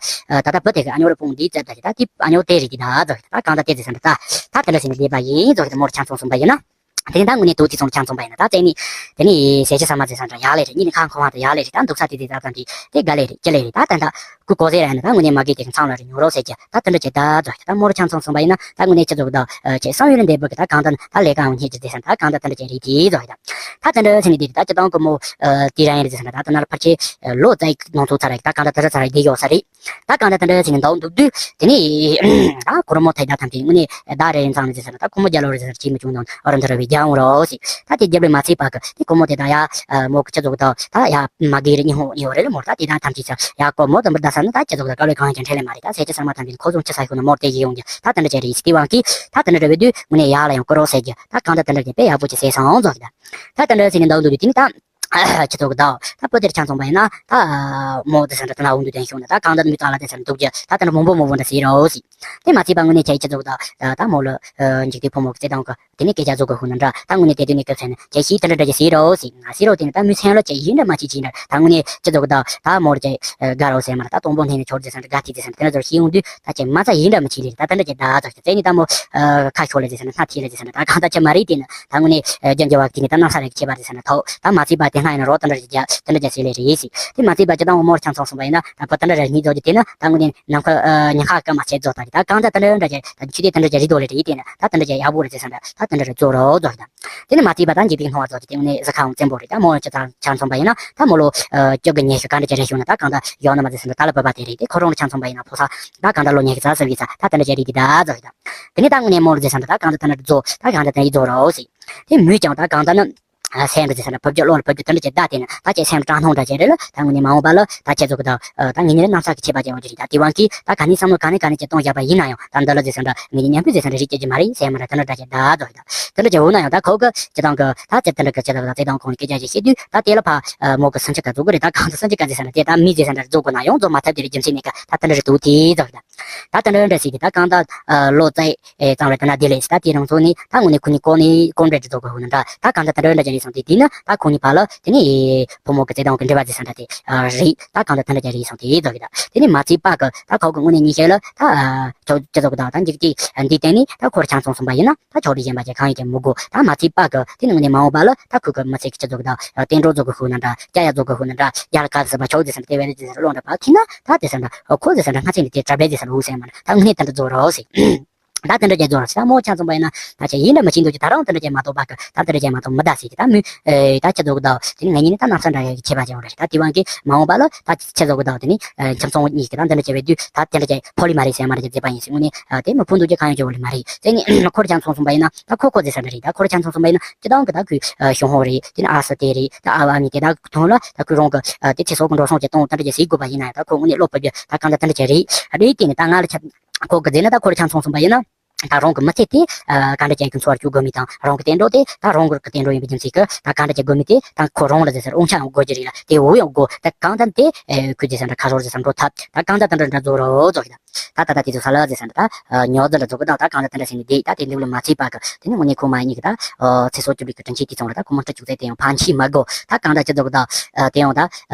ད་ད་བུ་དེ་གི་ཨ་ཉོ་རུ་ཕུང་འདི་ཙེ་ད་ད་དེ་ཨ་ཉོ་དེ་རེད་དེ་ད་ཟོ་ད་གང་ད་དེ་ཟེར་ས་འདྲ་ད་ད་དེ་འདྲ་ཟེར་ནས་བསྡད་པ་ཡིན་ཟོ་ད་མོར་ཆང་ཚོང་ཚོང་པ་ཡིན་ན། དེ་ནི་ད་དངོས་གནས་དུ་དེ་ཚོང་ཆང་ཚོང་པ་ཡིན་ན་ད་བཙལ་ནི། དེ་ནི་ཟས་ཀྱི་ས་མ་ཟས་ས་འདྲ་ཡག་ལེ་རེད། གཉིད་ནི་ཁ་འཁོར་བ་དང་ཡག་ལེ་རེད། ད་འདུག་ས་དེ་དེ་ད་ཙམ་དེ་དེ་དགའ་ལེ་རེད་ཅི་ལེ་རེད། ད་ད་ད་ཀུ་གོ་ཟེར་ཡ་ན་ད་དངོས་གནས་མ་གི་དེ་ཚང་ལ་རེ་ཉོ་རོགས་ཟེར་གྱི་ད་དེ་འདྲ་བྱས་ད་ཛོ་ད་མོར་ཆང་ཚོང་ཚོང་པ་ཡིན་ན་ད་དངོས་གནས་ཅི་ཛོ་གི་ད་ཁྱེད་བསམ་ཡུལ་འདས་པོ་གི་ད་གང་ད་ད་ལས་ཀའང་སྙེད་ཀྱི་ཟེར་ས་ད་གང་ད་དེ་འདྲ་བྱས་རེད་དེ་ཛོ་གི་ད། ད་དེ་འདྲ་ཟེར་ནས་དེ་ད་སྤྱི་བཏང་གི་མོ་དེ་རང་ཡིན་རེད་ཟེར་ས་ད་ད་ན་ལ་ཕར་ཆེ་ལོ་ཙའི་ནང་ཚོ་ཚར་རེད། ད་གང་ད་དེ་ར་ཚར་རེད་དེ་ཡོད་ས་རེད། ད་གང་ད་དེ་འདྲ་ཟེར་ནས་འདུག་འདུག་དུས་དེ་ནས་ད་ཁོ་ར་མོ་ཐད་ད་ཐམས་ཅད་དངོས་གནས་ད་རེ་རེ་ཚང་ནས་ཟེར་ས་ད་ཁོ་མོ་རྒྱ་ལོ་རེད་ཟེར་ས་ཅི་མི་བྱུང་ནང་ཨོ་ར་འདི་ར་བའི་རྒྱ་འོང་རོགས་ཟེར། ད་དེ་རྒྱབ་ལས་མ་ཚད་པ་གི་དེ་ཁོ་མོ་དེ་ད་ཡ་མོ་གི་ཅི་ཙོག་ད་ད་ཡ་མ་གི་རེད་ཉི་ཧོ་ཉི་ཧོ་རེད་ལ་མོ་ད་དེ་ད་ཐམས་ཅད་ཚ་ཡ་ཀོ་མོ་དམ་པར་ད་ས་ན་ད་ཅི་ཙོག་ད་དཀའ་ལས་གང་ཡང་ཀྱང་འཕྲད་ལས་མ་རེད། ད་ཟས་ཅི་ཚང་མ་ཐམས་ཅད་ཁོ་ཚོ་ཅི་ས་ཤོད་ན་མོར་དེ་ཡི་ཡོང་རྒྱུ་ད་དེ་འདྲ་ཅི་རེད་ཟེར། དེ་དབང་གིས་ད་དེ་འདྲ་རེད་བའི་དུས་དངོས་གནས་ཡག་ལ་ཡང་ཀོ་རོགས་ཟེར་རྒྱུ་ད་གང་ད་དེ་འདྲ་ཅི་དཔེ་ཡག་པོ་ཅི་ཟེར་སོང་ཙོག་གི་ད། ད་དེ་འདྲ་ཟེར་ནས་འདུག་འདུག་དུས་དེ་ནི་ད། ཁྱེད་ཚོ་གི་ད་ད་བུ་དེར་ཆང་ཚོང་པ་ཡིན་ན་ད་མོ་དེ་ས་འདྲ་ད་ན་འོང་དུས་དོན་ཤོང་ན་ད་གང་ད་མི་ཙག་ལ་དེ་ས་འདྲ་འདུག་རྒྱུ་ད་དེ་འདྲ་མང་པོ་མང་པོ་འདྲ་ཟེར་རོ་ཟེར། དེ་མ་ཚད་པ་དངོས་གནས་ཁྱེད་ཁྱེད་ཚོ་གི་ད་ད་མོ་ལ་འཇིག་རྟེན་ཕོ་མོ་གི་བརྩེ་དུང་གི་དེ་ནས་སྐད་ཆ་བཟོ་དགོས་ཤོག་ན་འདྲ་ད་དངོས་གནས་དེ་དུས་ནས་སྐབས་ཚེ་ན་ཁྱེད་ཤི་དེ་འདྲ་འདྲ་ཅིག་ཟེར་རོ་ཟེར་ང་ཟེར་རོ་དེ་ནས་ད་མི་སེམས་ལ་ཁྱེད་ཡིན་འདྲ་མ་བྱེད་ཅིག་འདྲ་ད་དངོས་གནས་ཁྱེད་ཚོ་གི་ད་ད་མོ་ལ་ཁྱེད་དགའ་རོ་ཟེར་མ་ར་ད་སྟོང་པོ་འཐེན་ནས་ཆོར་དེ་ས་འདྲ་དགའ་ཐིག་དེ་ས་འདྲ་དེ་འདྲ་ཚོར་ཤི་ཡོང་དུས་ད་ཁྱེད་མ་ཚ་ཡིན་འདྲ་མ་བྱེད་ལེ་ད་དེ་འདྲ་ཅིག་ད་ཚོ་ཁྱེད་ཚེ་ནས་ད་མོ་ཁ་ཤོར་ལེ་དེ་ས་འདྲ་སྣ་ཐིག་ལེ་དེ་ས་འདྲ་ད་གང་ད་ཁྱེད་མ་རེད་དེ་ན། ད་དངོས་གནས་རྒྱ་འགྱུར་བ་དེ་ནི་ད་གནམ་ས་རེ་ཁྱད་པར་དེ་ས་འདྲ་ཐོག་ད་མ་ཚད་པ་དེ་སྔ་ཡིན་ན་རོ་དེ་འདྲ་རེ་རྒྱ་དེ་འདྲ་རྒྱ་ཟེར་ལེ་རེད་ཟེར། དེ་མ་ཚད་པ་ཅི་ད་འོ་མོར་ཆང་ཚོང་སོང་པ་ཡིན་ན་ད་བུ་དེ་འདྲ་རེ་གཉིས་རྫོགས་ཀྱི་དེ་ན་ད་དངོས་གནས་ནམ་མཁའ་ཉི་ཤར་སྐར་མ་ཆད་རྫོགས་ད་ད་གང་ད་དེ་འདྲ་འདྲ་རྒྱ་ད་ཆུ་དེ་དེ་འདྲ་རྒྱ་རི་རྡོ་ལེ་རེད་དེ་ན་ད་དེ་འདྲ་རེ་རྫོགས་རོ་རྫོགས་ད། དེ་ནི་མ་ཚད་པ་ད་འཇིག་རྟེན་སྣང་བ་རྫོགས་ཀྱི་དེ་དངོས་གནས་གཟི་ཁ་འོང་བཙན་པོ་རེད། ད་མོ་ཅི་ད་ཆང་ཚོང་པ་ཡིན་ན་ད་མོ་ལོ་བཅུ་གི་ཉི་ཤུ་ག་འདྲ་ཅི་རེ་བྱུང་ན་ད་གང་ད་ཡོད་ན་མ་ཟེར་ས་འདྲ་ད་ལ་བུ་པ་དེ་རེད་དེ་ཁོ་རང་ལ་ཆང་ཚོང་པ་ཡིན་ན་ཕོ་ས་ད་གང་ད་ལོ་ཉི་ཤུ་རྩ་གསུམ་གྱི་ས་ད་དེ་འདྲ་ཅི་རེད་དེ་ད་རྫོགས་ད། དེ་ནས་ད་དངོས་གནས་མོ་ལ་ཟེར་ས་འདྲ་ད་གང་ད་དེ་འདྲ་རྫོགས་ད་གང་ད་དེ་འདྲ་ཡི་རྫོགས་རོ་ཟེར། དེ་མོས་ཀྱང་ད་གང་ད་ནི། སེམས་རེ་ཟེར་ས་འདྲ་བབ་རྒྱུ་བློ་ལ་བབ་རྒྱུ་དེ་འདྲ་ཅིག་བདའ་དེ་ནི་ད་ཁྱེད་སེམས་སྐྲག་སྣང་འདྲ་ཅིག་རེད་ལ་ད་དངོས་གནས་མ་འོངས་པ་ལ་ད་ཁྱེད་ཚོ་གི་ད་ད་ངེད་གཉིས་ལ་གནམ་ས་གི་ཁྱད་པར་ཅན་བ་ཅིག་རེད། ད་དེ་དབང་གིས་ད་ག་ནས་བསམ་བློ་ག་ནས་ག་ནས་ཅིག་གཏོང་བཞག་པ་ཡིན་ན་ཡང་ད་འདི་ལ་ཟེར་ས་འདྲ་ངེད་གཉིས་མཉམ་པོ་ཟེར་ས་འདྲ་རིག་སྐྱེ་རྒྱུ་མ་རེད་ཟེར་མ་རེད། དེ་འདྲ་འདྲ་ཅིག་བདའ་ཚོ་ད་དེ་འདྲ་ཅིག་འོ་ན་ཡང་ད་ཁོ་གི་སྤྱི་བཏང་གི་ད་ཅིག་དེ་འདྲ་གི་ཅིག་ད་ད་བརྩེ་དུང་ཁོང་གི་སྐད་ཆ་ཞིག་བཤད་དུས་ད་དེ་ལ་ཕ་མོ་གི་སུན་ཆི་ག་བཟོ་གི་རེད། ད་གང་དུ་སུན་ཆི་ག་ཟེར་ས་འདྲ་དེ་ད་མི་ཟེར་ས་འདྲ་བཟོ་དགོས་ན་ཡང་བཟོ་མ་ཐུབ་དེ་རིགས་རྒྱུ་མཚན་མེད་ཀ་ད་དེ་འདྲ་རེད་འདུག་དེ་ཚོ་གི་ད། ད་དེ་འདྲ་འདྲ་ཞིག་གིས་ད་གང་ལྟར་ལོ་ཙཱའི་གཙང་རེད་ད་ན་དེ་ལས་ད་དེ་རང་ཚོ་ནི་ད་དངོས་གནས་ཁོ་ནི་ཀོ་ནི་ཀོན་རེད་བཟོ་དགོས་ཧུ་ན་འདྲ་ད་གང་ལྟར་དེ་འདྲ་འདྲ་ཅན་རེད་སོང་དེ་དེ་ནི་ད་ཁོ་ནི་ཕ་ལ་དེ་ནི་ཕོ་མོ་གི་བརྩེ་དུང་གི་འབྲེལ་བ་ཟེར་ས་འདྲ་དེ་རེད། ད་གང་ལྟར་དེ་འདྲ་ཅན་རེད་སོང་དེ་བཟོ་གི་ད་དེ་ནི་མ་ཚད་པ་གི་ད་ཁོ་གི་དངོས་གནས་ཉི་ཤེས་ལ་ད་ཁྱོད་ཅི་བཟོ་གི་ད་ད་འཇིག་དེ་འདི་བསྟན་ནི་ད་ཁོར་ཆང་ཚོང་སོང་པ་ཡིན་ན་ད་ཁྱོད་དེ་གཞན་པ་ཅན་གང་ཡིན་ཀྱང་མི་དགོས། ད་མ་ཚད་པ་གི་དེ་ནི་དངོས་གནས་མ་འོངས་པ་ལ་ད་ཁོ་གི་མི་ཚེ་གི་ཅི་བཟོ་གི་ད་བསྟན་འགྲོ་བཟོ་གི་ཧུ་ན་འདྲ་སྐྱ་ཡ་བཟོ་གི་ཧུ་ན་འདྲ་རྒྱ་ལ་ག་ཟེར་བ་ཆོག་ཟེར་ས་འདྲ་དེ་བས་ནི་ཟེར་ས་འདྲ་བློ་འདྲ་བ་ཐིག་ན་ད་དེ་ས་འདྲ་ཁོ་ཟེར་ས་འདྲ་སྔ་ཚེ་འདི་དེ་གྲ་སྦྲེལ་ཟེར་ས་འདྲ་འུ་ཟེར་མ་ན་ད་དངོས་གནས་དེ་འདྲ་བཟོ་རོགས་ཟེར། ད་དེ་འདྲ་བྱས་རྫོགས་ར་ཟེར། ད་མོ་ཆ་མཚུངས་པ་ཡིན་ན་ད་ཆ་ཡིན་འདྲ་མི་ཤེས་འདུག་ཅི། ད་རང་དེ་འདྲ་བྱས་མ་གཏོགས་པ་གི་ད་དེ་འདྲ་བྱས་མ་གཏོགས་མི་ད་ཟེར་གྱི། ད་མི་ད་ཆ་རྫོགས་གི་ད་དེ་ནི་ངེད་གཉིས་ནི་ད་རྣམ་ས་འདྲ་ཡ་གི་ཁྱད་པར་ཅན་རེད། ད་དེ་བང་གི་མ་འོངས་པ་ལ་ད་ཆ་རྫོགས་གི་ད་དེ་ནི་ཆ་མཚུངས་གཉིས་ཀྱི་ད་དེ་འདྲ་བྱས་པའི་དུས་ད་དེ་འདྲ་བྱས་ཕོ་ལི་མ་རེད་ཟེར་མ་རེད་ཀྱི་མཛད་པ་ཡིན་ཟེར། དངོས་གནས་དེ་མི་ཕུ་འདུག་ཀྱི་གང་ཡོད་ཀྱི་འོ་ལི་མ་རེད། ཙེ་ནི་ཁོར་ཆ་མཚུངས་གསུངས་པ་ཡིན་ན་ད་ཁོ་ཁོ་ཟེར་ས་འདྲ་རེད། ད་ཁོར་ཆ་མཚུངས་གསུངས་པ་ཡིན་ན་སྤྱི་བཏང་གི་ད་ཁོའི་གཞུང་ཧོ་རེད། དེ་ནི་ཨ་ས་དེ་རེད། ད་ཨ་བ་མི་དེ་ད་ཐོང་ལ་ད་ཁོའི་རང་གི་དེ་ཚེ་སྲོག་གི་འགྲོ་སོང་ཅིག་གཏོང་དེ་འདྲ་ཅིག་ཟེར་དགོས་པ་ཡིན་ན་ཡང་ད་ཁོ་དངོས་གནས་བློ་ཕུགས་རྒྱུ་ད་གང་ལྟར་དེ་འདྲ་ཅིག་རེད། རེད་དེ་ནི་ད་ང་ལ་ཆ་ཁོ་གི་རྫས་ན་ད་ཁོར་ཆ་མཚུངས་གསུངས་པ་ཡིན་ན། ད་རང་གི་མི་ཚེ་དེ་གང་འདྲ་ཅན་གྱི་འཚོ་བར་བཅུག་དགོས་མིན་དང་། རང་གི་བསྟན་འགྲོ་དེ་ད་རང་གི་བསྟན་འགྲོ་ཡིན་པའི་རྒྱུ་མཚན་གྱིས་ད་གང་འདྲ་ཅན་དགོས་མིན་དེ་ད་ཁོ་རང་ལ་ཟེར་ས་ར་དབང་ཆ་ཡང་དགོས་ཀྱི་རེད་ལ། དེ་འོ་ཡང་དགོས། ད་གང་ལྟར་དེ་ཁོས་ཟེར་ས་འདྲ་ཁ་ཕྱོགས་ཟེར་ས་འགྲོ་ཐབས་ད་གང་ལྟར་དེ་འདྲ་འདྲ་རྫོགས་རོགས་རྫོགས་ཤིག་ད་ད་ད་ད་དེ་ཚོ་ས་ལ་ཟེར་ས་འདྲ་ད་ཉོ་རྫི་འདྲ་རྫོགས་གི་ད་ད་གང་ལྟར་དེ་འདྲ་ཟེར་ནས་བསྡད། ད་དེ་འདུག་ལ་མ་ཚད་པ་གི་དེ་ནི་དངོས་གནས་ཁོ་མ་ཡིན་གི་ད་ཚེ་སྲོག་སྐྱོབ་རིགས་ཀྱི་དྲིན་ཆེན་དེ་ཚོ་ལ་ད་སྒོར་མོ་ཁྲི་བཅུ་ཙམ་དེ་ཡང་ཕར་འཁྱེར་མ་དགོས། ད་གང་འདྲ་ཅི་རྫོགས་གི་ད་དེ་ཡང་ད།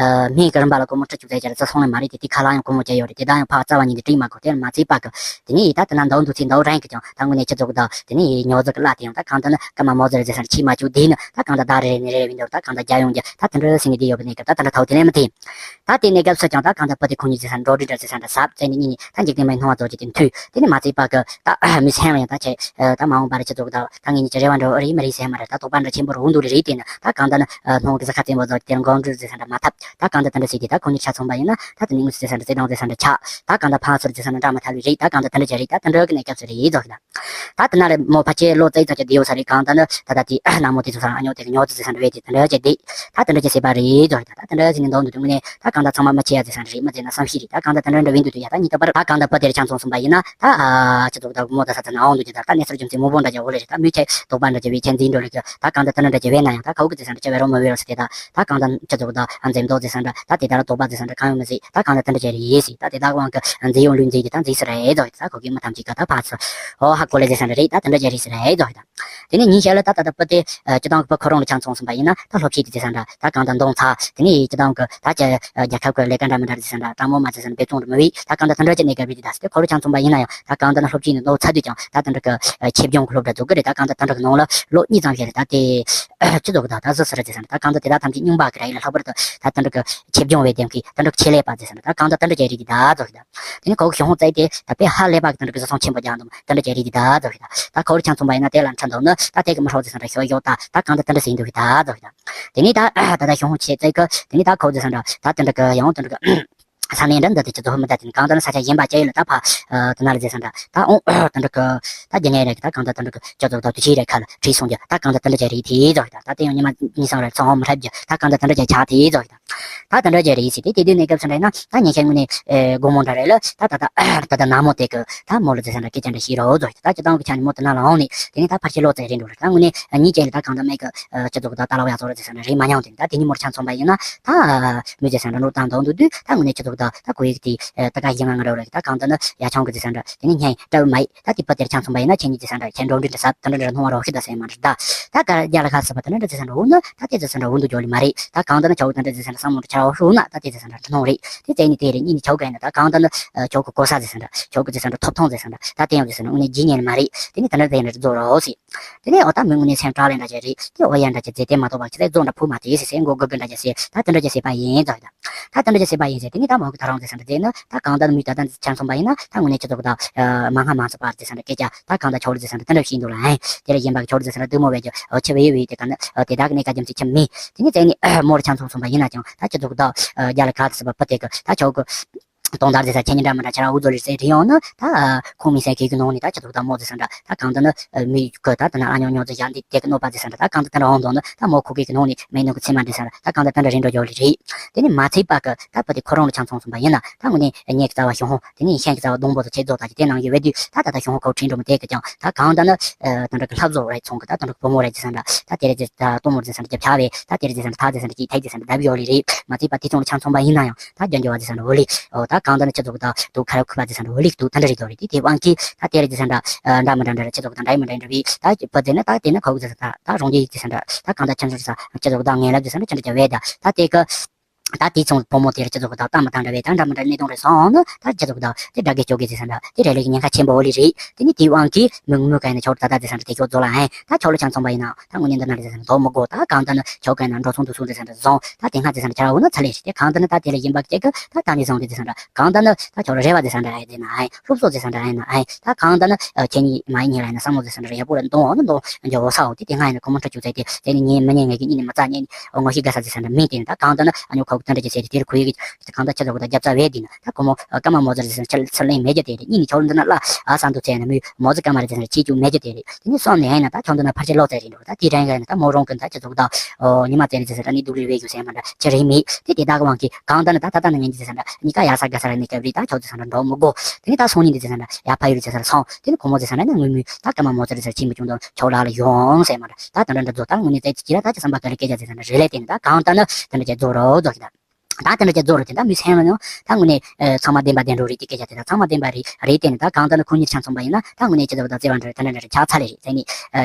སྨན་གྱི་རིན་པ་ལ་སྒོར་མོ་ཁྲི་བཅུ་ཙམ་ཅིག་ལ་རྩི་སོང་ནི་མ་རེད་དེ། དེ་ཁ་ལག་ཡང་སྒོར་མོ་ཅིག་ཡོད་རེད། དེ་དག་ཡང་ཕར་རྩ་བ་ཉིད་ནས་སྤྲད་མ་དགོས། དེ་ལ་མ་ཚད་པ་གི་དེ་ནས་ཡིན་ད་དེ་ན་འདང་འདུག་ཚེ་འདང་རན་གི་ཀྱང་ད་དངོས་གནས་ཆུ་ཚོད་གི་ད་དེ་ནས་ཉོ་རྫི་གི་གླ་དེ་ཡང་ད་གང་ལྟར་ན་སྐར་མ་མོ་ཟེར་ཟེར་ས་ཕྱིས་མ་བཅུག་དེ་ནི་ད་གང་ལྟར་ཟླ་རེ་རེ་ནས་རེ་རེ་བའི་འདོར་ད་གང་ལྟར་རྒྱ་ཡོང་རྒྱུ་ད་དེ་འདྲ་ཟིན་ནས་དེ་ཡོད་པ་ནས་སྐབས་ད་དེ་འདྲ་ཐོག་དེ་ལས་མི་དེ་ད་དེ་ནས་སྐབས་སུ་ཀྱང་ད་གང་ལྟར་བུ་དེ་ཁོང་གཉིས་ཟེར་ས་འགྲོ་འདྲི་འདྲ་ཟེར་ས་འདྲ་ཟབ་ཙེ་ནས་གཉིས་ནས་ད་འཇིག་རྟེན་མའི་སྣང་བ་རྫོགས་ཀྱི་དེ་མཐུས་དེ་ནས་མ་ཚད་པ་གི་ད་མི་སེམས་ལ་ཡང་ད་ཆེ་ད་མ་འོངས་པ་རེ་ཆུ་ཚོད་གི་ད་ད་ངེད་གཉིས་ཀྱི་རེ་བ་འདྲ་བོ་རེད་མི་རེད་ཟེར་མ་རེད། ད་དོགས་པ་འདྲ་ཆེན་པོ་རུ་འདུག་རེད་དེ་ནས་ད་གང་ལྟར་ན་སྣང་གི་ཟ་ཁ་བཙན་པོ་རྫོགས་ཀྱི་དེ་འགོ་འགྲོ་ཟེར་ས་འདྲ་མ་ཐབས། ད་གང་འདྲ་དེ་འདྲ་བྱས་ཏེ་ད་ཁོ་གཉིས་ཆ་མཚུངས་པ་ཡིན་ན་ད་དེ་ནི་དངོས་སུ་ཟེར་ས་འདྲ་བརྩེ་དུང་ཟེར་ས་འདྲ་ཆགས། ད་གང་འདྲ་ཕངས་ཚུལ་ཟེར་ས་འདྲ་འདྲ་མ་ཐར་བའི་རིགས། ད་གང་འདྲ་དེ་འདྲ་བྱས་རིགས། ད་དེ་འདྲ་གི་གནས་སྐབས་སུ་རེད་རྫོགས་ཤིག་ད། ད་དེ་ན་ལས་མོ་ཕལ་ཆེར་ལོ་ཙེ་ཙམ་གྱི་བསྡད་ཡོད་ས་རེད། གང་ལྟར་ནི་ད་ལྟ་དེ་ན་མོ་དེ་ཚོ་ས་ཨ་ཉོ་དེ་གི་ཉོ་ཚུལ་ཟེར་ས་འདྲ་བས་དེ་དེ་འདྲ་བྱས་བསྡད། ད་དེ་འདྲ་བྱས་སྲིད་པ་རེད་རྫོགས་ཤིག་ད། ད་དེ་འདྲ་བྱས་ནས་འདང་འདུག་དུས་དངོས་གནས་ད་གང་ལྟར་ཚང་མ་མི་ཆེ་ཡ་ཟེར་ས་འདྲ་རེད། མི་ཟེར་ན་བསམ་ཤེས་རེད། ད་གང་ལྟར་དེ་འདྲ་འདྲ་བས་འདུག་དུས་ཡ་ད་ཉིད་ལྟ་བར་ད་གང་ལྟར་བུ་དེར་ཆ་མཚུངས་གསུངས་པ་ཡིན་ན་ད་ཨ་ཆུ་ཚོད་ད་མོ་ད་ས་ཚ་ན་འོང་འདུག་ཅི། ད་གནས་ཚུལ་རྒྱུ་མཚན་མང་པོ་འདྲ་བྱས་འོ་ལེ་རེད། ད་མི་ཆེ་དོགས་པ་འདྲ་བྱས་བས་ཁྱེད་འཛིན་འགྲོ་ལེ་གི་ད་གང་ལྟར་དེ་འདྲ་འདྲ་བྱས་བས་ན་ཡང་ད་ཁོ་གི་ཟེར་ས་འདྲ་ཆ་བས་རོ་མ་བས་རོ་ཟེར་དེ་ད། ད་གང་ལྟར་ཆུ་ཚོད་ད་འཛེམ་དོགས་ཟེར་ས་འདྲ་ད་དེ་ལྟར་དོགས་པ་ཟེར་ས་འདྲ་གང་ཡོང་མི་སྲིད། ད་གང་ལྟར་དེ་འདྲ་བྱས་རེད་ཟེར། ད་དེ་དག་དབང་གི་འཛིན་ཡོང་ལུས་འཛིན་གྱི་ད་འཛིན་སུ་རེད་རྫོགས་ཤིག་ད་ཁོ་གིས་མི་ཐམས་ཅད་ཀ་ད་ཕར་ཚུར་ཨོ་ཧ་གོ་ལེ་ཟེར་ས་འདྲ་རེད། ད་དེ་འདྲ་བྱས་རེད་ཟེར་རེད་རྫོགས་ཤིག་ད་དེ་ནས་ཉིན་ཤས་ལ་ད་ད་ད་བུ་དེ་སྤྱི་བཏང་གི་བུ་ཁོ་རང་ལ་ཆ་མཚུངས་སོང་པ་ཡིན་ན་ད་སློབ་ཆས་དེ་ཟེར་ས་འདྲ་ད་གང་ལྟར་འདང་ཚ། དེ་ནས་སྤྱི་བཏང་གི་ད་ཅི་རྒྱལ་ཁབ་ཀྱི་ལས་ཀ་འདྲ་མི་འདྲ་ཟེར་ས་འདྲ་དྲང་མོ་མ་ཟེར་ས་འདྲ་འབད་བརྩོན་འདྲ་མི་བས། ད་གང་ལྟར་དེ་འདྲ་ཅིག་གནས་སྐབས་རེད་དེ། ད་ཟེར་ཏེ་ཁོ་རང་ཆ་མཚུངས་པ་ཡིན་ན་ཡང་ད་གང་ལྟར་ན་སློབ་ཆས་ནི་འདང་ཚ་དུས་ཀྱང་ད་དེ་འདྲ་གི་ཆེད་སྦྱོང་གི་སློབ་གྲྭ་འཛུགས་ཀྱི་རེད། ད་གང་ལྟར་དེ་འདྲ་གི་ནང་ལ་ལོ་གཉིས་ཙམ་ཞིག་རེད། ད་དེ་སྤྱི་ཚོགས་ཀྱི་ད་ད་གཟི་བསིལ་རེད་ཟེར་ས་འདྲ་ད་གང་ལྟར་དེ་དག་ཐམས་ཅད་རྙིང་པ་གི་ར་ཡིན་ལ་ལྷག་པར་དུ་ད་དེ་འདྲ་གི་ཆེད་སྦྱོང་བའི་དེང་གི་དེ་འདྲ་གི་ཆེད་ལས་པ་ཟེར་ས་འདྲ་ད་གང་ལྟར་དེ་འདྲ་ཅིག་རེད་དེ་ད་རྫོགས་ཤིག་ད། དེ་ནས་ཁོ་གི་གཞུང་བཙལ་ཏེ་ད་དཔེ་ཧ་ལས་པ་གི་དེ་འདྲ་གི་བཟོ་ཚོང་ཆེན་པོ་རྒྱག་འདུག་དེ་འདྲ་ཅིག་རེད་དེ་ད་རྫོགས་ཤིག་ད། ད་ཁོ་རང་ཆ་མཚུངས་པ་ཡིན་ན་དེ་ལ་འཁྲིད་འདུག་ནི་ད་དེ་གི་མི་ཧྲོག་ཟེར་ས་འདྲ་ཞོ་ཞོ་ད་ད་གང་ལྟར་དེ་འདྲ་ཟིན་འདུག་ད་རྫོགས་ཤིག་ད། དེ་ནས་ད་ད་ད་གཞུང་ཆེ་བཙལ་གི་དེ་ནས་ད་ཁོ་ཟེར་ས་འདྲ་ད་དེ་འདྲ་གི་ཡང་དེ་འདྲ་གི་ས་གནས་འདྲ་འདི་དེ་ཅི་ཚོ་མི་ད་དེ་ནི་གང་ལྟར་ན་ས་ཆ་གཞན་པ་ཅི་ཡོད་ལ་ད་ཕ་དེ་ན་ལ་ཟེར་ས་འདྲ་ད་ཨོང་དེ་འདྲ་གི་ད་རྒྱ་ཉལ་རེད་གི་ད་གང་ལྟར་དེ་འདྲ་གི་ཅི་ཚོ་ད་དུ་ཆེ་རེད་ཁ་ལ་བྲིས་སོང་རྒྱུ་ད་གང་ལྟར་དེ་འདྲ་ཅི་རེད་དེ་རྫོགས་ཤིག་ད། ད་དེ་ཡང་ཉི་མ་གཉིས་སང་རེ་ཚང་ཧོ་མི་ཧྲབ་རྒྱུ་ད་གང་ལྟར་དེ་འདྲ་ཅི་ཆགས་དེ་རྫོགས་ཤིག་ད། ད་དེ་འདྲ་ཅི་རེད་ཟེར་ཏེ་དེ་དུས་གནས་སྐབས་སུ་འདྲ་ན་ད་ཉིན་ཤས་སྔོན་ནས་དགོང་མོ་འདྲ་རེད་ལ་ད་ད་ད་ད་ད་ན་མོ་དེ་གི་ད་མོ་ལ་ཟེར་ས་འདྲ་སྐད་ཆ་འདྲ་བཤད་རོགས་རྫོགས་ཤིག་ད། སྤྱི་བཏང་གི་ཆ་ནས་མོ་དེ་ན་ལ་འོང་ནས་དེ་ནས་ད་ཕར་ཕྱི་ལོག་ཙེ་རེད་འགྲོ་རེད། ད་དངོས་གནས་ཉིན་བྱས་ལ་ད་གང་ལྟར་མེད་གི་སྤྱི་ཚོགས་གི་ད་ད་ལ་བ་ཡག་ཚོ་རེད་ཟེར་ས་འདྲ་རེད་མ་མྱོང་དེ་ད་དེ་ཉིན་མོར་ཆ་མཚོན་པ་ཡིན་ན་ད་མོ་ཟེར་ས་འདྲ་འགྲོ་དང་དོན་དུ་དུས་ད་དངོས་གནས་སྤྱི་ཚོགས་གི་ད་ད་གོ་ཡིག་དེ་ད་ག་ཡིན་ང་ང་རོ་རེད། ད་གང་ལྟར་ན་ཡ་ཆུང་གི་ཟེར་ས་འདྲ་དེ་ནས་སྙན་སྤྲད་མ་ཡིན། ད་དེ་བུ་དེར་ཆ་མཚོན་པ་ཡིན་ན་ཁྱེད་གཉིས་ཀྱི་ཟེར་འདྲ་ཁྱེད་འགྲོ་འདྲི་འདྲ་ཟབ་དེ་འདྲ་འདྲ་སྣང་བ་རོགས་ཤི་ད་ཟེར་མ་འདྲ་ད། ད་ག་རྒྱ་ལ་ཁ་ཟི་བ་དེ་འདྲ་འདྲ་ཟེར་ས་འདྲ་འོ་ན་ད་དེ་ཟེར་ས་འདྲ་འོ་འདུ་འཇོག་ལི་མ་རེད། ད་གང་ལྟར་ན་ཆོག་དེ་འདྲ་ཟེར་ས་འདྲ་བསམ་བློ་འདྲ་ཆ་རོགས་ཤོར་ན་ད་དེ་ཟེར་ས་འདྲ་འདྲ་སྣང་རེད། དེ་ཙེ་ནི་དེ་རེད་གཉིས་ནི་ཆོག་ག་ཡིན་ན་ད་གང་ལྟར་ན་ཆོག་གི་གོ་ས་ཟེར་ས་འདྲ་ཆོག་གི་ཟེར་ས་འདྲ་ཐོབ་ཐང་ཟེར་ས་འདྲ་ད་དེ་ཡང་ཟེར་ས་འདྲ་དངོས་གནས་ཇི་སྙེད་ལི་མ་རེད། དེ་ནི་དེ་འདྲ་དེ་འདྲ་རྫོགས་རོགས་ཟེར། དེ་ནས་འོ་ད་མི་དངོས་གནས་སེམས་དྲག་ལས་འདྲ་ཅིག་རེད། དེ་འོ་ཡ་འདྲ་ཅིག་རྫས་དེ་མ་གཏོགས་པ་ཅི་ཚད་རྫོགས་འདྲ་ཕུག་མ་དེ་ཟེར་སེ་མགོ་དགུ་དགུ་འདྲ་ཅིག་ཟེར་ད་དེ་འདྲ་ཅིག་ཟེར་པ་ཡིན་ཙང་ད། ད་དེ་འདྲ་ཅིག་ཟེར་པ་ཡིན་ཟེར་དེ་ནི་ད་མོ་གི་ད་རང་ཟེར་ས་འདྲ་རྫས་ནི་ད་གང་ལྟར་མི་ད་ལྟ་འདི་ཆ་མཚོན་པ་ཡིན་ན་ད་དངོས་གནས་ཅི་ཚོགས་ད་མ་སྔ་མ་ཚོ་པར་ཟེར་ས་འདྲ་སྐད་ཆ་ད་གང་ལྟར་ཆོག་ལ་ཟེར་ས་འདྲ་དེ་འདྲ་བཞིན་འདུག་ལ་ཨེ། དེ་ལ་གཞན་པ་གི་ཆོག་ལ་ཟེར་ས་འདྲ་དུ་མོ་བས་ཀྱི་འོ་ཆེ་བས་ཡོད་བས་དེ་ག་ནི་དེ་དག་གི་གནས་ཀ་རྒྱ་མཚོ་ཆེ་མི་དེ་ནི་རྫས་ནི་མོ་ར་ཆ་མཚོན་སོང་པ་ཡིན་ན་ཀྱང་ད་ཅི་ཚོགས་ད་རྒྱ་ལ་ག་ཟེར་བ་ཕུ་དེ་གི་ད་ཆོག་གི་དོན་དག་དེ་ས་ཁྱེད་གཉིས་འདྲ་མི་འདྲ་ཆ་ར་འུ་ཚོ་ལས་ཟེར་རེད་ཡོང་ན་ད་ཁོང་མི་སེར་གེ་གི་ནང་ནས་ད་ཅི་ཐུབ་ད་མོ་ཟེར་ས་འདྲ་ད་གང་ལྟར་ན་མི་གི་ད་ད་ན་ཨ་ཉོ་ཉོ་ཚོ་ཡང་འདི་དེ་གི་གནོད་པ་ཟེར་ས་འདྲ་ད་གང་ལྟར་ད་རང་དོན་ནི་ད་མོ་ཁུ་གེ་གི་ནང་ནས་མེད་ནོ་གི་ཚེ་མ་འདི་ས་འདྲ་ད་གང་ལྟར་ད་འདྲ་རིན་འགྲོ་རྒྱོ་ལི་རེད། དེ་ནི་མ་ཚད་པ་གི་ད་བུ་དེ་ཁོ་རང་ལ་ཆང་ཚོང་སོང་པ་ཡིན་ན་ད་དངོས་གནས་ཉེ་གི་རྩ་བ་ཞང་ཧོ་དེ་ནི་ཤན་གི་རྩ་བ་སྡོང་པོ་ཚོ་ཆེད་རྫོགས་ད་ཀྱི་དེ་ནང་ཡོད་བས་དུས་ད་ད་ད་ཞང་ཧོ་ཁོ་ཁྲིན་འགྲོ་མི་དེ་གི་ཀྱང་ད་གང་ལྟར་ན་ད་འདྲ་གི་ལྷ་བཟོ་རེད་ཚོང་གི་ད་ད་འདྲ་གི་བུ་མོ་རེད་ཟེར་ས་འདྲ་ད་དེ་རེད་ཟེར་ད་གཏོང་མོ་རེད་ཟེར་ས་འདྲ་རྒྱབ་ཆ་བས་ད་དེ་རེད་ཟེར་ས་འདྲ་ད་ཟེར་ས་འདྲ་ཀྱི་ཐད་ཟེར་ས་འདྲ་ད་བི་ཡོ་ལི་རེད། མ་ཚད་པ་དེ་ཚོང་ལ་ཆང་ཚོང་པ་ཡིན་ན་ཡང་། ད་རྒྱ་འགྱུར་བ་ཟེར་ས་འདྲ་འོ་ལེ། ཨོ་ད་གང་ལྟར་ན་ཁྱེད་ཚོ་གི་ད་དུ་ཁ་ར་ཁུ་པ་ཟེར་ས་འདྲ་འོ་ལེ་དུ་ད་འདྲ་རེད་དོ་རེད། དེ་དེ་དབང་གིས་ད་དེ་རེད་ཟེར་ས་འདྲ་འདྲ་མི་འདྲ་འདྲ་རེད། ཁྱེད་ཚོ་གི་ད་འདྲ་མི་འདྲ་འདྲ་བས་ད་བུ་དེ་ན་ད་དེ་ན་ཁོ་གི་ཟེར་ས་ད་ད་རོང་རྒྱ་ཡིག་ཟེར་ས་འདྲ་ད་གང་ལྟར་ཁྱེད་ཚོ་ཟེར་ས་ཁྱེད་ཚོ་གི་ད་ངན་ལབ་ཟེར་ས་འདྲ་ཁྱེད་འདྲ་རྒྱ་བས་ད་ད་དེ་གི་ད་དེ་ཚོང་བུ་མོ་དེར་སྤྱི་ཚོགས་ཀྱི་ད་ལྟ་མི་ད་འདྲ་བའི་ད་འདྲ་མི་འདྲ་གནད་དོན་རེ་སོང་ནི་ད་སྤྱི་ཚོགས་ཀྱི་ད་དེ་དགྲ་དགེ་སྐྱོ་དགེ་ཟེར་ས་འདྲ་དེ་རེ་ལས་ཀྱི་ཉེན་ཁ་ཆེན་པོ་ལི་རེད། དེ་ནི་དེའི་དབང་གིས་མི་ངོ་མི་ག་ནི་ཁྱོད་ད་ད་དེ་ས་འདྲ་དེ་ཁྱོད་རྫོགས་ལ་ཨེ་ད་ཁྱོད་ལ་ཆང་ཚོང་པ་ཡིན་ན་ད་དངོས་གནས་འདི་ན་རེ་ཟེར་ས་འདྲ་དོ་མི་དགོ། ད་གང་ལྟར་ནི་ཁྱོད་ག་ན་འགྲོ་སོང་དུ་སོང་དེ་ས་འདྲ་བཟུང་ད་དེ་སྔ་དེ་ས་འདྲ་ཁྱོད་ར་འོ་ན་ཚ་ལས་རེད། དེ་གང་ལྟར་ནི་ད་དེ་ལ་ཡིན་པ་སྐྱེ་གི་ད་ད་མི་བཟང་དེ་དེ་ས་འདྲ་གང་ལྟར་ནི་ད་ཁྱོད་ར་རེ་བ་དེ་ས་འདྲ་ཨེ་དེ་ན་ཨེ་སློབ་གསོ་དེ་ས་འདྲ་ཨེ་ན་ཨེ་ད་གང་ལྟར་ནི་ཁྱེད་གཉིས་མ་ཡིན་ཉིན་ར་ཨེ་ན་བསམ་བློ་དེ་ས་འདྲ་ཡག་པོ་ར་འདོང་འོ་ན་འདོང་འཇོག་འོ་ས་འོ་དེ་དེ་སྔ་ཨེ་ན་ཁོ་མོ་ཁྲ་བཅུག་ཚེ་དེ་དེ་ནི་ཉིན་མི་ཉན་ངེས་ཀྱི་གཉིད་ནི་མི་ཚ་ཉན་ངོ་ཤེས་དགའ་ས་དེ་ས་འདྲ་མིན། དེ་ནི་ད་གང་ལྟར་ནི་ཨ་ཉོ་ཁོ་གི་ད་འདྲ་ཅིག་ཟེར་དེ་དེར་ཁོ་ཡི་གི་གང་ལྟར་ཁྱེད་ཚོ་གི་ད་རྒྱབ་རྩ་བས་དེ་ནི་ད་ཁོ་མོ་ཨ་ཀརྨ་མོ་ཟེར་ཟེར་ཆ་ལ་ལེན་མེད་རྒྱུ་དེ་རེད། གཉིས་ནི་ཁྱོད་འདི་ན་བླ་ཨ་ས་འདུག་ཚེ་ནི་མོས་མོ་ཟེར་ཀརྨ་རེད་ཟེར་ཆེ་ཅུ་མེད་རྒྱུ་དེ་རེད། དེ་ནི་གསུམ་ནི་ཨེ་ན་ད་ཁྱོད་འདི་ན་ཕལ་ཆེར་ལོ་ཙཱ་རེད་འགྲོ། ད་དེ་རང་གི་ན་ད་མོ་རང་གི་ད་ཁྱེད་ཚོ་གི་ད་ཨོ་ཉི་མ་ཙེ་རེད་ཟེར་ད་ནི་སྡུག་རུས་བས་རྒྱུ་ཟེར་མ་འདྲ་ཆེ་རེད་མེད། དེ་དེ་དག་གི་དབང་གིས་གང་ལྟར་ནི་ད་ད་ད་ནི་ངན་གྱི་ཟེར་ད་གཉིས་ཀ་ཡ་ས་དགའ་ས་ར་ནི་སྐབས་རེད། ད་ཁྱོད་ཚོ་ས་འདྲ་འགྲོ་མི་དགོ། དེ་ནི་ད་སང་ཉིན་དེ་ཟེར་ད་ཡ་ཕ་ཡུལ་ཟེར་ས་ར་སོང་། དེ་ནི་ཁོ་མོ་ཟེར་ས་ར་ནི་དངོས་མོས་ད་ཀརྨ་མོ་ཙེ་རེད་ཟེར་ཆེན་པོ་ཅུང་དང་ཁྱོད་ལ་ལ་ཡོང་ཟེར་མ་འདྲ་ད་ད་འདྲ་འདྲ་རྫོགས། ད་དངོས་གནས་ཙེ་ཅི་ར་ད་ཁྱེད་བསམ་པ་ག་ལ་སྐད་ཆ་ཟེར་ས་འདྲ་རེད་ལས། དེ་ནི་ད་གང་ལྟར་ནི་ད་འདྲ་ཅིག་རྫོགས་རོགས་རྫོགས་ཤིག་ད། ད་དེ་འདྲ་ཅིག་རྫོགས་རོགས་དེ་འདྲ་མི་སེམས་ལ་ཡང་ད་དངོས་གནས་ཚང་མ་བདེན་པ་བདེན་འགྲོ་རེད། དེ་སྐད་ཆ་དེ་ད་ཚང་མ་བདེན་པ་རེད་རེད། དེ་ནི་ད་གང་ལྟར་ནི་ཁོ་གཉིས་ཆང་ཚོང་པ་ཡིན་ན་ད་དངོས་གནས་ཅི་ལྟ་བུ་ད་བརྩེ་བ་འདྲ་རེད། ད་འདྲ་འདྲ་རེད། ཆགས་ཚར་ལེ་རེད། དེ་ནི་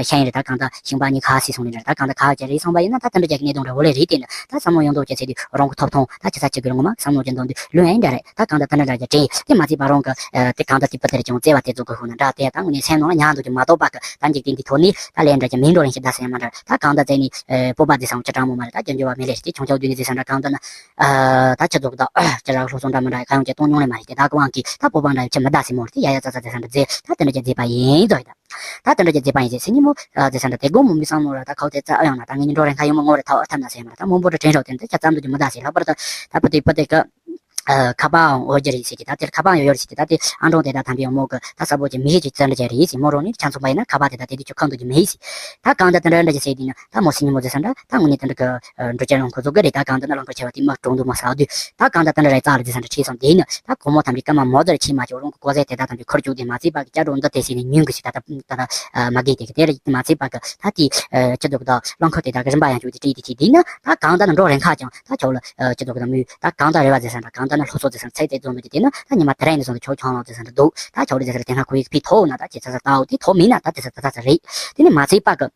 ཤ་ཡིན་རེད། ད་གང་ལྟར་ཞིང་པ་གཉིས་ཁ་སི་སོང་ནི་འདྲ་རེད། ད་གང་ལྟར་ཁ་ཅིག་རེད་སོང་པ་ཡིན་ན་ད་དེ་འདྲ་ཅིག་གི་གནད་དོན་རེད་འོ་ལེ་རེད། དེ་ནི་ད་བསམ་བློ་ཡོང་མདོག་ཅིག་ཟེར་དུས་རང་གི་ཐོབ་ཐང་ད་ཁྱེད་ཚ་ཆེ་གི་རང་ངོ་མ་བསམ་བློ་ཅིག་འདོན་དུས་ལོས་ཡིན་འདྲ་རེད། ད་གང་ལྟར་དེ་འདྲ་འདྲ་ཅིག་དྲན་དེ་མ་ཚད་པ་རང་གི་དེ་གང་ལྟར་དེ་པ་དེར་ཀྱང་བརྩེ་བ་དེ་ཚོ་གི་ཧུ་ན་འདྲ་དེ་ད་དངོས་གནས་སེམས་ནང་ལ་ཉར་འདུག་ཀྱང་མ་གཏོགས་པ་གི་ད་འཇིག་རྟེན་འདི་ཐོག་ནས་ད་ལས་འདྲ་ཅིག་མིན་འགྲོ་ལེན་ཞིག་ད་ཟེར་ཡ་མ་འདྲ། ད་གང་ལྟར་ཙེ་ནི་སྤོབས་པ་དེ་སང་ཅི་དྲང་མོ་མ་རེད། ད་ཀྱང་འགྱུར་བ་མེད་ལེ་ཞིག་ཆུང་ཆུང་དུས་ནས་དེ་སང་འདྲ་གང་ལྟར་ན་ད་ཁྱེད་ཚོ་གི་ད་ཅི་ར་སློབ་གསོ་འདྲ་མི་འདྲ་གང་ཡོང་ཅིག་གཏོང་མྱོང་ལེ་མ་རེད། དེ་ད་གི་དབང་གིས་ད་སྤོབས་པ་འདྲ་ཡོད་ཆེ་མི་ད་སྲིད་མོ་རེད། དེ་ཡ་ཡ་ཙ་ཙ་དེ་སང་འདྲ་མཛེས་ད་དེ་འདྲ་ཅིག་མཛེས་པ་ཡིན་ཙོ་ཡིན་ད། ད་དེ་འདྲ་ཅིག་མཛེས་པ་ཡིན་ཟེར་སེ་ཉིན་མོ་དེ་སང་འདྲ་དེ་དགོང་མོ་མི་སང་མོ་ར་ད་ཁའོ་དེ་ཙ་ཨ་ཡོང་ན་ད་ངེད་གཉིས་འགྲོ་རན་ཁ་ཡོང་མོ་ངོ་རེ་ཐའོ་ཨ་ཐབས་ན་ཟེར་མ་ར་ད་མོ་འབོ་ར་དྲན་རོགས་དེ་འདྲ་ཅ་ཙམ་དུ་ཅི་མི་ད་ཟེར། ལྷག་པར་ད་ད་པོ་དེ་པོ་དེ་གི་ཨ་ཁ་པའང་འོ་རྒྱུ་རེད་ཟེར་གྱི་ད་དེར་ཁ་པའང་ཡོད་ཡོད་རེད་ཟེར་གྱི་ད་དེ་ཨ་འབྲོང་དེ་ད་ཐམ་པའི་མོ་གི་ད་ས་བོ་ཅིག་མི་ཤེས་ཅིག་བཙན་འདྲ་ཅིག་རེད་ཟེར། མོ་རང་ནི་ཆང་ཚོང་པ་ཡིན་ན་ཁ་པ་དེ་ད་དེ་དུས་ཆུ་ཁང་དུ་ཅིག་མི་ཤེས་ཟེར། ད་གང་ལྟར་དེ་འདྲ་འདྲ་ཅིག་ཟེར་དུས་ན་ད་མོ་སི་ཉི་མོ་ཟེར་ས་འདྲ་ད་དངོས་གནས་དེ་འདྲ་གི་འགྲོ་ཅན་རླངས་འཁོར་བཟོ་གི་རེད། ད་གང་ལྟར་ན་རླངས་འཁོར་ཆེ་བ་དེ་མ་གྲོང་དུ་མ་ཟག་དུས་ད་གང་ལྟར་དེ་འདྲ་རེད་ཙག་ལ་ཟེར་ས་འདྲ་ཁྲིད་སོང་། དེ་ནི་ད་ཁོ་མོ་ཐམ་པའི་ཀ་མ་མོ་ཟེར་ཆེ་མ་ཆེ་རང་གི་ཀོ་ཟེ་དེ་ད་ཐམ་པའི་འཁོར་བཅུག་དེ་མ་ཚད་པ་གི་སྐྱ་གྲོང་འདི་དེ་ཟེར་ནས་ཉུང་གི་ཞིག་ད་ད་ད་ད་མ་གི་དེ་གི་དེ་རེད། མ་ཚད་པ་གི་ད་དེ་ཅི་འདུག་ད་རླངས་འཁོར་དེ་ད་གི་རིམ་པ་ཡང་བཅུག་དེ་བྲིས་དེ་ཁྲིད་དེ་ནི་ད་གང་ལྟར་ན་འགྲོ་རན་ཁ་ཀྱང་ད་ཆོག་ལ། ཨ་སྤྱི་ཚོགས་ཀྱི་ནང་མི་ད་གང་ལྟར་རེ་བ་ཟེར་ས་འདྲ་གང་ལྟར་ན་སློབ་གསོ་ཟེར་ས་འདྲ་ཚད་ཚད་འཛོམས་འདུག་དེ་ན་ད་ཉི་མ་དེ་རིང་ནས་བཟུང་སྟེ་ཁྱོད་ཆང་ལོག་ཟེར་ས་འདྲ་འདུག་ད་ཁྱོད་རེ་ཟེར་ས་འདྲ་དེ་སྔ་ཁོ་ཡིག་ཕི་ཐོག་ན་ད་ཁྱེད་ཚ་ཚ་ལྟའོ་དེ་ཐོག་མིན་ན་ད་དེ་ས་ད་ད་ཚ་རེད། དེ་ནས་མ་ཚད་པ་གི་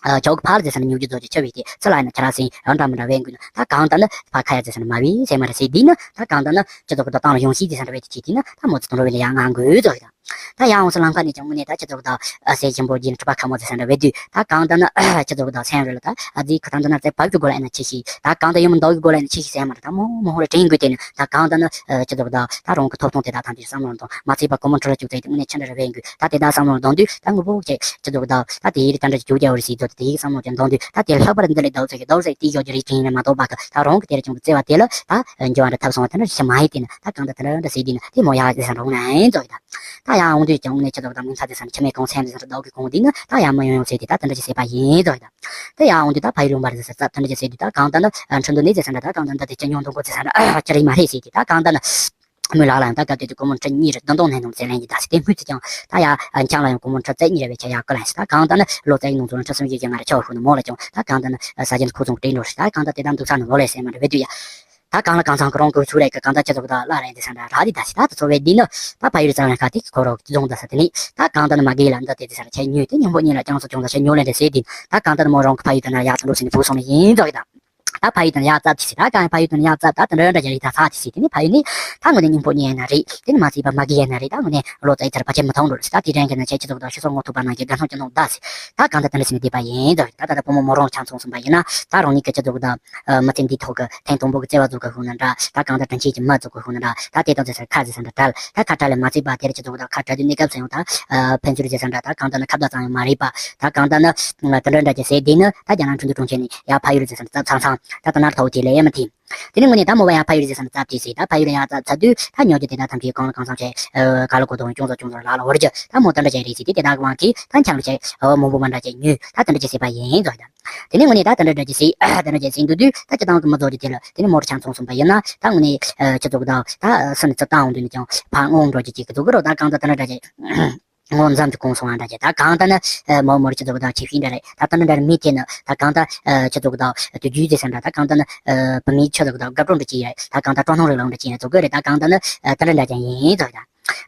ཨ་ཁྱོད་ཀྱི་ཕ་ལ་ཟེར་ས་འདྲ་ཉུག་རྒྱུ་རྫོགས་ཀྱི་ཆ་བའི་དེ་ཚ་ལ་ཡིན་ན་ཁྱེད་རང་སེང་ཨ་འདྲ་མི་འདྲ་བས་འགུལ་ན་ད་གང་ལྟར་ན་ཕ་ཁ་ཡ་ཟེར་ས་འདྲ་མ་བས་ཟེར་མ་རེད་ཟེར་དེ་ན་ད་གང་ལྟར་ན་སྤྱི་ཚོགས་ཀྱི་ད་བཏང་ལ་ཡོང་ཤིག་ཟེར་ས་འདྲ་བས་དེ་ཁྱེད་དེ་ན་ད་མོ་ཚོ་དང་འགྲོ་བའི་ལ་ཡ་ང་འགུལ་རྫོགས་ཡིན། ད་ཡང་འོང་སི་ལང་ཀ་ནས་ཀྱང་དངོས་གནས་ད་སྤྱི་ཚོགས་དང་ཨ་སེ་ཆེན་པོ་རྗེས་ནས་གྲུ་པ་ཁ་མོ་ཟེར་ས་འདྲ་བས་དུས་ད་གང་ལྟར་ན་སྤྱི་ཚོགས་དང་སེམས་རེ་ལ་ད་ཨ་ཙི་ཁ་ཐང་དུ་ན་ཙེ་བབ་ཀྱི་སྒོ་ལ་ཨེ་ན་ཆེ་ཤི་ད་གང་ལྟར་ཡོང་མི་འདོག་གི་སྒོ་ལ་ཨེ་ན་ཆེ་ཤི་ཟེར་མ་རེད། ད་མོ་མོ་ཧོ་རེ་དྲན་དགོས་དེ་ནི་ད་གང་ལྟར་ན་སྤྱི་ཚོགས་དང་ད་རང་གི་ཐོབ་ཐང་དེ་ད་ཐམས་ཅད་བསམ་བློ་དང་མ་ཚད་པ་ཀོ་མོ་ཁྲི་ལ་བཅུག་ཚེ་དེ་དངོས་གནས་ཆི་འདྲ་རེ་བས་འགུལ་ད་དེ་ད་བསམ་བློ་གཏོང་དུས་ད་ངུ་པོ་ཆེ་སྤྱི་ཚོགས་དང་ད་དེ་ཡི་རིགས་ད་འདྲ་ཅིག་རྒྱུག་རྒྱག་བར་སྲིད་དོ་དེ་ཡི་བསམ་བློ་ཅན་གཏོང་དུས་ད་དེ་ལྷག་པར་འདི་ལས་ཟླ་བོ་ཚེ་གི་ཟླ་བོ་ཚེ་དེའི་ཡོད་ཀྱི་རིགས་ཅན་ཡིན་ན་མ་གཏོགས་པ་གི་ད་རང་གི་དེ་རུ་བྱུང་བའི་བརྩེ་བ་དེ་ལ་ད་འགྱུར་བ་འདྲ་ཐེབས་སོང་བ་དེ་འདྲ་ཞིག་མ་ཡིན་དེ་ནི་ད་གང་ལྟར་དེ་འདྲ་འདྲ་ཟེར་དུས་ནི་དེ་མོ་ཡག་ཟེར་ས་འདྲ་འོང་ན་ཡིན་ཚོ་ཡིན་ད། ད་ཡང་འོང་དུས་ཀྱང་དངོས་གནས་སྤྱི་ཚོགས་དང་མིང་ཚ་དེ་ས་ནི་ཁྱི་མེད་གོང་སེམས་དེ་ས་འདྲ་ཟླ་བོ་གི་གོང་འདི་ནི་ད་ཡང་མི་ཡོང་ཡོང་ཟེར་དེ་ད་དེ་འདྲ་ཅིག་ཟེར་བ་ཡིན་ཚོ་ཡིན་ད། ད་ཡང་འོང་དུས་ད་ཕ་ཡུལ་ལུང་པ་རེད་ཟེར་ས་དེ་འདྲ་ཅིག་ཟེར་དུས་ད་གང་ལྟར་ནི་ཁྲི་འདུ་ནི་ཟེར་ས་འདྲ་ད་གང་ལྟར་འདི་དེ་ཅི་ཉུང་དུ་འགོ་ཟེར་ས་འདྲ་ཅི་རེད་མ་རེད་ཟེར་དེ་ད་གང་ལྟར་ནི། མོས་ལག་ལ་ཡང་ད་སྐབས་དེ་དུས་སྒོར་མོ་ཁྲི་གཉིས་རེ་བདུན་སྟོང་ནས་ནང་ཟེར་ལན་གྱི་ད་ཟེར་དེ་སྔོན་ཚེ་ཀྱང་ད་ཡ་འཆང་ལ་ཡང་སྒོར་མོ་ཁྲི་རྩ་གཉིས་རེ་བས་ཆ་ཡག་གི་ལན་ཟེར། ད་གང་ལྟར་ནི་ལོ་ཙཱ་ཡི་ནང་ཚོ་ལ་ཁྲི་སུམ་ཅུ་བཞི་ལྔ་རེ་ཆོག་ཤུགས་ནི་མོ་ལ་ཀྱང་ད་གང་ལྟར་ནི་ས་ཆེན་ཁོ་ཚོང་སྤྲད་འགྲོ་ཟེར། ད་གང་ལྟར་དེ་ད་འདུག་ས་ནི་ལོ་ལས་ཟེར་མ་འདྲ་བས་དུས་ཡ། ད་གང་ལ་གང་ཚང་གི་རང་གི་ཚུགས་རེད་གི་གང་ལྟར་སྤྱི་ཚོགས་ད་བླ་རེད་དེ་ས་འདྲ་ར་དེ་ད་ཟེར། ད་དུ་ཚོ་བས་འདི་ནི་ད་ཕ་ཡུལ་ཙང་ལ་ཁ་དེ་གི་ཁོ་རོག་རྫོང་ད་ས་དེ་ནི་ད་གང་ལྟར་ནི་མ་གི་ལ་འདི་དེ་དེ་ས་ར་ཆེ་ཉོས་དེ་སྙིང་པོ་གཉིས་ལ་ཅང་སོ་ཅུང་ད་ཆེ་ཉོ་ལེན་རེ་ཟེར་དེ་ད་གང་ལྟར་ནི་མོ་རང་གི་ཕ་ཡུལ་དུ་ན་ཡག་ད་འགྲོ་ཟེར་ནི་བུ་སོང་ནི་ཡིན་ཚོ་གི་ད། ད་ཕ་ཡུལ་དུ་ཡག་ཙབ་ཅི་ཟེར། ད་གང་ཕ་ཡུལ་དུ་ཡག་ཙབ་ད་དེ་འདྲ་འདྲ་ཅིག་རེད། ད་ས་ཅི་ཟེར་དེ་ནི་ཕ་ཡུལ་ནི་ད་དངོས་གནས་སྙིང་པོ་གཉིས་ཡིན་ན་རེད། དེ་ནི་མ་ཚད་པ་མ་གི་ཡིན་ན་རེད། ད་དངོས་གནས་ལོ་ཙཱ་ཡི་ཚར་ཕལ་ཆེར་མི་ཐོང་འགྲོ་ཟེར། ད་དེ་དྲན་གི་ན་ཆེ་ཆེ་ཚོགས་དང་ཤི་སོགས་ངོ་ཐུག་པ་ནང་གི་དགའ་སྣང་ཅི་ནོ་ད་ཟེར། ད་གང་ལྟར་དེ་འདྲ་ཟེར་ནི་བསྡད་པ་ཡིན་ད། ད་ད་ད་བུ་མོ་མོ་རང་ཆང་ཚོང་སོང་པ་ཡིན་ན་ད་རང་ཉིད་ཀྱི་སྤྱི་ཚོགས་དང་མི་ཚེ་འདིའི་ཐོག་གི་ཐེངས་དང་པོ་གི་བརྩེ་བ་བཟོ་གི་ཧུ་ན་འདྲ། ད་གང་ལྟར་དྲིན་ཆེན་གྱི་མ་བཟོ་གི་ཧུ་ན་འདྲ། ད་དེ་དང་ཚེ་ཚར་ཁ་ཟེར་ས་འདྲ་བྲལ། ད་ཁ་བྲལ་ལ་མ་ཚད་པ་དེར་སྤྱི་ཚོགས་དང་ཁ་བྲལ་དུས་གནས་སྐབས་སུ་ཡང་ད་ཕན་ཚུན་ཟེར་ས་འདྲ་ད་གང་ལྟར་ན་ཁ་བརྡ་ཙམ་ཡང་མ་རེད་པ། ད་གང་ལྟར་ན་དེ་འདྲ་འདྲ་ཅིག་ཟེར་དེ་ནི་ད་རྒྱ་ནག་ཁྲིན་ཏུ་གྲོང་ཁྱེར་ནས་ཡར་ཕ་ཡུལ་ཟེར་ས་འདྲ་ཙམ་ཚང་ཚང་ད་ད་ནར་ཐའོ་དེ་ལས་ཡ་མ་ཐིམ། དེ་ནས་དངོས་གནས་ད་མོ་བ་ཡང་ཕ་ཡུལ་ཟེར་ས་ནས་ཙབ་དེ་ཟེར། ད་ཕ་ཡུལ་ཡང་ཙབ་ཚར་དུས་ད་ཉོ་རྒྱུ་དེ་ད་ཐམས་ཅད་གང་ལ་གང་འཚམ་བྱས་ག་ལ་གོ་དོན་ཅུང་ཙམ་ཅུང་ཙམ་ལ་ལ་བར་རྒྱུ་ད་མོ་དེ་འདྲ་ཅན་རེད་ཟེར། དེ་དེ་དག་གི་དབང་གིས་ད་འཁྱམ་བྱས་མང་པོ་མང་འདྲ་ཅན་ཉོས་ད་དེ་འདྲ་ཅན་ཟེར་བ་ཡིན་ཙོ་ད། དེ་ནས་དངོས་གནས་ད་དེ་འདྲ་འདྲ་ཅན་ཟེར། དེ་འདྲ་ཅན་ཟེར་འདུག་དུས་ད་སྤྱི་བཏང་གི་མི་ཚོགས་ཀྱི་དེ་ལ་དེ་ནས་མོ་རུ་ཆང་ཚོང་སོང་པ་ཡིན་ན་ད་དངོས་གནས་སྤྱི་ཚོགས་ཀྱི་ད་ད་སུ་ནས་ཙི་ཏང་འོང་དུས་ནས་ཀྱང་ཕར་སྔོན་འགྲོ་རྒྱུ་ཅིག་གི་འདུག་གི་རོ། ད་གང་ད་དེ་འདྲ་འདྲ་ཅན། ངོ་མཚམས་ཀྱི་གོང་སོང་བ་འདྲ་ཅན། ད་གང་ལྟར་ན་མའོ་མོར་སྤྱི་ཚོགས་དང་ཆེ་ཤོས་འདྲ་རེད། ད་ལྟ་ནི་འདྲ་རེད་མི་དེ་ནི་ད་གང་ལྟར་སྤྱི་ཚོགས་དང་དུས་རྒྱུན་དེ་ས་འདྲ་ད་གང་ལྟར་ན་བུད་མེད་ཆོས་ཚོགས་དང་དགའ་སྤྲོ་འདྲ་ཅིག་རེད། ད་གང་ལྟར་སྤྲོ་སྣང་རིགས་ལམ་འདྲ་ཅིག་རེད་ཚོགས་དགོས་རེད། ད་གང་ལྟར་ན་དེ་འདྲ་འདྲ་ཅན་ཡིན་ཚོགས་ད།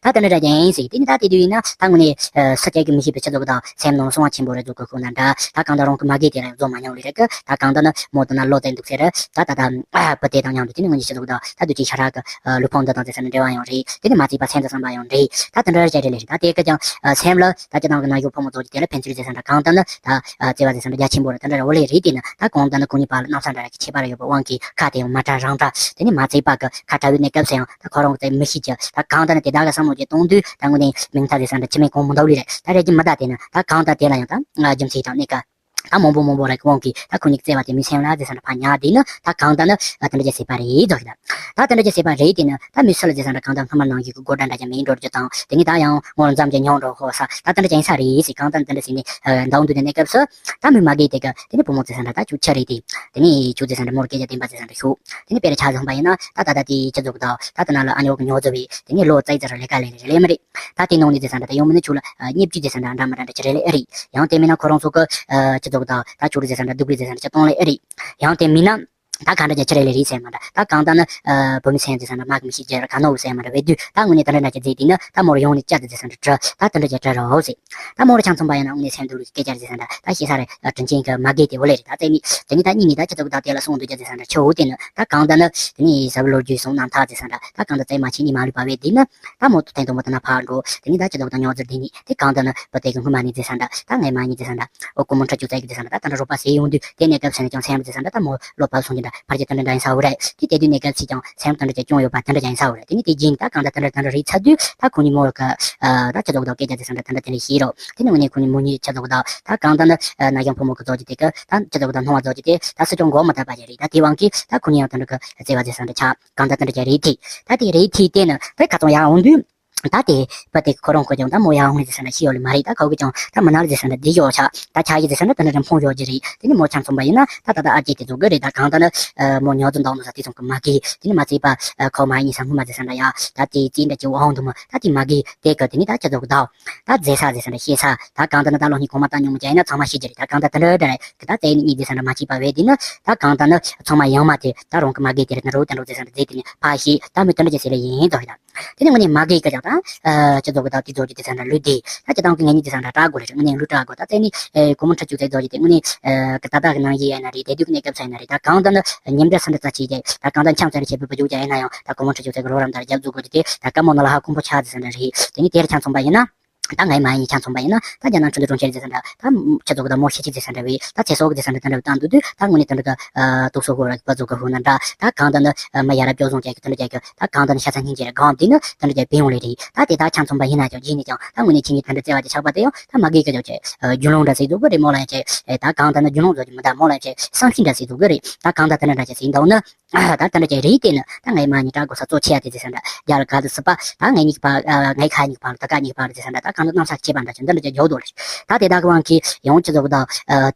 ད་དེ་འདྲ་འདྲ་ཅན་ཡིན་ཟེར། དེ་ནི་ད་དེ་དུས་ཡིན་ན་ད་དངོས་གནས་ཨ་སུ་གཅིག་གིས་མི་ཤེས་པའི་ཆི་ཟེར་གི་དང་སེམས་ནང་སོང་བ་ཆེན་པོ་རེད་ཟེར་གི་ཁོ་ན་འདྲ། ད་གང་ལྟར་རང་གི་མ་གི་དེ་ར་ཡང་རྫོགས་མ་མྱོང་ལེ་རེད་གི། ད་གང་ལྟར་ནི་མོ་དེ་ན་ལོ་ཙཱ་འདུག་ཟེར་ར། ད་ད་ད་ཨ་བུ་དེ་དང་མཉམ་དུ་དེ་ནི་དངོས་གནས་ཆི་ཟེར་གི་དང་ད་དུས་ཀྱི་ཤ་ར་གི་ཨ་ལུས་ཕུང་འདི་དང་ཟེར་ས་ནི་འབྲེལ་བ་ཡང་རེད། དེ་ནི་མ་བརྩིས་པ་སེམས་དང་བསམ་པ་ཡང་རེད། ད་དེ་འདྲ་ཅན་རེད་ལེ་རེད། ད་དེ་གི་ཀྱང་ཨ་སེམས་ལ་ད་སྤྱི་བཏང་གི་ན་གཞོན་ཕོ་མོ་ཚོ་གི་དེ་ལ་ཕན་ཚུན་ཟེར་ས་འདྲ་གང་ལྟར་ནི་ད་ཨ་བརྩེ་བ་ཟེར་ས་འདྲ་རྒྱ་ཆེན་པོ་རེད། ད་འདྲ་ར་འོ་ལེ་རེད། དེ་ནི་ད་གང་ལྟར་ནི་ཁོ་གཉིས་བར་ལ་གནམ་ས་འདྲ་ར་གི་ཁྱད་པར་ཡོད་པའི་དབང་གིས་ཁ་དེ་ཡང་མ་བྲལ་རང་བྲལ། དེ་ནི་མ་བརྩིས་པ་གི་ཁ་བྲལ་བའི་གནས་སྐབས་སུ་ཡང་ད་ཁོ་རང་གི་མི་ཤེས་ཀྱི། ད་གང་ལྟར་ནི་དེ་དག་གི་བསམ་བློ་དེ་གཏོང་དུས་ད་དངོས་གནས་མིང་མཐའ་ཟེར་ས་འདྲ་ཅི་མིན་གང་མི་འདུག་ལེ་རེད། ད་རེད་ཀྱི་མི་ད་དེ་ནི་ད་གང་ལྟར་དེ་ལ་ཡང་ད་རྒྱུ་མཚན་དང་གནས་སྐབས་ད་མང་པོ་མང་པོ་ར་གི་དབང་གིས་ད་ཁོ་གཉིས་བརྩེ་བ་དེ་མི་སེམས་ལ་ཟེར་ས་འདྲ་ཕར་ཉར། དེ་ནི་ད་གང་ལྟར་ནི་ཨ་དེ་འདྲ་ཅན་ཟེར་བ་རེད་ཟེར་གི། ད་ད་དེ་འདྲ་ཅན་ཟེར་བ་རེད། དེ་ནི་ད་མི་སུ་ལ་ཟེར་ས་འདྲ་གང་ལྟར་སྔ་མ་ནང་བཞིན་གི་དགོད་སྒྲ་འདྲ་ཅན་མེད་འགྲོ་རྒྱུ་དང་། དེ་ནི་ད་ཡང་ངོ་མཚམས་ཅན་ཉུང་འགྲོ་ཧོ་ས་ད་དེ་འདྲ་ཅན་ཡིན་ས་རེད་ཟེར། གང་ལྟར་དེ་འདྲ་ཟེར་ནས་ཨ་ཟླ་བ་འདུག་དེ་གནས་སྐབས་སུ་ད་མི་མ་གི་དེ་གི་དེ་ནི་བུ་མོ་ཟེར་ས་འདྲ་ད་ཁྱོད་ཆི་རེད་དེ། དེ་ནི་ཁྱོད་ཟེར་ས་འདྲ་མོར་སྐད་ཆ་བདེན་པ་ཟེར་ས་འདྲ་ཞུ། དེ་ནི་དཔེར་ཆ་བཞག་པ་ཡིན་ན་ད་ད་ད་དེ་ཆི་ཟེར་གི་དང་ད་ད་ན་ལ་ཨ་ཉོག་གི་ཉོག་ཟེར་བས། དེ་ནི་ལོ་ཙཱ་ཙི་ར་ལས་ཀ་ལས་རེད་ལས་མི་རེད། ད་དེ་ནང་ནས་ཟེར་ས་འདྲ་ད་ཡང་མིན་ན་ཁྱོད་ལ་ཨ་བརྙས་བཅོས་ཟེར་ས་འདྲ་འདྲ་མི་འདྲ་འདྲ་ཅི་རེད་ལས་ཨེ་རེད། ཡང་དེ་མིན་ན་ཁོ་རང་ཚོ་གི་ཨ་ཆི་ཟེར་གི་དང་ད་ཁྱོད་རེད་ཟེར་ས་འདྲ་སྡུག་རེད་ཟེར་ས་འདྲ་ཅི་གཏོང་ལས་ཨེ་རེད། ཡང་དེ་མིན་ན་ད་ག་འདྲ་ཅན་ཆི་རེད་ལས་རེད་ཟེར་མ་འདྲ། ད་གང་ལྟར་ནི་ཨ་བུད་མེད་སེམས་ཟེར་ས་འདྲ་མ་གི་མི་ཤེས་རྒྱུ་ར་ག་ནོ་ཟེར་མ་འདྲ་བས་དུས་ད་དངོས་གནས་ད་འདྲ་འདྲ་ཅན་ཟེར་དེ་ནི་ད་མོར་ཡོང་ནས་བཅར་ཏེ་ཟེར་ས་འདྲ་དྲི་ད་དེ་འདྲ་ཅན་དྲི་རོགས་ཟེར། ད་མོར་ཆ་མཚོན་པ་ཡིན་ན་དངོས་གནས་སེམས་སྡུག་ལུགས་སྐད་ཆ་རེད་ཟེར་ས་འདྲ་ད་ཤེས་ས་རེད། དྲིན་ཆེན་གྱི་མ་གི་དེ་བོ་ལས་རེད། ད་བཙས་ནི་དེ་ནི་ད་གཉིས་ནི་ད་ཆི་ཟེར་གི་དང་དེ་ལ་སོང་འདུག་རྒྱུ་ཟེར་ས་འདྲ་ཆི་འོ་དེ་ནི་ད་གང་ལྟར་ནི་དེ་ནི་ཟབ་ལོ་རྒྱུས་སོང་རྣམ་ཐར་ཟེར་ས་འདྲ་ད་གང་ལྟར་བཙས་མ་ཆེ་ནི་མ་ལུས་པ་བས་དེ་ནི་ད་མོ་དེ་དང་དུ་མོ་དེ་ན་ཕར་འགྲོ། དེ་ནི་ད་ཆི་ཟེར་གི་དང་ཉོག་ཟེར་དེ་ནི་དེ་གང་ལྟར་ནི་བུ་དེ་གི་སྔོན་མ་ནི་ཟེར་ས་འདྲ་ད་ངའི་མ་ནི་ཟེར་ས་འདྲ་ཨོ་ཀོ་མོན་ཁྲ་བཅུ་རྩ་གི་ཟེར་ས་འདྲ་ད་ད་འདྲ་རོགས་པ་ཟེར་ཡོང་དུས་དེ་གནས་སྐབས་ཟེར་ནས་ཀྱང་སེམས་ཟེར་ས་འདྲ་ད་མོ་བློ་བབས་སོང་གི་འདྲ་ཕར་གྱི་དེ་འདྲ་འདྲ་ཡིན་ས་འོ་རེད། དེ་དེ་དུས་གནས་སྐབས་ཟེར་ཀྱང་སེམས་དེ་འདྲ་ཅན་སྐྱོང་ཡོད་པ་དེ་འདྲ་ཅན་ཡིན་ས་འོ་རེད། དེ་ནི་དེ་རྗེས་ནི་ད་གང་ལྟར་དེ་འདྲ་དེ་འདྲ་རེད་ཚར་དུས་ད་ཁོ་གཉིས་མོ་གི་ཨ་ད་ཆི་ཟེར་གི་དང་སྐད་ཆ་ཟེར་ས་འདྲ་དེ་འདྲ་དེ་འདྲ་ཤེས་རོགས། དེ་ནི་དངོས་གནས་ཁོ་གཉིས་མོ་གཉིས་ཆི་ཟེར་གི་དང་ད་གང་ལྟར་ནི་ན་གཞོན་ཕོ་མོ་གི་རྫོགས་ཀྱི་དེ་གི་ད་ཆི་ཟེར་གི་དང་སྣང་བ་རྫོགས་ཀྱི་དེ་ད་སུ་ཀྱང་མགོ་མི་བཏགས་པ་ཅིག་རེད། ད་དེ་དབང་གིས་ད་ཁོ་གཉིས་ཡང་དེ་འདྲ་གི་བརྩེ་བ་ཟེར་ས་འདྲ་ཆགས། གང་ལྟར་དེ་འདྲ་ཅན་རེད་དེ། ད་དེ་རེད་དེ་དེ་ནི་དེ་ཁ་ཚང་ཡར་འོང་དུས། ད་དེ་བུ་དེ་ཁོ་རང་ཁོ་ཀྱང་ད་མོ་ཡར་འོང་ནས་ཟེར་ས་འདྲ་ཤི་ཡོད་ལེ་མ་རེད། ད་ཁོ་གི་ཀྱང་ད་མི་ནར་ཟེར་ས་འདྲ་བདེ་ཞོག་ཆགས། ད་ཆ་ཡི་ཟེར་ས་འདྲ་དེ་འདྲ་འདྲ་འཕོང་ཞོག་གི་རེད། དེ་ནི་མོ་ཆ་མཚོན་པ་ཡིན་ན་ད་ད་ད་ཨ་ཅེ་དེ་ཚོ་གི་རེད། ད་གང་ལྟར་ནི་ཨ་མོ་ཉོ་ཚོ་འདང་ནོ་ས་དེ་ཚོ་གི་མ་གི་དེ་ནི་མ་བརྩིས་པ་ཨ་ཁོ་མ་ཡིན་ས་སྔོན་མ་ཟེར་ས་འདྲ་ཡ་ད་དེ་ཅི་འདྲ་ཅི་འོང་འདུག་མོ་ད་དེ་མ་གི་དེ་གི་དེ་ནི་ད་ཆི་ཟེར་གི་དང་ད་མཛེས་ས་ཟེར་ས་འདྲ་ཤེས་ས་ད་གང་ལྟར་ནི་ད་ལོ་གཉིས་གོང་མ་ད་ཉུང་མ་ཅན་ཡིན་ན་ཚང་མ་ཤེས་ཀྱི་རེད། ད་གང་ལྟར་དེ་འདྲ་འདྲ་རེད། གི་ད་བཙས་ནི་གཉིས་ཟེར་ས་འདྲ་མ་བརྩིས་པ་བས་དེ་ནི་ད་གང་ལྟར་ནི་ཚང་མ་ཡང་མ་དེ་ད་རང་གི་མ་གི་དེ་རེད་ན་རོ་དེ་འགྲོ་ཟེར་ས་འདྲ་བརྩིས་དེ་ནི་ཕ་ཤེས་ད་མི་དེ་འདྲ་ཅན་ཟེར་ལེ་ཡིན་ཟེར་ཡ་ད། དེ་ནི་དངོས་གནས་མ་གི་ཀ་ཅག་ད་ཨ་ཆི་ཟེར་གི་ད་དེ་རྫོགས་ཀྱི་དེ་ས་འདྲ་ལུས་དེ་ད་སྤྱི་བཏང་གི་ངེད་གཉིས་དེ་ས་འདྲ་དྲག་དགོས་རེད། དངོས་གནས་ལུས་དྲག་དགོས། ད་བཙས་ནི་ཨེ་ཀོ་མོན་ཁྲ་བཅུ་རྩ་རྫོགས་ཀྱི་དེ་དངོས་གནས་ཨེ་གི་ད་ལྟ་གི་ནང་བཞིན་ཡིན་ན་རེད། དེ་དུས་གནས་སྐབས་སུ་ཡིན་ན་རེད། ད་གང་ལྟར་ནི་ཉིན་འགའ་ས་འདྲ་རྩ་ཆེ་ཀྱི་ད་གང་ལྟར་འཆམ་ཚན་རེ་བྱེད་པའི་བུ་རྒྱུག་ཀྱང་ཡིན་ན་ཡང་ད་ཀོ་མོན་ཁྲ་བཅུ་རྩ་གི་རོགས་རམ་དང་རྒྱབ་འཛུགས་དགོས་ཀྱི་དེ་ད་སྐར་མ་ནང་ལ་ཧ་ཁོང་པོ་ཆགས་དེ་ས་འདྲ་རེད། དེ་ནི་དེར་ཆ་མཚོན་པ་ཡིན་ན། ད་རྒྱ་ནག་ཁྲིན་ཏུ་གྲོང་ཁྱེར་ཟེར་ས་འདྲ་ད་ཆི་ཟེར་གི་ད་མོ་ཤེས་ཆེ་ཟེར་ས་འདྲ་བས་ད་ཚེ་སྲོག་གི་ཟེར་ས་འདྲ་ད་འདྲ་བཏང་འདུག་དུས་ད་དངོས་གནས་ད་འདྲ་གི་ཨ་དུག་སོ་ཧོ་ར་གི་པ་ཚོ་གི་ཧོ་ན་འདྲ་ད་གང་ད་ནི་ཨ་མི་ཡ་རབས་སྐྱོ་བཟང་ཅན་གི་ད་འདྲ་ཅན་གི་ད་གང་ད་ནི་ཤ་ཚ་སྙིང་རྗེ་ར་གང་དེ་ནི་ད་འདྲ་ཅན་བེ་ཡོང་ལེ་རེད། ད་དེ་དག་ཆ་མཚོན་པ་ཡིན་ན་ཀྱང་རྗེས་ནས་ཀྱང་ད་དངོས་གནས་ཁྱེད་ཉིད་ད་འདྲ་བརྩེ་བ་དེ་ཆགས་པ་དེ་ཡང་ད་མ་གི་ཀ་ཅག་ཅེ་རྒྱུ་ལོང་འདྲ་ཟེར་འདུག་གི་རེད། མོ་ལ་ཡང་ཅེ་ད་གང་ད་ནི་རྒྱུ་ལོང་བཟོ་རྒྱུ་མི་ད་མོ་ལ་ཡང་ཅེ་བསམ་ཤེས་འདྲ་ཟེར་འདུག་གི་རེད། ད་གང་ད་ད་འདྲ་འདྲ་ཅེ་ཟེར་འདུག་ན། ད་ལྟ་འདྲ་ཅན་རེད་དེ་ནི་ད་ངའི་མ་གཉིས་དྲག་དགོས་ས་གཙོ་ཆེ་ཡ་དེ་ཟེར་ས་འདྲ་རྒྱ་ལ་ག་དུ་སྲིད་པ་ད་ངའི་གཉིས་པ་ངའི་ཁ་གཉིས་པ་ལ་ད་ག་གཉིས་པ་ལ་ཟེར་ས་འདྲ་ད་གང་དུ་གནམ་ས་ཁྱེད་པ་འདྲ་ཅན་འདི་འདྲ་ཅན་རྒྱག་དོ་རེད། ད་དེ་དག་གི་དབང་གིས་ཡང་ཆི་ཟེར་གི་ད་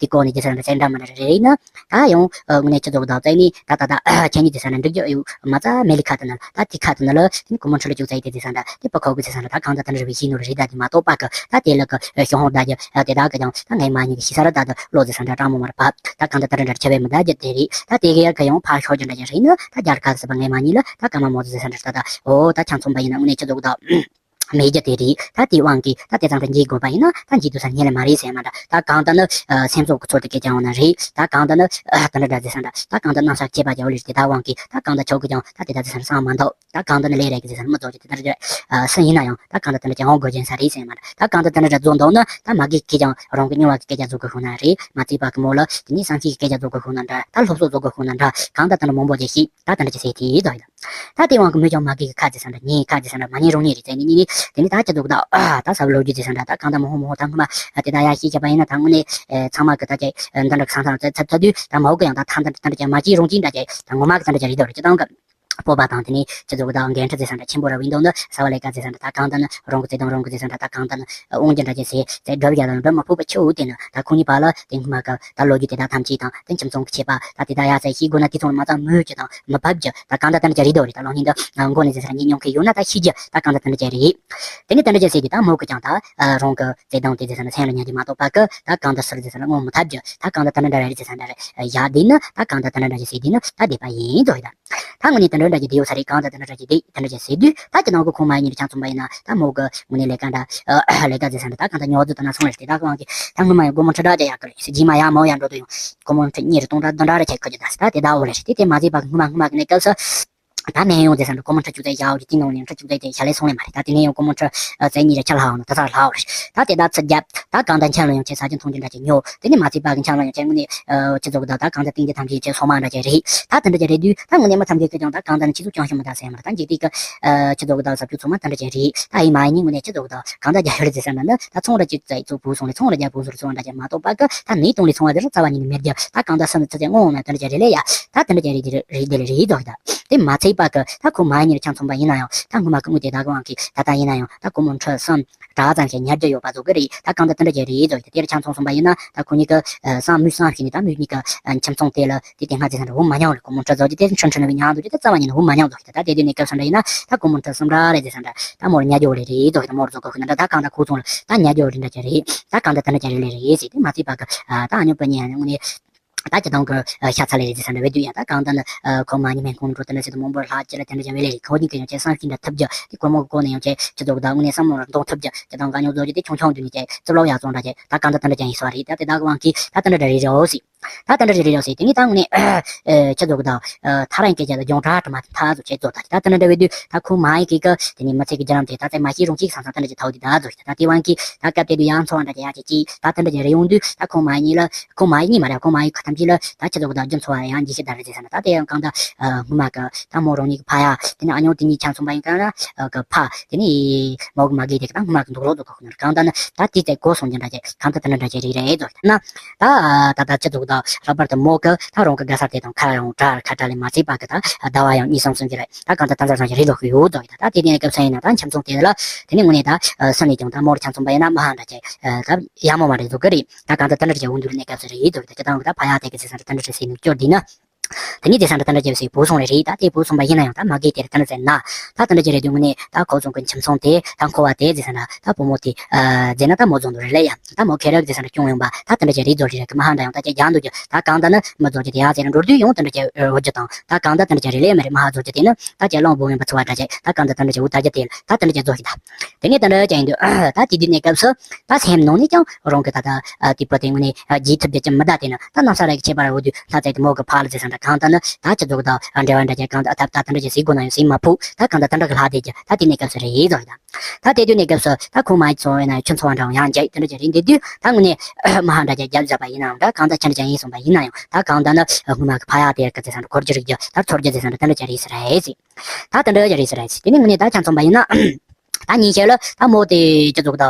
དེ་གོ་ནས་ཟེར་ས་འདྲ་ཟེར་འདྲ་མ་འདྲ་རེ་རེ་ཡིན་ན་ད་ཡང་དངོས་གནས་ཆི་ཟེར་གི་ད་བཙལ་ནས་ད་ད་ད་ཁྱེད་གཉིས་ཟེར་ས་འདྲ་འགྲིག་རྒྱུ་ཡོད་མ་རྩ་མེད་ལི་ཁ་དུ་ན་ད་དེ་ཁ་དུ་ན་ལ་དེ་ནི་ཀོ་མོན་ཁྲི་ལ་བཅུག་ཚར་ཡི་དེ་ཟེར་ས་འདྲ་དེ་པ་ཁོག་གི་ཟེར་ས་འདྲ་ད་གང་ད་ད་འདྲ་རེ་བའི་ཤེས་ནོར་རེ་ད་དེ་མ་གཏོགས་པ་གི་ད་དེ་ལ་གི་ཤོག་ཧོང་ད་རྒྱུ་དེ་དག་གི་ཀྱང་ད་ངའི་མ་གཉིས་ཀྱི་ཤེས་ས་ར་ད་དུ་བློ་ཟེར་ས་འདྲ་གྲང་མོ་མ་ར་བབ། ད་གང་ལྟར་ད་འདྲ་འདྲ་ཆེ་བས་མི་ད་རྒྱུ་དེ་རེད། ད་དེ་གི་ཡར་གི་ཡང་ཕར་ཤོར་རྒྱུ་འདྲ་ཅིག་ཡིན་ན་ད་རྒྱ་གར་སྲིད་པ་ངའི་མ་གཉིས་ལ་ད་སྐར་མ་མོ་ཟེར་ས་འདྲ་ད་ད་འོ་ད་ཆ་མཚོན་པ་ཡིན་ན་དངོས་གནས་ཆི་ཟེར་གི་ད་མེད་རྒྱུ་དེ་རེད། ད་དེའི་དབང་གིས་ད་དེ་ཙམ་དུ་འཇིགས་དགོས་པ་ཡིན་ན་ད་འཇིགས་དུས་ས་ཉིན་ལ་མ་རེད་ཟེར་མ་འདྲ། ད་གང་ལྟར་ནི་སེམས་ཚོགས་ཀྱི་ཚོད་དུ་སྐད་ཀྱང་འོང་ན་རེད། ད་གང་ལྟར་ནི་ད་འདྲ་འདྲ་ཟེར་ས་འདྲ་ད་གང་ལྟར་གནམ་ས་སྐྱེས་པ་རྒྱལ་བ་ལས་དེ་ད་དབང་གིས་ད་གང་ལྟར་ཆོག་གི་ཀྱང་ད་དེ་ད་ཟེར་ས་འདྲ་བསམ་མ་འདུག་ད་གང་ལྟར་ནི་ལས་རེད་གི་ཟེར་ས་འདྲ་མི་ཚོགས་ཀྱི་དེ་ལྟར་ཨ་སུ་ཡིན་ན་ཡང་ད་གང་ལྟར་དེ་འདྲ་ཅན་འོང་དགོས་ཅན་ས་རེད་ཟེར་མ་འདྲ། ད་གང་ལྟར་དེ་འདྲ་འདྲ་རྫོགས་འདུག་ན་ད་མ་གི་ཁྱེད་ཀྱང་རང་གི་སྨྱུང་བ་གི་སྐད་ཆ་བཟོ་དགོས་ཤོག་ན་རེད། མ་བརྩིས་པ་གི་མོ་ལ་དེ་ནས་བསམ་ཤེས་ཀྱི་སྐད་ཆ་བཟོ་དགོས་ཤོག་ན་འདྲ། ད་སློབ་གསོ་བཟོ་དགོས་ཤོག་ན་འདྲ། གང་ལྟར་དེ་འདྲ་མང་པོ་ཅིག་ཤེས་ད་དེ་འདྲ་ཅིག་ཟེར་དེ་ཡིན་དོ་ཡིན། ད་དེ་དབང་གི་མོས་ཀྱང་མ་གི་གི་ཁ་ཅིག་ས་འདྲ་ངའི་ཁ་ཅིག་ས་འདྲ་མ་ཉན་རུང་ཉན་རེད་ཟེར་ནས་ཉན་ནས་དེ་ནས་ད་ཅི་འདུག་ད་ཨ་ད་ས་བློ་རྒྱུ་ཅིག་ས་འདྲ་ད་གང་ལྟར་མོ་ཧོ་མོ་ཧོ་ད་སྔོན་མ་དེ་ད་ཡ་ཤེས་བྱ་བ་ཡིན་ན་ད་དངོས་གནས་ཚང་མ་གི་ད་ཅི་འདི་འདྲ་གི་ས་འདྲ་ཚ་ཚ་དུས་ད་མ་འོ་གི་ཡང་ད་ད་འདྲ་ཅན་མ་ཅི་རུང་ཅི་འདྲ་ཅི་ད་ངོ་མ་གི་ད་འདྲ་ཅན་རེད་དོ་རེད། ཅི་ད་འོང་གི་སྤོབས་པ་དང་དེ་ནས་ཅི་ཟེར་གི་ད་འགན་འཁྲི་ཟེར་ས་འདྲ་ཆེན་པོ་ར་བའི་མདོག་ནི་ས་བ་ལས་ཀ་ཟེར་ས་འདྲ་ད་གང་ལྟར་ནི་རང་གི་བརྩེ་དུང་རང་གི་ཟེར་ས་འདྲ་ད་གང་ལྟར་ནི་དབང་གི་འདྲ་ཅན་ཟེར་ཟེར་སྒྲུབ་ཡ་ལ་འགྲོ་མ་ཕོད་པ་ཆེའུ་དེ་ནི་ད་ཁོང་གཉིས་བར་ལ་དེ་སྔོན་མ་གི་ད་ལོ་རྒྱུས་དེ་དག་ཐམས་ཅད་དང་དེ་ཁྱིམ་ཚང་གི་ཆད་པ་ད་དེ་དག་ཡ་ཟེར་ཤེས་དགོས་ན་དེ་ཚོ་ལ་མ་ཙམ་མོས་ཀྱི་དང་མི་ཕབ་ཀྱི་ད་གང་ལྟར་དེ་འདྲ་ཅན་རེད་དོ་རེད། ད་ལོ་ཉིན་འདི་མགོ་ནས་ཟེར་ས་འདྲ་ཉན་མྱོང་མཁན་ཡོད་ན་ད་ཤེས་ཀྱི་ད་གང་ལྟར་དེ་འདྲ་ཅན་རེད། དེ་ནི་དེ་འདྲ་ཅན་ཟེར་གི་ད་མོ་གི་ཀྱང་ད་རང་གི་བརྩེ་དུང་དེ་ཟེར་ས་འདྲ་སེམས་ལ་ཉར་དེ་མ་གཏོགས་པ་གི་ད་གང་ལྟར་སུ་རེད་ཟེར་ས་འདྲ་ངོ་མི་ཐབས་ཀྱི་ད་གང་ལྟར་དེ་འདྲ་འདྲ་རེད་ཟེར་ས་འདྲ་རེད་ཡ། དེ་ནི་ད་གང་ལྟར་དེ་འདྲ་འདྲ་ཅན་ཟེར་དེ་ནི་ད་བསྡད་པ་ཡིན་དོ་ཡིན་ད། ད་དངོས་གནས་དེ་འདྲ་འདྲ་ཅིག་བསྡད་ཡོད་ས་རེད། གང་ལྟར་དེ་འདྲ་འདྲ་ཅིག་བསྡད། དེ་འདྲ་ཅིག་ཟེར་དུས་ད་ཁྱེད་རང་གི་ཁོང་མ་ཡིན་ནི་ཆང་འཚོང་པ་ཡིན་ན་ད་མོ་གི་དངོས་གནས་ལས་ཀ་འདྲ་ལས་ཀ་རྫི་ས་འདྲ་ད་གང་ལྟར་ཉོ་རྫི་དང་ན་སོང་ལ་རེད། དེ་དག་གི་དབང་གིས་ད་སྔོན་མ་ཡང་སྒོར་མོ་ཁྲི་ཕྲག་བརྒྱ་ཡག་གི་རེད་ཟེར། རྗེས་མ་ཡར་མོ་ཡར་འགྲོ་དུས་ཡང་སྒོར་མོ་ཁྲི་གཉིས་རེ་སྟོང་ཕྲག་བདུན་ཕྲག་རེ་ཁྱེར་ཁོ་རྒྱུ་ད་ཟེར། ད་དེ་དག་འོ་རེད་ཟེར། དེ་དེ་མ་ཟད་པ་སྔོན་མ་སྔོན་མ་གི་གནས་སྐབས་སུ། ད་མེད་ཡོང་ཟེར་ས་འདྲ་སྒོར་མོ་ཁྲི་བཅུ་ཙམ་བཞག་འོ་དེ་དེའི་ནང་ནས་ཁྲི་བཅུ་ཙམ་དེ་ཞལ་ལས་སོང་ལེ་མ་རེད། ད་དེ་ནས་ཡང་སྒོར་མོ་ཁྲི་ཨ་རྩ་གཉིས་རེ་ཆ་ལྷག་འོང་ན་ད་ཚར་ལྷག་འོ་རེད། ད་དེ་ད་ཚི་རྒྱབ་ད་གང་ལྟར་འཆམ་ལ་ཡང་ཁྱེད་ས་ཆ་མཐོང་རྒྱུ་འདྲ་ཅིག་ཉོ། དེ་ནས་མ་ཚད་པ་གི་འཆམ་ལ་ཡང་ཁྱེད་དངོས་གནས་ཁྱེད་ཚོ་གི་ད་ད་གང་ལྟར་སྟེང་གི་ཐམས་ཅད་ཁྱེད་སོ་མ་འདྲ་ཅིག་རེད། ད་དེ་འདྲ་ཅིག་རེད་དུས་ད་དངོས་གནས་མི་ཐམས་ཅད་ཁྱེད་ཀྱང་ད་གང་ལྟར་ཁྱེད་ཚོ་ཅང་ཤེས་མི་ད་ཟེར་མ་རེད། ད་འཇིག་རྟེན་གི་ཁྱེད་ཚོ་གི་ད་ཟབ་ཆོས་ཚོ་མ་དེ་འདྲ་ཅིག་རེད། ད་ཡིན་མ་ཡིན་ནི་དངོས་གནས་ཁྱེད་ཚོ་གི་ད་གང་ལྟར་རྒྱ་ཤོར་ཟེར་ས་འདྲ་ནི་ད་ཚོང་ར་ཅིག་ཙམ་ཚོ་བུ་སོང་ལེ་ཚོང་ར་རྒྱ་བུ་སོང་ལེ་ཚོང་ར་རྒྱ་མ་གཏོགས་པ་གི་ད་ནི་དུང་ལི་ཚོང་བ་དེ་ར་རྩ་བ་ཉིད་ནས་མེད་རྒྱུ། ད་གང་ལྟར་བསམ་ཚུལ་ཚད་དངོས་ནས་དེ་འདྲ་ཅིག་རེད་ལེ་ཡ། ད་དེ་འདྲ་ཅིག་རེད་དེ་རེད་དེ་ལེ་རེད་ཙོག་གི་ད། དེ་མ་ཚད་པ་གི་ད་ཁོ་མ་ཡིན་ནི་ཆང་འཚོང་པ་ཡིན་ན་ཡང་ད་སྔོན་མ་གི་དངུལ་དེ་དག་གི་དབང་གིས་ད་ལྟ་ཡིན་ན་ཡང་ད་སྒོར་མོ་ཁྲི་གསུམ་དྲག་ཙམ་ཞིག་ཉར་རྒྱུ་ཡོད་པ་ཙོག་གི་རེད། ད་གང་ལྟར་དེ་འདྲ་ཅིག་རེད་ཙོག་གི་ད། དེར་ཆང་འཚོང་གསུངས་པ་ཡིན་ན་ད་ཁོ་གཉིས་ཀྱི་བསམ་མོས་བསམ་ཞིག་ནི་ད་མོས་གཉིས་ཀྱི་ཁྱིམ་ཚང་དེ་ལ་དེ་དེ་སྔ་རྗེས་ཟིན་འདྲ་འོ་མ་མྱངས་ལ་སྒོར་མོ་ཁྲི་རྫོགས་ཀྱི་དེ་ཁྲི་ཁྲི་ནི་བའི་མྱངས་འདུག་ཅི་ད་རྩ་བ་ཉིད་ནས་འོ་མ་མྱངས་ཙོག་གི་ད། ད་དེ་དུས་ནས་སྐབས་སུ་འདྲ་ཡིན་ན་ད་སྒོར་མོ་ཁྲི་གསུམ་ར་རེད་ཟེར་ས་འདྲ་ད་མོར་ཉར་རྒྱུ་རེད་རེད་ཙོག་གི་ད། མོར་ཙོག་གི་ཁོ་ན་ད་ད་གང་ལྟར་ཁོ་ཚོ་ལ་ད་ཉར་རྒྱུ་རེད་འདྲ་ཅིག་རེད། ད་གང་ལྟར་དེ་འདྲ་ཅིག་རེད་ལེ་རེད་ཟེར། དེ་མ་ཚད་པ་གི་ད་ཨ་ཉོ་པ་གཉིས་ཡང་དངོས་གནས། ད་ཁྱེད་རང་གི་ཤ་ཚ་ལེ་རེད་ཟེར་ས་འདྲ་བས་དུས་ཡང་ད་གང་ལྟར་ནི་ཁོ་མ་ཉི་མེད་ཁོང་འགྲོ་དེ་འདྲ་ཟེར་དུ་མང་པོར་ལྷག་ཅི་ལ་དེ་འདྲ་ཅིག་བས་ལེ་རེད། ཁོ་གཉིས་ཀྱི་ཡང་ཁྱེད་བསམ་ཤེས་འདྲ་ཐུབ་རྒྱུ་དེ་སྒོར་མོ་གི་སྒོ་ནས་ཡང་ཁྱེད་ཁྱེད་ཚོ་གི་ད་དངོས་གནས་བསམ་བློ་ར་འདོན་ཐུབ་རྒྱུ་ཁྱེད་རང་ག་ཉོ་བཟོ་རྒྱུ་དེ་ཆུང་ཆུང་དུས་ནས་ཁྱེད་རྩིབ་ལོག་ཡག་བཙོང་འདྲ་ཁྱེད་ད་གང་ལྟར་དེ་འདྲ་ཅིག་ཡིན་ས་རེད། ད་དེ་དག་གི་དབང་གིས་ད་དེ་འདྲ་འདྲ་རེད་རེད་འོ་ཟེར། ད་དེ་འདྲ་ཅིག་རེད་འོ་ཟེར། དེ་ནས་ད་དངོས་གནས་ཁྱེད་ཚོ་གི་ད་ཐ་རང་སྐད་ཆ་ལ་སྦྱོང་གྲྭ་དུ་མ་ཐག་ཚོ་ཁྱེད་ཚོ་ད་ད་དེ་འདྲ་འདྲ་བས་དུས་ད་ཁོ་མ་ཡིན་གི་གི་དེ་ནས་མི་ཚེ་གི་བརྒྱུད་རིམ་དེ་ད་ཚེ་མ་ཤེས་རུང་ཤེས་སང་སང་དེ་འདྲ་ཅིག་ཐག་དེ་ད་ཚོ་ད་དེ་དབང་གིས་ད་སྐབས་དེ་དུས་ཡང་འཚོ་བ་འདྲ་ཅིག་ཡག་ཅིག་ཅིག་ད་དེ་འདྲ་ཅིག་རེད་ཡོང་དུས་ད་ཁོ་མ་ཡིན་ལ་ཁོ་མ་ཡིན་ཉིད་མ་རེད། ཁོ་མ་ཡིན་ཁ་ཐམས་ཅད་ལ་ད་ཁྱེད་ཚོ་གི་ད་རྒྱུ་འཚོ་བ་ཡང་འགྱིག་ཤི་ད་རེད་ཟེར་ས་ན། ད་དེ་ཡང་གང་ད་སྔོན་མ་གི་ད་མོ་རང་ཉིད་ཀྱི་ཕ་ཡ་དེ་ནས་ཨ་ཉོ་དེ་གཉིས་ཆང་འཚོང་པ་ཡིན་ག་ན་གི་ཕ་དེ་ནས་མོ་གི་མ་གི་དེ་གི་ད་སྔོན་མ་གི་འདུག་རོགས་འདུག་ག་ཁོ་ན་གང་ད་ནི་ད་དེ་ཚེ་གོ་སོང་རྒྱུ་འདྲ་ཅིག་གང་ད་དེ་འདྲ་འདྲ་ཅིག་རེད་རེད་ཟེར་ན། ད་ད་ད་ཁྱེད་ཚོ་གི་ད་ལྷག་པར་དུ་མོ་གི་ད་རང་གི་དགའ་ས་དེ་དང་ཁ་ར་ཡང་གྲ་ཁ་གྲ་ལས་མ་ཚད་པ་གི་ད་ཟླ་བ་ཡང་གཉིས་གསུམ་སོང་གི་རེད། ད་གང་ད་ད་འཛར་སོང་གི་རེད་ལོ་གི་ཡོད་དོ། ད་ད་དེ་དེ་ནས་སྐབས་སུ་ཡིན་ན་ད་ཁྱིམ་ཚང་དེ་ལ་དེ་ནས་དངོས་གནས་ད་སུ་ནས་ཀྱང་ད་མོར་ཁྱིམ་ཚང་པ་ཡིན་ན་མ་ཧ་འདྲ་ཅིག་ད་ཡག་མོ་མ་རེད་འདུག་གི་རེད། ད་གང་ད་ད་འདྲ་ཅིག་འོང་འདུག་ནས་སྐབས་སུ་རེད་འདུག་ད་ཁྱེད་ད་ད་ཕ་ཡ་དེ་གི་ཟེར་ས་འདྲ་ད་འདྲ་ཅིག་ཟེར་ནས་སྐྱོར་འདི་ན། དེ་ནས་དེ་ས་འདྲ་ད་འདྲ་ཅིག་ཟེར་བུ་སོང་རེད་རེད། ད་དེ་བུ་སོང་པ་ཡིན་ན་ཡང་ད་མ་གི་དེར་ད་འདྲ་ཟེར་ན་ད་ད་འདྲ་ཅིག་རེད་འདུག་དངོས་གནས་ད་ཁོ་ཚོ་གི་ཁྱིམ་ཚང་དེ་ད་འཁོར་བ་དེ་ཟེར་ས་འདྲ་ད་བུ་མོ་དེ་ཨ་ཟེར་ན་ད་མོ་རྫོང་དུ་རེད་ལེ་ཡ། ད་མོ་ཁེ་རག་དེ་ས་འདྲ་སྐྱོང་ཡོང་པ་ད་དེ་འདྲ་ཅིག་རེད་རྫོགས་རེད་རེད་གི་མ་ཧ་འདྲ་ཡང་ད་ཅིག་རྒྱག་འདུག་རྒྱུ། ད་གང་ད་ནི་མི་རྫོགས་རྒྱུ་དེ་ཡང་ཟེར་ན་འགྲོ་དུས་ཡང་དེ་འདྲ་ཅིག་འོ་རྒྱུ་དང་ད་གང་ད་དེ་འདྲ་ཅིག་རེད་ལེ་མ་རེད་མ་ཧ་རྫོགས་རྒྱུ་དེ་ནི་ད་ཅིག་གླང་བོ་ཡིན་པ་ཚོ་བ་འདྲ་ཅིག་ད་གང་ད་དེ་འདྲ་ཅིག་འུ་ད་རྒྱུ་དེ་ད་དེ་འདྲ་ཅིག་རྫོགས་ཤིག་ད། དེ་ནས་དེ་འདྲ་ཅིག་ཡིན་དུས་ད་དེ་དུས་ནས་སྐབས་སུ་ད་སེམས་ནང་ནས་ཀྱང་རང་གི་ད་ད་དེ་པོ་དེ་དངོས་གནས་རྗེས་ཐུབ་རྒྱུ་ཅི་མི་ད་དེ་ནི་ད་གནམ་ས་ར་གི་ཁྱད་པར་འོ་དུས་ད་ཚད་དེ་མོ་གི་ཕ་ལ་ཟེར་ས་འདྲ་གང་ད་ནི་ད་ཅི་རྫོགས་ད་འབྲེལ་བ་འདྲ་ཅིག་གང་ད་ད་ད་དེ་འདྲ་ཅིག་ཟེར་དགོས་ན་ཡང་ཟེར་མ་ཕུག་ད་གང་ད་དེ་འདྲ་གི་ལྷ་དེ་ཀྱི་ད་དེ་ནས་སྐབས་སུ་རེད་རྫོགས་ཡིན་ད། ད་དེ་དུས་ནས་སྐབས་སུ་ད་ཁོང་མ་ཡི་ཚོ་ཡིན་ན་ཆུ་ཚོ་བ་འདྲ་ཡང་འཇལ་དེ་འདྲ་ཅིག་རེད། འདི་དུས་ད་དངོས་གནས་མ་ཧ་འདྲ་ཅིག་རྒྱབ་བཞག་པ་ཡིན་ནའང་འདྲ་གང་ད་ཆ་འདྲ་ཅིག་ཡིན་སོང་པ་ཡིན་ན་ཡང་ད་གང་ད་ནི་སྔོན་མ་གི་ཕ་ཡ་དེ་ཀ་ཚེ་ས་འདྲ་འཁོར་རྒྱུ་རིག་རྒྱུ་ད་ཚོར་རྒྱུ་ཚེ་ས་འདྲ་དེ་འདྲ་ཅིག་རེད་ཟེར་རེད་ཟེར། ད་དེ་འདྲ་ཅིག་རེད་ཟེར་རེད་ཟེར། དེ་ནས་དངོས་གནས་ད་ཆ་མཚོན་པ་ཡིན་ན། ད་ཉིན་ཤས་ལ་ད་མོ་དེ་ཅི་ཚོགས་ད་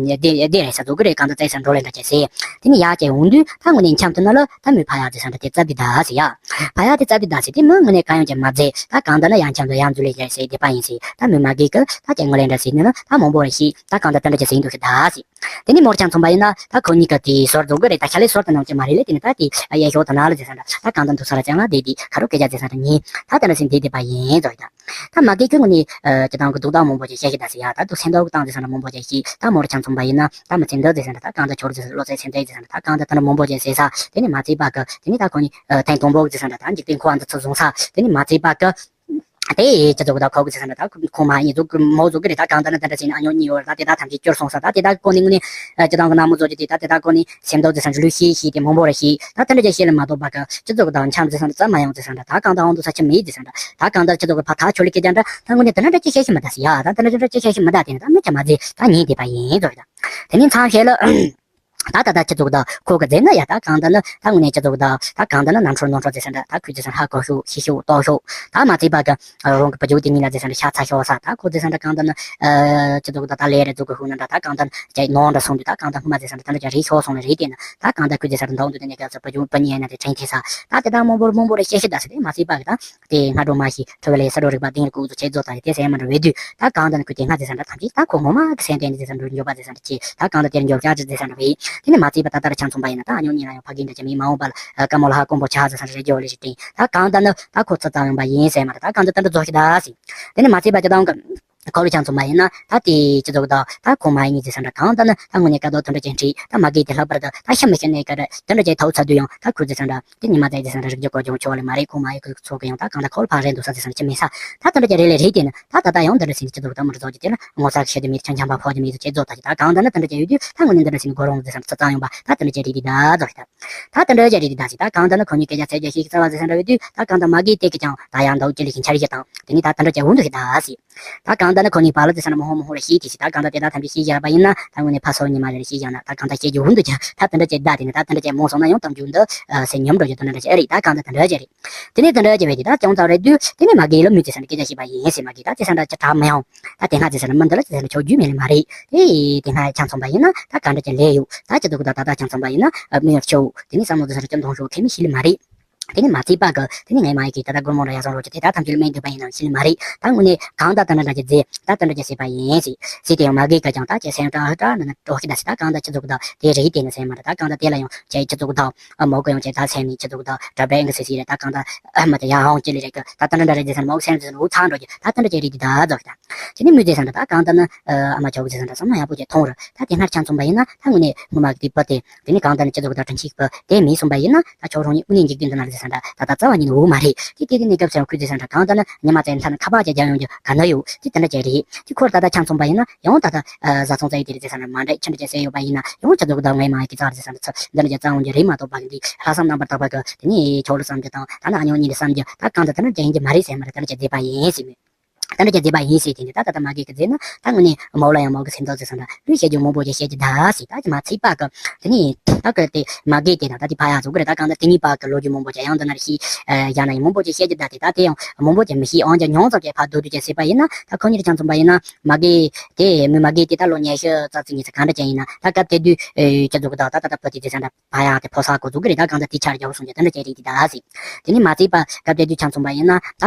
དེ་དེ་རེད་ས་ཚོགས་ཀྱི་རེད་གང་ད་བཙལ་ས་འགྲོ་ལེ་འདྲ་བྱས་ཟེར། དེ་ནས་ཡར་བཅས་འོང་དུས་ད་དངོས་གནས་འཆམ་ཐུབ་ན་ལ་ད་མོས་ཕ་ཡག་དེ་ས་འདྲ་དེ་རྩ་བདེ་ད་ཟེར་ཡ། ཕ་ཡག་དེ་རྩ་བདེ་ད་ཟེར་དེ་མོས་དངོས་གནས་གང་ཡང་ཅིག་མ་བཙལ་ད་གང་ད་ན་ཡང་འཆམ་དུ་ཡང་འཛུལ་ལེ་ཡ་ཟེར་བསྡད་པ་ཡིན་ཟེར། ད་མོས་མ་གིས་ཀི་ད་ཅིག་ངོ་ལེ་འདྲ་ཟེར་ནི་ན་ད་མང་པོ་རེ་ཤེས་ད་གང་ད་དེ་འདྲ་ཅིག་ཟེར་འདུག་ཤི་ད་ཟེར། དེ་ནས་མོར་ཆ་མཚོན་པ་ཡིན་ན་ད་ཁོ་གཉིས་ཀ་དེ་ཟོར་འདུག་གི་རེད། ད་ཤ་ལས་ཟོར་དུ་ནང་ཅི་མ་རེད་ལེ། དེ་ནས་ད་དེ་ཨ་ཡ་ཞོ་དང་ན་ལ་ཟེར་ས་འདྲ་ད་གང་ད་འདུག་ས་ར་ཅང་ལ་དེ་དེ་ཁ་རོ་སྐད་ཆ་ཟེར་ས་འདྲ་ཉིན་ད་དེ་འདྲ་ཟིན་དེ་བསྡད་པ་ཡིན་ཟོ་ཡི་ད། ད་མ་གི་ཁྱོད་ངོ་ནས་ཨ་ཅི་དང་གི་འདུག་ད་མང་པོ་ཅིག་བཤད་ཤི་ད་ཟེར་ཡ། ད་འདུག་སེམས་འདུག་གི་བཏང་ཟེར་ས་འདྲ་མང་པོ་ཅིག་ཤི་ད་མོར་ཆ་མཚོན་པ་ཡིན་ན་ད་མི་ཚེ་འདུག་ཟེར་ས་འདྲ་ད་གང་ད་ཁྱོར་ཟེར་ས་བློ་ཚེ་སེམས་ཚེ་ཟེར་ས་འདྲ་ད་གང་ད་དེ་འདྲ་མང་པོ་ཅིག་ཟེར་ས། དེ་ནས་མ་ཚད་པ་གི་དེ་ནས་ད་ཁོ་གཉིས་ཨ་ཐེངས་དང་པོ་གི་ཟེར་ས་འདྲ་ད་འཇིག་རྟེན་འཁོར་བ་འདི་ཚོ་བཟུང་ས། དེ་ནས་མ་ཚད་པ་གི་དེ་ཡི་ཅི་ཚོགས་ད་ཁོ་གི་ཟེར་ས་འདྲ་ད་ཁོ་མ་ཡིན་ཚོགས་མོ་ཚོགས་གི་རེད། ད་གང་ལྟར་ན་དེ་འདྲ་ཟེར་ན་ཨ་ཉོ་གཉིས་ཡོད་རེད། ད་དེ་ད་ཐམས་ཅད་སྐྱོར་སོང་ས། ད་དེ་ད་ཁོ་ནི་དངོས་གནས་ཨ་ཅི་དང་གི་ན་མོ་ཚོགས་ཀྱི་དེ་ད་དེ་ད་ཁོ་ནི་སེམས་ཐོག་ཟེར་ས་འདྲ་ལུས་ཤེས་ཤེས་དེ་མང་པོ་རེད་ཤེས། ད་དེ་འདྲ་ཅིག་ཤེས་ལ་མ་གཏོགས་པ་གི་ཅི་ཚོགས་ད་འཆམ་ཟེར་ས་འདྲ་རྩ་མ་ཡོང་ཟེར་ས་འདྲ་ད་གང་ད་འོང་དུ་ས་ཆ་མེད་ཟེར་ས་འདྲ་ད་གང་ད་ཅི་ཚོགས་གི་ཕ་ཐག་ཆོད་ལ་སྐད་ཆ་འདྲ་ད་དངོས་གནས་དེ་འདྲ་ཅིག་བཤད་ཤི་མི་ད་ཟེར་ཡ། ད་དེ་འདྲ་ཅིག་བཤད་ཤི་མི་ད་དེ་ནི་ད་མི་ཆ་མ་ཟེར་ད་ཉིན་དེ་པ་ཡིན་ཚོགས་ད། དེ་ནི་མཚམས་བཤད་ལ། ད་ད་ད་ཁྱེད་ཚོ་གི་ད་ཁོ་གི་རྫས་ན་ཡ་ད་གང་ད་ནི་ད་དངོས་གནས་ཁྱེད་ཚོ་གི་ད་ད་གང་ད་ནི་ནམ་ཕྲོར་ནོར་ཕྲོར་རྫས་ས་འདྲ་ད་ཁོའི་རྫས་ས་ཧ་གོ་ཤོག་ཤེས་ཤོག་རྟོགས་ཤོག་ད་མ་ཚད་པ་གི་རང་གི་བུ་ཇོ་དེ་གཉིས་ལ་རྫས་ས་འདྲ་ཤ་ཚ་ཤོག་ས། ད་ཁོ་རྫས་ས་འདྲ་གང་ད་ནི་ཁྱེད་ཚོ་གི་ད་ད་ལས་རེ་ཚོ་གི་ཤོག་ན་འདྲ་ད་གང་ད་ནི་ཇ་ནོར་འདྲ་སོང་དུས་ད་གང་ད་སྔོན་མ་རྫས་ས་འདྲ་ད་འདྲ་ཇ་རེ་ཤོག་སོང་ལ་རེ་དེ་ནི་ད་གང་ད་ཁོའི་རྫས་ས་འདྲ་འདང་དུ་དེ་ནས་ཁྱེད་ཚོ་བུ་ཇོ་བུ་གཉིས་ཡ་ན་དེ་དྲན་ཐེ་ས། ད་དེ་ད་མང་པོར་མང་པོར་བཤད་ཤི་ད་ཟེར་དེ་མ་ཚད་པ་གི་ད་དེ་སྔ་དྲོ་མ་ཤི་ཁྲོ་བའི་ལས་ས་འགྲོ་རིག་པ་དེང་རིག་གུ་ཚོ་ཆེད་རྫོགས་ད་དེ་ཟེར་མ་འགྲོ་བའི་དུས་ད་གང་ད་ནི་ཁོས་དེ་སྔ་རྫས་ས་འདྲ་ཐམས་ཅད་ད་ཁོ་ངོ་མ་གི་སེམས་གཏན་ནི་རྫས་ས་འགྲོ་འགྱོད་པ་རྫས་ས་འདྲ་ཆེ། ད་གང་ད་དེར་འགྱོད་བྱ་རྫས་ས་འདྲ་བས། དེ་ནི་མ་ཚད་པ་ད་ལྟར་ཆང་ཚོང་པ་ཡིན་ན་ད་ཨ་ཉོ་གཉིས་ན་ཡང་ཕ་གི་འདྲ་ཅི་མི་མ་འོངས་པ་ལ་ཀ་མོ་ལ་ཧ་ཀོང་པོ་ཆ་ཟེར་ས་འདྲ་རེ་འགྱོད་ལེ་ཞིག་དྲན། ད་གང་ད་ནི་ད་ཁོ་ཚོ་ཙམ་ཡོང་པ་ཡིན་ཟེར་མ་རེད། ད་གང་ད་ད་འདྲ་རྫོགས་ཤི་ད་ཟེར། དེ་ནི་མ་ཚད་པ་ཅི་དང་གི་ཁོ་ལ་ཆ་མཚོན་པ་ཡིན་ན་ད་དེ་སྤྱི་ཚོགས་དང་ད་ཁོ་མ་ཡིན་ཟེར་ས་འདྲ། གང་ལྟར་ན་ད་དངོས་གནས་སྐལ་རྡོར་དེ་འདྲ་ཅན་ཁྲིད་ད་མ་གི་དེ་ལྷག་པར་དུ་ད་ཤ་མི་ཤི་ནས་ཀ་ར་དེ་འདྲ་ཅན་ཐའུ་ཚ་དུས་ཡང་ད་ཁུ་ཟེར་ས་འདྲ་དེ་ཉི་མ་ཙམ་ཟེར་ས་འདྲ་རིག་རྒྱུ་གོ་རྒྱུ་ཆོག་ལེ་མ་རེད། ཁོ་མ་ཡི་ཁུ་ཚོ་གི་ཡང་ད་གང་ལྟར་ཁོ་ལ་ཕ་རེད་འདུག་ས་ཟེར་ས་འདྲ་ཅི་མེད་ས་ད་དེ་འདྲ་ཅན་རེད་ལེ་རེད། དེ་ནི་ད་ད་ད་ཡང་དེ་འདྲ་ཟེར་ནས་སྤྱི་ཚོགས་ད་མི་ར་ཚོགས་ཀྱི་དེ་ལ་ངོ་ཚ་ཤི་དུ་མེད་ཆང་ཆང་པ་ཕོག་གི་མེད་དུ་ཅེ་ཚོགས་ད་ཅི་ད་གང་ལྟར་ན་དེ་འདྲ་ཅན་ཡོད་དུས་ད་དངོས་གནས་དེ་འདྲ་ཟེར་ནས་གོ་རུང་ཟེར་ས་འདྲ་ཚ་ཚང་ཡོང་པ་ད་དེ་འདྲ་ཅན་རེད་དེ་ད་ཚོགས་ད། ད་དེ་འདྲ་ཅན་རེད་དེ་ད་ཟེར། ད་གང་ལྟར་ན་ཁོ་གཉིས་སྐད་ཆ་ཚད་རྒྱ་ཞིག་རྩ་བ་ཟེར་ས་འདྲ་བའི་དུས་ད་གང་ལྟར་མ་གིས་དེ་གི་ཀྱང་ད་ཡང་འདའུ་ཅི་ལི་ཞིང་འཆར་གཞི་དང་དེ་ནི་ད་དེ་འདྲ་ཅན་འུ་འདུག་ཞིག་ད་ཟེར། ད་གང་ལྟར་ན་ཁོ་གཉིས་བར་ལ་ཟེར་ས་འདྲ་མོ་ཧོ་མོ་ཧོ་རེ་ཤིག་དེ་ཟེར། ད་གང་ལྟར་དེ་ད་ཐམས་ཅད་ཤིག་བཞག་པ་ཡིན་ན་ད་དངོས་གནས་ཕ་སོ་ཉི་མ་རེ་རེ་ཤིག་བཞག་ན་ད་གང་ལྟར་བཤད་རྒྱུ་འུ་འདུག་ཀྱང་ད་དེ་འདྲ་ཅན་ད་དེ་ནི་ད་དེ་འདྲ་ཅན་མོ་སོང་ན་ཡང་གཏམ་རྒྱུ་འདི་ཟེར་ཉམས་འགྲོ་རྒྱུ་དེ་འདྲ་ཅན་ཨེ་རེད། ད་གང་ལྟར་དེ་འདྲ་ཅན་རེད། དེ་ནས་དེ་འདྲ་ཅན་བས་དེ་ད་ཅུང་ཙམ་རེ་དུས་དེ་ནས་མ་གིས་ལ་མི་ཟེར་ས་འདྲ་སྐད་ཆ་བཤད་པ་ཡིན་ཟེར། མ་གིས་ད་ཟེར་ས་འདྲ་ཅི་དྲག་མི་ཡོང་། ད་དེ་སྔ་ཟེར་ས་ན་མི་འདི་ལ་ཟེར་ས་ན་ཆོག་རྒྱུ་མེད་ལེ་མ་རེད། དེ་དེ་སྔ་ཆ་མཚོན་པ་ཡིན་ན་ད་ག་འདྲ་ཅན་ལས་ཡོད། ད་ཅི་ཚོགས་ད་ད་ད་ཆ་མཚོན་པ་ཡིན་ན་མི་ཡར་ཆོག་དེ་ནི་བསམ་བློ་དེ་ཟེར་ན་ཅི་མཐོང་ཤོག་ཁེ་མི་ཤི་ལེ་མ་རེད། དེ་ནི་མ་ཚིག་པ་གི་དེ་ནི་ངའི་མ་ཡི་གི་ད་ད་སྒོར་མོ་ར་ཡ་བཟང་རོགས་ཀྱི་དེ་ད་ཐམས་ཅད་ལ་སྨན་འདུག་པ་ཡིན་ནམ་ཤི་ལེ་མ་རེད། ད་དངོས་གནས་གང་ད་ད་འདྲ་འདྲ་ཅན་ཟེར་ད་ད་འདྲ་ཅན་ཟེར་པ་ཡིན་ཟེར་ཟེར། དེ་ཡང་མ་གི་ག་ཀྱང་ད་ཅི་སེམས་ཏག་ཏག་ན་ན་འགྲོ་ཤི་ད་ཟེར། ད་གང་ད་ཅི་ཚོགས་ད་དེ་རེད་དེ་ནི་སེམས་མ་རེད། ད་གང་ད་དེ་ལ་ཡང་ཅི་ཅི་ཚོགས་ད་མོ་གི་ཡང་ཅི་ད་སེམས་ནི་ཅི་ཚོགས་ད་གྲ་བེང་གི་ཟེར་ཟེར་རེད། ད་གང་ད་མ་ད་ཡ་ཧོང་ཅི་ལི་རེད་གི་ད་ད་འདྲ་འདྲ་རེད་ཟེར་ས་ན་མོ་གི་སེམས་ཟེར་ན་འུ་ཚང་འགྲོ་གི་ད་ད་འདྲ་ཅན་རེད་དེ་ད་ཚོགས་ད། དེ་ནས་མི་ཟེར་ས་འདྲ་ད་གང་ལྟར་ན་ཨ་མ་ཆོག་གི་ཟེར་ས་འདྲ་བསམ་བློ་ཡག་པོ་ཅིག་ཐོངས་ར། ད་དེ་སྔར་ཆ་མཚོན་པ་ཡིན་ན་ད་དངོས་གནས་ངོ་མ་གི་དེ་བུ་དེ་དེ་ནས་གང་ལྟར་ན་སྤྱི་ཚོགས་ཀྱི་ད་དྲིན་ཆེ་བུ་དེ་མི་སོང་པ་ཡིན་ན་ད་ཆོག་རང་ཉིད་དངོས་གནས་འཇིག་རྟེན་འདི་ན་ཟེར་ས་འདྲ་ད་ད་རྩ་བ་ཉིད་ནས་འོ་མ་རེད། དེ་དེ་དེ་ནས་སྐབས་སུ་ཡང་ཁུལ་ཟེར་ས་འདྲ་གང་ལྟར་ན་ཉི་མ་ཙམ་མཐའ་ན་ཁ་པར་ཅིག་རྒྱག་ཡོང་རྒྱུ་ག་ན་ཡོད། དེ་དེ་འདྲ་ཅན་རེད། དེ་ཁོར་ད་ལྟ་ཆ་མཚོན་པ་ཡིན་ན་ཡང་ད་ལྟ་བཟའ་ཚང་རྩ་ཡི་དེ་རེད་ཟེར་ས་འདྲ་མ་འདྲ་ཁྱི་འདྲ་ཅན་ཟེར་ཡོད་པ་ཡིན་ན་ཡང་སྤྱི་ཚོགས་ཀྱི་ད་ངའི་མ་གི་རྩ་རེད་ཟེར་ས་འདྲ་ཚ་འདི་འདྲ་ཅན་རྩ་འོང་རྒྱུ་རེད་མ་གཏོགས་པ་གི་འདི་ལྷག་བསམ་རྣམ་པར་དག་པ་གི་དེ་ནས་ཆོག་ལ་བསམ་རྒྱུ་དང་ད་ན་ཨ་ཉོ་གཉིས་ལ་བསམ་རྒྱུ་ད་གང་ལྟར་ད་ན་དྲན་རྒྱུ་མ་རེད་ཟེར་མ་རེད། ད་ན་ཅན་མཛེས་པ་ཡིན་ཟེར་མོད། ད་འདྲ་ཅན་མཛེས་པ་ཡིན་ཟེར་དེ་འདྲ་ད་ད་ད་མ་གི་གི་མཛེས་ན་ད་དངོས་གནས་མོ་ལ་ཡང་མོ་གི་སེམས་ཚོར་ཟེར་ས་འདྲ་ལུས་བཤད་རྒྱུ་མང་པོ་ཅིག་བཤད་རྒྱུ་ད་ཟེར། ད་ཅི་མ་ཚིག་པ་གི་དེ་ནི་ད་གི་དེ་མ་གི་དེ་དང་ད་དེ་ཕ་ཡག་ཚོ་གི་རེད། ད་གང་ད་དེ་གཉིས་པ་གི་ལོ་རྒྱུས་མང་པོ་ཅིག་ཡང་འདི་ན་རེ་ཤི་ཡ་ན་ཡང་མང་པོ་ཅིག་བཤད་རྒྱུ་ད་དེ་ད་དེ་ཡང་མང་པོ་ཅིག་མི་ཤི་འོང་རྒྱུ་ཉུང་ཙམ་ཅིག་ཕ་སྡུག་སྡུག་ཅིག་ཟེར་པ་ཡིན་ན་ད་ཁོ་གཉིས་རེ་ཆ་མཚོན་པ་ཡིན་ན་མ་གི་དེ་མི་མ་གི་དེ་ད་ལོ་ཉི་ཤུ་རྩ་གཅིག་ཉི་ཤུ་གང་འདྲ་ཅན་ཡིན་ན་ད་སྐབས་དེ་དུས་ཅི་ཚོགས་གི་ད་ད་ད་ད་བུ་དེ་དེ་ས་འདྲ་ཕ་ཡག་དེ་ཕོ་གསར་གོ་ཚོགས་ཀྱི་རེད། ད་གང་ལྟར་དེ་ཆར་རྒྱག་སོང་ཀྱང་དེ་འདྲ་བྱས་རེད་དེ་ད་ཟེར། དེ་ནི་མ་ཚིག་པ་སྐབས་དེ་དུས་ཆ་མཚོན་པ་ཡིན་ན་ད་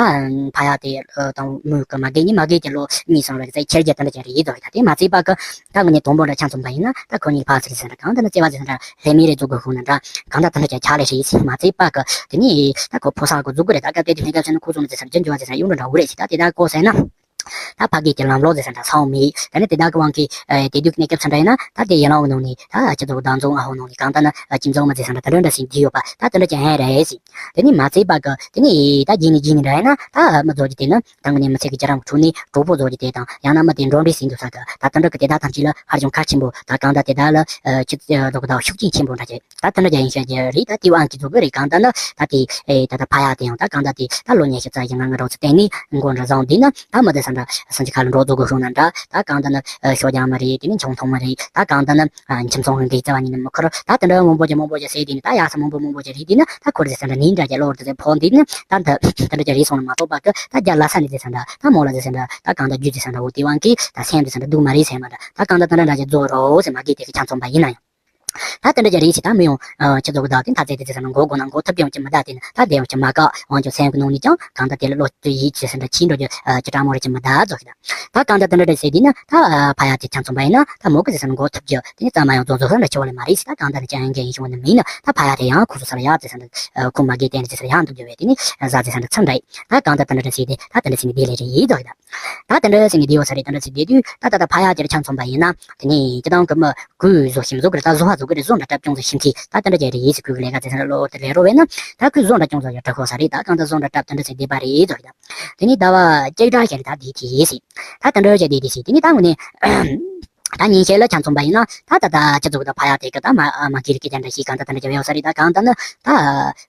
ཕ་ཡག་དེ་དང་མོས་ཀྱི་མ་གི་གཉིས་མ་གི་དེ་ལོ་གཉིས་སོང་རེད་ཟེར་ཁྱེར་རྒྱུ་དེ་འདྲ་བྱས་རེད་ཡིན་དོ་རེད། ད་དེ་མ་ཚིག་པ་གི་ད་ངོ་ནས་དང་པོ་འདྲ་ཆ་མཚོན་པ་ཡིན་ན་ད་ཁོ་གཉིས་ཕ་ཚིག་ཟེར་འདྲ་གང་ལྟར་ན་བརྩེ་བ་ཟེར་འདྲ་ལྷད་མེད་རེ་འཛུགས་དགོས་ཤོག་ན་འདྲ་གང་ལྟར་དེ་འདྲ་བྱས་ཆགས་ལེ་རེད་ཟེར། མ་ཚིག་པ་གི་དེ་ནི་ད་ཁོ་ཕོ་གསར་གོ་འཛུགས་གི་རེད། ད་སྐབས་དེ་དུས་ལྷན་སྐལ་ཚོ་ནི་ཁོ་ཚོ་ནི་ཟེར་འདྲ་འཇོན་འཇོན་བ་ཟེར་ཡོང་འདྲ་འདྲ་བོ་རེད་ཟེར། ད་དེ་ད་ཀོ་ཟེར་ན། ད་ཕ་གི་གི་ལམ་ལོག་ཟེར་ས་འདྲ་སོང་མེད། ད་ནི་དེ་དག་གི་དབང་གིས་ཨ་དེ་དུས་ཀྱི་གནས་སྐབས་ས་འདྲ་ཡིན་ན་ད་དེ་ཡན་ལག་གི་ནང་ནས་ད་སྤྱི་ཚོགས་བདག་འཛུགས་ང་ཧོ་ནང་ནས་གང་ལྟར་ན་ཨ་ཁྱིམ་ཚང་མ་ཟེར་ས་འདྲ་དེ་འདྲ་འདྲ་ཞིག་བསྡུས་ཡོད་པ་ད་དེ་འདྲ་ཅན་ཧན་རེད་ཟེར། དེ་ནི་མ་ཚིག་པ་གི་དེ་ནི་ད་རྗེས་ནས་རྗེས་ནས་འདྲ་ཡིན་ན་ད་མི་རྫོགས་ཀྱི་དེ་ནི་ད་ངོ་ནས་མི་ཚེ་གི་རྒྱ་རམ་གྲུ་ནས་གྲོགས་པོ་རྫོགས་ཀྱི་དེ་དང་ཡང་ན་མི་དེ་འགྲོ་འདྲེ་ཟིན་འདུག་ས་གི་ད་དེ་འདྲ་གི་དེ་དག་ཐམས་ཅད་ལ་ཧ་ཅང་གལ་ཆེན་པོ་ད་གང་ལྟར་དེ་དག་ལ་ཨ་ཁྱི་ཨ་རྫོགས་གི་ད་ཤུགས་རྐྱེན་ཆེན་པོ་འདྲ་ཅན། ད་དེ་འདྲ་རྒྱ་ཡིན་ཤ་རྒྱ་རེད། ད་དེ་བ་ཨང་ཀི་འཛུགས་གི་རེད། གང་ལྟར་ན་ད་དེ་ཨེ་ད་ད་ཕ་ཡག་དེ་ཡང་ད་གང་ལྟར་དེ་ད་ལོ་ཉི་ཤུ་རྩ་བཞི་ལྔ་ང་རོགས་ཚོ་བསྟན་ནས་མགོ་འདྲ་བཟང་དེ་ན་ད་མི་དེ་ས་འདྲ་སང་ཅི་ཁ་ལ་འགྲོ་རྫོགས་གི་ཤོང་ན་འདྲ། ད་གང་ལྟར་ན་ཤོ་རྒྱག་མ་རེད། དེ་ནི་ཆུང་ཐུང་མ་རེད། ད་གང་ལྟར་ན་ཁྱིམ་ཚང་གི་འདྲེ་རྩ་བ་ཉིད་ནས་མི་ཁུར། ད་དེ་འདྲ་མང་པོ་ཅིག་མང་པོ་ཅིག་ཟེར་དེ་ནི་ད་ཡག་ས་མང་པོ་མང་པོ་ཅིག་རེད། དེ་ནི་ད་ཁོར་དེ་ས་འདྲ་ནི་འདྲ་རྒྱ་ལོར་དེ་ཟེར་ཕོག་དེ་ནི་ད་ད་དེ་འདྲ་ཅིག་རེད་སོང་ན་མ་གཏོགས་པ་གི་ད་རྒྱ་ལ་ས་ནི་དེ་ས་འདྲ་ད་མོ་ལ་དེ་ས་འདྲ་ད་གང་ལྟར་རྒྱུ་དེ་ས་འདྲ་འོ་དེ་བ་ཨང་ཀི་ད་སེམས་དེ་ས་འདྲ་སྡུག་མ་རེད་ཟེར་མ་འདྲ། ད་གང་ལྟར་དེ་འདྲ་འདྲ་ཅིག་རྫོགས་རོགས་ཟེར་མ་གི་དེ་གི་ཆ་མཚོན་པ་ཡིན་ན་ཡང་། ད་དེ་འདྲ་ཅིག་རེད་ཟེར། ད་མི་ཡོང་ཨ་སྤྱི་ཚོགས་ཀྱི་བདག་དེ་མཐའ་ཚད་དེ་ཚེ་ས་ན་མགོ་སྒོ་ན་མགོ་ཐུབ་ཀྱང་ཅི་མི་གདའ། དེ་ནི་ད་དེ་ཡང་ཅི་མ་དགའ་འོང་ཀྱང་སེམས་ཀྱི་ནང་ནས་ཀྱང་གང་ལྟར་དེ་ལ་བློ་གཏོད་ཡིད་ཆེས་ཟེར་འདྲ་ཕྱིན་འགྲོ་རྒྱུ་ཨ་ཅི་དྲང་མོ་རེད་ཅི་མི་གདའ་ཚོ་ཞིག་ད། ད་གང་ལྟར་དེ་འདྲ་འདྲ་ཟེར་དེ་ནི་ད་ཕ་ཡག་དེ་ཆ་མཚོན་པ་ཡིན་ན་ད་མོ་གི་ཚེ་ས་ན་མགོ་ཐུབ་རྒྱུ་དེ་ནི་རྩ་མ་ཡང་རྫོགས་རྫོགས་ས་འདྲ་ཆེ་བ་ལས་མ་རེད་ཟེར། ད་གང་ལྟར་ནི་ཅང་ཡང་ཡིན་ཤོང་ནི་མིན་ན་ད་ཕ་ཡག་དེ་ཡང་ཁུ་སུ་ས་ལ་ཡག་ཚེ་ས་ན་ཁུ་མ་གི་བསྟན་ཚེ་ས་ལ་ཡག་འདུག་རྒྱུ་བས་དེ་ནི་ཟ་ཚེ་ས་འདྲ་ཚ་འདྲ་ཡིན། ད་གང་ལྟར་དེ་འདྲ་འདྲ་ཟེར་དེ་ད་དེ་འདྲ་ཟེར་ནི་དེ་ལས་རེད་ཡིན་ཚོ་ཞིག་ད། ད་དེ་འདྲ་ཟེར་ནས་བསྡད་ཡོད་ས་རེད། དེ་འདྲ་ཟེར་བསྡད་དུས་ད་ད་ད་ཕ་ཡག་དེར་ཆ་མཚོན་པ་ཡིན་ན་དེ་ནས་སྤྱི་བཏང་གི་མི་གུས་བཟོ་ཞིམ་བཟོ་གི་རེད། ད་བཟོ་བ་བཟོ་གི་རེད། བཟོ་འདྲ་སྐྲ་ཅུང་ཙམ་ཞིམ་གི་ད་དེ་འདྲ་ཅན་རེད་ཟེར། གུས་གི་ལས་ཀ་ཟེར་ས་ལོ་དེ་ལས་རོ་བས་ན་ད་གུས་བཟོ་འདྲ་ཅུང་ཙམ་ཡོད་དྲ་ཁོ་ས་རེད། ད་གང་ལྟར་བཟོ་འདྲ་སྐྲ་དེ་འདྲ་ཟེར་བསྡད་པ་རེད་ཟེར་གི་ད། དེ་ནས་ཟླ་བ་ཅིག་འདྲ་ཞིག་རེད། ད་དེ་དེ་ཟེར། ད་དེ་འདྲ་ཟེར་དེ་དེ་ཟེར། དེ་ནས་ད་དངོས་གནས་ད་ཉིན་ཤས་ལ་ཆ་མཚོན་པ་ཡིན་ན་ད་ད་ད་སྤྱི་ཚོགས་ད་ཕ་ཡག་དེ་གི་ད་མ་མ་གི་རིགས་ཀྱི་དེ་འདྲ་ཞིག་གང་ལྟར་དེ་འདྲ་ཅན་ཡོད་ས་རེད། ད་གང་ལྟར་ན་ད་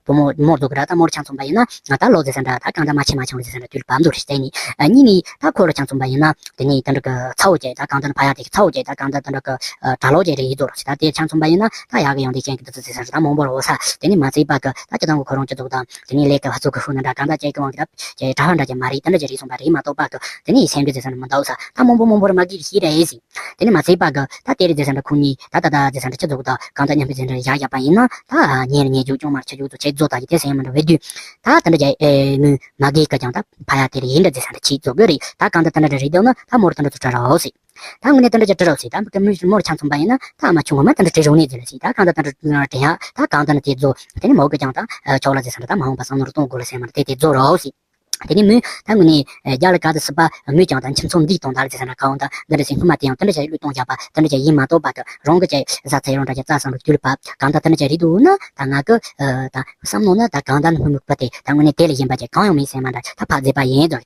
བུ་མོ་མོར་འདུག་གི་ར། ད་མོར་ཆ་མཚོན་པ་ཡིན་ན་ང་ད་ལོ་ཟེར་ས་འདྲ་ད་གང་ལྟར་མ་ཆེ་མ་ཆུང་རེད་ཟེར་ས་འདྲ་དུས་ལ་བབ་འདུག་རེད་ཟེར་ནི། གཉིས་ནི་ད་ཁོ་ལ་ཆ་མཚོན་པ་ཡིན་ན་དེ་ནི་དེ་འདྲ་གི་ཚ་བོ་བྱས། ད་གང་ལྟར་ན་ཕ་ཡག་དེ་གི་ཚ་བོ་བྱས། ད་གང་ལྟར་དེ་འདྲ་གི་གྲྭ་ལོག་བྱས་རེད་ཡིན་ཚོ་རོགས་ཟེར། ད་དེ་ཆ་མཚོན་པ་ཡིན་ན་ད་ཡག་གི་ཡོང་དེ་ཅན་གི་འདུག་ཚོ་ཟེར་ས་འདྲ་ད་མང་པོ་རོ་ས། དེ་ནི་མ་ཚིག་པ་གི་ད་སྤྱི་བཏང་གི་ཁོ་རང་སྤྱི་ཚོགས་དང་དེ་ནི་ལས་ཀ་བ་ཚོ་གི་ཤུགས་ན་འདྲ་གང་ལྟར་ཅན་གི་དབང་གི་ད་ཅེ་གྲྭ་བ་འདྲ་ཅན་མ་རེད། དེ་འདྲ་ཅན་རེད་སོང་པ་རེད་མ་གཏོགས་པ་གི་དེ་ནི་སེམས་འདྲ་ཟེར་ས་འདྲ་མི་འདུག་ས། ད་མང་པོ་མང་པོ་ར་མ་གི་ཤི་རེད་ཟེར། དེ་ནི་མ་ཚིག་པ་གི་ད་དེ་རེད་ཟེར་ས་འདྲ་ཁོ་གཉིས་ད་ད་ད་ཟེར་ས་འདྲ་སྤྱི་ཚོགས་དང་གང་ལྟར་མཉམ་པའི་ཟེར་འདྲ་བཞག་བཞག་པ་ཡིན་ན་ད་ཉེར་ཉེར་རྒྱུག་ཅུང་མར་ཆ་རྒྱུག་ཚོ་ཆེ་རྫོགས་ད་ཀྱི་དེ་སེམས་མི་འདྲ་བའི་དུས་ད་དེ་འདྲ་ཅན་ཨེ་མི་མ་གི་ག་ཀྱང་ད་ཕ་ཡག་དེ་རེད་ཡིན་འདྲ་ཟེར་ས་འདྲ་ཆེ་རྫོགས་གི་རེད། ད་གང་ལྟར་དེ་འདྲ་འདྲ་རེད་འདུག་ན་ད་མོར་དེ་འདྲ་ཚོ་གྲྭ་ར་འོ་ཟེར། ད་དངོས་གནས་དེ་འདྲ་ཅན་གྲྭ་ར་འོ་ཟེར། ད་མི་གི་མི་མོར་ཆ་མཚོན་པ་ཡིན་ན་ད་མ་ཆུང་གོ་མ་དེ་འདྲ་གྲྭ་ར་འོ་ནས་ཟེར་ལ་ཟེར། ད་གང་ལྟར་དེ་འདྲ་དྲན་ཡག་ད་གང་ལྟར་ན་དེ་རྫོགས། དེ་ནི་མོ་གི་ཀྱང་ད་ཆོག་ལ་ཟེར་ས་འདྲ་ད་མ་འོངས་པ་བསམ་བློ་ར་གཏོང་དགོས་ལ་ཟེར་མ་འདྲ་དེ་དེ་རྫོགས་ར་འོ་ཟེར། དེ་ནས་མོས་ད་དངོས་གནས་རྒྱ་ལ་ག་དུས་སུ་པ་མོས་ཀྱང་ད་ཁྱིམ་ཚང་འདིའི་སྟེང་ད་ལ་ཟེར་ས་ན་གང་ད་འདི་འདྲ་ཞིག་སྔོན་མ་དེ་ཡང་དེ་འདྲ་ཞིག་བློས་གཏོང་བྱ་བ་དེ་འདྲ་ཞིག་ཡིན་མ་གཏོགས་པ་དུ་རང་གི་ཅིག་བཟའ་ཚང་ཡི་རང་འདྲ་ཅིག་རྩ་བཟང་རུ་གྱུར་པ་གང་ད་དེ་འདྲ་ཞིག་རེད་འདུག་ན། ད་ང་གི་ད་བསམ་མནོ་ན་ད་གང་ད་ནི་སྔོན་མོ་བུ་དེ་ད་དངོས་གནས་དེ་ལ་ཡིན་པ་ཅིག་གང་ཡང་མེད་སེམས་མ་འདྲ་ད་ཕ་མཛེས་པ་ཡིན་ཟེར།